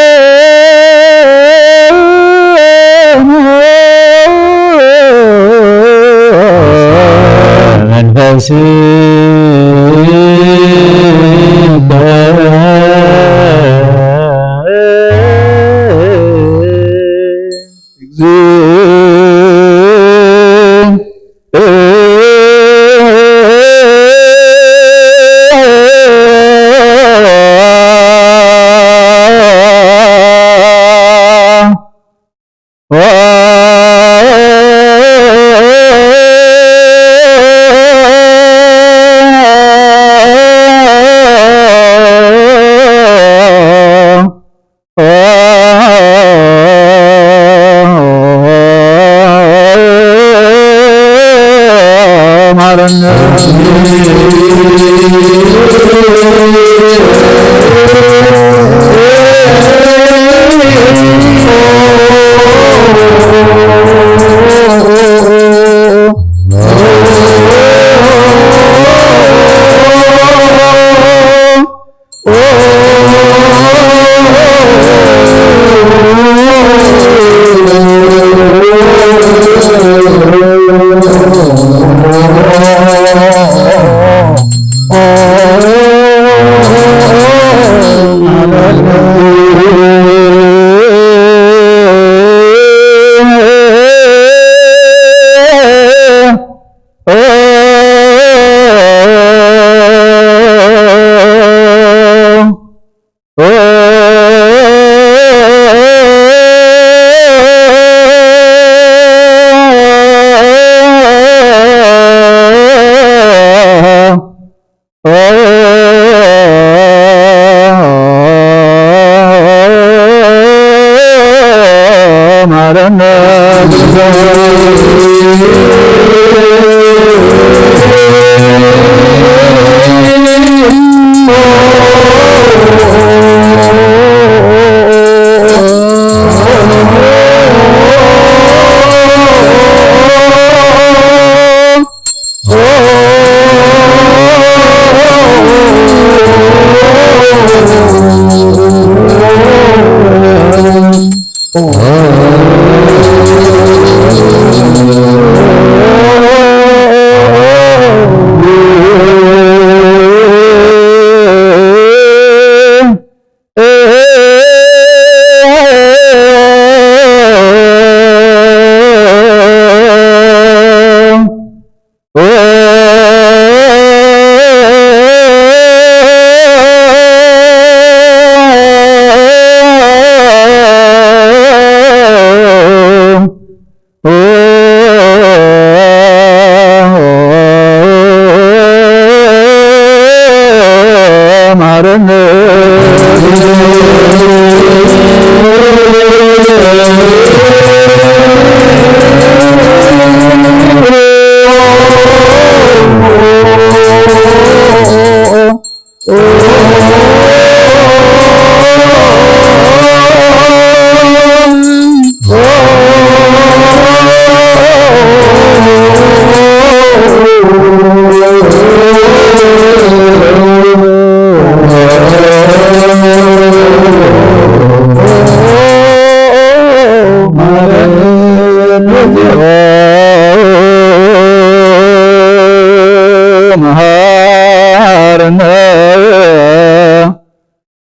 መሃረነ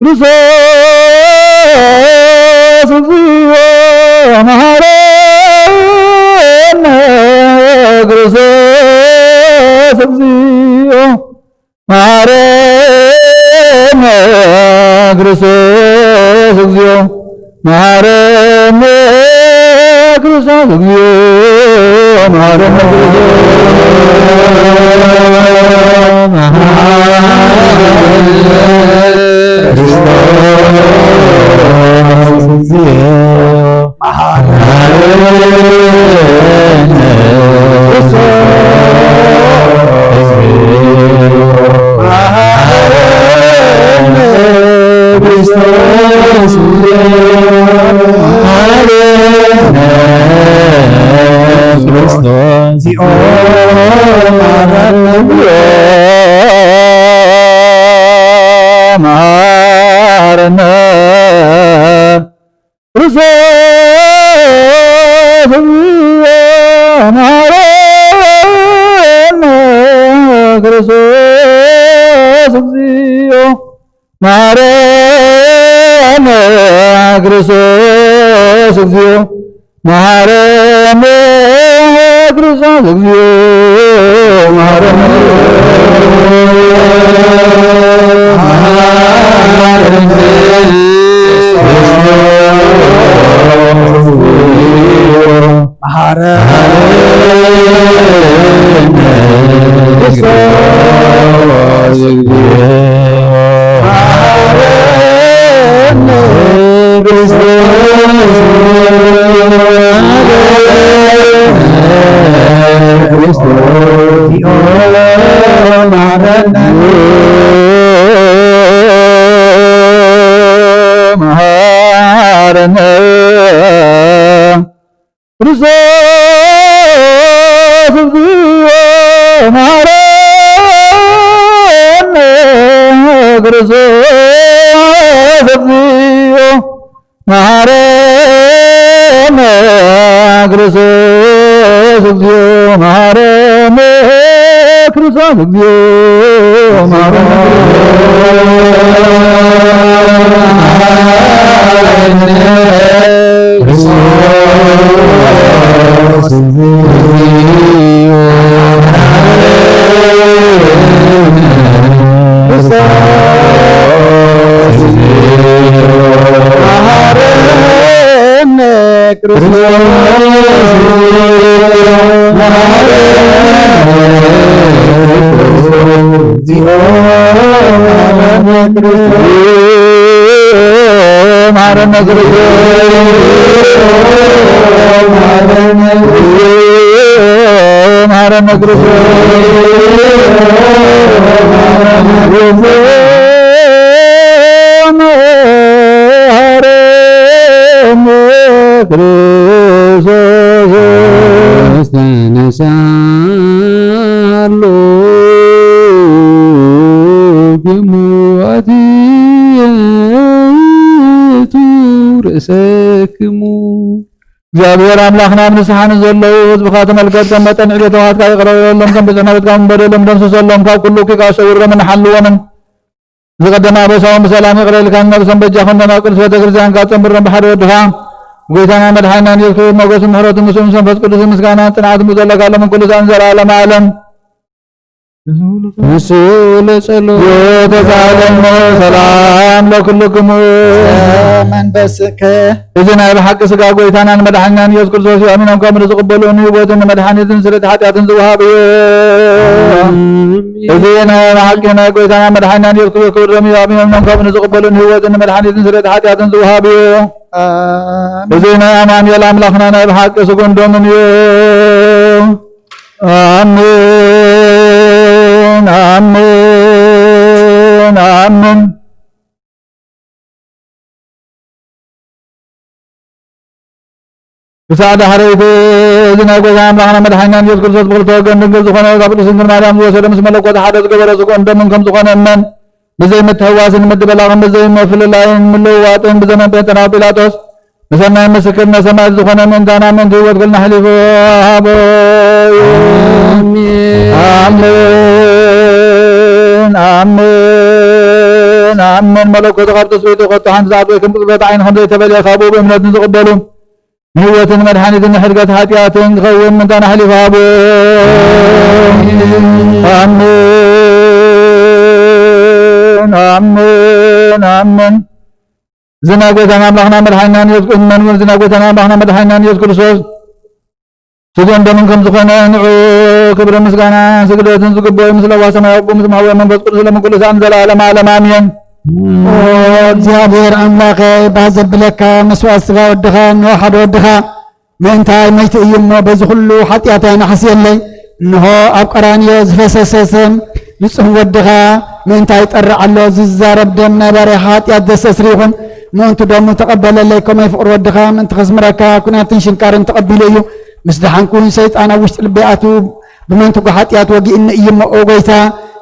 ክርስቶስ እግዚኦ፣ መሃረነ ክርስቶስ እግዚኦ፣ መሃረነ ክርስቶስ እግዚኦ፣ መሃረነ ክርስቶስ እግዚኦ፣ መሃረነ ክርስቶስ፣ መሃረነ ክርስቶስ እግዚኦ፣ መሃረነ ክርስቶስ፣ መሃረነ ክርስቶስ፣ መሃረነ ክርስቶስ፣ መሃረነ መሃረነ ክርስቶስ፣ መሃረነ ክርስቶስ እግዚኦ መሐረነ። ክርስቶስ እግዚኦ መሐረነ። ክርስቶስ እግዚኦ መሐረነ። መሐረነ። መሐረነ። ክርስቶስ እግዚኦ መሐረነ። ክርስቶስ እግዚኦ መሐረነ። ክርስቶስ እግዚኦ መሐረነ። ክርስቶስ እግዚኦ መሐረነ። መሐረነ ክርስቶስ። መሐረነ ክርስቶስ። መሐረነ ክርስቶስ። ተነሳሎ ግሙዋት ርእሰክሙ። እግዚኣብሔር ኣምላኽና፣ ኣብ ንስሓ ንዘለዉ ህዝብኻ ተመልከት፣ ከም መጠን ዕቤት ተዋህትካ ይቕረ በለሎም፣ ከም ብዝሒ ናውትካ በደሎም ደምስሰሎም፣ ካብ ኩሉ እኩይ ሰውሮምን ሓልዎምን። ዝቐደመ ኣበሳዎም ብሰላም ይቕረ ኢልካ ንነብሶም በጃ ክንዶም፣ ኣብ ቅድስት ቤተ ክርስቲያንካ ጸንብሮም ብሓደ ወድኻ። ጎይታና መድሓኒና ኢየሱስ ክርስቶስ ሞገስን ምሕረትን ምስኡ ምስ መንፈስ ቅዱስን ምስጋናን ጽንዓትን ምስኡ ዘለካ ሎምን ኩሉ ሰዓትን ዘለዓለመ ዓለም። ንሱ ለጸሎ። ተሳለሞ ሰላም ለኩልክሙ። መንፈስከ። እዚ ናይ ብሓቂ ስጋ ጎይታናን መድሓኒናን ኢየሱስ ክርስቶስ እዩ። ኣሚኖም ካብ ምድሪ ዝቕበሉ ንህይወትን ንመድሓኒትን ስርየት ሓጢኣትን ዝወሃብ እዩ። ኣሜን። እዚ ናይ ብሓቂ ናይ ጎይታናን መድሓኒናን ኢየሱስ ክርስቶስ ክብር ደም እዩ። ኣሚኖም ካብ ምድሪ ዝቕበሉ ንህይወትን ንመድሓኒትን ስርየት ሓጢኣትን ዝወሃብ እዩ። ኣሜን። እዚ ናይ ኣማኑኤል ኣምላኽና ናይ ብሓቂ ስጉን ደምን እዩ። ኣሜን፣ ኣሜን፣ ኣሜን። ክሳዕ ዳሕረይቲ እዚ ናይ ጎይታና ኣምላኽና መድሓኒናን ኢየሱስ ክርስቶስ ብኽልተ ወገን ድንግል ዝኾነ ካብ ቅድስት ድንግል ማርያም ዝወሰደ ምስ መለኮት ሓደ ዝገበረ ስግኡን ደሙን ከም ዝኾነ እመን። ብዘይ ምትሕዋስን ምድብላቕን ብዘይ ምፍልላይን ምልውዋጥን ብዘመን ጴንጤናዊ ጲላጦስ ብሰናይ ምስክርነት ሰማዕት ዝኾነ ምእንታና ምእንቲ ህይወት ኩልና ኣሕሊፉ ሃቦ እዩ። ኣሜን። ኣሜን፣ ኣሜን፣ ኣሜን። መለኮቱ ካብ ትስብእቱ ከቶ ሓንቲ ሰዓት ወይ ከም ቅጽበት ዓይኒ ከም ዘይተፈልየ ካብኡ ብእምነት ንዝቕበሉ ንህይወትን መድሓኒትን ንሕድገት ሓጢኣትን ክኸውን ምእንታና ኣሕሊፉ ሃቦ። ኣሜን፣ ኣሜን፣ ኣሜን። እዚ ናይ ጎይታና ኣምላኽና መድሓኒና ኢየሱስ፣ እመን እውን እዚ ናይ ጎይታና ኣምላኽና መድሓኒና ኢየሱስ ክርስቶስ ስግኡን ደሙን ከም ዝኾነ ንዑ ክብሪ ምስጋና ስግደትን ዝግብኦ እዩ። ምስ ለዋህ ሰማያዊ ኣቦ ምስ መሓውየ መንፈስ ቅዱስ ለምን ኩሉ ሰዓትን ዘለዓለም ዓለም ኣሜን። ኦ እግዚኣብሔር ኣምላኸ፣ ባህ ዘብለካ መስዋእቲ ስጋ ወድኻ፣ እንሆ ሓደ ወድኻ ምእንታይ መይቱ እዩ እሞ፣ በዚ ኩሉ ሓጢኣተይ ኣናሕስየለይ። እንሆ ኣብ ቀራንዮ ዝፈሰሰ ስም ንጹህ ወድኻ ምእንታይ ይጠርዕ ኣሎ። ዝዛረብ ደም ናይ ባርያኻ ሓጢኣት ዘስተስሪ ይኹን። ምእንቲ ደሙ ተቐበለለይ፣ ከምኡ ፍቕሪ ወድኻ ምእንቲ ከስምረካ ኩናትን ሽንካርን ተቐቢሉ እዩ። ምስ ደሓንኩ እውን ሰይጣን ኣብ ውሽጢ ልበይ ኣትዩ ብመንትጎ ሓጢኣት ወጊእኒ እዩ እሞ፣ ኦ ጎይታ፣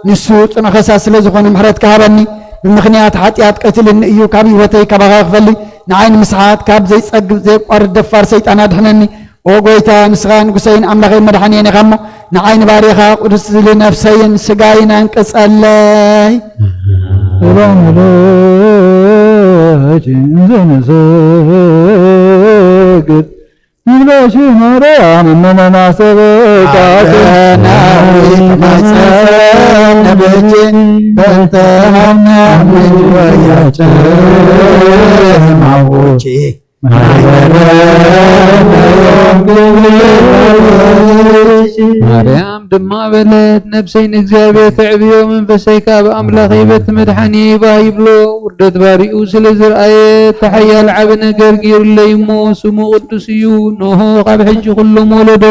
ንሱ ጽኑዕ ፈሳሲ ስለ ዝኾነ ምሕረትካ ሃበኒ። ብምኽንያት ሓጢኣት ቀቲልኒ እዩ፣ ካብ ህይወተይ ካባኻ ክፈሊ፣ ንዓይ ንምስሓት ካብ ዘይጸግብ ዘየቋርጽ ደፋር ሰይጣን ኣድሕነኒ። ኦ ጎይታ፣ ንስኻ ንጉሰይን ኣምላኸይን መድሓኒየን ኢኻ እሞ፣ ንዓይ ንባሪኻ ቅዱስ ዝሊ ነፍሰይን ስጋይን ኣንቅጸለይ። ንብለሽ ማርያም እመነና ሰበቃ ኣበናዊት ማይጸን ነብኪ በእንተ ሃብና ምንወያጨ ማውኪ ማርያም ድማ በለት፣ ነብሰይ ንእግዚኣብሔር ተዕብዮ፣ መንፈሰይ ከኣ ብኣምላኽ ይበት መድሓኒ ይባህ ይብሎ። ውርደት ባሪኡ ስለ ዝረኣየ፣ እቲ ሓያል ዓቢ ነገር ገይሩለይ እሞ፣ ስሙ ቅዱስ እዩ። እንሆ፣ ካብ ሕጂ ኩሎም ወለዶ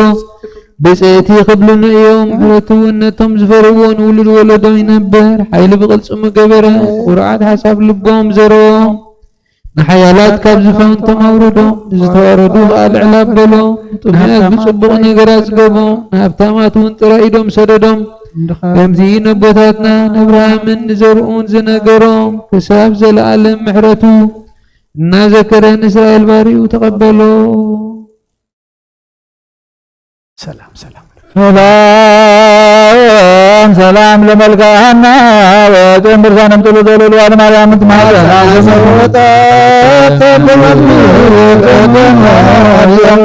ብጽእቲ ክብሉኒ እዮም። ምሕረቱ እውን ነቶም ዝፈርዎ ንውሉድ ወለዶ ይነብር። ሓይሊ ብቕልጽሙ ገበረ፣ ንብሩዓት ሓሳብ ልቦም ዘርዎም። ንሓያላት ካብ ዝፋንቶም ኣውረዶም፣ ንዝተዋረዱ ከኣ ልዕል ኣበሎም። ንጥሙያት ብጽቡቕ ነገር ኣጽገቦም፣ ንሃብታማት እውን ጥረ ኢዶም ሰደዶም። ከምዚ ነቦታትና ንኣብርሃምን ንዘርኡን ዝነገሮም፣ ክሳብ ዘለኣለም ምሕረቱ እናዘከረ ንእስራኤል ባሪኡ ተቐበሎ። ሰላም ሰላም ሰላም ሰላም ለመልክዓና ወጨምር ሳነምጥሉ ዘሉል ዋል ማርያም ትማርያም ዘወጣት ተበመልክ ማርያም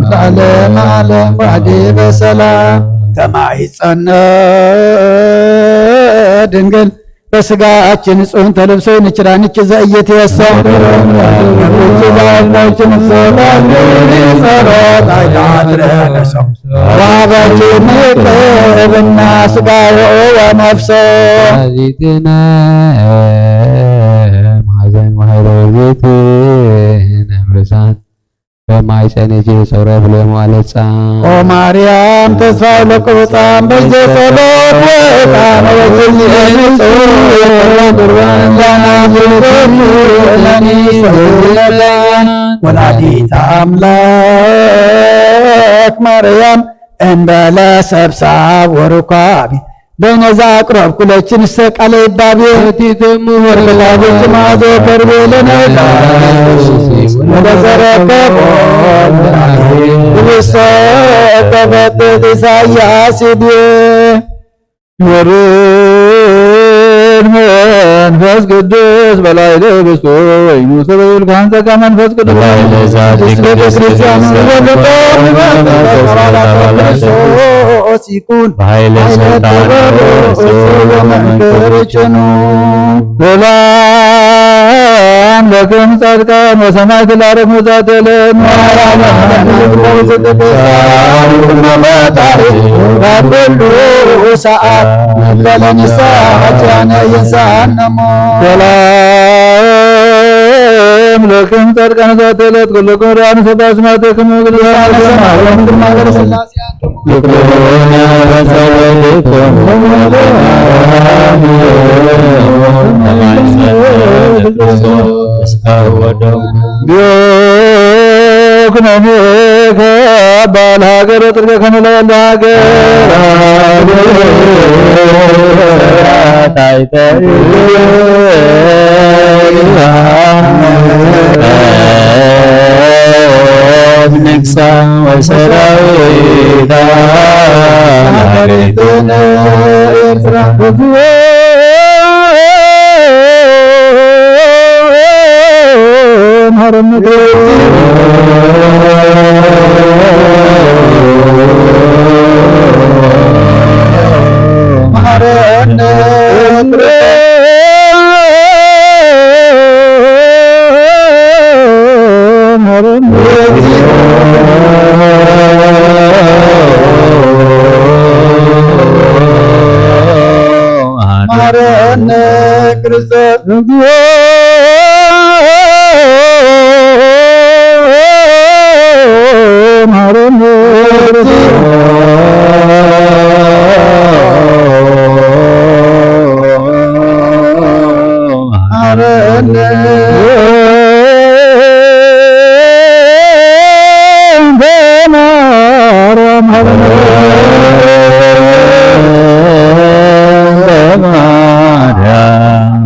ለዓለም ዓለም ዋዕዲ በሰላም ተማይጸነ ድንግል በስጋችን ጽን ተለብሶ ንችራንች ዘእየት የሰ ነብች ዛልሞችን ሰላም ጸሎት አይዳትረሰው ዋበችን ቅብና ስጋው ወነፍሰ ዚትነ ማዘን ዋይሮ ዚትነ ምርሳን በማይጸንኪ ጸረ ብሌ መዋለጻ ኦ ማርያም ተስፋ ለቁብጻም በይዘ ጸሎት ወጣን ወጅል የንጹ ቁርባን ዳና ብልደት ለኒ ሰውነታን ወላዲት ኣምላክ ማርያም እንበለ ሰብሳብ ወሩካቢ በይነ ዘኣቅረብኩ ለኪ ንሰ ቃለ ይባቤ እቲ ትምህር ወርቅታቦች ማዞ ከርቤ ለነዳ ወደ ዘረከቦ ብሰ ተፈትት ኢሳያስ ይቤ ወርድ መንፈስ ቅዱስ በላይ ለብስቶ ወይኑ ሰበይል ካን ጸጋ መንፈስ ቅዱስ በላይ ለዛ ድንግል ቤተክርስቲያን ክርስቲያን ይበልጦ ይበልጦ ይበልጦ ይበልጦ ይበልጦ ይበልጦ ይኩን በኃይለ ኃይለ ስልጣን ጥበብ ርእሱ ወመንክር ጭኑ። ሰላም ለክም ጻድቃን ወሰማዕት ላረግ መዛተለን ማርያም ለክም ፈጣሪ በኩሉ ሰዓት መበለ ንስሐ ኃጢአነ ይንሳነሞ። ሰላም ለክም ጻድቃን ዛተለት ኩልኩም ርያን ሰባ ስማትክም ግልሳነ ሰማይ ወምድር ማገረ ስላሴ ኩነኔ ከባል ሀገር ወጥርከ ከመለወልደ ሀገር ንግሳ ወሰራዊታ ሀገሪቱን ኤርትራ ማረነ ክርስቶስ እግዚኦ ማረነ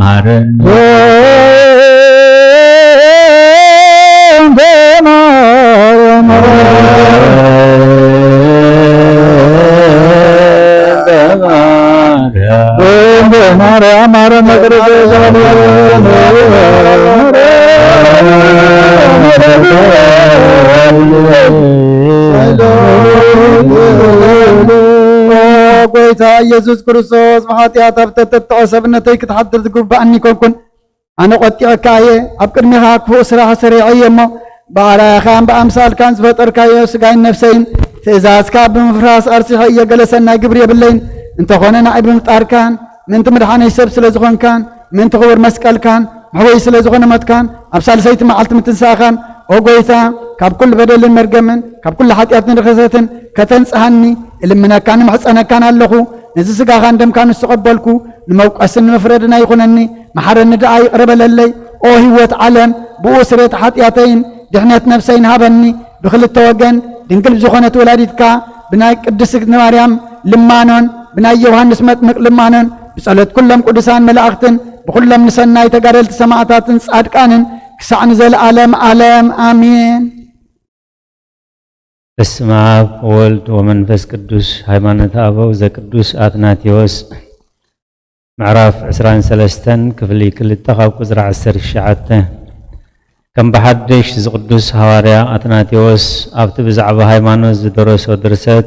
ማረነ ማርያም፣ ማርያም፣ ማርያም፣ ኦ ጎይታ ኢየሱስ ክርስቶስ፣ ብሓጢኣት ኣብ ተተጥዖ ሰብነተይ ክትሓትት ዝግባእኒ ይኮንኩን። ኣነ ቆጢዐካ እየ፣ ኣብ ቅድሜኻ ክፉእ ስራሕ ሰሪዐ እየ እሞ፣ ብኣርኣያኻን ብኣምሳልካን ዝፈጠርካዮ ስጋይን ነፍሰይን ትእዛዝካ ብምፍራስ ኣርሲሐ እየ፣ ገለ ሰናይ ግብሪ የብለይን። እንተኾነ ንዓይ ብምፍጣርካን ምእንቲ ምድሓነይ ሰብ ስለ ዝኾንካን ምእንቲ ክቡር መስቀልካን መሕወይ ስለ ዝኾነ ሞትካን ኣብ ሳልሰይቲ መዓልቲ ምትንሳእኻን፣ ኦ ጎይታ፣ ካብ ኩሉ በደልን መርገምን ካብ ኩሉ ሓጢኣትን ርኽሰትን ከተንጽሃኒ እልምነካን እምሕጸነካን ኣለኹ። ነዚ ስጋኻን ደምካን ዝተቐበልኩ ንመውቀስን ንመፍረድን ኣይኹነኒ፣ መሓረኒ ደኣ ይቕረ በለለይ። ኦ ህይወት ዓለም፣ ብኡ ስሬት ሓጢኣተይን ድሕነት ነፍሰይን ሃበኒ። ብኽልተ ወገን ድንግል ብዝኾነት ወላዲትካ ብናይ ቅድስት ማርያም ልማኖን ብናይ ዮሃንስ መጥምቅ ልማኖን ብጸሎት ኩሎም ቅዱሳን መላእኽትን ብኹሎም ንሰናይ ተጋደልቲ ሰማዕታትን ጻድቃንን ክሳዕ ንዘለዓለም ዓለም ኣሜን። በስመ አብ ወወልድ ወመንፈስ ቅዱስ። ሃይማኖተ አበው ዘቅዱስ አትናቴዎስ ምዕራፍ ዕስራን ሰለስተን ክፍሊ ክልተ ካብ ቁጽሪ ዓሰርተ ትሽዓተ። ከም ብሓድሽ ዝቅዱስ ሃዋርያ አትናቴዎስ ኣብቲ ብዛዕባ ሃይማኖት ዝደረሶ ድርሰት፣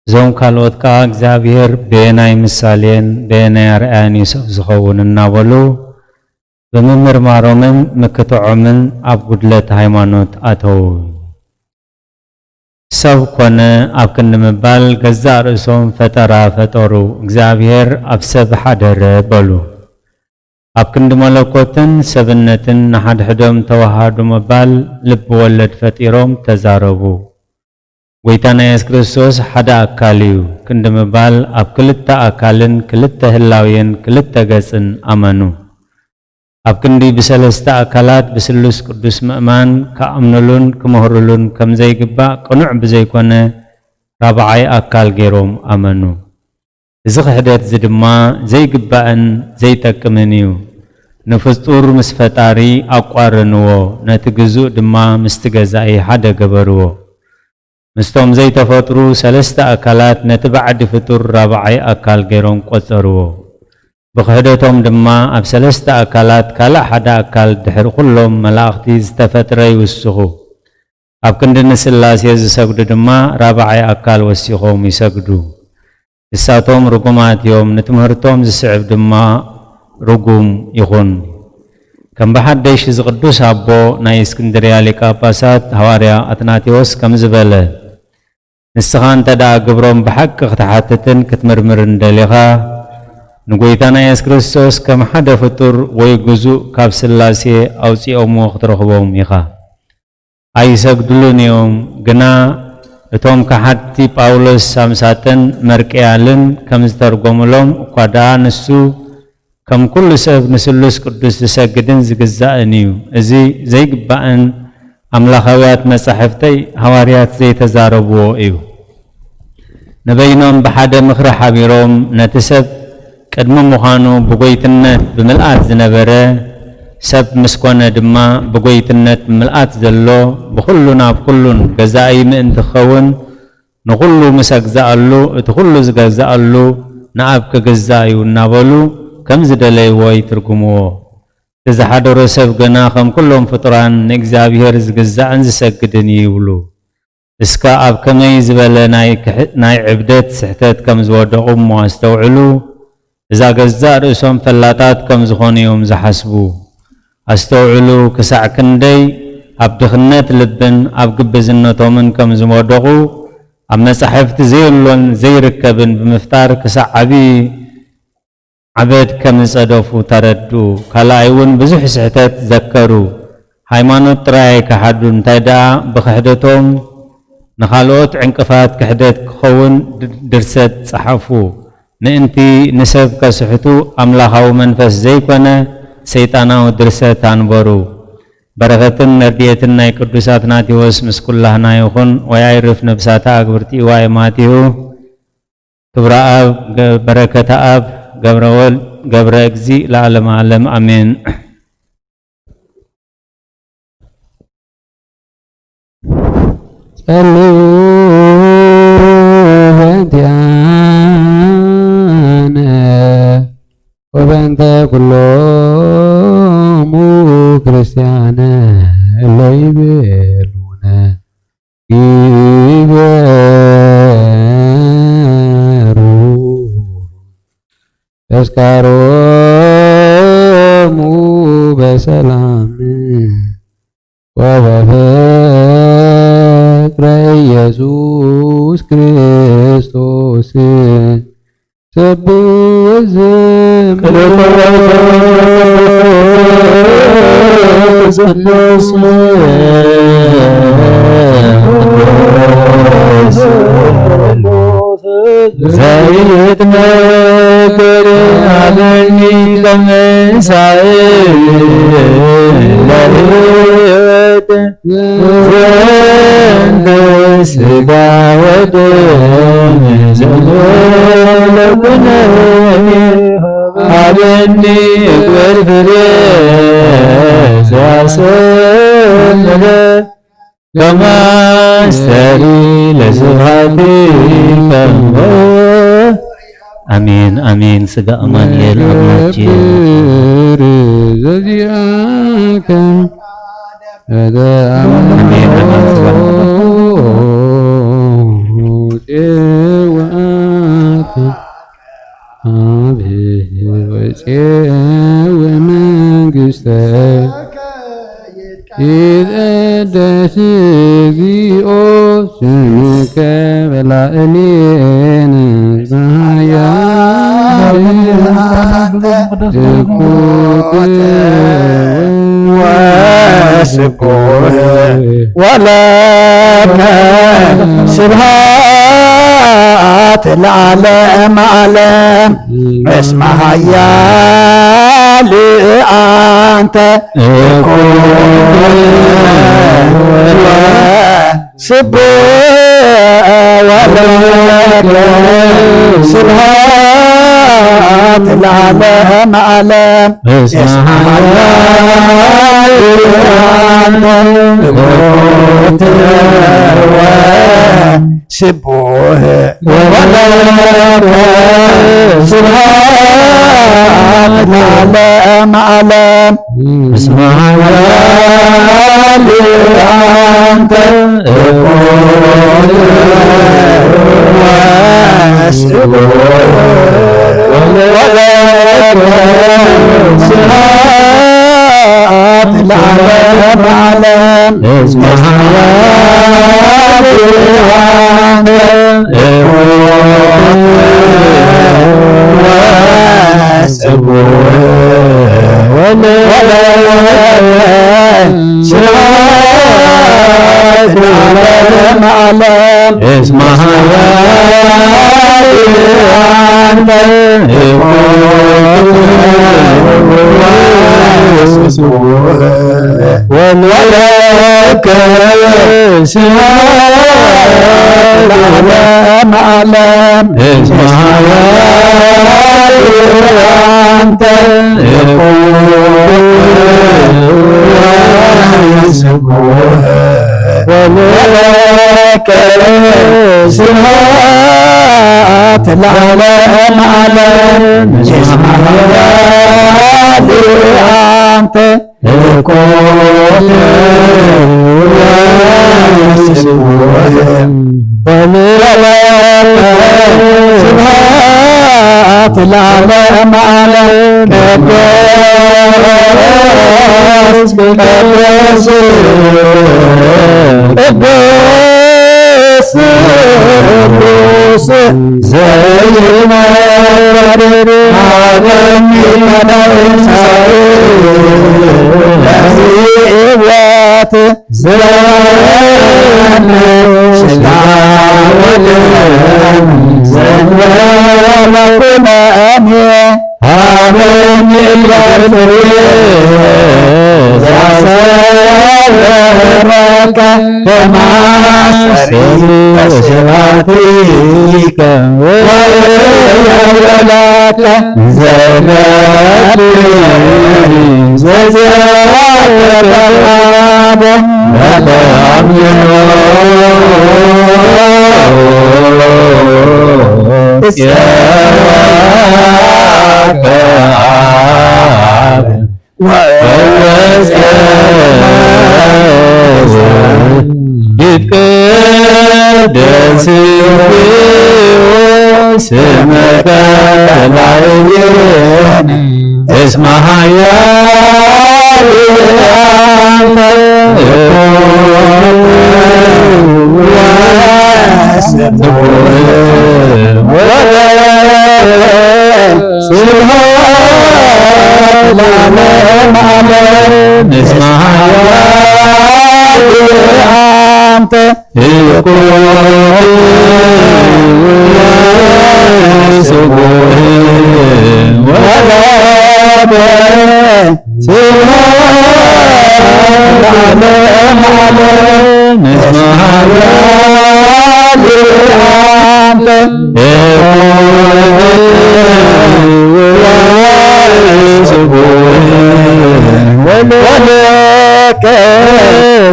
እዞም ካልኦት ከኣ እግዚኣብሔር በየናይ ምሳሌን በየናይ ኣርኣያን እዩ ሰብ ዝኸውን እናበሉ ብምምርማሮምን ምክትዖምን ኣብ ጉድለት ሃይማኖት ኣተዉ። ሰብ ኮነ ኣብ ክንዲ ምባል ገዛእ ርእሶም ፈጠራ ፈጠሩ፣ እግዚኣብሔር ኣብ ሰብ ሓደረ በሉ። ኣብ ክንዲ መለኮትን ሰብነትን ንሓድሕዶም ተዋሃዱ ምባል ልቢ ወለድ ፈጢሮም ተዛረቡ። ጎይታና የሱስ ክርስቶስ ሓደ ኣካል እዩ ክንዲ ምባል ኣብ ክልተ ኣካልን ክልተ ህላዌን ክልተ ገጽን ኣመኑ። ኣብ ክንዲ ብሰለስተ ኣካላት ብስሉስ ቅዱስ ምእማን ክኣምኑሉን ክምህሩሉን ከም ዘይግባእ ቅኑዕ ብዘይኮነ ራብዓይ ኣካል ገይሮም ኣመኑ። እዚ ክሕደት እዚ ድማ ዘይግባእን ዘይጠቅምን እዩ። ንፍጡር ምስ ፈጣሪ ኣቋረንዎ፣ ነቲ ግዙእ ድማ ምስቲ ገዛኢ ሓደ ገበርዎ። ምስቶም ዘይተፈጥሩ ሰለስተ ኣካላት ነቲ ባዕዲ ፍጡር ራብዓይ ኣካል ገይሮም ቆጸርዎ። ብክሕደቶም ድማ ኣብ ሰለስተ ኣካላት ካልእ ሓደ ኣካል ድሕሪ ኩሎም መላእኽቲ ዝተፈጥረ ይውስኹ። ኣብ ክንዲ ንስላሴ ዝሰግዱ ድማ ራብዓይ ኣካል ወሲኾም ይሰግዱ። ንሳቶም ርጉማት እዮም፣ ንትምህርቶም ዝስዕብ ድማ ርጉም ይኹን። ከም ብሓደሽ እዚ ቅዱስ ኣቦ ናይ እስክንድርያ ሊቀ ጳጳሳት ሃዋርያ ኣትናቴዎስ ከምዚ በለ፣ ንስኻ እንተ ደኣ ግብሮም ብሓቂ ክትሓትትን ክትምርምርን ደሊኻ፣ ንጎይታና የሱስ ክርስቶስ ከም ሓደ ፍጡር ወይ ግዙእ ካብ ስላሴ ኣውጺኦምዎ ክትረኽቦም ኢኻ። ኣይሰግድሉን እዮም። ግና እቶም ከሓድቲ ጳውሎስ ሳምሳጥን መርቅያልን ከም ዝተርጎሙሎም እኳ ደኣ ንሱ ከም ኩሉ ሰብ ንስሉስ ቅዱስ ዝሰግድን ዝግዛእን እዩ። እዚ ዘይግባእን ኣምላኻውያት መጻሕፍተይ ሃዋርያት ዘይተዛረብዎ እዩ። ንበይኖም ብሓደ ምኽሪ ሓቢሮም ነቲ ሰብ ቅድሚ ምዃኑ ብጎይትነት ብምልኣት ዝነበረ ሰብ ምስ ኮነ ድማ ብጎይትነት ብምልኣት ዘሎ ብኹሉን ኣብ ኩሉን ገዛኢ ምእንቲ ክኸውን ንኹሉ ምስ ኣግዝኣሉ እቲ ኩሉ ዝገዝኣሉ ንኣብ ክግዛእ እዩ እናበሉ ከም ዝደለይዎ ይትርጉምዎ። እቲ ዝሓደሮ ሰብ ግና ከም ኩሎም ፍጡራን ንእግዚኣብሔር ዝግዛእን ዝሰግድን እዩ ይብሉ። እስከ ኣብ ከመይ ዝበለ ናይ ክሕ-፣ ናይ ዕብደት ስሕተት ከም ዝወደቑ እሞ ኣስተውዕሉ። እዛ ገዛእ ርእሶም ፈላጣት ከም ዝኾኑ እዮም ዝሓስቡ። ኣስተውዕሉ፣ ክሳዕ ክንደይ ኣብ ድኽነት ልብን ኣብ ግብዝነቶምን ከም ዝወደቑ፣ ኣብ መጻሕፍቲ ዘየሎን ዘይርከብን ብምፍጣር ክሳዕ ዓቢ ዓበድ ከም ዝጸደፉ ተረድኡ። ካልኣይ እውን ብዙሕ ስሕተት ዘከሩ። ሃይማኖት ጥራይ ኣይከሓዱን፣ እንታይ ደኣ ብክሕደቶም ንኻልኦት ዕንቅፋት ክሕደት ክኸውን ድ-፣ ድርሰት ጸሓፉ። ምእንቲ ንሰብ ከስሕቱ ኣምላኻዊ መንፈስ ዘይኮነ ሰይጣናዊ ድርሰት ኣንበሩ። በረኸትን ረድኤትን ናይ ቅዱስ ኣትናቴዎስ ምስ ኩላህና ይኹን። ወያዕርፍ ነብሳታ ኣግብርቲ ዋይ ማቲሁ። ክብረ ኣብ ገ-፣ በረከተ ኣብ ገብረ ወልድ ገብረ እግዚእ ለዓለመ ዓለም ኣሜን። ጸልዩ በእንቲኣ ኩሎሙ ክርስቲያን ለይቤሉነ ይግበሩ ተስካሮሙ በሰላም ወበፍቅረ ኢየሱስ ክርስቶስ። ስብሐት ዘይትነገር ኣበኒ ተመሳእ ለህይወት ዘንተ ስጋ ወደም ዘለኩነ ኣበኒ እግበር ፍሬ ዘሰምረ ከማስተሪ ለስብሐቲከ። ኣሜን፣ ኣሜን። ስጋ ኣማኑኤል ኣምላኬ። ክብር ዘዚአከ ኣሜን፣ ኣሜን። ጽዋተ አብ ወፅየ ወመንግስተ ይትቀደስ እግዚኦ ስምከ በላዕሌነ በሃያል ትኩት ወስቡሕ ወለከ ስብሐት ለዓለመ ዓለም። እስመ ኃያል አንተ እኩል ስብሐት ለዓለመ ዓለም። እስመ ኃያል አንተ እኩል ስቡሕ ወለከ ስብሐት ለዓለመ ዓለም። እስመ ኃያል አንተ እኩል ወስቡሕ ወለከ ስብሐት ለዓለመ ዓለም። እስመ ኃያል አንተ እኩል ወስቡሕ ወለከ ስብሐት ለዓለመ ዓለም። እስመ ኃያል አንተ እኩል ወስቡሕ ወለከ ስብሐት ለዓለመ ዓለም። እስመ ኃያል አንተ እኩል ወስቡሕ ወለከ ስብሐት ለዓለመ ዓለም። እስመ ኃያል አንተ እኩል ወስቡሕ ወለከ ስብሐት ለዓለመ ዓለም። ቅዱስ ቅዱስ ቅዱስ ስሉስ ዘይመረድ ሀበኒ መዳይ ሕይወት ዘወሃበ ስጋ ወደም ዘንበረ ኩነኔ ሀበኒ እግበር ፍሬ ዘሰረቀ ከማሰሪ በስብሐቲከ ወበላከ ዘገብር ዘዘተባደ በተአምኖ እስከ ወወስተ ይትቀደስ ስምከ ላዕሌነ እስመ ኃያል አንተ ወስቡሕ ወስብሐት ለዓለመ ዓለም። እስመ ኃያል አንተ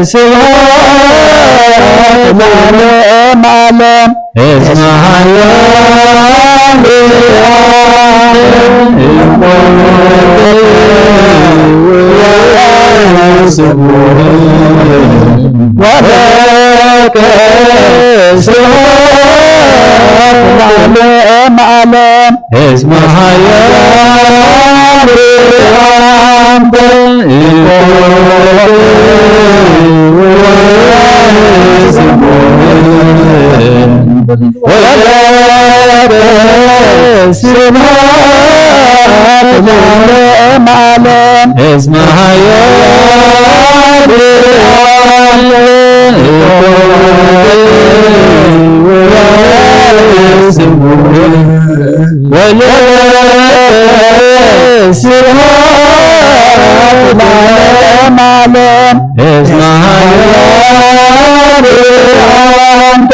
ስብሐት ለዓለመ ዓለም። እስመ ኃያል አንተ ወለከ ስብሐት ለዓለመ ዓለም። እስመ ኃያል ወለከ ስብሐት ለዓለመ ዓለም። እስመ ኃያል አንተ ወለከ ስብሐት ለዓለመ ዓለም። እስመ ኃያል ወለከ ስብሐት ለዓለመ ዓለም። እስመ ኃያል አንተ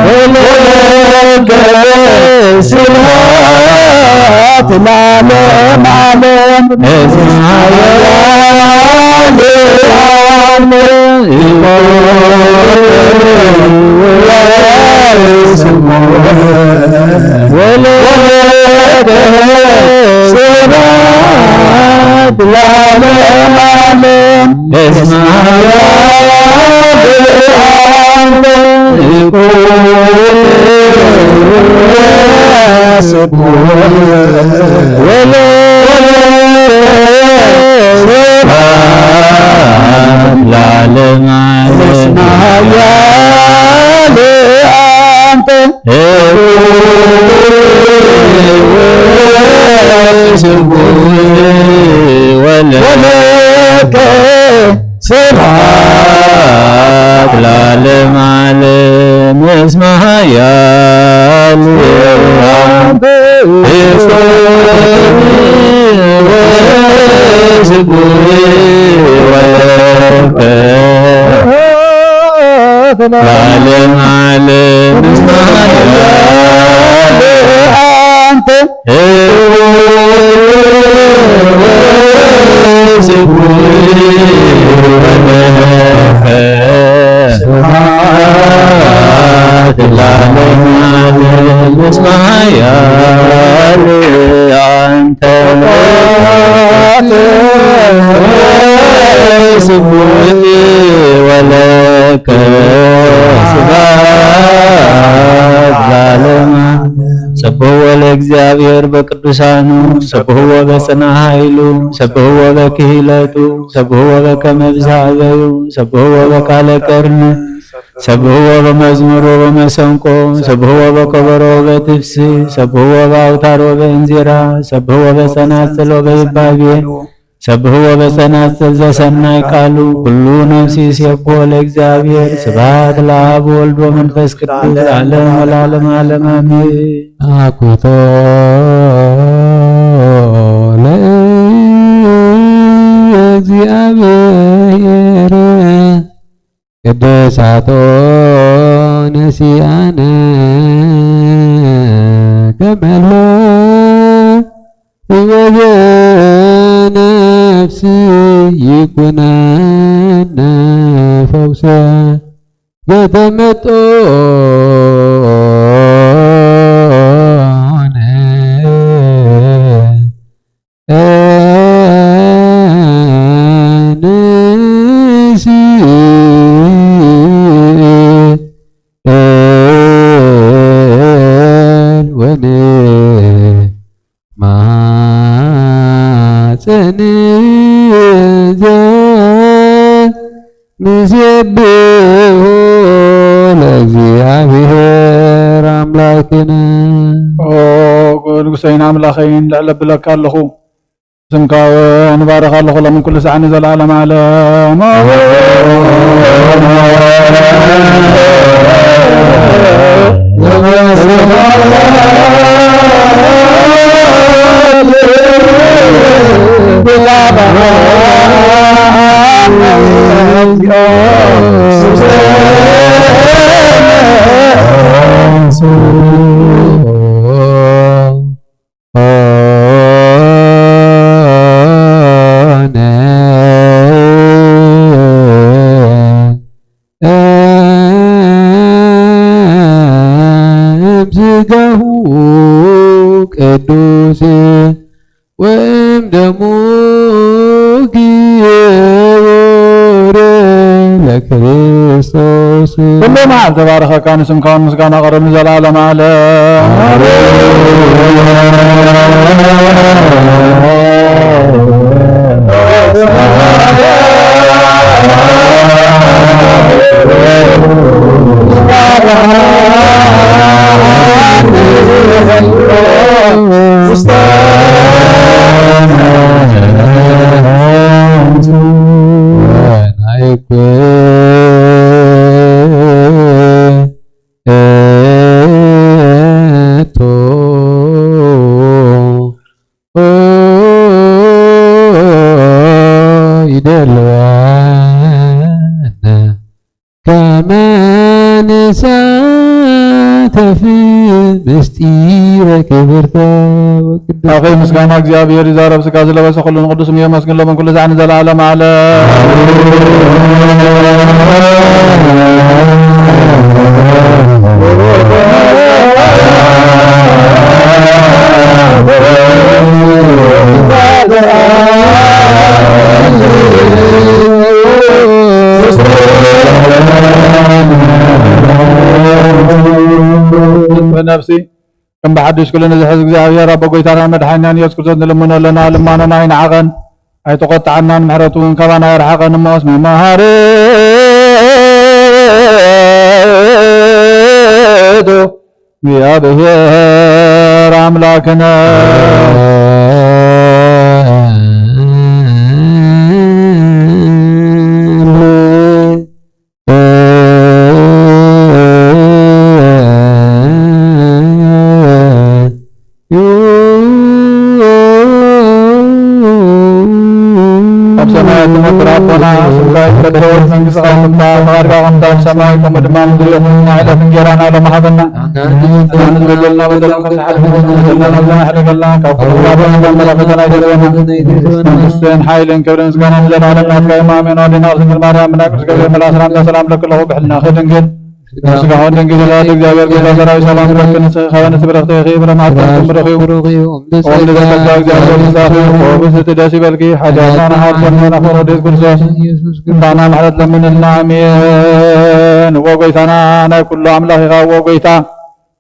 ወለከ ስብሐት ለዓለመ ዓለም። እስመ ኃያል አንተ ወለከ ስብሐት ለዓለመ ዓለም። እስመ ኃያል አንተ ወለከ ስብሐት ለዓለመ ዓለም። እስመ ኃያል አንተ ወለከ ስብሐት ለዓለመ ዓለም። እስመ ኃያል አንተ ወስቡሕ ወለከ ለዓለመ ዓለም። እስመ ኃያል አንተ ስብሐት ለዓለመ ዓለም። እስመ ኃያል አንተ ስቡሕ ወለከ ስብሐት ለዓለመ። ሰብሕዎ ለእግዚአብሔር በቅዱሳኑ፣ ሰብሕዎ በጽንዓ ኃይሉ፣ ሰብሕዎ በክህለቱ፣ ሰብሕዎ በከመ ብዝሃ በዩ፣ ሰብሕዎ በቃለ ቀርኒ፣ ሰብሕዎ በመዝሙር ወበመሰንቆ፣ ሰብሕዎ በከበሮ ወበትፍሲ፣ ሰብሕዎ በአውታር ወበእንዚራ፣ ሰብሕዎ በጸናጽል ወበይባቤ፣ ሰብሕዎ በጸናጽል ዘሰናይ ቃሉ። ኩሉ ነፍሲ ይሴብሖ ለእግዚአብሔር። ስብሐት ለአብ ወልድ ወመንፈስ ቅዱስ ለዓለም ወለዓለመ ዓለም አሜን። አኩቶ ለእግዚአብሔር ቅድሳቶ ነሲአነ ከመሎ ሕይወት ነፍስ ይኩነነ ፈውሰ ዘተመጦ ለእግዚኣብሔር ኣምላክነ። ኦ ንጉሰይን ኣምላኸይን፣ ልዕል ኣብለካ ኣለኹ። ስምካ ንባርኽ ኣለኹ፣ ሎምን ኩሉ ሰዓት ንዘለዓለም ዓለም። እምስጋሁ ቅዱስ ወእምደሙ ግየወረ ለክርስቶስ። ኩሉ መዓልቲ ባረኸካ፣ ንስምካ እውን ምስጋና ቀርብ ንዘለዓለም ዓለም። ይደልወና ከመ ንሳተፍ ምስጢረ ክብርተ ወቅድስተ። ኣኸይ ምስጋና እግዚኣብሔር ይዛረብ፣ ስጋ ዝለበሰ ኩሉ ንቅዱስ ስሙ የመስግን፣ ሎምን ኩሉ ዛዕ ንዘለዓለም ዓለም። ብነፍሲ ከም ብሓድሽ ኩሉ ንዝሕዝ እግዚኣብሔር ኣቦ ጎይታናን መድሓኒናን ኢየሱስ ክርስቶስ ንልምኖ ኣለና። ልማኖና ኣይንዓቐን፣ ኣይተቖጥዓናን፣ ምሕረቱ እውን ካባና ኣይርሓቐን። እሞ እስመ መሃሪ ውእቱ እግዚአብሔር አምላክነ። ኣብ ሰማይ እትነብር ኣቦና፣ ስምካ ይትቀደስ፣ መንግስትኻ ትምጻእ፣ ፈቃድካ ከምቲ ኣብ ሰማይ ከምኡ ድማ ምድሪ ይኹን። ናይ ዕለት እንጌራና ሎሚ ሃበና። ንሕና ንዝበደልና በደል ከም ንሓድግ ንበደልና፣ ካብ ኩሉ መከራ ኣድሕነና፣ ካብ ፈተና ኣይደልወና። መንግስትን ሓይልን ክብርን ምስጋናን ንዘለዓለም ናትካ እዩ። ኣሜን። ኣዴና ድንግል ማርያም፣ ብናይ ቅዱስ ገብርኤል መልኣክ ሰላምታ ሰላም እለኪ ኣለኹ፣ ብሕልናኺ ድንግል፣ ስጋውን ድንግል ይላል። እግዚኣብሔር ጌታ ሰራዊት ሰላም ይበልኪ፣ ንስኺ ከበነ ትብረኽቲ ኢኺ፣ ብረማት ከም ብሩኽ እዩ። ኦም ንዘጸጋ እግዚኣብሔር ምሳኺ፣ ኦ ብስቲ ደስ ይበልኪ፣ ሓጢኣትና ንሓጥር ነናፈሮ ወደት ክርስቶስ፣ እንታና ምሕረት ለምንልና። ኣሜን። ዎ ጎይታና ናይ ኩሉ ኣምላኽ ኢኻ፣ ዎ ጎይታ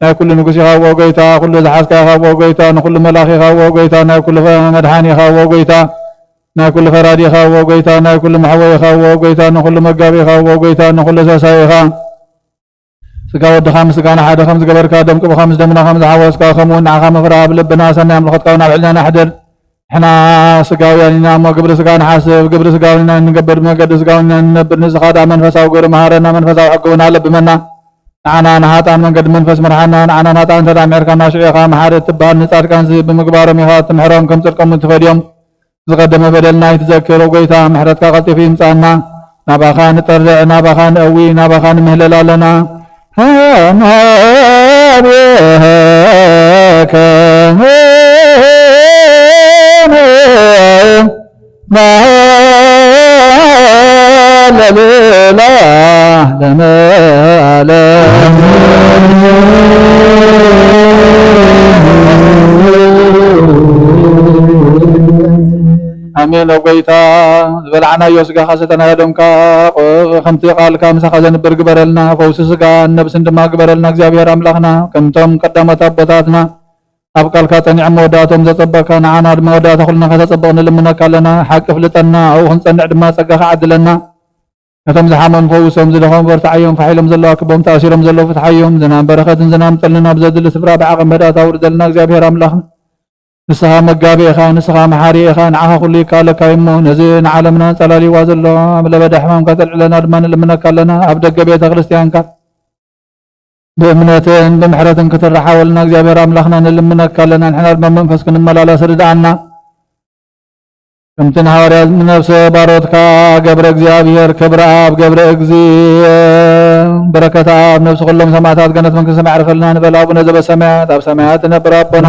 ናይ ኩሉ ንጉስ ኢኻ፣ ዎ ጎይታ ኩሉ ዝሓዝካ ኢኻ፣ ዎ ጎይታ ንኩሉ መላኽ ኢኻ፣ ዎ ጎይታ ናይ ኩሉ መድሓኒ ኢኻ፣ ዎ ጎይታ ናይ ኩሉ ፈራዲ ኢኻ፣ ዎ ጎይታ ናይ ኩሉ መሕወይ ኢኻ፣ ዎ ጎይታ ንኩሉ መጋቢ ኢኻ፣ ዎ ጎይታ ንኩሉ ሰሳይ ኢኻ። ስጋ ወድኻ ምስ ስጋና ሓደ ከም ዝገበርካ፣ ደም ቅቡኻ ምስ ደምና ከም ዝሓወስካ፣ ከምኡ እውን ንዓኻ ምፍራህ ኣብ ልብና ሰናይ ኣምልኾትካ እውን ኣብ ሕልናና ኣሕድር። ንሕና ስጋውያን ኢና እሞ፣ ግብሪ ስጋ ንሓስብ፣ ግብሪ ስጋውያን ኢና እንገብር፣ ብመገዲ ስጋውያን ኢና እንነብር። ንስኻ ደኣ መንፈሳዊ ግብሪ መሃረና፣ መንፈሳዊ ሕጊ እውን ኣለብመና። ንዓና ንሃጣን መንገዲ መንፈስ ምርሓና። ንዓና ንሃጣን እንተ ደኣ ምሒርካና፣ ሽዑ ኢኻ መሓሪ እትበሃል። ንጻድቃንሲ ብምግባሮም ኢኻ እትምሕሮም፣ ከም ጽድቆም እውን ትፈድዮም። ዝቐደመ በደልና ኣይትዘክር፣ ኦ ጐይታ፣ ምሕረትካ ቀልጢፉ ይምጻና። ናባኻ ንጠርዕ፣ ናባኻ ንእዊ፣ ናባኻ ንምህለል ኣለና። ሃናቤከ ለዓለመ ዓለም። ኣሜን። ኦ ጐይታ፣ ዝበላዕናዮ ስጋኻ ሰተናዮ ደምካ፣ ከምቲ ቃልካ ምሳኻ ዘንብር ግበረልና። ፈውሲ ስጋን ነብስን ድማ ግበረልና። እግዚኣብሔር ኣምላኽና፣ ከምቶም ቀዳሞት ኣቦታትና ኣብ ቃልካ ጸኒዖም መወዳእቶም ዘጸበቕካ፣ ንዓና ድማ መወዳእታ ኩልና ከተጸብቕ ንልምነካ ኣለና። ሓቂ ፍልጠና፣ ኣብኡ ክንጸንዕ ድማ ጸጋኻ ዓድለና። ነቶም ዝሓመሙ ፈውሶም፣ ዝደኸሙ በርትዓዮም፣ ፋሕ ኢሎም ዘለዉ ኣክቦም፣ ተኣሲሮም ዘለዉ ፍትሓዮም። ዝናም በረኸትን ዝናም ጠልን ኣብ ዘድሊ ስፍራ ብዓቐን መዳት ኣውርደልና እግዚኣብሔር ኣምላኽና። ንስኻ መጋቢ ኢኻ፣ ንስኻ መሓሪ ኢኻ፣ ንዓኻ ኩሉ ይከኣለካ እዩ እሞ፣ ነዚ ንዓለምና ኣንጸላልይዋ ዘሎ ኣብ ለበዳ ሕማምካ ተልዕለና ድማ ንልምነካ ኣለና። ኣብ ደገ ቤተ ክርስቲያንካ ብእምነትን ብምሕረትን ክትረሓወልና እግዚኣብሔር ኣምላኽና ንልምነካ ኣለና። ንሕና ድማ መንፈስ ክንመላለስ ርድኣና። ከምቲ ንሃዋርያት ንነፍሰ ባሮትካ ገብረ እግዚኣብሔር ክብረ ኣብ ገብረ እግዚእ በረከት ኣብ ነፍሲ ኩሎም ሰማዕታት ገነት መንግስተ ሰማይ ያዕርፈልና ንበል። ኣቡነ ዘበሰማያት ኣብ ሰማያት ትነብር ኣቦና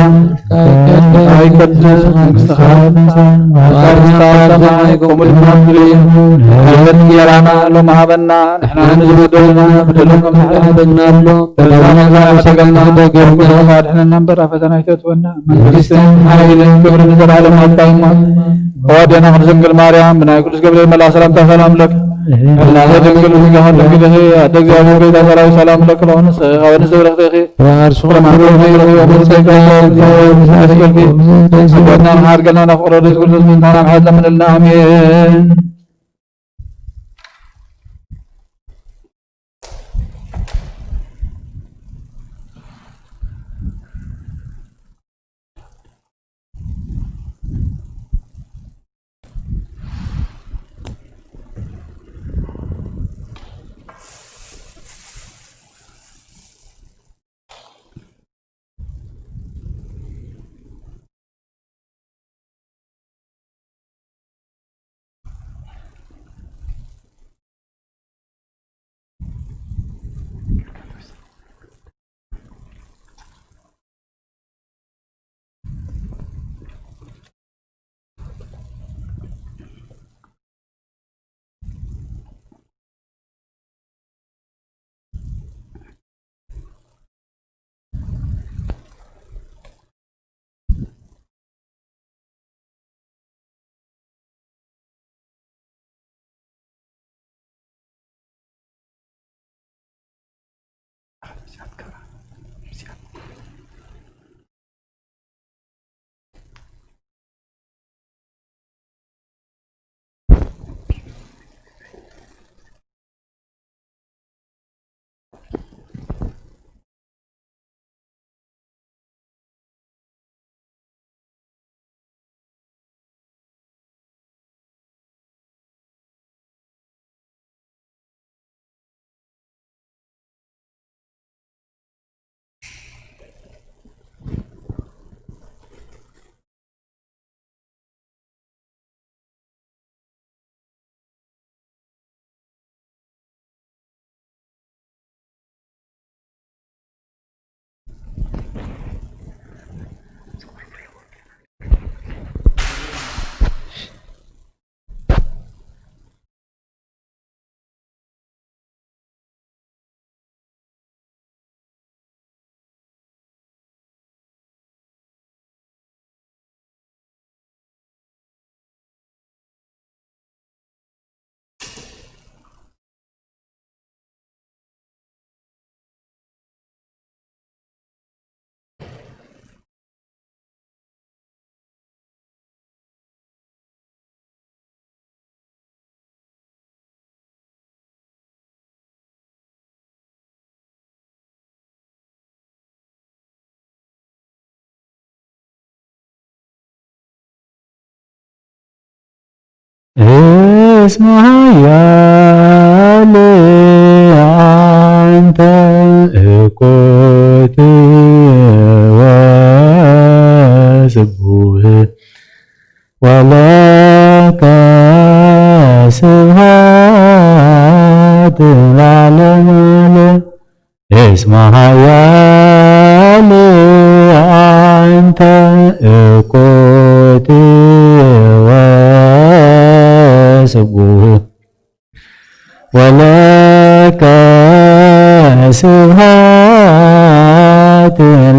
ኣይቀድስ መንግስትኻ ትምጻእ፣ ፈቃድካ ኣብ ሰማይ ከምኡ ድማ ኣብ ምድሪ። ዕለት እንጀራና ሎሚ ሃበና፣ ንሕና ንዝበደሉና በደሎም ከም ንሕና ንበድል ኣሎ። ኣድሕነና እምበር ኣብ ፈተና ኣይተእትወና። መንግስትን ሓይልን ክብርን ንዘለዓለም ናትካ እዩ እሞ። ኣዋዴና ቅድስት ድንግል ማርያም ብናይ ቅዱስ ገብርኤል መልኣኽ ሰላምታ ሰላም ለኪ። ህላዌ ድንግል ብስጋኺ ድንግል ኢኺ። ኣደ እግዚኣብሔር ቤታ ሰራዊት ሰላም ለኪ። ለሆነ ስጋዊ ንስብረክቲ ኢኺ። ፍሬ ከርሥኪ ቡሩክ እዩ። ጸጋ ኣድገና ፍቅረ ርእስ ክርስቶስ ምንታና ምሕረት ለምንልና። ኣሜን። እስመ ኃያል አንተ እኩት ወስቡህ ወለከ ስብሐት ለዓለመ ዓለም። እስመ ኃያል አንተ እኩት ወስቡህ ወለከ ስብሐት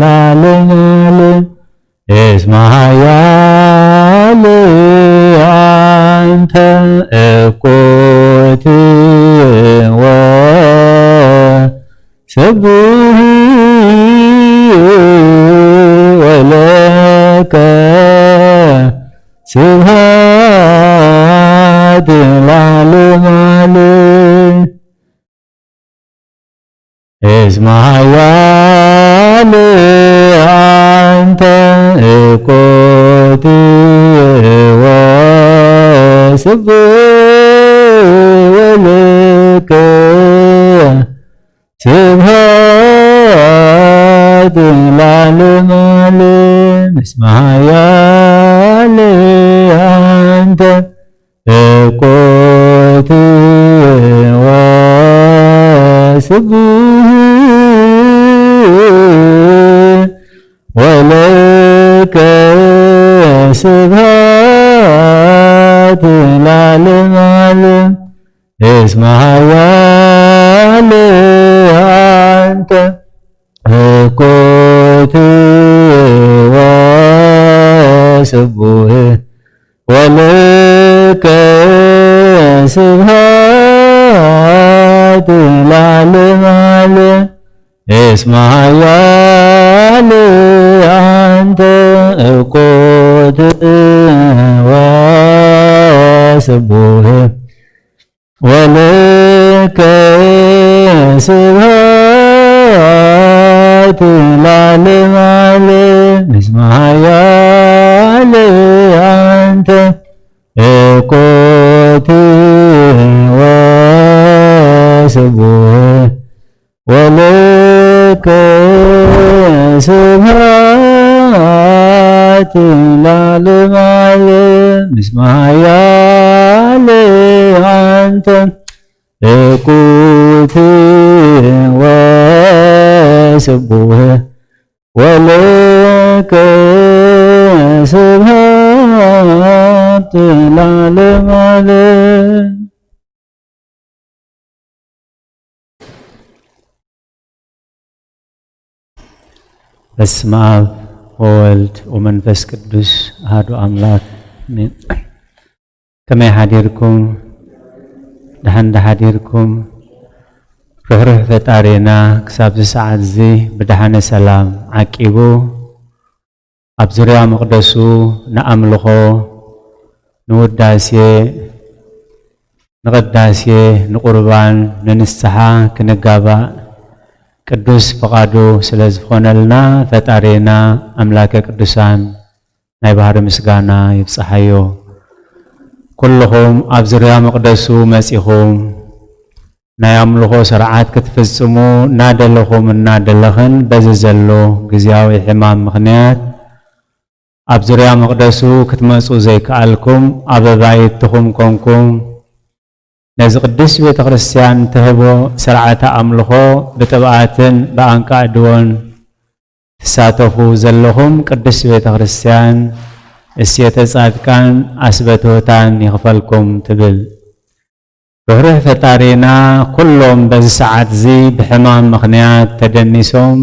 ለዓለመ ዓለም። እስመ ኃያል አንተ እኩት ወስቡህ ወለከ ስብሐት ለዓለመ ዓለም። እስመ ኃያል አንተ እኮት ወስቡሕ ወልከ ስብሐት ለዓለመ ዓለም። እስመ ኃያል አንተ እኮት ወስቡሕ ወለከ ስብሐት ለዓለመ ዓለም። እስመ ኃያል አንተ እኮት ወስቡሕ ወለከ ስብሐት ለዓለመ ዓለም። እስመ ኃያል አንተ እኮት ወስቡሕ ወለከ ስብሐት ለዓለመ ዓለም። እስመ ኃያል አንተ እኮት ወስቡሕ ወለከ ስብሐት ለዓለመ ዓለም። እስመ ኃያል አንተ እኩት ወስቡሕ ወለከ ስብሐት ለዓለመ ዓለም። በስመ አብ ወወልድ ወመንፈስ ቅዱስ አሐዱ አምላክ አሜን። ከመይ ሓዲርኩም? ደሓን ዶ ሓዲርኩም? ርሕሩሕ ፈጣሪና ክሳብ እዚ ሰዓት እዚ ብደሓነ ሰላም ዓቂቡ ኣብ ዙርያ መቕደሱ ንኣምልኾ፣ ንውዳሴ፣ ንቕዳሴ፣ ንቁርባን፣ ንንስሓ ክንጋባእ ቅዱስ ፍቓዱ ስለ ዝኾነልና ፈጣሪና ኣምላከ ቅዱሳን ናይ ባህሪ ምስጋና ይብጽሓዮ። ኩልኹም ኣብ ዙርያ መቕደሱ መጺኹም ናይ ኣምልኾ ስርዓት ክትፍጽሙ እናደለኹም እናደለኽን በዚ ዘሎ ግዝያዊ ሕማም ምኽንያት ኣብ ዙርያ መቕደሱ ክትመጹ ዘይከኣልኩም ኣብ ኣባይትኹም ኮንኩም ነዚ ቅድስት ቤተ ክርስቲያን ትህቦ ስርዓተ ኣምልኾ ብጥብኣትን ብኣንቃዕድዎን ትሳተፉ ዘለኹም ቅድስት ቤተ ክርስቲያን እሴተ ጻድቃን ኣስበትወታን ይኽፈልኩም ትብል። ርሕሩሕ ፈጣሪና ኩሎም በዚ ሰዓት እዚ ብሕማም ምኽንያት ተደኒሶም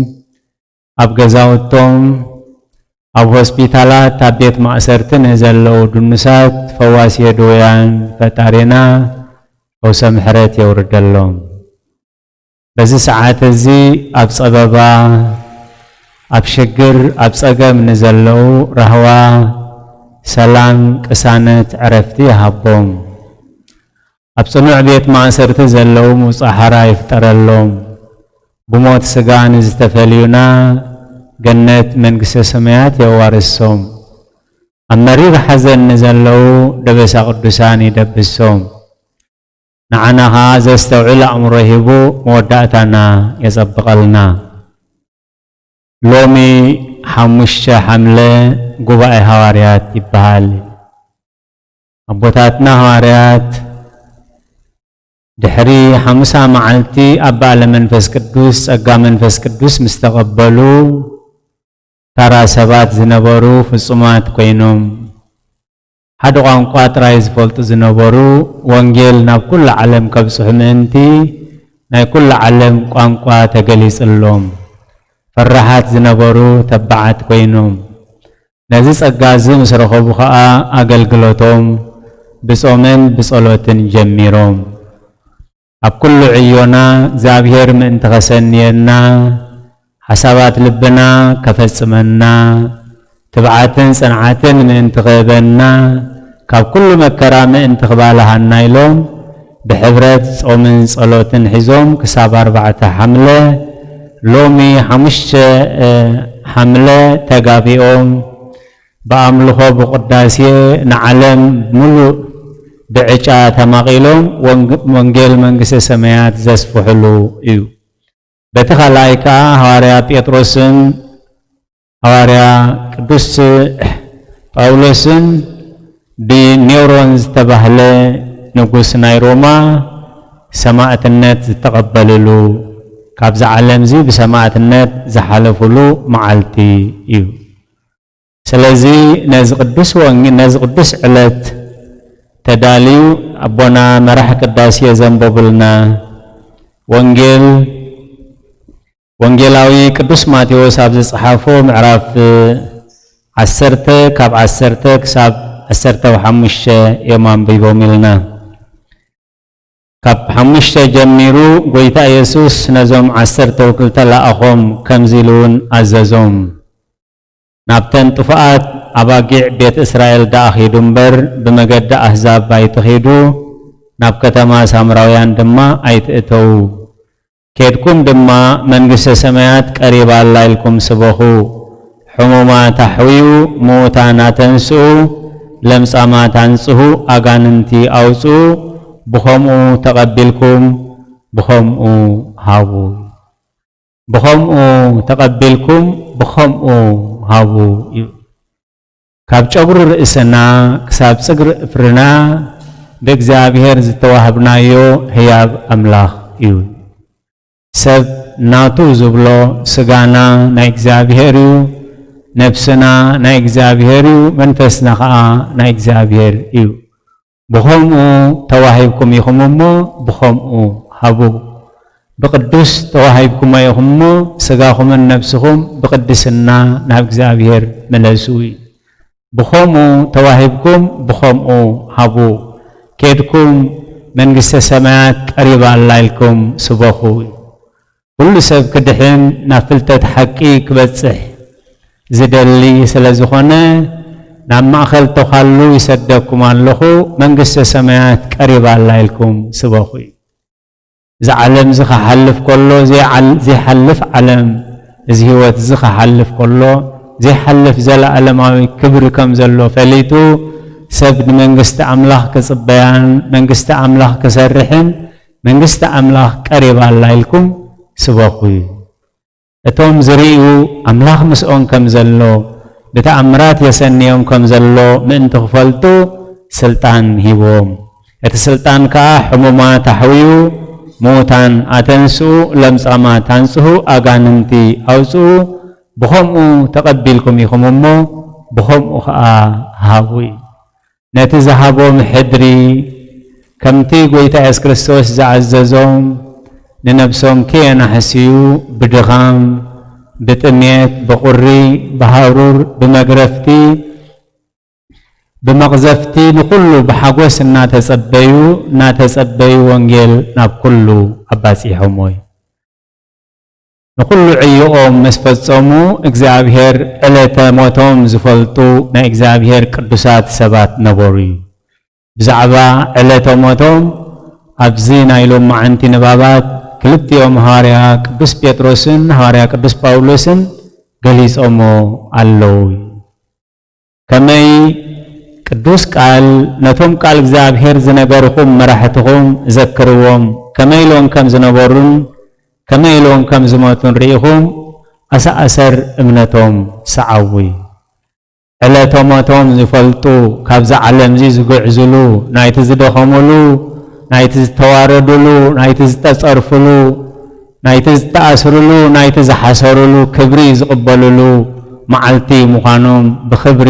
ኣብ ገዛውቶም፣ ኣብ ሆስፒታላት፣ ኣብ ቤት ማእሰርቲ ንዘለዉ ድኑሳት ፈዋሲ የድውያን ፈጣሪና ፈውሰ ምሕረት የውርደሎም። በዚ ሰዓት እዚ ኣብ ጸበባ፣ ኣብ ሽግር፣ ኣብ ጸገም ንዘለዉ ራህዋ፣ ሰላም፣ ቅሳነት፣ ዕረፍቲ ይሃቦም። ኣብ ጽኑዕ ቤት ማእሰርቲ ዘለዉ ምውጻእ ሓራ ይፍጠረሎም። ብሞት ስጋ ንዝተፈልዩና ገነት መንግስተ ሰማያት የዋርሶም። ኣብ መሪር ሓዘን ንዘለዉ ደበሳ ቅዱሳን ይደብሶም። ንዓና ኸኣ ዘስተውዕል ኣእምሮ ሂቡ መወዳእታና የጸብቐልና። ሎሚ ሓሙሽተ ሓምለ ጉባኤ ሃዋርያት ይበሃል። ኣቦታትና ሃዋርያት ድሕሪ ሓሙሳ መዓልቲ ኣብ በዓለ መንፈስ ቅዱስ ጸጋ መንፈስ ቅዱስ ምስ ተቐበሉ፣ ተራ ሰባት ዝነበሩ ፍጹማት ኮይኖም፣ ሓደ ቋንቋ ጥራይ ዝፈልጡ ዝነበሩ፣ ወንጌል ናብ ኩሉ ዓለም ከብጽሑ ምእንቲ ናይ ኩሉ ዓለም ቋንቋ ተገሊጽሎም። ፈራሓት ዝነበሩ ተባዓት ኮይኖም፣ ነዚ ጸጋ እዚ ምስ ረኸቡ ኸኣ ኣገልግሎቶም ብጾምን ብጸሎትን ጀሚሮም። ኣብ ኩሉ ዕዮና እግዚኣብሔር ምእንቲ ኸሰንየና፣ ሓሳባት ልብና ከፈጽመና፣ ትብዓትን ጽንዓትን ምእንቲ ክህበና፣ ካብ ኩሉ መከራ ምእንቲ ክባልሃና ኢሎም ብሕብረት ጾምን ጸሎትን ሒዞም ክሳብ ኣርባዕተ ሓምለ ሎሚ ሓሙሽተ ሓምለ ተጋቢኦም ብኣምልኾ ብቕዳሴ ንዓለም ሙሉእ ብዕጫ ተማቒሎም ወንጌል መንግስተ ሰማያት ዘስፍሕሉ እዩ። በቲ ካልኣይ ከዓ ሃዋርያ ጴጥሮስን ሃዋርያ ቅዱስ ጳውሎስን ብኔሮን ዝተባህለ ንጉስ ናይ ሮማ ሰማእትነት ዝተቐበልሉ፣ ካብዛ ዓለምዚ ብሰማእትነት ዝሓለፉሉ መዓልቲ እዩ። ስለዚ ነዚ ቅዱስ ወንጌል ነዚ ቅዱስ ዕለት ተዳልዩ ኣቦና መራሕ ቅዳሴ ዘንበቡልና ወንጌል ወንጌላዊ ቅዱስ ማቴዎስ ኣብ ዝጸሓፎ ምዕራፍ ዓሰርተ ካብ ዓሰርተ ክሳብ ዓሰርተ ሓሙሽተ እዮም ኣንቢቦም ኢልና። ካብ ሓሙሽተ ጀሚሩ ጎይታ ኢየሱስ ነዞም ዓሰርተ ክልተ ለኣኾም ከምዚ ኢሉ እውን ኣዘዞም። ናብተን ጥፉኣት ኣባጊዕ ቤት እስራኤል ደኣ ኺዱ እምበር ብመገዲ ኣህዛብ ኣይትኺዱ፣ ናብ ከተማ ሳምራውያን ድማ ኣይትእተዉ። ኬድኩም ድማ መንግስተ ሰማያት ቀሪባ ኣላ ኢልኩም ስበኹ። ሕሙማት ኣሕውዩ፣ ምዉታን ኣተንስኡ፣ ለምጻማት ኣንጽሁ፣ ኣጋንንቲ ኣውጽኡ፣ ብኸምኡ ተቐቢልኩም ብኸምኡ ሃቡ። ብኸምኡ ተቐቢልኩም ብኸምኡ ሃቡ እዩ። ካብ ጨጉሪ ርእስና ክሳብ ጽግሪ እፍርና ብእግዚኣብሔር ዝተዋህብናዮ ህያብ ኣምላኽ እዩ። ሰብ ናቱ ዝብሎ ስጋና ናይ እግዚኣብሔር እዩ፣ ነፍስና ናይ እግዚኣብሔር እዩ፣ መንፈስና ኸዓ ናይ እግዚኣብሔር እዩ። ብኸምኡ ተዋሂብኩም ኢኹም እሞ ብኸምኡ ሃቡ። ብቕዱስ ተዋሂብኩም ኢኹም እሞ ስጋኹምን ነፍስኹም ብቕድስና ናብ እግዚኣብሔር ምለሱ እዩ። ብኸምኡ ተዋሂብኩም ብኸምኡ ሃቡ። ኬድኩም መንግስተ ሰማያት ቀሪባ ኣላ ኢልኩም ስበኹ። ኩሉ ሰብ ክድሕን ናብ ፍልጠት ሓቂ ክበጽሕ ዝደሊ ስለ ዝኾነ ናብ ማእኸል ተዃሉ ይሰደኩም ኣለኹ፣ መንግስተ ሰማያት ቀሪባ ኣላ ኢልኩም ስበኹ እዩ። እዚ ዓለም እዚ ክሓልፍ ከሎ ዘይዓል- ዘይሓልፍ ዓለም፣ እዚ ህይወት እዚ ክሓልፍ ከሎ ዘይሓልፍ ዘለኣለማዊ ክብሪ ከም ዘሎ ፈሊጡ ሰብ ንመንግስቲ ኣምላኽ ክጽበያን መንግስቲ ኣምላኽ ክሰርሕን መንግስቲ ኣምላኽ ቀሪባ ኣላ ኢልኩም ስበኹ እዩ። እቶም ዝርእዩ ኣምላኽ ምስኦም ከም ዘሎ ብተኣምራት የሰንዮም ከም ዘሎ ምእንቲ ክፈልጡ ስልጣን ሂብዎም። እቲ ስልጣን ከኣ ሕሙማት ኣሕውዩ፣ ምዉታን ኣተንስኡ፣ ለምጻማት ኣንጽሁ፣ ኣጋንንቲ ኣውጽኡ፣ ብኸምኡ ተቐቢልኩም ኢኹም እሞ ብኸምኡ ኸኣ ሃቡ እዩ። ነቲ ዝሃቦም ሕድሪ ከምቲ ጐይታ የሱስ ክርስቶስ ዝኣዘዞም ንነብሶም ከየናሕስዩ ብድኻም፣ ብጥሜት፣ ብቑሪ፣ ብሃሩር፣ ብመግረፍቲ፣ ብመቕዘፍቲ ንኹሉ ብሓጎስ እናተጸበዩ እናተጸበዩ ወንጌል ናብ ኩሉ ኣባጺሖሞ እዩ። ንኹሉ ዕዮኦም ምስ ፈጸሙ እግዚኣብሔር ዕለተ ሞቶም ዝፈልጡ ናይ እግዚኣብሔር ቅዱሳት ሰባት ነበሩ እዩ። ብዛዕባ ዕለተ ሞቶም ኣብዚ ናይ ሎማዓንቲ ንባባት ክልቲኦም ሃዋርያ ቅዱስ ጴጥሮስን ሃዋርያ ቅዱስ ጳውሎስን ገሊጾሞ ኣለዉ። ከመይ ቅዱስ ቃል ነቶም ቃል እግዚኣብሔር ዝነገርኹም መራሕትኹም ዘክርዎም ከመይ ኢሎም ከም ዝነበሩን ከመይ ኢሎም ከም ዝሞቱን ርኢኹም ኣሰኣሰር እምነቶም ሰዓዊ። ዕለተ ሞቶም ዝፈልጡ ካብዛ ዓለምዚ ዝግዕዝሉ ናይቲ ዝደኸሙሉ ናይቲ ዝተዋረዱሉ ናይቲ ዝተጸርፍሉ ናይቲ ዝተኣስርሉ ናይቲ ዝሓሰሩሉ ክብሪ ዝቕበልሉ መዓልቲ ምዃኖም ብኽብሪ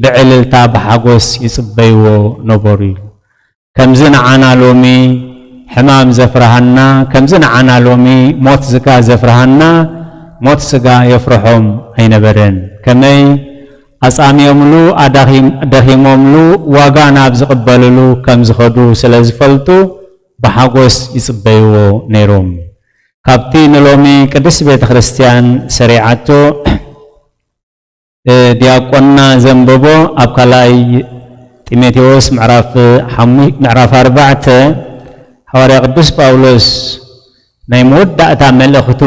ብዕልልታ ብሓጎስ ይጽበይዎ ነበሩ እዩ። ከምዚ ንዓና ሎሚ ሕማም ዘፍርሃና ከምዚ ንዓና ሎሚ ሞት ስጋ ዘፍርሃና ሞት ስጋ የፍርሖም ኣይነበረን። ከመይ ኣጻምዮምሉ ኣዳኺም- ደኺሞምሉ ዋጋ ናብ ዝቕበልሉ ከም ዝኸዱ ስለ ዝፈልጡ ብሓጎስ ይጽበይዎ ነይሮም። ካብቲ ንሎሚ ቅድስት ቤተ ክርስቲያን ሰሪዓቶ ዲያቆንና ዘንበቦ ኣብ ካልኣይ ጢሞቴዎስ ምዕራፍ ሓሙ- ምዕራፍ ኣርባዕተ ሃዋርያ ቅዱስ ጳውሎስ ናይ መወዳእታ መልእኽቱ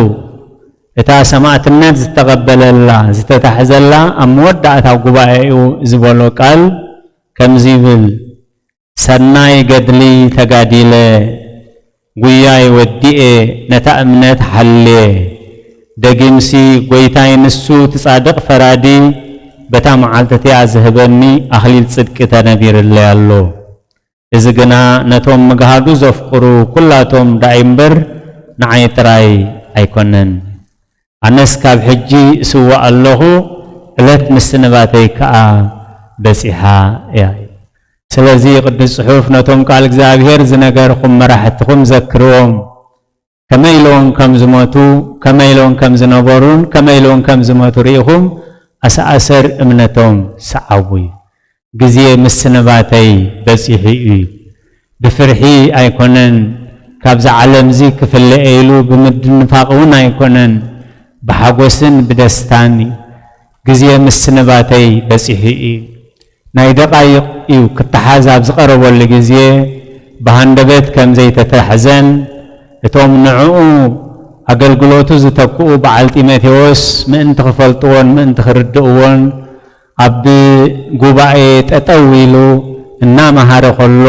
እታ ሰማዕትነት ዝተቐበለላ፣ ዝተታሕዘላ ኣብ መወዳእታ ጉባኤኡ ዝበሎ ቃል ከምዚ ይብል፣ "ሰናይ ገድሊ ተጋዲለ፣ ጉያይ ወዲኤ፣ ነታ እምነት ሓልየ፣ ደጊምሲ ጐይታይ ንሱ እቲ ጻድቕ ፈራዲ በታ መዓልቲ እቲኣ ዝህበኒ ኣኽሊል ጽድቂ ተነቢርለይ ኣሎ። እዚ ግና ነቶም ምግሃዱ ዘፍቅሩ ኲላቶም ደኣ እምበር ንዓይ ጥራይ ኣይኮነን። ኣነስ ካብ ሕጂ እስዋእ ኣለኹ፣ ዕለት ምስንባተይ ከኣ በጺሓ እያ" እዩ። ስለዚ ቅዱስ ጽሑፍ ነቶም ቃል እግዚኣብሔር ዝነገርኹም መራሕትኹም ዘክርዎም። ከመይ ኢሎም ከም ዝሞቱ፣ ከመይ ኢሎም ከም ዝነበሩን ከመይ ኢሎም ከም ዝሞቱ ርኢኹም ኣሰኣሰር እምነቶም ሰዓቡ እዩ። ግዜ ምስንባተይ በጺሑ እዩ። ብፍርሒ ኣይኮነን፣ ካብዛ ዓለምዚ ክፍለየ ኢሉ ብምድንፋቕ እውን ኣይኮነን፣ ብሓጎስን ብደስታን እዩ። ግዜ ምስንባተይ በጺሑ እዩ። ናይ ደቓይቕ እዩ ክተሓዝ ኣብ ዝቐረበሉ ግዜ፣ ብሃንደበት ከም ዘይተታሕዘን፣ እቶም ንዕኡ ኣገልግሎቱ ዝተክኡ በዓል ጢሞቴዎስ ምእንቲ ክፈልጥዎን ምእንቲ ክርድእዎን፣ ኣብ ጉባኤ ጠጠው ኢሉ እናመሃረ ከሎ፣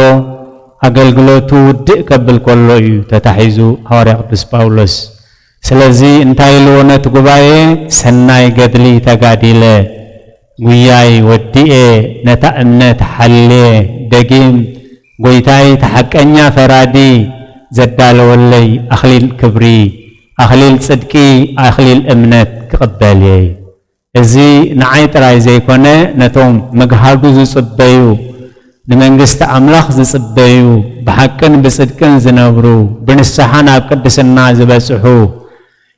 ኣገልግሎቱ ውድእ ከብል ከሎ እዩ ተታሒዙ ሃዋርያ ቅዱስ ጳውሎስ። ስለዚ እንታይ ኢልዎ ነቲ ጉባኤ? "ሰናይ ገድሊ ተጋዲለ፣ ጉያይ ወዲኤ፣ ነታ እምነት ሓልየ፣ ደጊም ጐይታይ እቲ ሓቀኛ ፈራዲ ዘዳለወለይ ኣኽሊል ክብሪ፣ ኣኽሊል ጽድቂ፣ ኣኽሊል እምነት ክቕበል እየ" እዩ። እዚ ንዓይ ጥራይ ዘይኮነ፣ ነቶም ምግሃዱ ዝጽበዩ፣ ንመንግስቲ ኣምላኽ ዝጽበዩ፣ ብሓቅን ብጽድቅን ዝነብሩ፣ ብንስሓ ናብ ቅድስና ዝበጽሑ፣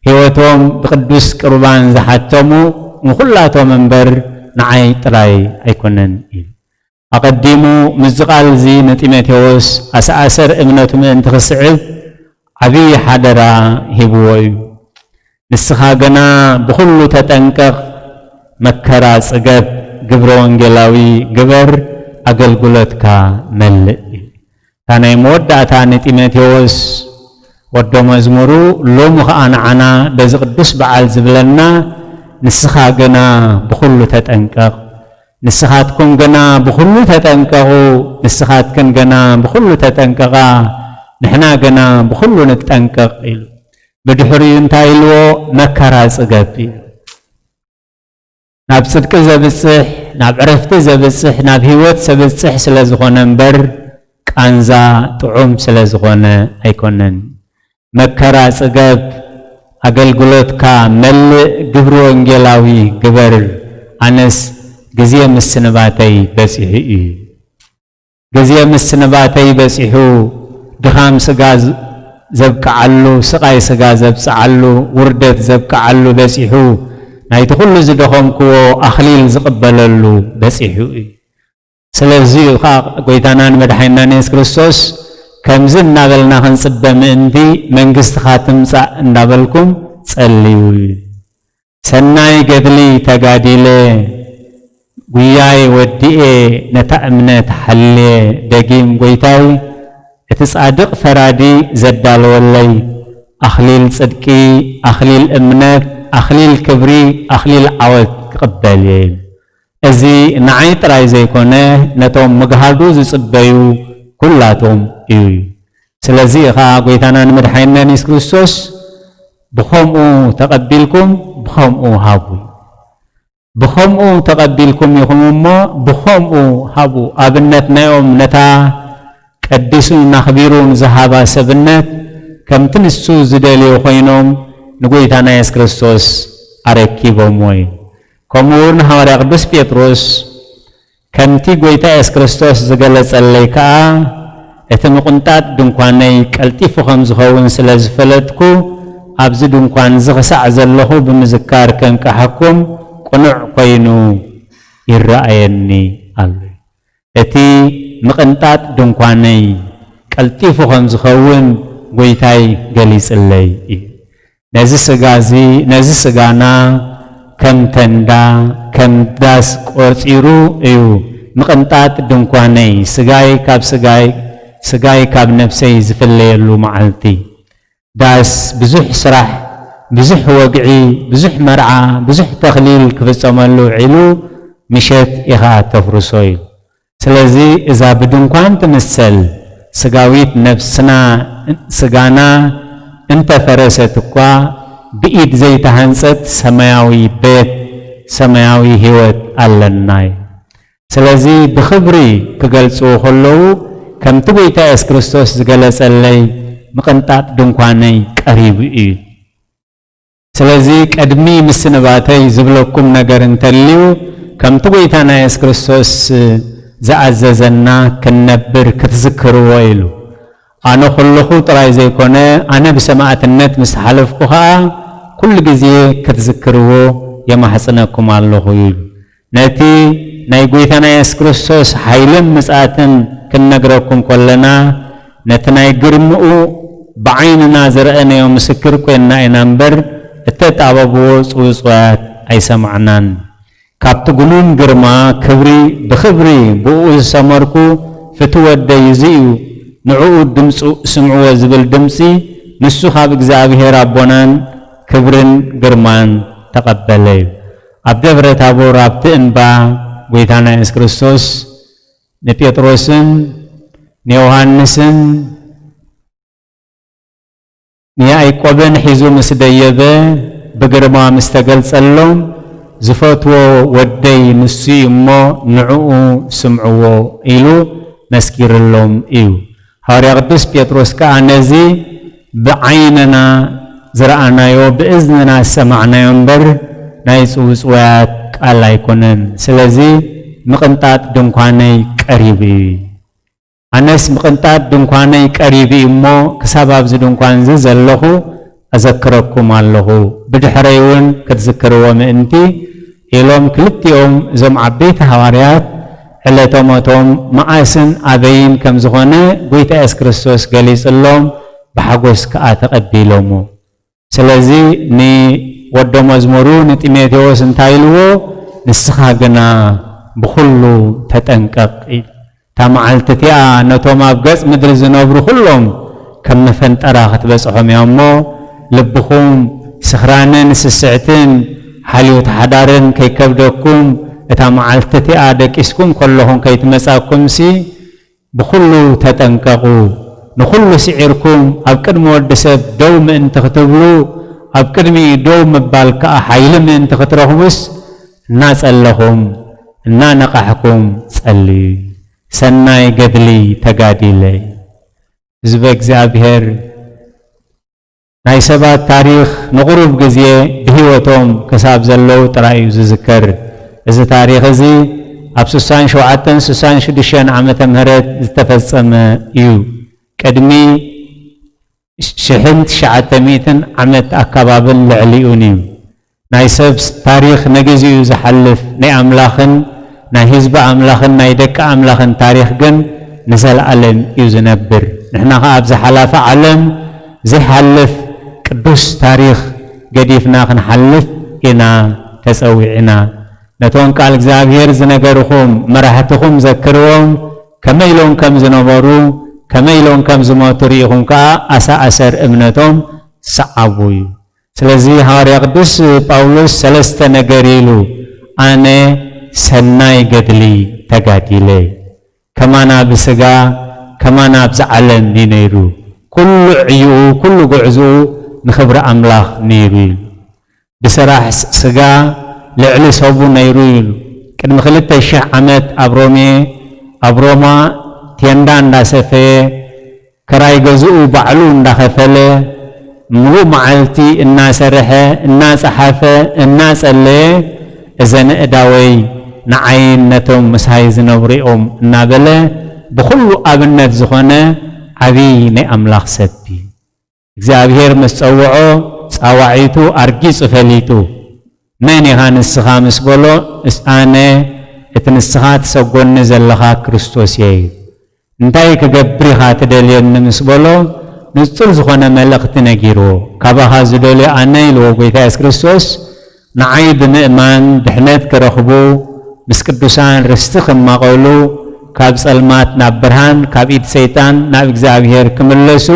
ህይወቶም ብቅዱስ ቁርባን ዝሓተሙ ንኹላቶም እምበር ንዓይ ጥራይ ኣይኮነን እዩ። ኣቐዲሙ ምስዚ ቃል እዚ ንጢሞቴዎስ ኣሰኣሰር እምነቱ ምእንቲ ክስዕብ ዓብዪ ሓደራ ሂብዎ እዩ። "ንስኻ ግና ብኹሉ ተጠንቀቕ፣ መከራ ጽገብ፣ ግብረ ወንጌላዊ ግበር፣ ኣገልግሎትካ መልእ" እዩ። እታ ናይ መወዳእታ ንጢሞቴዎስ ወዶ መዝሙሩ፣ ሎሚ ኸኣ ንዓና በዚ ቅዱስ በዓል ዝብለና፣ "ንስኻ ግና ብኹሉ ተጠንቀቕ፣ ንስኻትኩም ግና ብኹሉ ተጠንቀቑ፣ ንስኻትክን ግና ብኹሉ ተጠንቀቓ፣ ንሕና ግና ብኹሉ ንጠንቀቕ" ኢሉ። ብድሕሪኡ እንታይ ኢልዎ? "መከራ ጽገብ" ኢሉ። ናብ ጽድቂ ዘብጽሕ፣ ናብ ዕረፍቲ ዘብጽሕ፣ ናብ ህይወት ዘብጽሕ ስለ ዝኾነ እምበር፣ ቃንዛ ጥዑም ስለ ዝኾነ ኣይኮነን። "መከራ ጽገብ፣ ኣገልግሎትካ መልእ፣ ግብሪ ወንጌላዊ ግበር፣ ኣነስ ግዜ ምስንባተይ በጺሑ እዩ" ግዜ ምስንባተይ በጺሑ፣ ድኻም ስጋ ዝ-፣ ዘብቅዓሉ፣ ስቓይ ስጋ ዘብጽዓሉ፣ ውርደት ዘብቅዓሉ በጺሑ፣ ናይቲ ኩሉ ዝደኸምክዎ ኣኽሊል ዝቕበለሉ በጺሑ እዩ። ስለዚ እዩ ኸኣ ጎይታናን መድሓኒናን የሱስ ክርስቶስ፣ "ከምዚ እናበልና ክንጽበ ምእንቲ መንግስትኻ ትምጻእ እንዳበልኩም ጸልዩ" እዩ። ሰናይ ገድሊ ተጋዲለ፣ ጉያይ ወዲኤ፣ ነታ እምነት ሓልየ፣ ደጊም ጎይታይ፣ እቲ ጻድቕ ፈራዲ ዘዳለወለይ ኣኽሊል ጽድቂ፣ ኣኽሊል እምነት፣ ኣኽሊል ክብሪ፣ ኣኽሊል ዓወት ክቕበል እየ። እዚ ንዓይ ጥራይ ዘይኮነ፣ ነቶም ምግሃዱ ዝጽበዩ ኩላቶም እዩ። ስለዚ ኸኣ ጎይታና ንመድሓኒና የሱስ ክርስቶስ፣ "ብኸምኡ ተቐቢልኩም፣ ብኸምኡ ሃቡ" እዩ። ብኸምኡ ተቐቢልኩም ኢኹም እሞ፣ ብኸምኡ ሃቡ። ኣብነት ናይኦም ነታ ቀዲሱን ኣኽቢሩን ዝሃባ ሰብነት፣ ከምቲ ንሱ ዝደልዮ ኮይኖም፣ ንጎይታና የሱስ ክርስቶስ ኣረኪቦምዎ እዩ። ከምኡ እውን ሃዋርያ ቅዱስ ጴጥሮስ፣ "ከምቲ ጎይታ የሱስ ክርስቶስ ዝገለጸለይ ከኣ፣ እቲ ምቕንጣጥ ድንኳነይ ቀልጢፉ ከም ዝኸውን ስለ ዝፈለጥኩ፣ ኣብዚ ድንኳን እዚ ክሳዕ ዘለኹ ብምዝካር ከንቅሓኩም ቅኑዕ ኮይኑ ይረኣየኒ ኣሎ" እዩ። እቲ ምቕንጣጥ ድንኳነይ ቀልጢፉ ከም ዝኸውን ጎይታይ ገሊጽለይ እዩ። ነዚ ስጋ እዚ፣ ነዚ ስጋና ከም ተንዳ፣ ከም ዳስ ቆጺሩ እዩ። ምቕንጣጥ ድንኳነይ፣ ስጋይ ካብ ስጋይ፣ ስጋይ ካብ ነፍሰይ ዝፍለየሉ መዓልቲ። ዳስ ብዙሕ ስራሕ ብዙሕ ወግዒ፣ ብዙሕ መርዓ፣ ብዙሕ ተኽሊል ክፍጸመሉ ውዒሉ ምሸት ኢኻ ተፍርሶ ኢሉ። ስለዚ እዛ ብድንኳን ትምሰል ስጋዊት ነፍስና፣ ስጋና እንተፈረሰት እኳ፣ ብኢድ ዘይተሃንጸት ሰማያዊ ቤት፣ ሰማያዊ ህይወት ኣለና እዩ። ስለዚ ብኽብሪ ክገልጽዎ ከለዉ፣ ከምቲ ጐይታ የሱስ ክርስቶስ ዝገለጸለይ፣ ምቕንጣጥ ድንኳነይ ቀሪቡ እዩ። ስለዚ ቅድሚ ምስንባተይ ዝብለኩም ነገር እንተልዩ፣ ከምቲ ጐይታና የሱስ ክርስቶስ ዝኣዘዘና ክንነብር ክትዝክርዎ ኢሉ። ኣነ ከለኹ ጥራይ ዘይኮነ፣ ኣነ ብሰማዕትነት ምስ ሓለፍኩ ኸኣ፣ ኩሉ ግዜ ክትዝክርዎ የማሕጽነኩም ኣለኹ ኢሉ። ነቲ ናይ ጐይታና የሱስ ክርስቶስ ሓይልን ምጽኣትን ክንነግረኩም ከለና፣ ነቲ ናይ ግርምኡ ብዓይንና ዝረኣናዮ ምስክር ኮይንና ኢና እምበር፣ እተጣበብዎ ጽውጽዋያት ኣይሰማዕናን። ካብቲ ግኑን ግርማ ክብሪ ብኽብሪ ብእኡ ዝሰመርኩ ፍትው ወደይ እዚ እዩ፣ ንዕኡ ድምፁ ስምዕዎ ዝብል ድምፂ፣ ንሱ ካብ እግዚኣብሔር ኣቦናን ክብርን ግርማን ተቐበለ እዩ። ኣብ ደብረ ታቦር ኣብቲ እምባ ጐይታና የሱስ ክርስቶስ ንጴጥሮስን ንዮሃንስን ንያዕቆብን ሒዙ ምስ ደየበ፣ ብግርማ ምስ ተገልጸሎም፣ "ዝፈትዎ ወደይ ንሱ እዩ እሞ ንዕኡ ስምዕዎ" ኢሉ መስኪርሎም እዩ። ሃዋርያ ቅዱስ ጴጥሮስ ከኣ ነዚ ብዓይንና ዝረኣናዮ፣ ብእዝንና ዝሰማዕናዮ እምበር ናይ ጽውጽዋያት ቃል ኣይኮነን። ስለዚ ምቕንጣጥ ድንኳነይ ቀሪቡ እዩ። ኣነስ ምቕንጣጥ ድንኳነይ ቀሪቡ እዩ እሞ፣ ክሳብ ኣብዚ ድንኳን እዚ ዘለኹ እዘክረኩም ኣለኹ፣ ብድሕረይ እውን ክትዝክርዎ ምእንቲ ኢሎም ክልቲኦም እዞም ዓበይቲ ሃዋርያት ዕለተ ሞቶም መዓስን ኣበይን ከም ዝኾነ ጐይታ የሱስ ክርስቶስ ገሊጽሎም፣ ብሓጎስ ከኣ ተቐቢሎሞ። ስለዚ ንወዶ መዝሙሩ ንጢሞቴዎስ እንታይ ኢልዎ? "ንስኻ ግና ብኹሉ ተጠንቀቕ" ኢሉ። እታ መዓልቲ እቲኣ ነቶም ኣብ ገጽ ምድሪ ዝነብሩ ኩሎም ከም መፈንጠራ ክትበጽሖም እያ እሞ፣ ልብኹም ስኽራንን ስስዕትን ሓልዮት ሓዳርን ከይከብደኩም፣ እታ መዓልቲ እቲኣ ደቂስኩም ከለኹም ከይትመጻኩምሲ፣ ብኹሉ ተጠንቀቑ። ንኹሉ ስዒርኩም ኣብ ቅድሚ ወዲ ሰብ ደው ምእንቲ ክትብሉ፣ ኣብ ቅድሚኡ ደው ምባል ከኣ ሓይሊ ምእንቲ ክትረኽቡስ፣ እናጸለኹም፣ እናነቓሕኩም ጸልዩ። ሰናይ ገድሊ ተጋዲለ። ህዝበ እግዚኣብሔር፣ ናይ ሰባት ታሪኽ ንቑሩብ ግዜ ብህይወቶም ክሳብ ዘለዉ ጥራይ እዩ ዝዝከር። እዚ ታሪኽ እዚ ኣብ ስሳን ሸውዓተን ስሳን ሽዱሽተን ዓመተ ምህረት ዝተፈጸመ እዩ። ቅድሚ ሽሕን ትሽዓተ ሚእትን ዓመት ኣከባብን ልዕሊኡን እዩ። ናይ ሰብ ታሪኽ ነግዜኡ ዝሓልፍ፣ ናይ ኣምላኽን ናይ ህዝቢ ኣምላኽን ናይ ደቂ ኣምላኽን ታሪኽ ግን ንዘለኣለም እዩ ዝነብር። ንሕና ኸዓ ኣብዚ ሓላፊ ዓለም ዘይሓልፍ ቅዱስ ታሪኽ ገዲፍና ክንሓልፍ ኢና ተጸዊዕና። ነቶም ቃል እግዚኣብሔር ዝነገርኹም መራሕትኹም ዘክርዎም፣ ከመይ ኢሎም ከም ዝነበሩ፣ ከመይ ኢሎም ከም ዝሞቱ ርኢኹም ከኣ ኣሳ ኣሰር እምነቶም ሰዓቡ እዩ። ስለዚ ሃዋርያ ቅዱስ ጳውሎስ ሰለስተ ነገር ኢሉ፣ "ኣነ ሰናይ ገድሊ ተጋዲለ"። ከማና ብስጋ፣ ከማና ኣብዚ ዓለም እዩ ነይሩ። ኩሉ ዕዩኡ፣ ኩሉ ጉዕዞኡ ንኽብሪ ኣምላኽ ነይሩ ኢሉ። ብስራሕ ስ-፣ ስጋ ልዕሊ ሰቡ ነይሩ ኢሉ። ቅድሚ ክልተ ሽሕ ዓመት ኣብ ሮሜ፣ ኣብ ሮማ ቴንዳ እንዳሰፈየ፣ ክራይ ገዝኡ ባዕሉ እንዳኸፈለ፣ ምሉእ መዓልቲ እናሰርሐ፣ እናጸሓፈ፣ እናጸለየ፣ "እዘን ኣእዳወይ ንዓይን ነቶም ምሳይ ዝነብሩ እዮም" እናበለ፣ ብኹሉ ኣብነት ዝኾነ ዓብዪ ናይ ኣምላኽ ሰብ እዩ። እግዚኣብሔር ምስ ጸውዖ፣ ጻዋዒቱ ኣርጊጹ ፈሊጡ። "መን ኢኻ ንስኻ?" ምስ በሎ፣ "እስ-፣ ኣነ እቲ ንስኻ ትሰጎኒ ዘለኻ ክርስቶስ እየ" ኢሉ። "እንታይ ክገብር ኢኻ ትደልየኒ?" ምስ በሎ፣ ንጹር ዝኾነ መልእኽቲ ነጊርዎ። "ካባኻ ዝደልዮ ኣነ" ኢልዎ ጐይታ የሱስ ክርስቶስ፣ "ንዓይ ብምእማን ድሕነት ክረኽቡ፣ ምስ ቅዱሳን ርስቲ ክማቐሉ፣ ካብ ጸልማት ናብ ብርሃን፣ ካብ ኢድ ሰይጣን ናብ እግዚኣብሔር ክምለሱ፣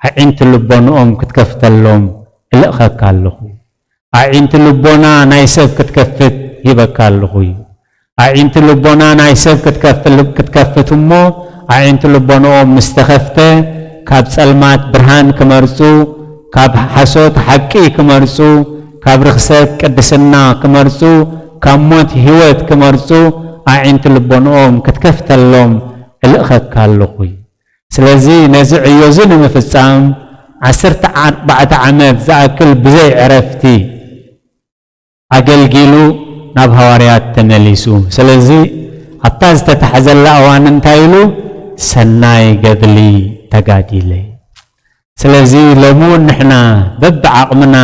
ኣዒንቲ ልቦንኦም ክትከፍተሎም፣ እልእኸካ ኣለኹ። ኣዒንቲ ልቦና ናይ ሰብ ክትከፍት ሂበካ ኣለኹ እዩ። ኣዒንቲ ልቦና ናይ ሰብ ክትከፍል-፣ ክትከፍት እሞ፣ ኣዒንቲ ልቦንኦም ምስ ተኸፍተ፣ ካብ ጸልማት ብርሃን ክመርጹ፣ ካብ ሓሶት ሓቂ ክመርጹ፣ ካብ ርኽሰት ቅድስና ክመርጹ፣ ካብ ሞት ህይወት ክመርጹ፣ ኣዒንቲ ልቦንኦም ክትከፍተሎም እልእኸካ ኣለኹ እዩ። ስለዚ ነዚ ዕዮ እዚ ንምፍጻም ዓሰርተ ኣርባዕተ ዓመት ዝኣክል ብዘይ ዕረፍቲ ኣገልጊሉ ናብ ሃዋርያት ተመሊሱ። ስለዚ ኣብታ ዝተታሕዘላ እዋን እንታይ ኢሉ? ሰናይ ገድሊ ተጋዲለ። ስለዚ ሎሚ እውን ንሕና በብዓቕምና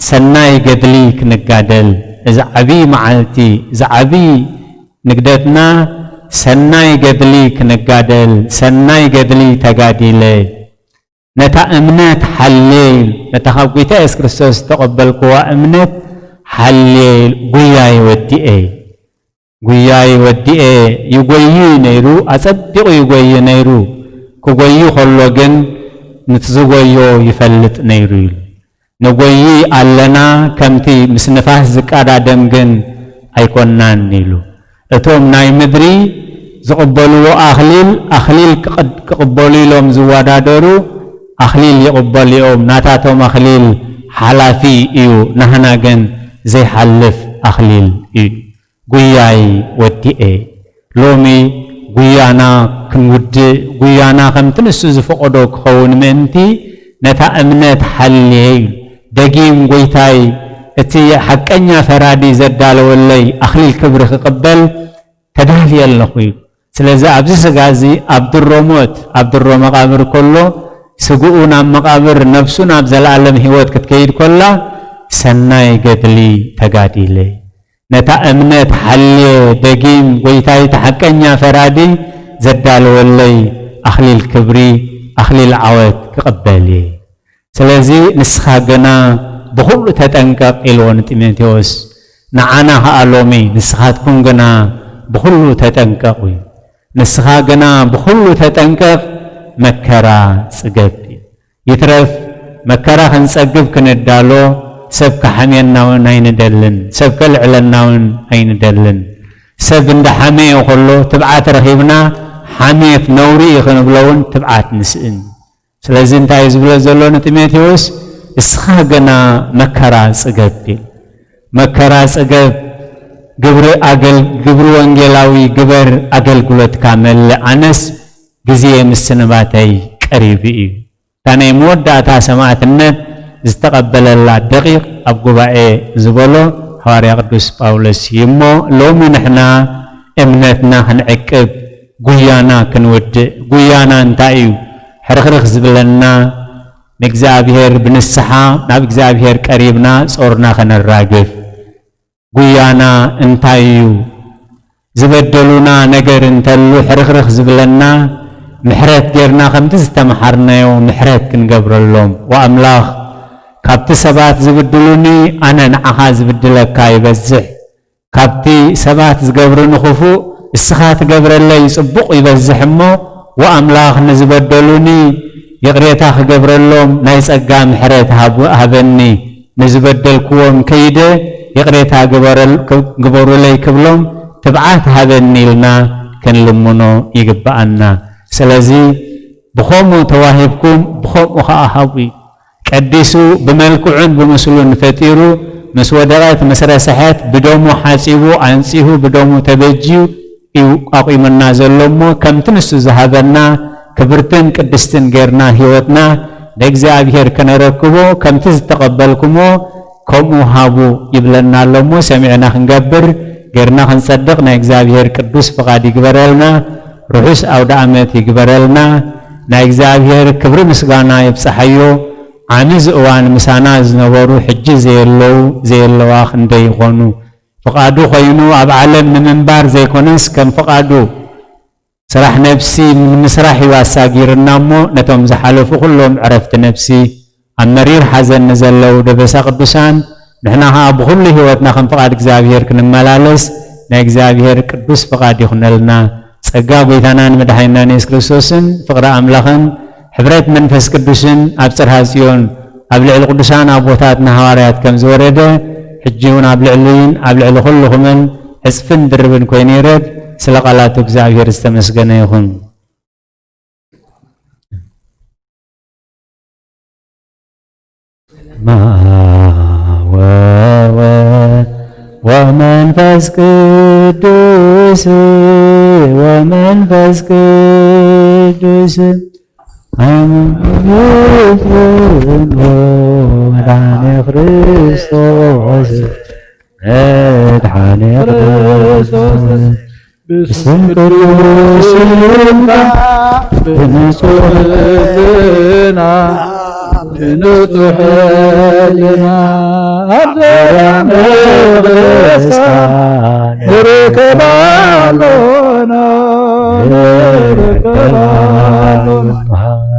ሰናይ ገድሊ ክንጋደል፣ እዚ ዓብዪ መዓልቲ፣ እዚ ዓብዪ ንግደትና ሰናይ ገድሊ ክንጋደል፣ ሰናይ ገድሊ ተጋዲለ፣ ነታ እምነት ሓልየ፣ ነታ ካብ ጐይታ የሱስ ክርስቶስ ዝተቐበልክዋ እምነት ሓልየ፣ ጉያይ ወዲኤ፣ ጉያይ ወዲኤ። ይጎይ ነይሩ፣ ኣጸቢቑ ይጎይ ነይሩ። ክጎይ ከሎ ግን ንቲ ዝጎዮ ይፈልጥ ነይሩ ኢሉ። ንጎይ ኣለና፣ ከምቲ ምስ ንፋስ ዝቀዳደም ግን ኣይኮናን ኢሉ። እቶም ናይ ምድሪ ዝቕበልዎ ኣኽሊል፣ ኣኽሊል ክቕድ-፣ ክቕበሉ ኢሎም ዝወዳደሩ ኣኽሊል ይቕበሉ እዮም። ናታቶም ኣኽሊል ሓላፊ እዩ፣ ናህና ግን ዘይሓልፍ ኣኽሊል እዩ። ጉያይ ወዲኤ። ሎሚ ጉያና ክንውድእ፣ ጉያና ከምቲ ንሱ ዝፈቐዶ ክኸውን ምእንቲ፣ ነታ እምነት ሓልየ ኢሉ። ደጊም ጐይታይ፣ እቲ ሓቀኛ ፈራዲ ዘዳለወለይ ኣኽሊል ክብሪ ክቕበል ተዳልየ ኣለኹ ኢሉ። ስለዚ ኣብዚ ስጋ እዚ ኣብ ድሮ ሞት፣ ኣብ ድሮ መቓብር ከሎ፣ ስግኡ ናብ መቓብር፣ ነፍሱ ናብ ዘለኣለም ህይወት ክትከይድ ከላ፣ ሰናይ ገድሊ ተጋዲለ። ነታ እምነት ሓልየ፣ ደጊም ጐይታይ፣ እቲ ሓቀኛ ፈራዲ ዘዳለወለይ ኣኽሊል ክብሪ፣ ኣኽሊል ዓወት ክቕበል እየ። ስለዚ ንስኻ ግና ብኹሉ ተጠንቀቕ ኢልዎ ንጢሞቴዎስ። ንዓና ኸኣ ሎሚ ንስኻትኩም ግና ብኹሉ ተጠንቀቑ እዩ። ንስኻ ግና ብኹሉ ተጠንቀቕ፣ መከራ ጽገብ እዩ። ይትረፍ መከራ ክንጸግብ ክንዳሎ፣ ሰብ ክሓምየና እውን ኣይንደልን፣ ሰብ ከልዕለና እውን ኣይንደልን። ሰብ እንዳሓመየ ከሎ ትብዓት ረኺብና፣ ሓሜት ነውሪ እዩ ክንብሎ እውን ትብዓት ንስእን። ስለዚ እንታይ እዩ ዝብሎ ዘሎ ንጢሞቴዎስ? እስኻ ግና መከራ ጽገብ ኢሉ። መከራ ጽገብ፣ ግብሪ ኣገል-፣ ግብሪ ወንጌላዊ ግበር፣ ኣገልግሎትካ መልእ፣ ኣነስ ግዜ ምስንባተይ ቀሪቡ እዩ። እታ ናይ መወዳእታ ሰማዕትነት ዝተቐበለላ ደቂቕ ኣብ ጉባኤ ዝበሎ ሃዋርያ ቅዱስ ጳውሎስ እዩ። እሞ ሎሚ ንሕና እምነትና ክንዕቅብ፣ ጉያና ክንውድእ፣ ጉያና እንታይ እዩ? ሕርኽርኽ ዝብለና ንእግዚኣብሔር ብንስሓ ናብ እግዚኣብሔር ቀሪብና ጾርና ከነራግፍ። ጉያና እንታይ እዩ? ዝበደሉና ነገር እንተሉ ሕርኽርኽ ዝብለና፣ ምሕረት ጌርና ከምቲ ዝተመሓርናዮ ምሕረት ክንገብረሎም። ወኣምላኽ ካብቲ ሰባት ዝብድሉኒ ኣነ ንዓኻ ዝብድለካ ይበዝሕ፣ ካብቲ ሰባት ዝገብሩኒ ክፉእ እስኻ ትገብረለይ ጽቡቕ ይበዝሕ እሞ፣ ወኣምላኽ ንዝበደሉኒ ይቕሬታ ክገብረሎም ናይ ጸጋ ምሕረት ሃቡ-፣ ሃበኒ፣ ንዝበደልክዎም ከይደ ይቕሬታ ግበረል-፣ ክ-፣ ግበሩለይ ክብሎም ትብዓት ሃበኒ ኢልና ክንልምኖ ይግብኣና። ስለዚ ብኸምኡ ተዋሂብኩም ብኸምኡ ኸኣ ሃቡ እዩ። ቀዲሱ ብመልክዑን ብምስሉን ፈጢሩ፣ ምስ ወደቐት ምስ ረስሐት ብደሙ ሓጺቡ ኣንጺሁ ብደሙ ተበጅዩ እዩ ኣቑሙና ዘሎ እሞ፣ ከምቲ ንሱ ዝሃበና ክብርትን ቅድስትን ጌርና ህይወትና ንእግዚኣብሔር ከነረክቦ፣ ከምቲ ዝተቐበልኩሞ ከምኡ ሃቡ ይብለና ኣሎ እሞ፣ ሰሚዕና ክንገብር፣ ጌርና ክንጸድቕ ናይ እግዚኣብሔር ቅዱስ ፍቓድ ይግበረልና። ርሑስ ኣውደ ዓመት ይግበረልና። ናይ እግዚኣብሔር ክብሪ ምስጋና ይብጽሓዮ። ዓሚ እዚ እዋን ምሳና ዝነበሩ ሕጂ ዘየለዉ፣ ዘየለዋ ክንደይ ይኾኑ? ፍቓዱ ኮይኑ ኣብ ዓለም ንምንባር ዘይኮነስ ከም ፍቓዱ ስራሕ ነፍሲ ንምስራሕ እዩ ኣሳጊርና እሞ፣ ነቶም ዝሓለፉ ኩሎም ዕረፍቲ ነፍሲ፣ ኣብ መሪር ሓዘን ንዘለዉ ደበሳ ቅዱሳን፣ ንሕና ኸኣ ብኹሉ ህይወትና ከም ፍቓድ እግዚኣብሔር ክንመላለስ ናይ እግዚኣብሔር ቅዱስ ፍቓድ ይኹነልና። ጸጋ ጐይታናን መድሓኒናን የሱስ ክርስቶስን ፍቕሪ ኣምላኽን ሕብረት መንፈስ ቅዱስን ኣብ ጽርሃ ጽዮን ኣብ ልዕሊ ቅዱሳን ኣቦታትና ሃዋርያት ከም ዝወረደ፣ ሕጂ እውን ኣብ ልዕሊን ኣብ ልዕሊ ኩልኹምን ዕጽፍን ድርብን ኮይኑ ይረድ። ስለ ቃላቱ እግዚኣብሔር ዝተመስገነ ይኹን። ወመንፈስ ቅዱስ ወመንፈስ ቅዱስ መድኃኔ ክርስቶስ መድኃኔ ክርስቶስ ብስም ቅዱስ ስምካ ብንጹህ ሕልና ብንጹህ ሕልና ኣደራነ ደስታ ንርከባሎና ንርከባሎና።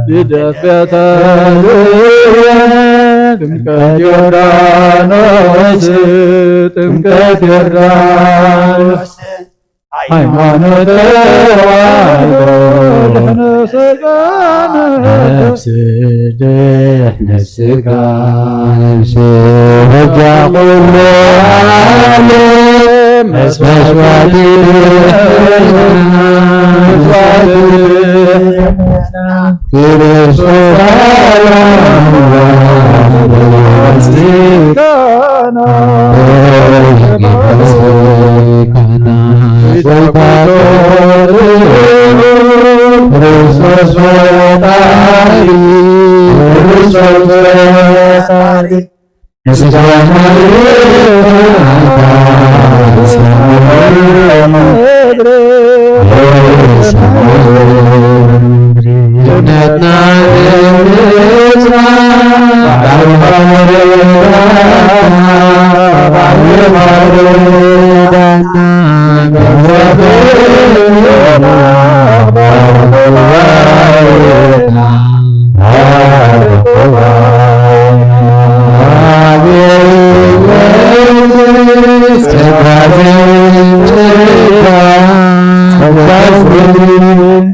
ልደት ቤተልሔም ጥምቀት ዮርዳኖስ ጥምቀት ዮርዳኖስ ሃይማኖት ተዋህዶ ድሕነ ስጋነ ነፍስ ድሕነ ስጋ ነፍስ በጃ ኩሉ ዓለም መስዋዕቲ መስዋዕቲ ክርስቶስ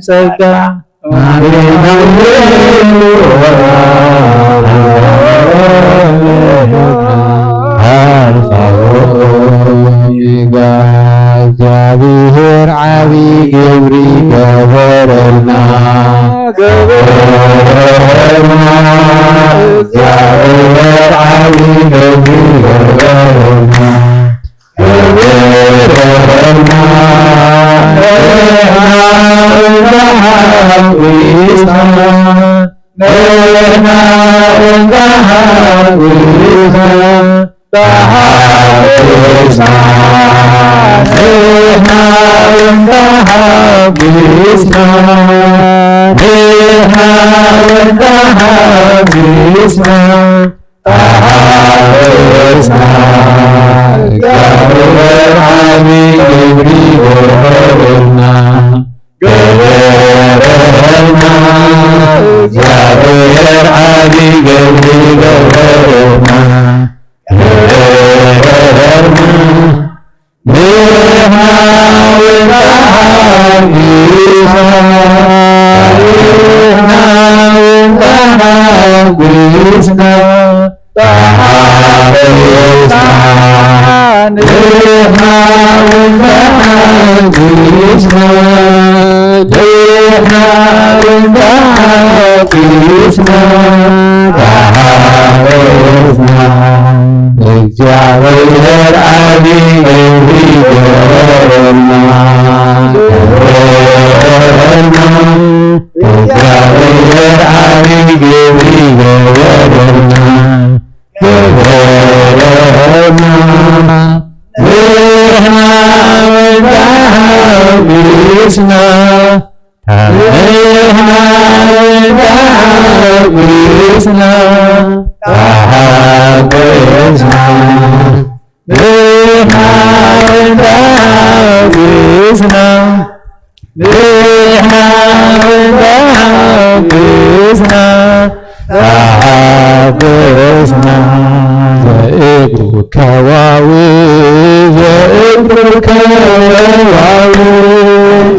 ጸጋ እግዚኣብሔር ዓቢ ግብሪ ገበረልና፣ ገበረልና፣ እግዚኣብሔር ዓቢ ግብሪ ገበረልና። ተሓጎስና፣ እግዚኣብሔር ዓቢ ግብሪ ገበረልና፣ ገበረልና፣ እግዚኣብሔር ዓቢ ግብሪ ገበረልና፣ ገበረልና። ንሕና እውን ተሓጒስና፣ ንሕና እውን ተሓጒስና፣ ተሓጒስና። ንሕና እውን ተሓጒስና፣ ንሕና እውን ተሓጒስና፣ ተሓጒስና። እግዚኣብሔር ዓቢ ግብሪ ገበረልና፣ ገበረልና። እግዚኣብሔር ዓቢ ግብሪ ገበረልና፣ ገበረልና። ንሕና እውን ተሓጒስና፣ ንሕና እውን ተሓጒስና፣ ተሓጒስና። ንሕና እውን ተሓጒስና፣ ንሕና እውን ተሓጒስና፣ ተሓጒስና። ዘእግሩ ከባዊ፣ ዘእግሩ ከባዊ፣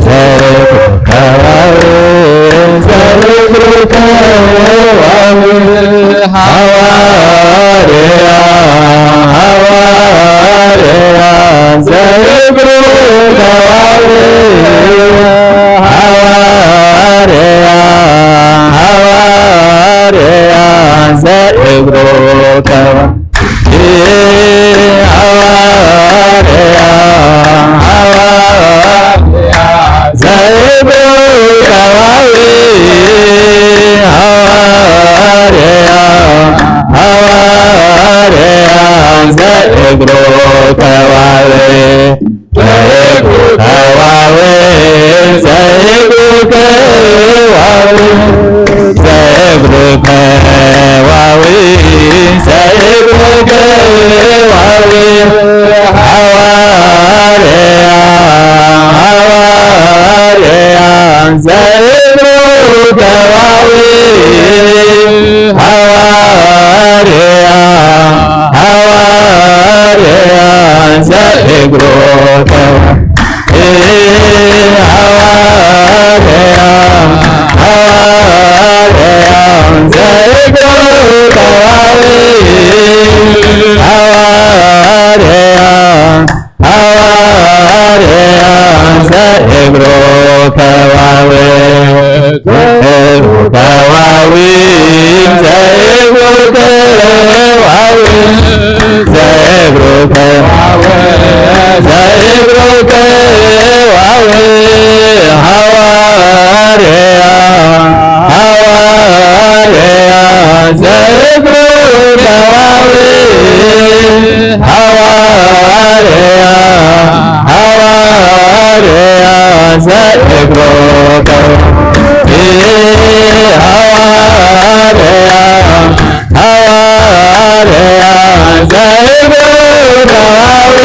ዘእግሩ ከባዊ፣ ዘእግሩ ከባዊ፣ ሃዋ ከዋዊ ዘይብሉ ከዋዊ ዘይብሉ ከዋዊ ዘይብሉ ከዋዊ ዘይብሉ ከዋዊ ሃዋርያ ሃዋርያ ዘይብሉ ከዋዊ ሃዋርያ ሃዋርያ ዘይብሉ ከዋዊ ሃዋርያ ሃዋርያ ዘይብሉ ከዋዊ ሃዋርያ ሃዋርያ ዘይብሉ ከዋዊ ዘይብሉ ከዋዊ ዘይብሉ ከዋዊ ዘይብሉ ከዋዊ ዘይብሉ ከዋዊ ሃዋርያ ሃዋርያ ዘይብሉ ከዋዊ ሃዋርያ ሃዋርያ ዘይብሉ ከዋዊ ሃዋርያ ሃዋርያ ዘይብሉ ከዋዊ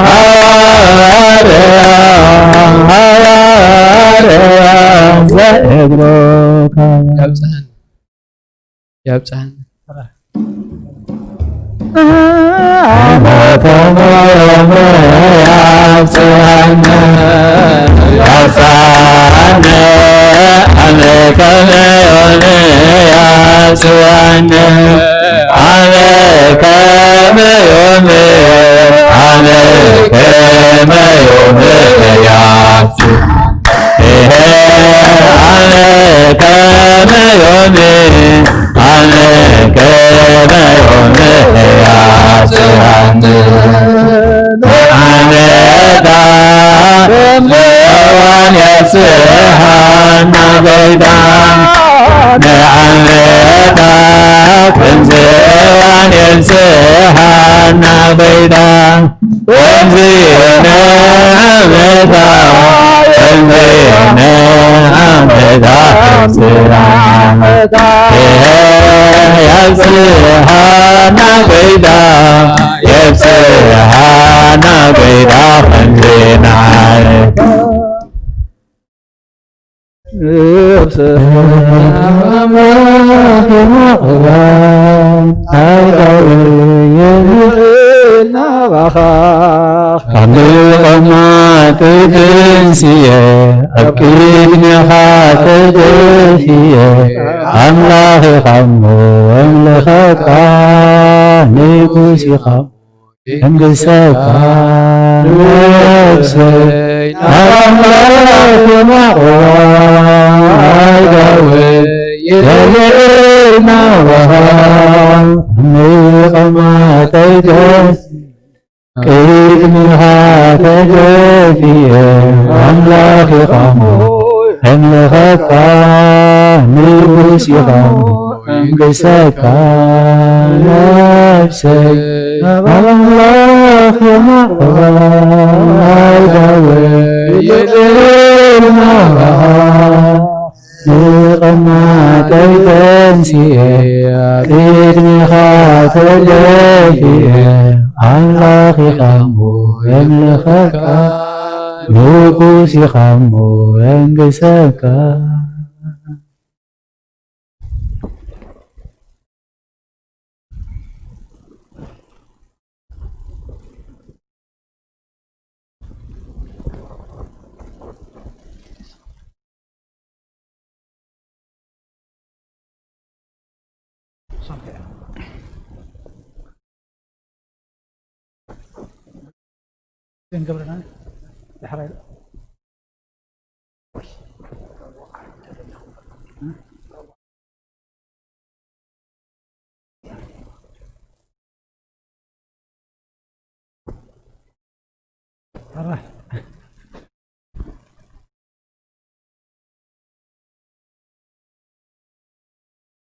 ሃዋርያ ሃዋርያ ዘይብሉ ከዋዊ ያብጽሐን። ያብጽሐን።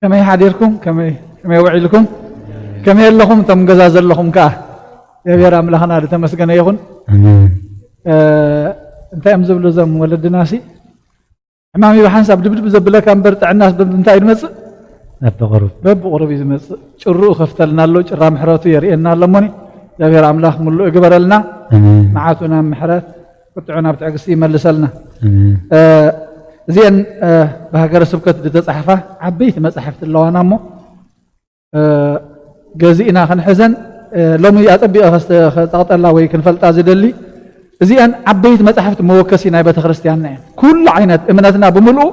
ከመይ ሓዲርኩም? ከመይ ውዒልኩም? ከመይ ኣለኹም? እቶም ገዛ ዘለኹም ከኣ እግዚኣብሔር ኣምላኽና ዝተመስገነ ይኹን። ኣሜን። እ፣ እንታይ እዮም ዝብሉ እዞም ወለድናሲ? ሕማም እዩ ብሓንሳብ ድብድብ ዘብለካ እምበር ጥዕናስ ብምንታይ እዩ ዝመጽእ? በብቕሩብ። በብቕሩብ እዩ ዝመጽእ። ጭርኡ ከፍተልና ኣሎ፣ ጭራ ምሕረቱ የርእየና ኣሎ። እሞኒ እግዚኣብሔር ኣምላኽ ምሉእ ይግበረልና። ኣሜን። መዓቱ ናብ ምሕረት፣ ቁጥዑ ናብ ትዕግስቲ ይመልሰልና። ኣሜን። እ፣ እዚአን፣ እ፣ ብሃገረ ስብከት ዝተጻሕፋ ዓበይቲ መጻሕፍቲ ኣለዋና እሞ፣ እ፣ ገዚእና ክንሕዘን፣ እ፣ ሎሚ ኣጸቢቐ ከስተ-፣ ከጸቕጠላ ወይ ክንፈልጣ ዝደሊ፣ እዚአን ዓበይቲ መጻሕፍቲ መወከሲ ናይ ቤተ ክርስቲያንና እየን። ኩሉ ዓይነት እምነትና ብምልኡ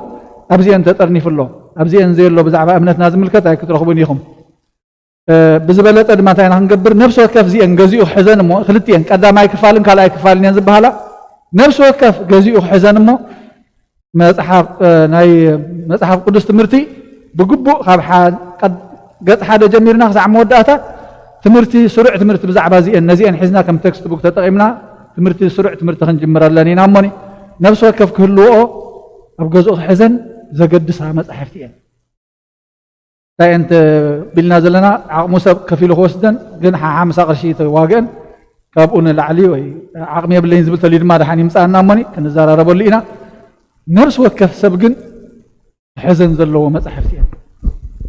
ኣብዚአን ተጠርኒፉ ኣሎ። ኣብዚአን ዘየሎ ብዛዕባ እምነትና ዝምልከት ኣይክትረኽቡን ኢኹም። እ፣ ብዝበለጸ ድማ እንታይ ኢና ክንገብር? ነፍሲ ወከፍ እዚአን ገዚኡ ክሕዘን እሞ፣ ክልቲአን፣ ቀዳማይ ክፋልን ካልኣይ ክፋልን እየን ዝበሃላ። ነፍሲ ወከፍ ገዚኡ ክሕዘን እሞ፣ መጽሓፍ፣ እ፣ ናይ መጽሓፍ ቅዱስ ትምህርቲ ብግቡእ ካብ ሓ-፣ ቀድ-፣ ገጽ ሓደ ጀሚርና ክሳዕ መወዳእታ ትምህርቲ፣ ስሩዕ ትምህርቲ ብዛዕባ እዚአን፣ ነዚአን ሒዝና ከም ቴክስት ቡክ ተጠቒምና ትምህርቲ፣ ስሩዕ ትምህርቲ ክንጅምረለን ኢና። እሞኒ ነፍሲ ወከፍ ክህልዎ ኣብ ገዝኡ ክሕዘን ዘገድሳ መጻሕፍቲ እየን። እንታይ እየን ተ-፣ ቢልና ዘለና? ዓቕሙ ሰብ ከፊሉ ክወስደን፣ ግን ሓሓምሳ ቅርሺ ተዋግአን፣ ካብኡ ንላዕሊ ወይ ዓቕሚ የብለይን ዝብል ተልዩ ድማ ደሓን ይምጽኣና እሞኒ ክንዘራረበሉ ኢና። ነፍሲ ወከፍ ሰብ ግን ክሕዘን ዘለዎ መጻሕፍቲ እየን።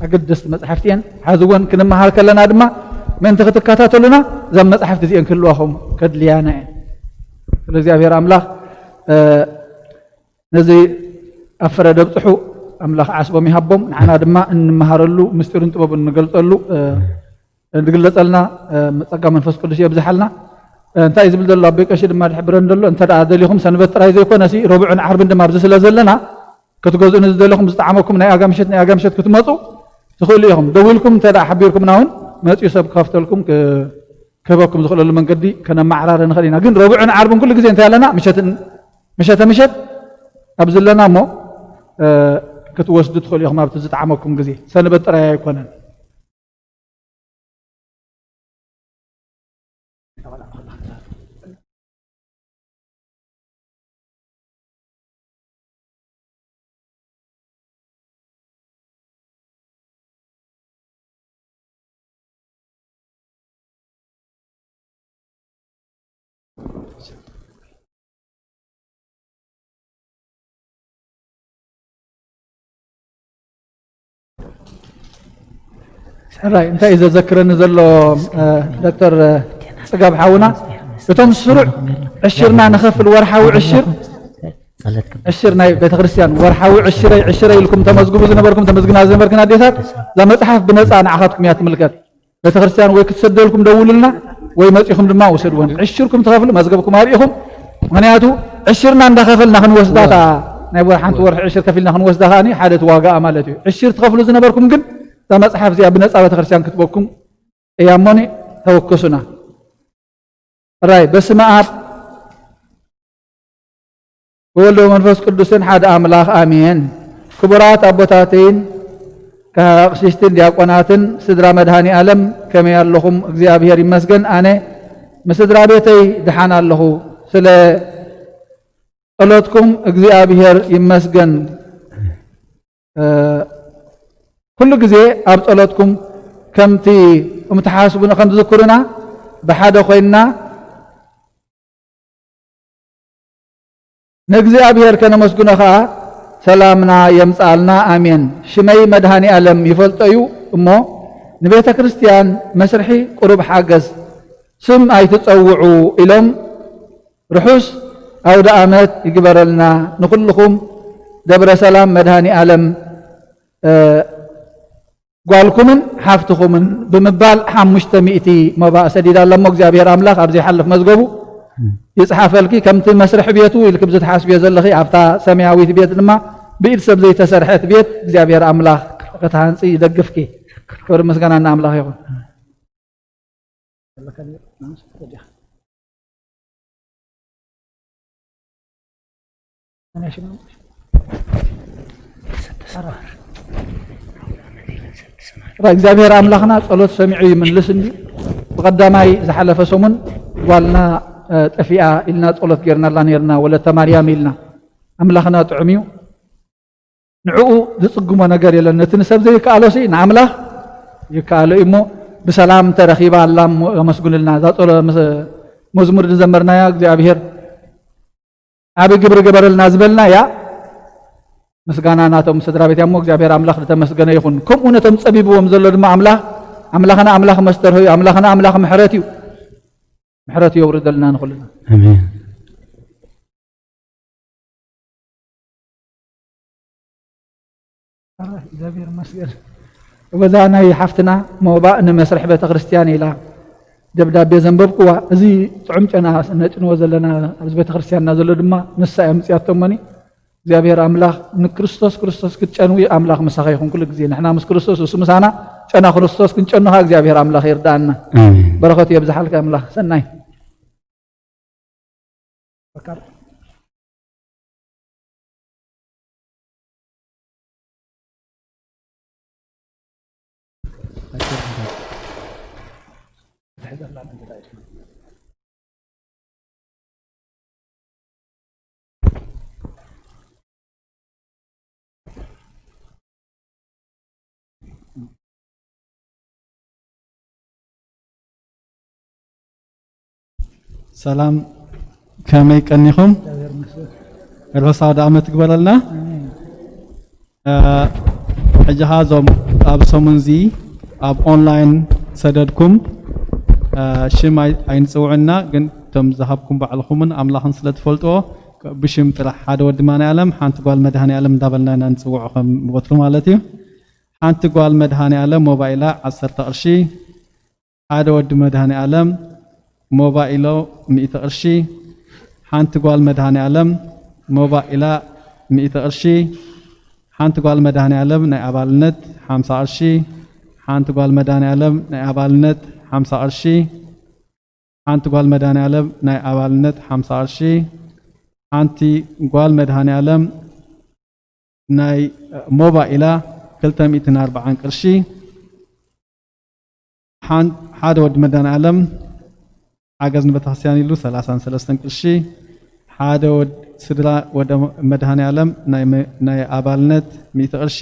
ኣገደስቲ መጻሕፍቲ እየን። ሓዚ እውን ክንመሃር ከለና ድማ ምእንቲ ክትከታተሉና እዘን መጻሕፍቲ እዚአን ክህልዋኹም ከድልያና እየን። ስለ እግዚኣብሔር ኣምላኽ፣ እ፣ ነዚ ኣብ ፍረ ደብጽሑ ኣምላኽ ዓስቦም ይሃቦም። ንዓና ድማ እንመሃረሉ ምስጢሩን ጥበቡን እንገልጸሉ፣ እ፣ እንግለጸልና፣ እ፣ ጸጋ መንፈስ ቅዱስ የብዝሓልና። እ፣ እንታይ እዩ ዝብል ዘሎ ኣቦይ ቀሺ ድማ ዝሕብረን ዘሎ፣ እንተ ደኣ ደሊኹም ሰንበት ጥራይ ዘይኮነሲ ረቡዕን ዓርብን ድማ ኣብዚ ስለ ዘለና ክትገዝኡ ንዝደለኹም ዝጠዓመኩም ናይ ኣጋ ምሸት፣ ናይ ኣጋ ምሸት ክትመጹ ትኽእሉ ኢኹም። ደዊልኩም እንተ ደኣ ሓቢርኩምና እውን መጺኡ ሰብ ክኸፍተልኩም ክ-፣ ክህበኩም ዝኽእለሉ መንገዲ ከነመዓራረ ንኽእል ኢና። ግን ረቡዕን ዓርብን ኩሉ ግዜ እንታይ ኣለና? ምሸትን፣ ምሸተ ምሸት ኣብዚ ኣለና እሞ፣ እ፣ ክትወስዱ ትኽእሉ ኢኹም ኣብቲ ዝጠዓመኩም ግዜ። ሰንበት ጥራይ ኣይኮነን። ሕራይ እንታይ እዩ ዘዘክረኒ ዘሎ፣ እ፣ ዶክተር፣ እ፣ ጽጋብ ሓውና፣ እቶም ስሩዕ ዕሽርና ንኸፍል፣ ወርሓዊ ዕሽር፣ ዕሽር ናይ ቤተ ክርስቲያን ወርሓዊ ዕሽረይ፣ ዕሽረይ ኢልኩም ተመዝግቡ ዝነበርኩም፣ ተመዝግና ዝነበርክን ኣዴታት፣ እዛ መጽሓፍ ብነጻ ንዓኻትኩም እያ ትምልከት። ቤተ ክርስቲያን ወይ ክትሰደልኩም ደውሉልና ወይ መጺኹም ድማ ውሰድወን። ዕሽርኩም ትኸፍሉ መዝገብኩም ኣርኢኹም። ምኽንያቱ ዕሽርና እንዳኸፈልና ክንወስዳ እታ ናይ ወር-፣ ሓንቲ ወርሒ ዕሽር ከፊልና ክንወስዳ ከኣ ሓደ እቲ ዋጋኣ ማለት እዩ። ዕሽር ትኸፍሉ ዝነበርኩም ግን እዛ መጽሓፍ እዚኣ ብነጻ ቤተ ክርስቲያን ክትበኩም እያ እሞኒ ተወከሱና። ራይ በስመ ኣብ ወወልድ ወመንፈስ ቅዱስን ሓደ ኣምላኽ ኣሜን። ክቡራት ኣቦታተይን ኣቕሽሽትን ዲያቆናትን ስድራ መድኃኔ ዓለም ከመይ ኣለኹም? እግዚኣብሔር ይመስገን ኣነ ምስ ስድራ ቤተይ ደሓን ኣለኹ። ስለ ጸሎትኩም እግዚኣብሔር ይመስገን። እ፣ ኩሉ ግዜ ኣብ ጸሎትኩም ከምቲ እምትሓስቡና፣ ከም ትዝክሩና ብሓደ ኮይንና ንእግዚኣብሔር ከነመስግኖ ኸኣ ሰላምና የምጽኣልና። ኣሜን። ሽመይ መድኃኔ ዓለም ይፈልጦ እዩ እሞ ንቤተ ክርስቲያን መስርሒ ቁሩብ ሓገዝ ስም ኣይትጸውዑ ኢሎም ርሑስ ኣውደ ዓመት ይግበረልና ንኹልኹም ደብረ ሰላም መድኃኔ ዓለም፣ እ፣ ጓልኩምን ሓፍትኹምን ብምባል ሓሙሽተ ሚእቲ መባእ ሰዲዳ ኣሎ እሞ እግዚኣብሔር ኣምላኽ ኣብ ዘይሓልፍ መዝገቡ ይጽሓፈልኪ። ከምቲ መስርሒ ቤቱ ኢልኪ ብዝትሓስብዮ ዘለኺ ኣብታ ሰማያዊት ቤት ድማ ብኢድ ሰብ ዘይተሰርሐት ቤት እግዚኣብሔር ኣምላኽ ክትሃንጺ ይደግፍኪ። ክብሪ ምስጋና ንኣምላኽ ይኹን። እግዚኣብሔር ኣምላኽና ጸሎት ሰሚዑ ይምልስ እንዲ። ብቐዳማይ ዝሓለፈ ሰሙን ጓልና፣ እ፣ ጠፊኣ ኢልና ጸሎት ጌርናላ ኔርና፣ ወለተ ማርያም ኢልና። ኣምላኽና ጥዑም እዩ። ንዕኡ ዝጽግሞ ነገር የለን። ነቲ ንሰብ ዘይከኣሎሲ ንኣምላኽ ይከኣሎ እዩ እሞ፣ ብሰላም ተረኺባ ኣላ እሞ ኣመስግኑልና። እዛ ጸሎ-፣ መስ-፣ መዝሙር ዝዘመርናያ እግዚኣብሔር ዓቢ ግብሪ ገበረልና ዝበልናያ ምስጋና ናቶም ስድራ ቤት እያ እሞ እግዚኣብሔር ኣምላኽ ዝተመስገነ ይኹን። ከምኡ ነቶም ጸቢብዎም ዘሎ ድማ ኣምላኽ፣ ኣምላኽና ኣምላኽ መስተርሆ እዩ። ኣምላኽና ኣምላኽ ምሕረት እዩ። ምሕረት የውርደልና ንኹልና። ኣሜን። ኣረ፣ እግዚኣብሔር ይመስገን። እወ፣ እዛ ናይ ሓፍትና ሞባእ ንመስርሒ ቤተክርስትያን ኢላ ደብዳቤ ዘንበብኩዋ፣ እዚ ጥዑም ጨና ነጭንዎ ዘለና ኣብዚ ቤተክርስትያንና ዘሎ ድማ ንሳ እያ ኣምጽኣቶሞኒ። እግዚኣብሔር ኣምላኽ ንክርስቶስ ክርስቶስ ክትጨንዊ ኣምላኽ ምሳኻ ይኹን ኩሉ ግዜ። ንሕና ምስ ክርስቶስ እሱ ምሳና፣ ጨና ክርስቶስ ክንጨኑ ኸኣ እግዚኣብሔር ኣምላኽ ይርዳኣና። ኣሜን። በረኸቱ የብዝሓልካ ኣምላኽ። ሰናይ። ሰላም፣ ከመይ ቀኒኹም? ርሑስ ኣውደ ዓመት ትግበረልና። ኣሜን። እ፣ ሕጂ ኸዓ እዞም ኣብ ሰሙን እዚ ኣብ ኦንላይን ሰደድኩም፣ እ፣ ሽም ኣይ-፣ ኣይንጽውዕና፣ ግን እቶም ዝሃብኩም ባዕልኹምን ኣምላኽን ስለ ትፈልጥዎ፣ ብሽም ጥራሕ ሓደ ወዲ ማንኣለም፣ ሓንቲ ጓል መድሃኔኣለም እንዳበልና ኢና ንጽውዖ ከም ወትሩ ማለት እዩ። ሓንቲ ጓል መድሃኔኣለም ሞባይላ ዓሰርተ ቅርሺ፣ ሓደ ወዲ መድሃኔኣለም ሞባይሎ ሚእቲ ቅርሺ፣ ሓንቲ ጓል መድሃኔኣለም ሞባይላ ሚእቲ ቅርሺ፣ ሓንቲ ጓል መድሃኔኣለም ናይ ኣባልነት ሓምሳ ቅርሺ፣ ሓንቲ ጓል መድሃኔኣለም ናይ ኣባልነት ሓምሳ ቅርሺ፣ ሓንቲ ጓል መድሃኔኣለም ናይ ኣባልነት ሓምሳ ቅርሺ፣ ሓንቲ ጓል መድሃኔኣለም ናይ ሞባይላ ክልተ ሚእትን ኣርባዓን ቅርሺ፣ ሓን-፣ ሓደ ወዲ መድሃኔኣለም ሓገዝ ንቤተክርስትያን ኢሉ ሰላሳን ሰለስተን ቅርሺ፣ ሓደ ወድ-፣ ስድራ ወደ መድሃኔኣለም ናይ መ-፣ ናይ ኣባልነት ሚእቲ ቅርሺ፣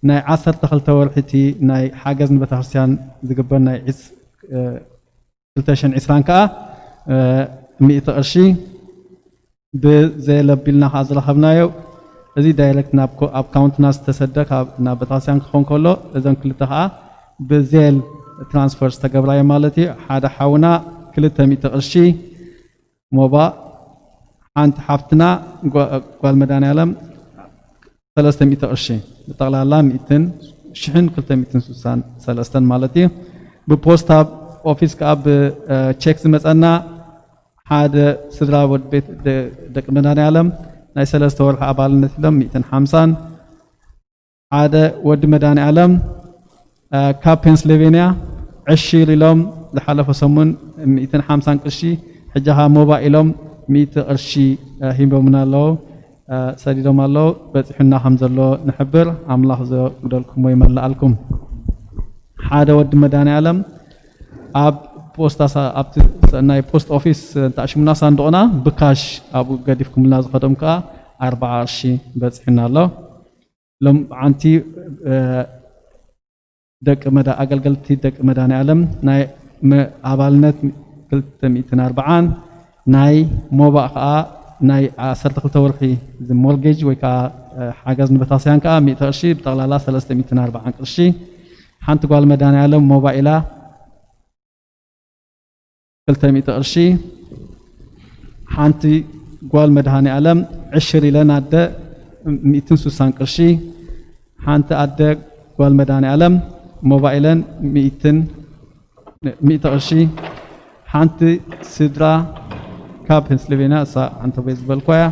ናይ ዓሰርተ ክልተ ወርሒ እቲ ናይ ሓገዝ ንቤተክርስትያን ዝግበር ናይ ዒስ-፣ እ፣ ክልተ ሽሕን ዕስራን ከኣ፣ እ፣ ሚእቲ ቅርሺ ብዜል ኣቢልና ከኣ ዝረኸብናዮ፣ እዚ ዳይሬክት ናብ ኮ-፣ ኣብ ኣካውንትና ዝተሰደ ካብ፣ ናብ ቤተክርስትያን ክኸውን ከሎ፣ እዘን ክልተ ከኣ ብዜል ትራንስፈር ዝተገብራዮ ማለት እዩ። ሓደ ሓውና ክልተ ሚእቲ ቅርሺ፣ ሞባእ፣ ሓንቲ ሓፍትና ጓ-፣ ጓል መድሃኔኣለም ሰለስተ ሚእቲ ቅርሺ፣ ብጠቕላላ ሚእትን፣ ሽሕን ክልተ ሚእትን ስሳን ሰለስተን ማለት እዩ። ብፖስታ ኦፊስ ከኣ ብ፣ እ፣ ቼክ ዝመጸና ሓደ ስድራ ወድ ቤት ደ-፣ ደቂ መድሃኔኣለም ናይ ሰለስተ ወርሒ ኣባልነት ኢሎም ሚእትን ሓምሳን፣ ሓደ ወዲ መድሃኔኣለም፣ እ፣ ካብ ፔንስልቬንያ ዕሺር ኢሎም ዝሓለፈ ሰሙን ሚእትን ሓምሳን ቅርሺ፣ ሕጂ ኸኣ ሞባእ ኢሎም ሚእቲ ቅርሺ፣ እ፣ ሂቦምና ኣለዉ፣ እ፣ ሰዲዶም ኣለዉ። በጺሑና ከም ዘሎ ንሕብር፣ ኣምላኽ ዘጉደልኩሞ ይመልኣልኩም። ሓደ ወዲ መድሃኔኣለም ኣብ ፖስታ ሳ-፣ ኣብቲ ሳ-፣ ናይ ፖስት ኦፊስ እንተኣሽሙና ሳንዱቕና ብካሽ ኣብኡ ገዲፍኩምልና ዝኸዶም ከኣ ኣርብዓ ቅርሺ በጺሑና ኣሎ። ሎምዓንቲ፣ እ፣ ደቂ መዳ-፣ ኣገልገልቲ ደቂ መድሃኔኣለም ናይ መ-፣ ኣባልነት ክልተ ሚእትን ኣርባዓን፣ ናይ ሞባእ ከኣ ናይ ዓሰርተ ክልተ ወርሒ ሞርጌጅ ወይ ከኣ፣ እ፣ ሓገዝ ንቤተክርስትያን ከኣ ሚእቲ ቅርሺ፣ ብጠቕላላ ሰለስተ ሚእትን ኣርባዓን ቅርሺ። ሓንቲ ጓል መድሃኔኣለም ሞባይላ ክልተ ሚእቲ ቅርሺ፣ ሓንቲ ጓል መድሃኔኣለም ዕሽር ኢለን ኣደ ሚእትን ስሳን ቅርሺ፣ ሓንቲ ኣደ ጓል መድሃኔኣለም ሞባይለን ሚእትን፣ ሚእቲ ቅርሺ፣ ሓንቲ ስድራ ካብ ፔንስልቬንያ፣ እሳ ዓንተቦይ ዝበልኳያ፣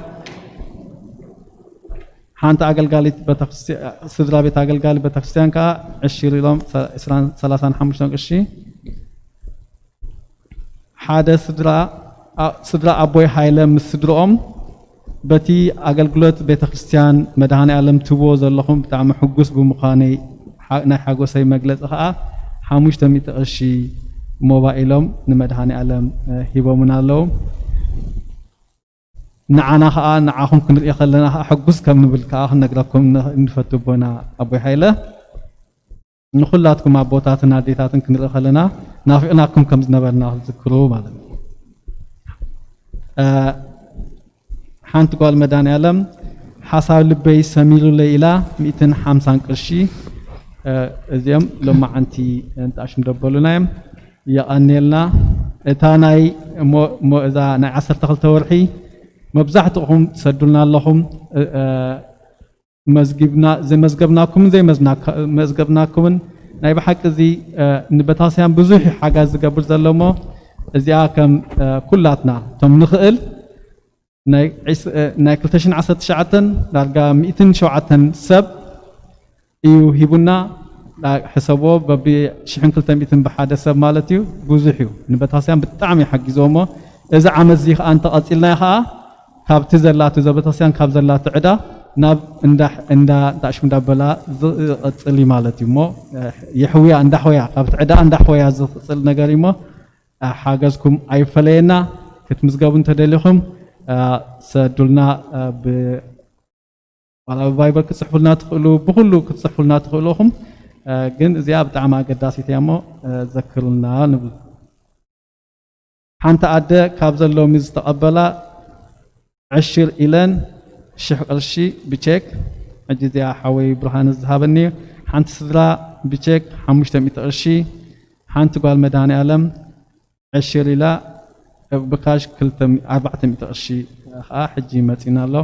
ሓንቲ ኣገልጋሊት ቤተክርስትያ-፣ ስድራ ቤት ኣገልጋሊ ቤተክርስትያን ከኣ ዕሽር ኢሎም ሰ-፣ ዕስራን ሰላሳን ሓሙሽተን ቅርሺ። ሓደ ስድራ፣ ኣ-፣ ስድራ ኣቦይ ሃይለ ምስ ስድርኦም በቲ ኣገልግሎት ቤተክርስትያን መድሃኔ ዓለም ትብዎ ዘለኹም ብጣዕሚ ሕጉስ ብምዃነይ፣ ሓ-፣ ናይ ሓጎሰይ መግለጺ ከኣ ሓሙሽተ ሚእቲ ቅርሺ ሞባይሎም ንመድሃኔ ዓለም፣ እ፣ ሂቦምና ኣለዉ። ንዓና ኸኣ፣ ንዓኹም ክንርኢ ከለና ኸኣ ሕጉስ ከም ንብል ከኣ ክንነግረኩም ን-፣ ንፈቱ ኣቦና ኣቦይ ሃይለ። ንኹላትኩም ኣቦታትን ኣዴታትን ክንርኢ ከለና ናፊቕናኩም ከም ዝነበርና ክትዝክሩ ማለት እዩ። እ፣ ሓንቲ ጓል መድሃኒኣለም ሓሳብ ልበይ ሰሚሩለይ ኢላ ሚእትን ሓምሳን ቅርሺ፣ እ፣ እዚኦም ሎማዓንቲ እንጣሽም ደበሉና እዮም። የቐንየልና። እታ ናይ እሞ፣ እሞ እዛ ናይ ዓሰርተ ክልተ ወርሒ መብዛሕትኹም ትሰዱልና ኣለኹም። እ፣ እ፣ መዝጊብና፣ ዘመዝገብናኩምን ዘይመዝናካ-፣ መዝገብናኩምን ናይ ብሓቂ እዚ፣ እ፣ ንበታስያን ብዙሕ ሓጋዝ ዝገብር ዘሎ እሞ እዚኣ ከም፣ እ፣ ኩላትና እቶም ንኽእል ናይ ዒስ-፣ እ፣ ናይ ክልተ ሽሕን ዓሰርተ ትሽዓተን ዳርጋ ሚእትን ሸውዓተን ሰብ እዩ ሂቡና። ዳ-፣ ሕሰቦ በቢ ሽሕን ክልተ ሚእትን ብሓደ ሰብ ማለት እዩ። ብዙሕ እዩ። ንበታስያን ብጣዕሚ ሓጊዞ እሞ እዚ ዓመት እዚ ከኣ እንተቐጺልናዮ ከኣ ካብቲ ዘላቶ ዘበታስያን ካብ ዘላቶ ዕዳ ናብ እንዳ፣ እንዳ፣ እንዳ ሽም እንዳበላ ዝቐጽል እዩ ማለት እዩ። እሞ፣ እ፣ የሕውያ፣ እንዳሕወያ፣ ካብቲ ዕዳ እንዳሕወያ ዝቕጽል ነገር እዩ። እሞ፣ እ፣ ሓገዝኩም ኣይፈለየና። ክትምዝገቡ እንተደሊኹም፣ እ፣ ሰዱልና፣ እ፣ ብ-፣ ዋላ ብቫይበር ክትጽሕፉልና ትኽእሉ፣ ብኹሉ ክትጽሕፉልና ትኽእሉ ኢኹም። እ፣ ግን እዚኣ ብጣዕሚ ኣገዳሲት እያ እሞ፣ እ፣ ዘክሩልና ንብል። ሓንቲ ኣደ ካብ ዘሎሚ ዝተቐበላ ዕሽር ኢለን ሽሕ ቅርሺ ብቼክ፣ ሕጂ እዚኣ ሓወይ ብርሃነ ዝሃበኒ እዩ። ሓንቲ ስድራ ብቼክ ሓሙሽተ ሚእቲ ቅርሺ፣ ሓንቲ ጓል መድሃኒኣለም ዕሽር ኢላ ብካሽ ክልተ፣ ኣርባዕተ ሚእቲ ቅርሺ ከዓ ሕጂ መጺና ኣሎ።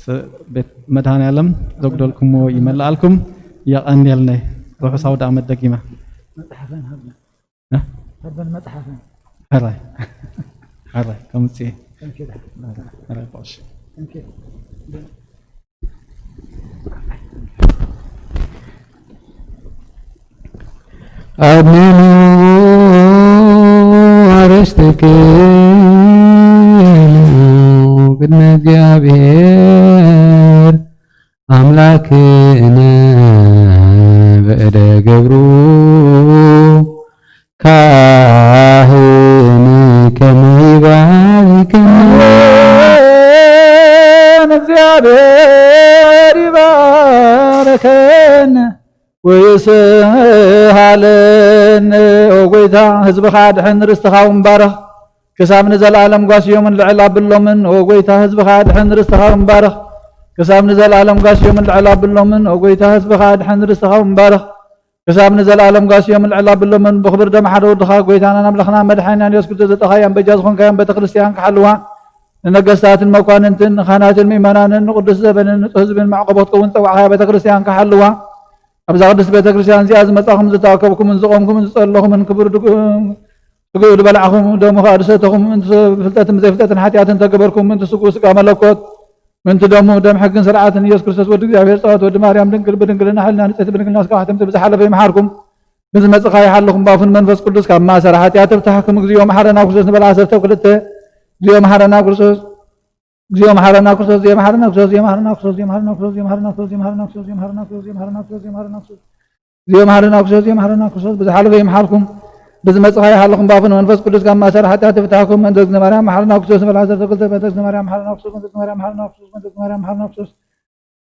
ስ-፣ ቤት መድሃኒኣለም ዘጉደልኩምዎ ይመልኣልኩም። የቐንየልነይ። ርሑስ ኣውደ ዓመት ደጊመ። መጽሓፈን ሃብና። እ? ሃበን መጽሓፈን። ሕራይ። ሕራይ፣ ከምጽእ እየ። ተንኪዳ። ሕራይ፣ ጳውሽ። ተንኪዳ። ኣድንኑ ኣርእስትክሙ ቅድመ እግዚኣብሔር ኣምላክነ በእደ ገብሩ ካህን ከመ ይባርከነ። ኣሜን። እግዚኣብሔር ይባርከነ ወይስሃለነ። ኦ ጎይታ፣ ህዝብኻ ኣድሕን፣ ርስትኻ እውን ባርኽ። ክሳብ ንዘለኣለም ጓስዮምን ልዕል ኣብሎምን። ኦ ጎይታ፣ ህዝብኻ ኣድሕን፣ ርስትኻ እውን ባርኽ። ክሳብ ንዘለኣለም ጓስዮምን ልዕል ኣብሎምን። ኦ ጎይታ፣ ህዝብኻ ኣድሕን፣ ርስትኻ እውን ባርኽ። ክሳብ ንዘለኣለም ጓስዮም ልዕል ኣብሎምን። ብኽብር ደም ሓደ ወድኻ ጎይታናን ኣምላኽናን መድሓኒናን የሱስ ክርስቶስ ዘጠኻያን በጃ ዝኾንካያን ቤተ ክርስቲያን ክሓልዋ፣ ንነገስታትን መኳንንትን ንኻህናትን ምእመናንን ንቅዱስ ዘበንን ንጹህ ህዝብን መዕቆቦ ክትከውን ዝጸዋዕኻያ ቤተ ክርስቲያን ክሓልዋ፣ ኣብዛ ቅድስት ቤተ ክርስቲያን እዚኣ ዝመጻኹም ዝተኣከብኩምን ዝቖምኩምን ዝጸለኹምን ክቡር ድግ-፣ ስግኡ ዝበላዕኹም ደሙ ከኣ ዝሰተኹም ምእንቲ ብፍልጠትን ብዘይፍልጠትን ሓጢኣትን ተገበርኩም ምእንቲ ስግኡ ስጋ መለኮት ምእንቲ ደሙ ደም ሕግን ስርዓትን ኢየሱስ ክርስቶስ ወዲ እግዚኣብሔር ጸዋት ወዲ ማርያም ድንግል ብድንግልና ሕልና ንጽሕቲ ብድንግልና ስጋ ሕተምቲ ብዝሓለፈ ይምሓርኩም። ብዝመጽእ ከኣ ይሓልኹም ባፉን መንፈስ ቅዱስ ካብ ማእሰር ሓጢኣት ይፍታሕኩም። እግዚኦ መሓረና ክርስቶስ ንበል ዓሰርተ ክልተ። እግዚኦ መሓረና ክርስቶስ። እግዚኦ መሓረና ክርስቶስ፣ እግዚኦ መሓረና ክርስቶስ፣ ብዝሓለፈ ይምሓርኩም፣ ብዝመጽእ ከኣ ይሓልኹም፣ ባፉን መንፈስ ቅዱስ ካብ ማእሰር ሓጢኣት ይፍታሕኩም። መንተ እግዝእትነ ማርያም መሓረና ክርስቶስ ንበል ዓሰርተ ክልተ። መንተ እግዝእትነ ማርያም መሓረና ክርስቶስ፣ መንተ እግዝእትነ ማርያም መሓረና ክርስቶስ፣ መንተ እግዝእትነ ማርያም መሓረና ክርስቶስ።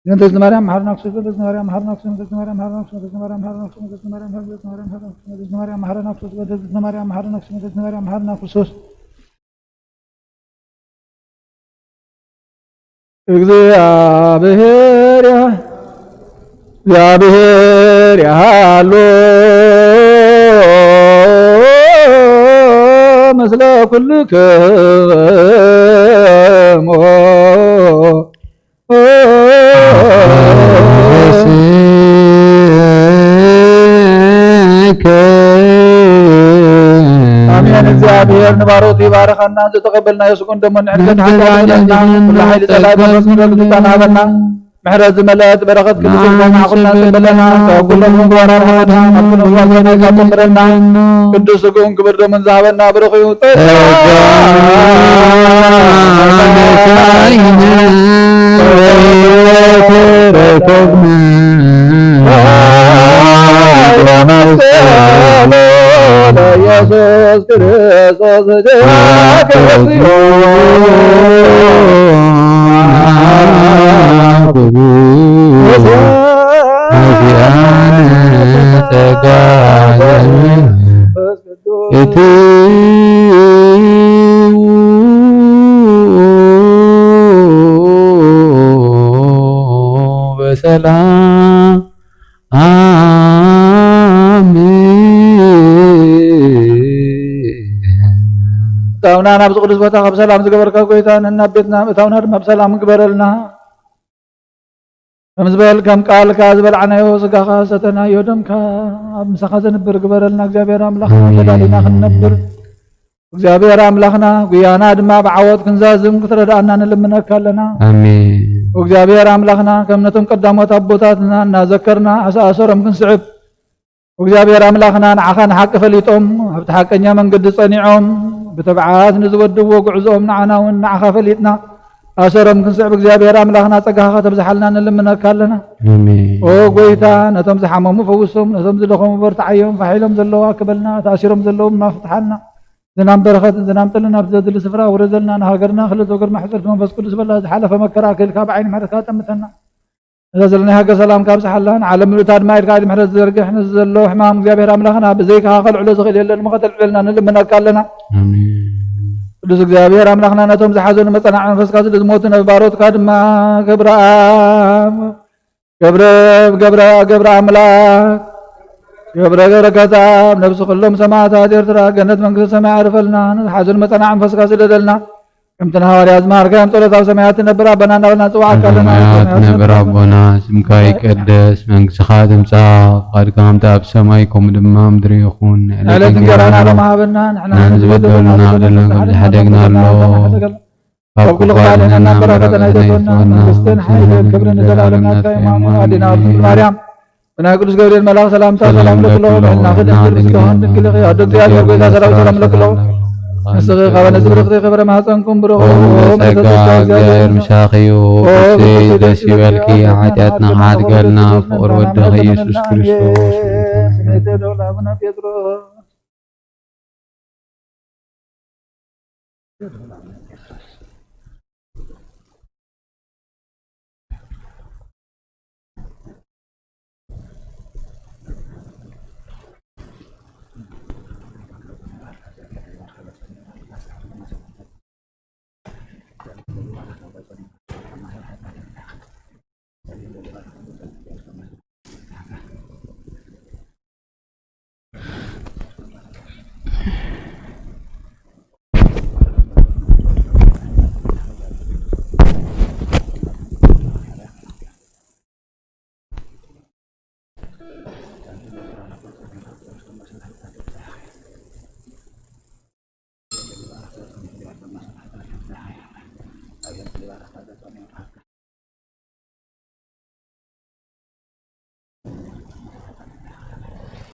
መንተ እግዝእትነ ማርያም መሓረና ክርስቶስ፣ መንተ እግዝእትነ ማርያም መሓረና ክርስቶስ፣ መንተ እግዝእትነ ማርያም መሓረና ክርስቶስ፣ መንተ እግዝእትነ ማርያም መሓረና ክርስቶስ፣ መንተ እግዝእትነ ማርያም መሓረና ክርስቶስ፣ መንተ እግዝእትነ ማርያም መሓረና ክርስቶስ፣ መንተ እግዝእትነ ማርያም መሓረና ክርስቶስ። እግዚኣብሔር ያ-፣ እግዚኣብሔር ያሃሎ ምስለ ኩልክሙ። ኣሜን። እግዚኣብሔር ንባሮቱ ይባርኸና። ዝተቐበልናዮ ስጉን ደሙን ንዕድገት ሓጢኣት ይበለና። ኩሉ ሓይሊ ጸላኢ መንፈስ ቅዱስ ስልጣን ሃበና። ምሕረት ዝመልአት በረኸት ቅዱስ ልቦና ኩልና ጽበለና። ካብ ኩሎም ምግባራት ሓጢኣትና፣ ካብ ኩሎም ጓልጓል ይጠምረና። ቅዱስ ስግኡን ክብር ደሙን ዝሃበና ብሩኽ እዩ። ኢየሱስ ክርስቶስ ጸጋ እቲ በሰላም ኣሜን። እታውና ናብዚ ቅዱስ ቦታ ካብ ሰላም ዝገበርካ ጎይታ፣ ነና ቤትና ምእታውና ድማ ብሰላም ግበረልና። ከም ዝበል ከም ቃልካ ዝበልዓናዮ ስጋኻ ሰተናዮ ደምካ ኣብ ምሳኻ ዘንብር ግበረልና። እግዚኣብሔር ኣምላኽ ኣሜን። ተዳሊና ክንነብር እግዚኣብሔር ኣምላኽና ጉያና ድማ ብዓወት ክንዛዝም ክትረድኣና ንልምነካ ኣለና። ኣሜን። እግዚኣብሔር ኣምላኽና ከም ነቶም ቀዳሞት ኣቦታትና እናዘከርና ኣሰኣሰሮም ክንስዕብ እግዚኣብሔር ኣምላኽና ንዓኻ ንሓቂ ፈሊጦም ኣብቲ ሓቀኛ መንገዲ ጸኒዖም ብትብዓት ንዝወድዎ ጉዕዞኦም ንዓና እውን ንዓኻ ፈሊጥና ኣሰሮም ክንስዕብ እግዚኣብሔር ኣምላኽና ጸጋኻ ከተብዝሓልና ንልምነካ ኣለና። ኣሜን። ኦ ጎይታ ነቶም ዝሓመሙ ፈውሶም፣ ነቶም ዝደኸሙ በርትዓዮም፣ ፋሕ ኢሎም ዘለዉ ኣክበልና፣ ተኣሲሮም ዘለዉ ድማ ፍትሓልና። ዝናም በረኸትን ዝናም ጠልን ኣብቲ ዘድሊ ስፍራ ውረዘልና። ንሃገርና ክልተ ወገን ማሕፀርቲ መንፈስ ቅዱስ በላ ዝሓለፈ መከራ ክልካ ብዓይኒ ምሕረትካ ጠምተና። ነዛ ዘለናይ ሃገር ሰላም ካብ ዝሓላ ንዓለም ምሉእታ ድማ ኢድካ ኢድ ምሕረት ዝዘርግሕ ነዚ ዘሎ ሕማም እግዚኣብሔር ኣምላኽና ብዘይካ ከልዕሎ ዝኽእል የለን እሞ ከተልዕለልና ንልምነካ ኣለና። ኣሜን። ቅዱስ እግዚኣብሔር ኣምላኽና ነቶም ዝሓዘኑ መጸናዕ መንፈስካ ስለ ዝሞቱ ነባሮትካ ድማ ገብረ ኣብ ገብረ ገብረ ገብረ ኣምላክ ገብረ ገብረ ከዛብ ነብሲ ኩሎም ሰማዕታት ኤርትራ ገነት መንግስቲ ሰማይ ኣርፈልና። ንዝሓዘኑ መጸናዕ መንፈስካ ስደደልና። ከምቲ ንሃዋርያ ዝመሃርካዮም ጸሎት ኣብ ሰማያት ትነብር ኣቦና እናበልና ንጽዋዕካ ኣለና። ኣብ ሰማያት ትነብር ኣቦና ስምካ ይቀደስ፣ መንግስትኻ ትምጻእ፣ ፍቓድካ ከምቲ ኣብ ሰማይ ከምኡ ድማ ኣብ ምድሪ ይኹን። ዕለት ዕለት እንጀራና እንጀራና ሎም ሃበና። ንሕና ንሕና ንዝበደሉና ንዝበደሉና ንበደሉና ከም ዝሓደግና ኣሎ። ካብ ኩሉ ክፋል ሕነና በረኸተና ይተትወና። መንግስትን ሓይልን ክብርን ንዘለኣለም ናትካ እዩ። ኣሜን። ኣዴና ቅድስት ማርያም ብናይ ቅዱስ ገብርኤል መልኣኽ ሰላምታ ሰላም ለክሎ ብሕልና ክድንግል ምስጋሆን ድንግል ኢኺ ኣዶ እግዚኣብሔር ጎይታ ሰራዊት ሰላም ለክሎ። ንስኺ ካብ ኣነ ዝብርኽቲ ክብረ ማህፀንኩም ብሩኽ ጸጋ እግዚኣብሔር ምሳኺ እዩ። ቅድስቲ ደስ ይበልኪ፣ ሓጢኣትና ሓድገልና ፍቕር ወድኺ ኢየሱስ ክርስቶስ።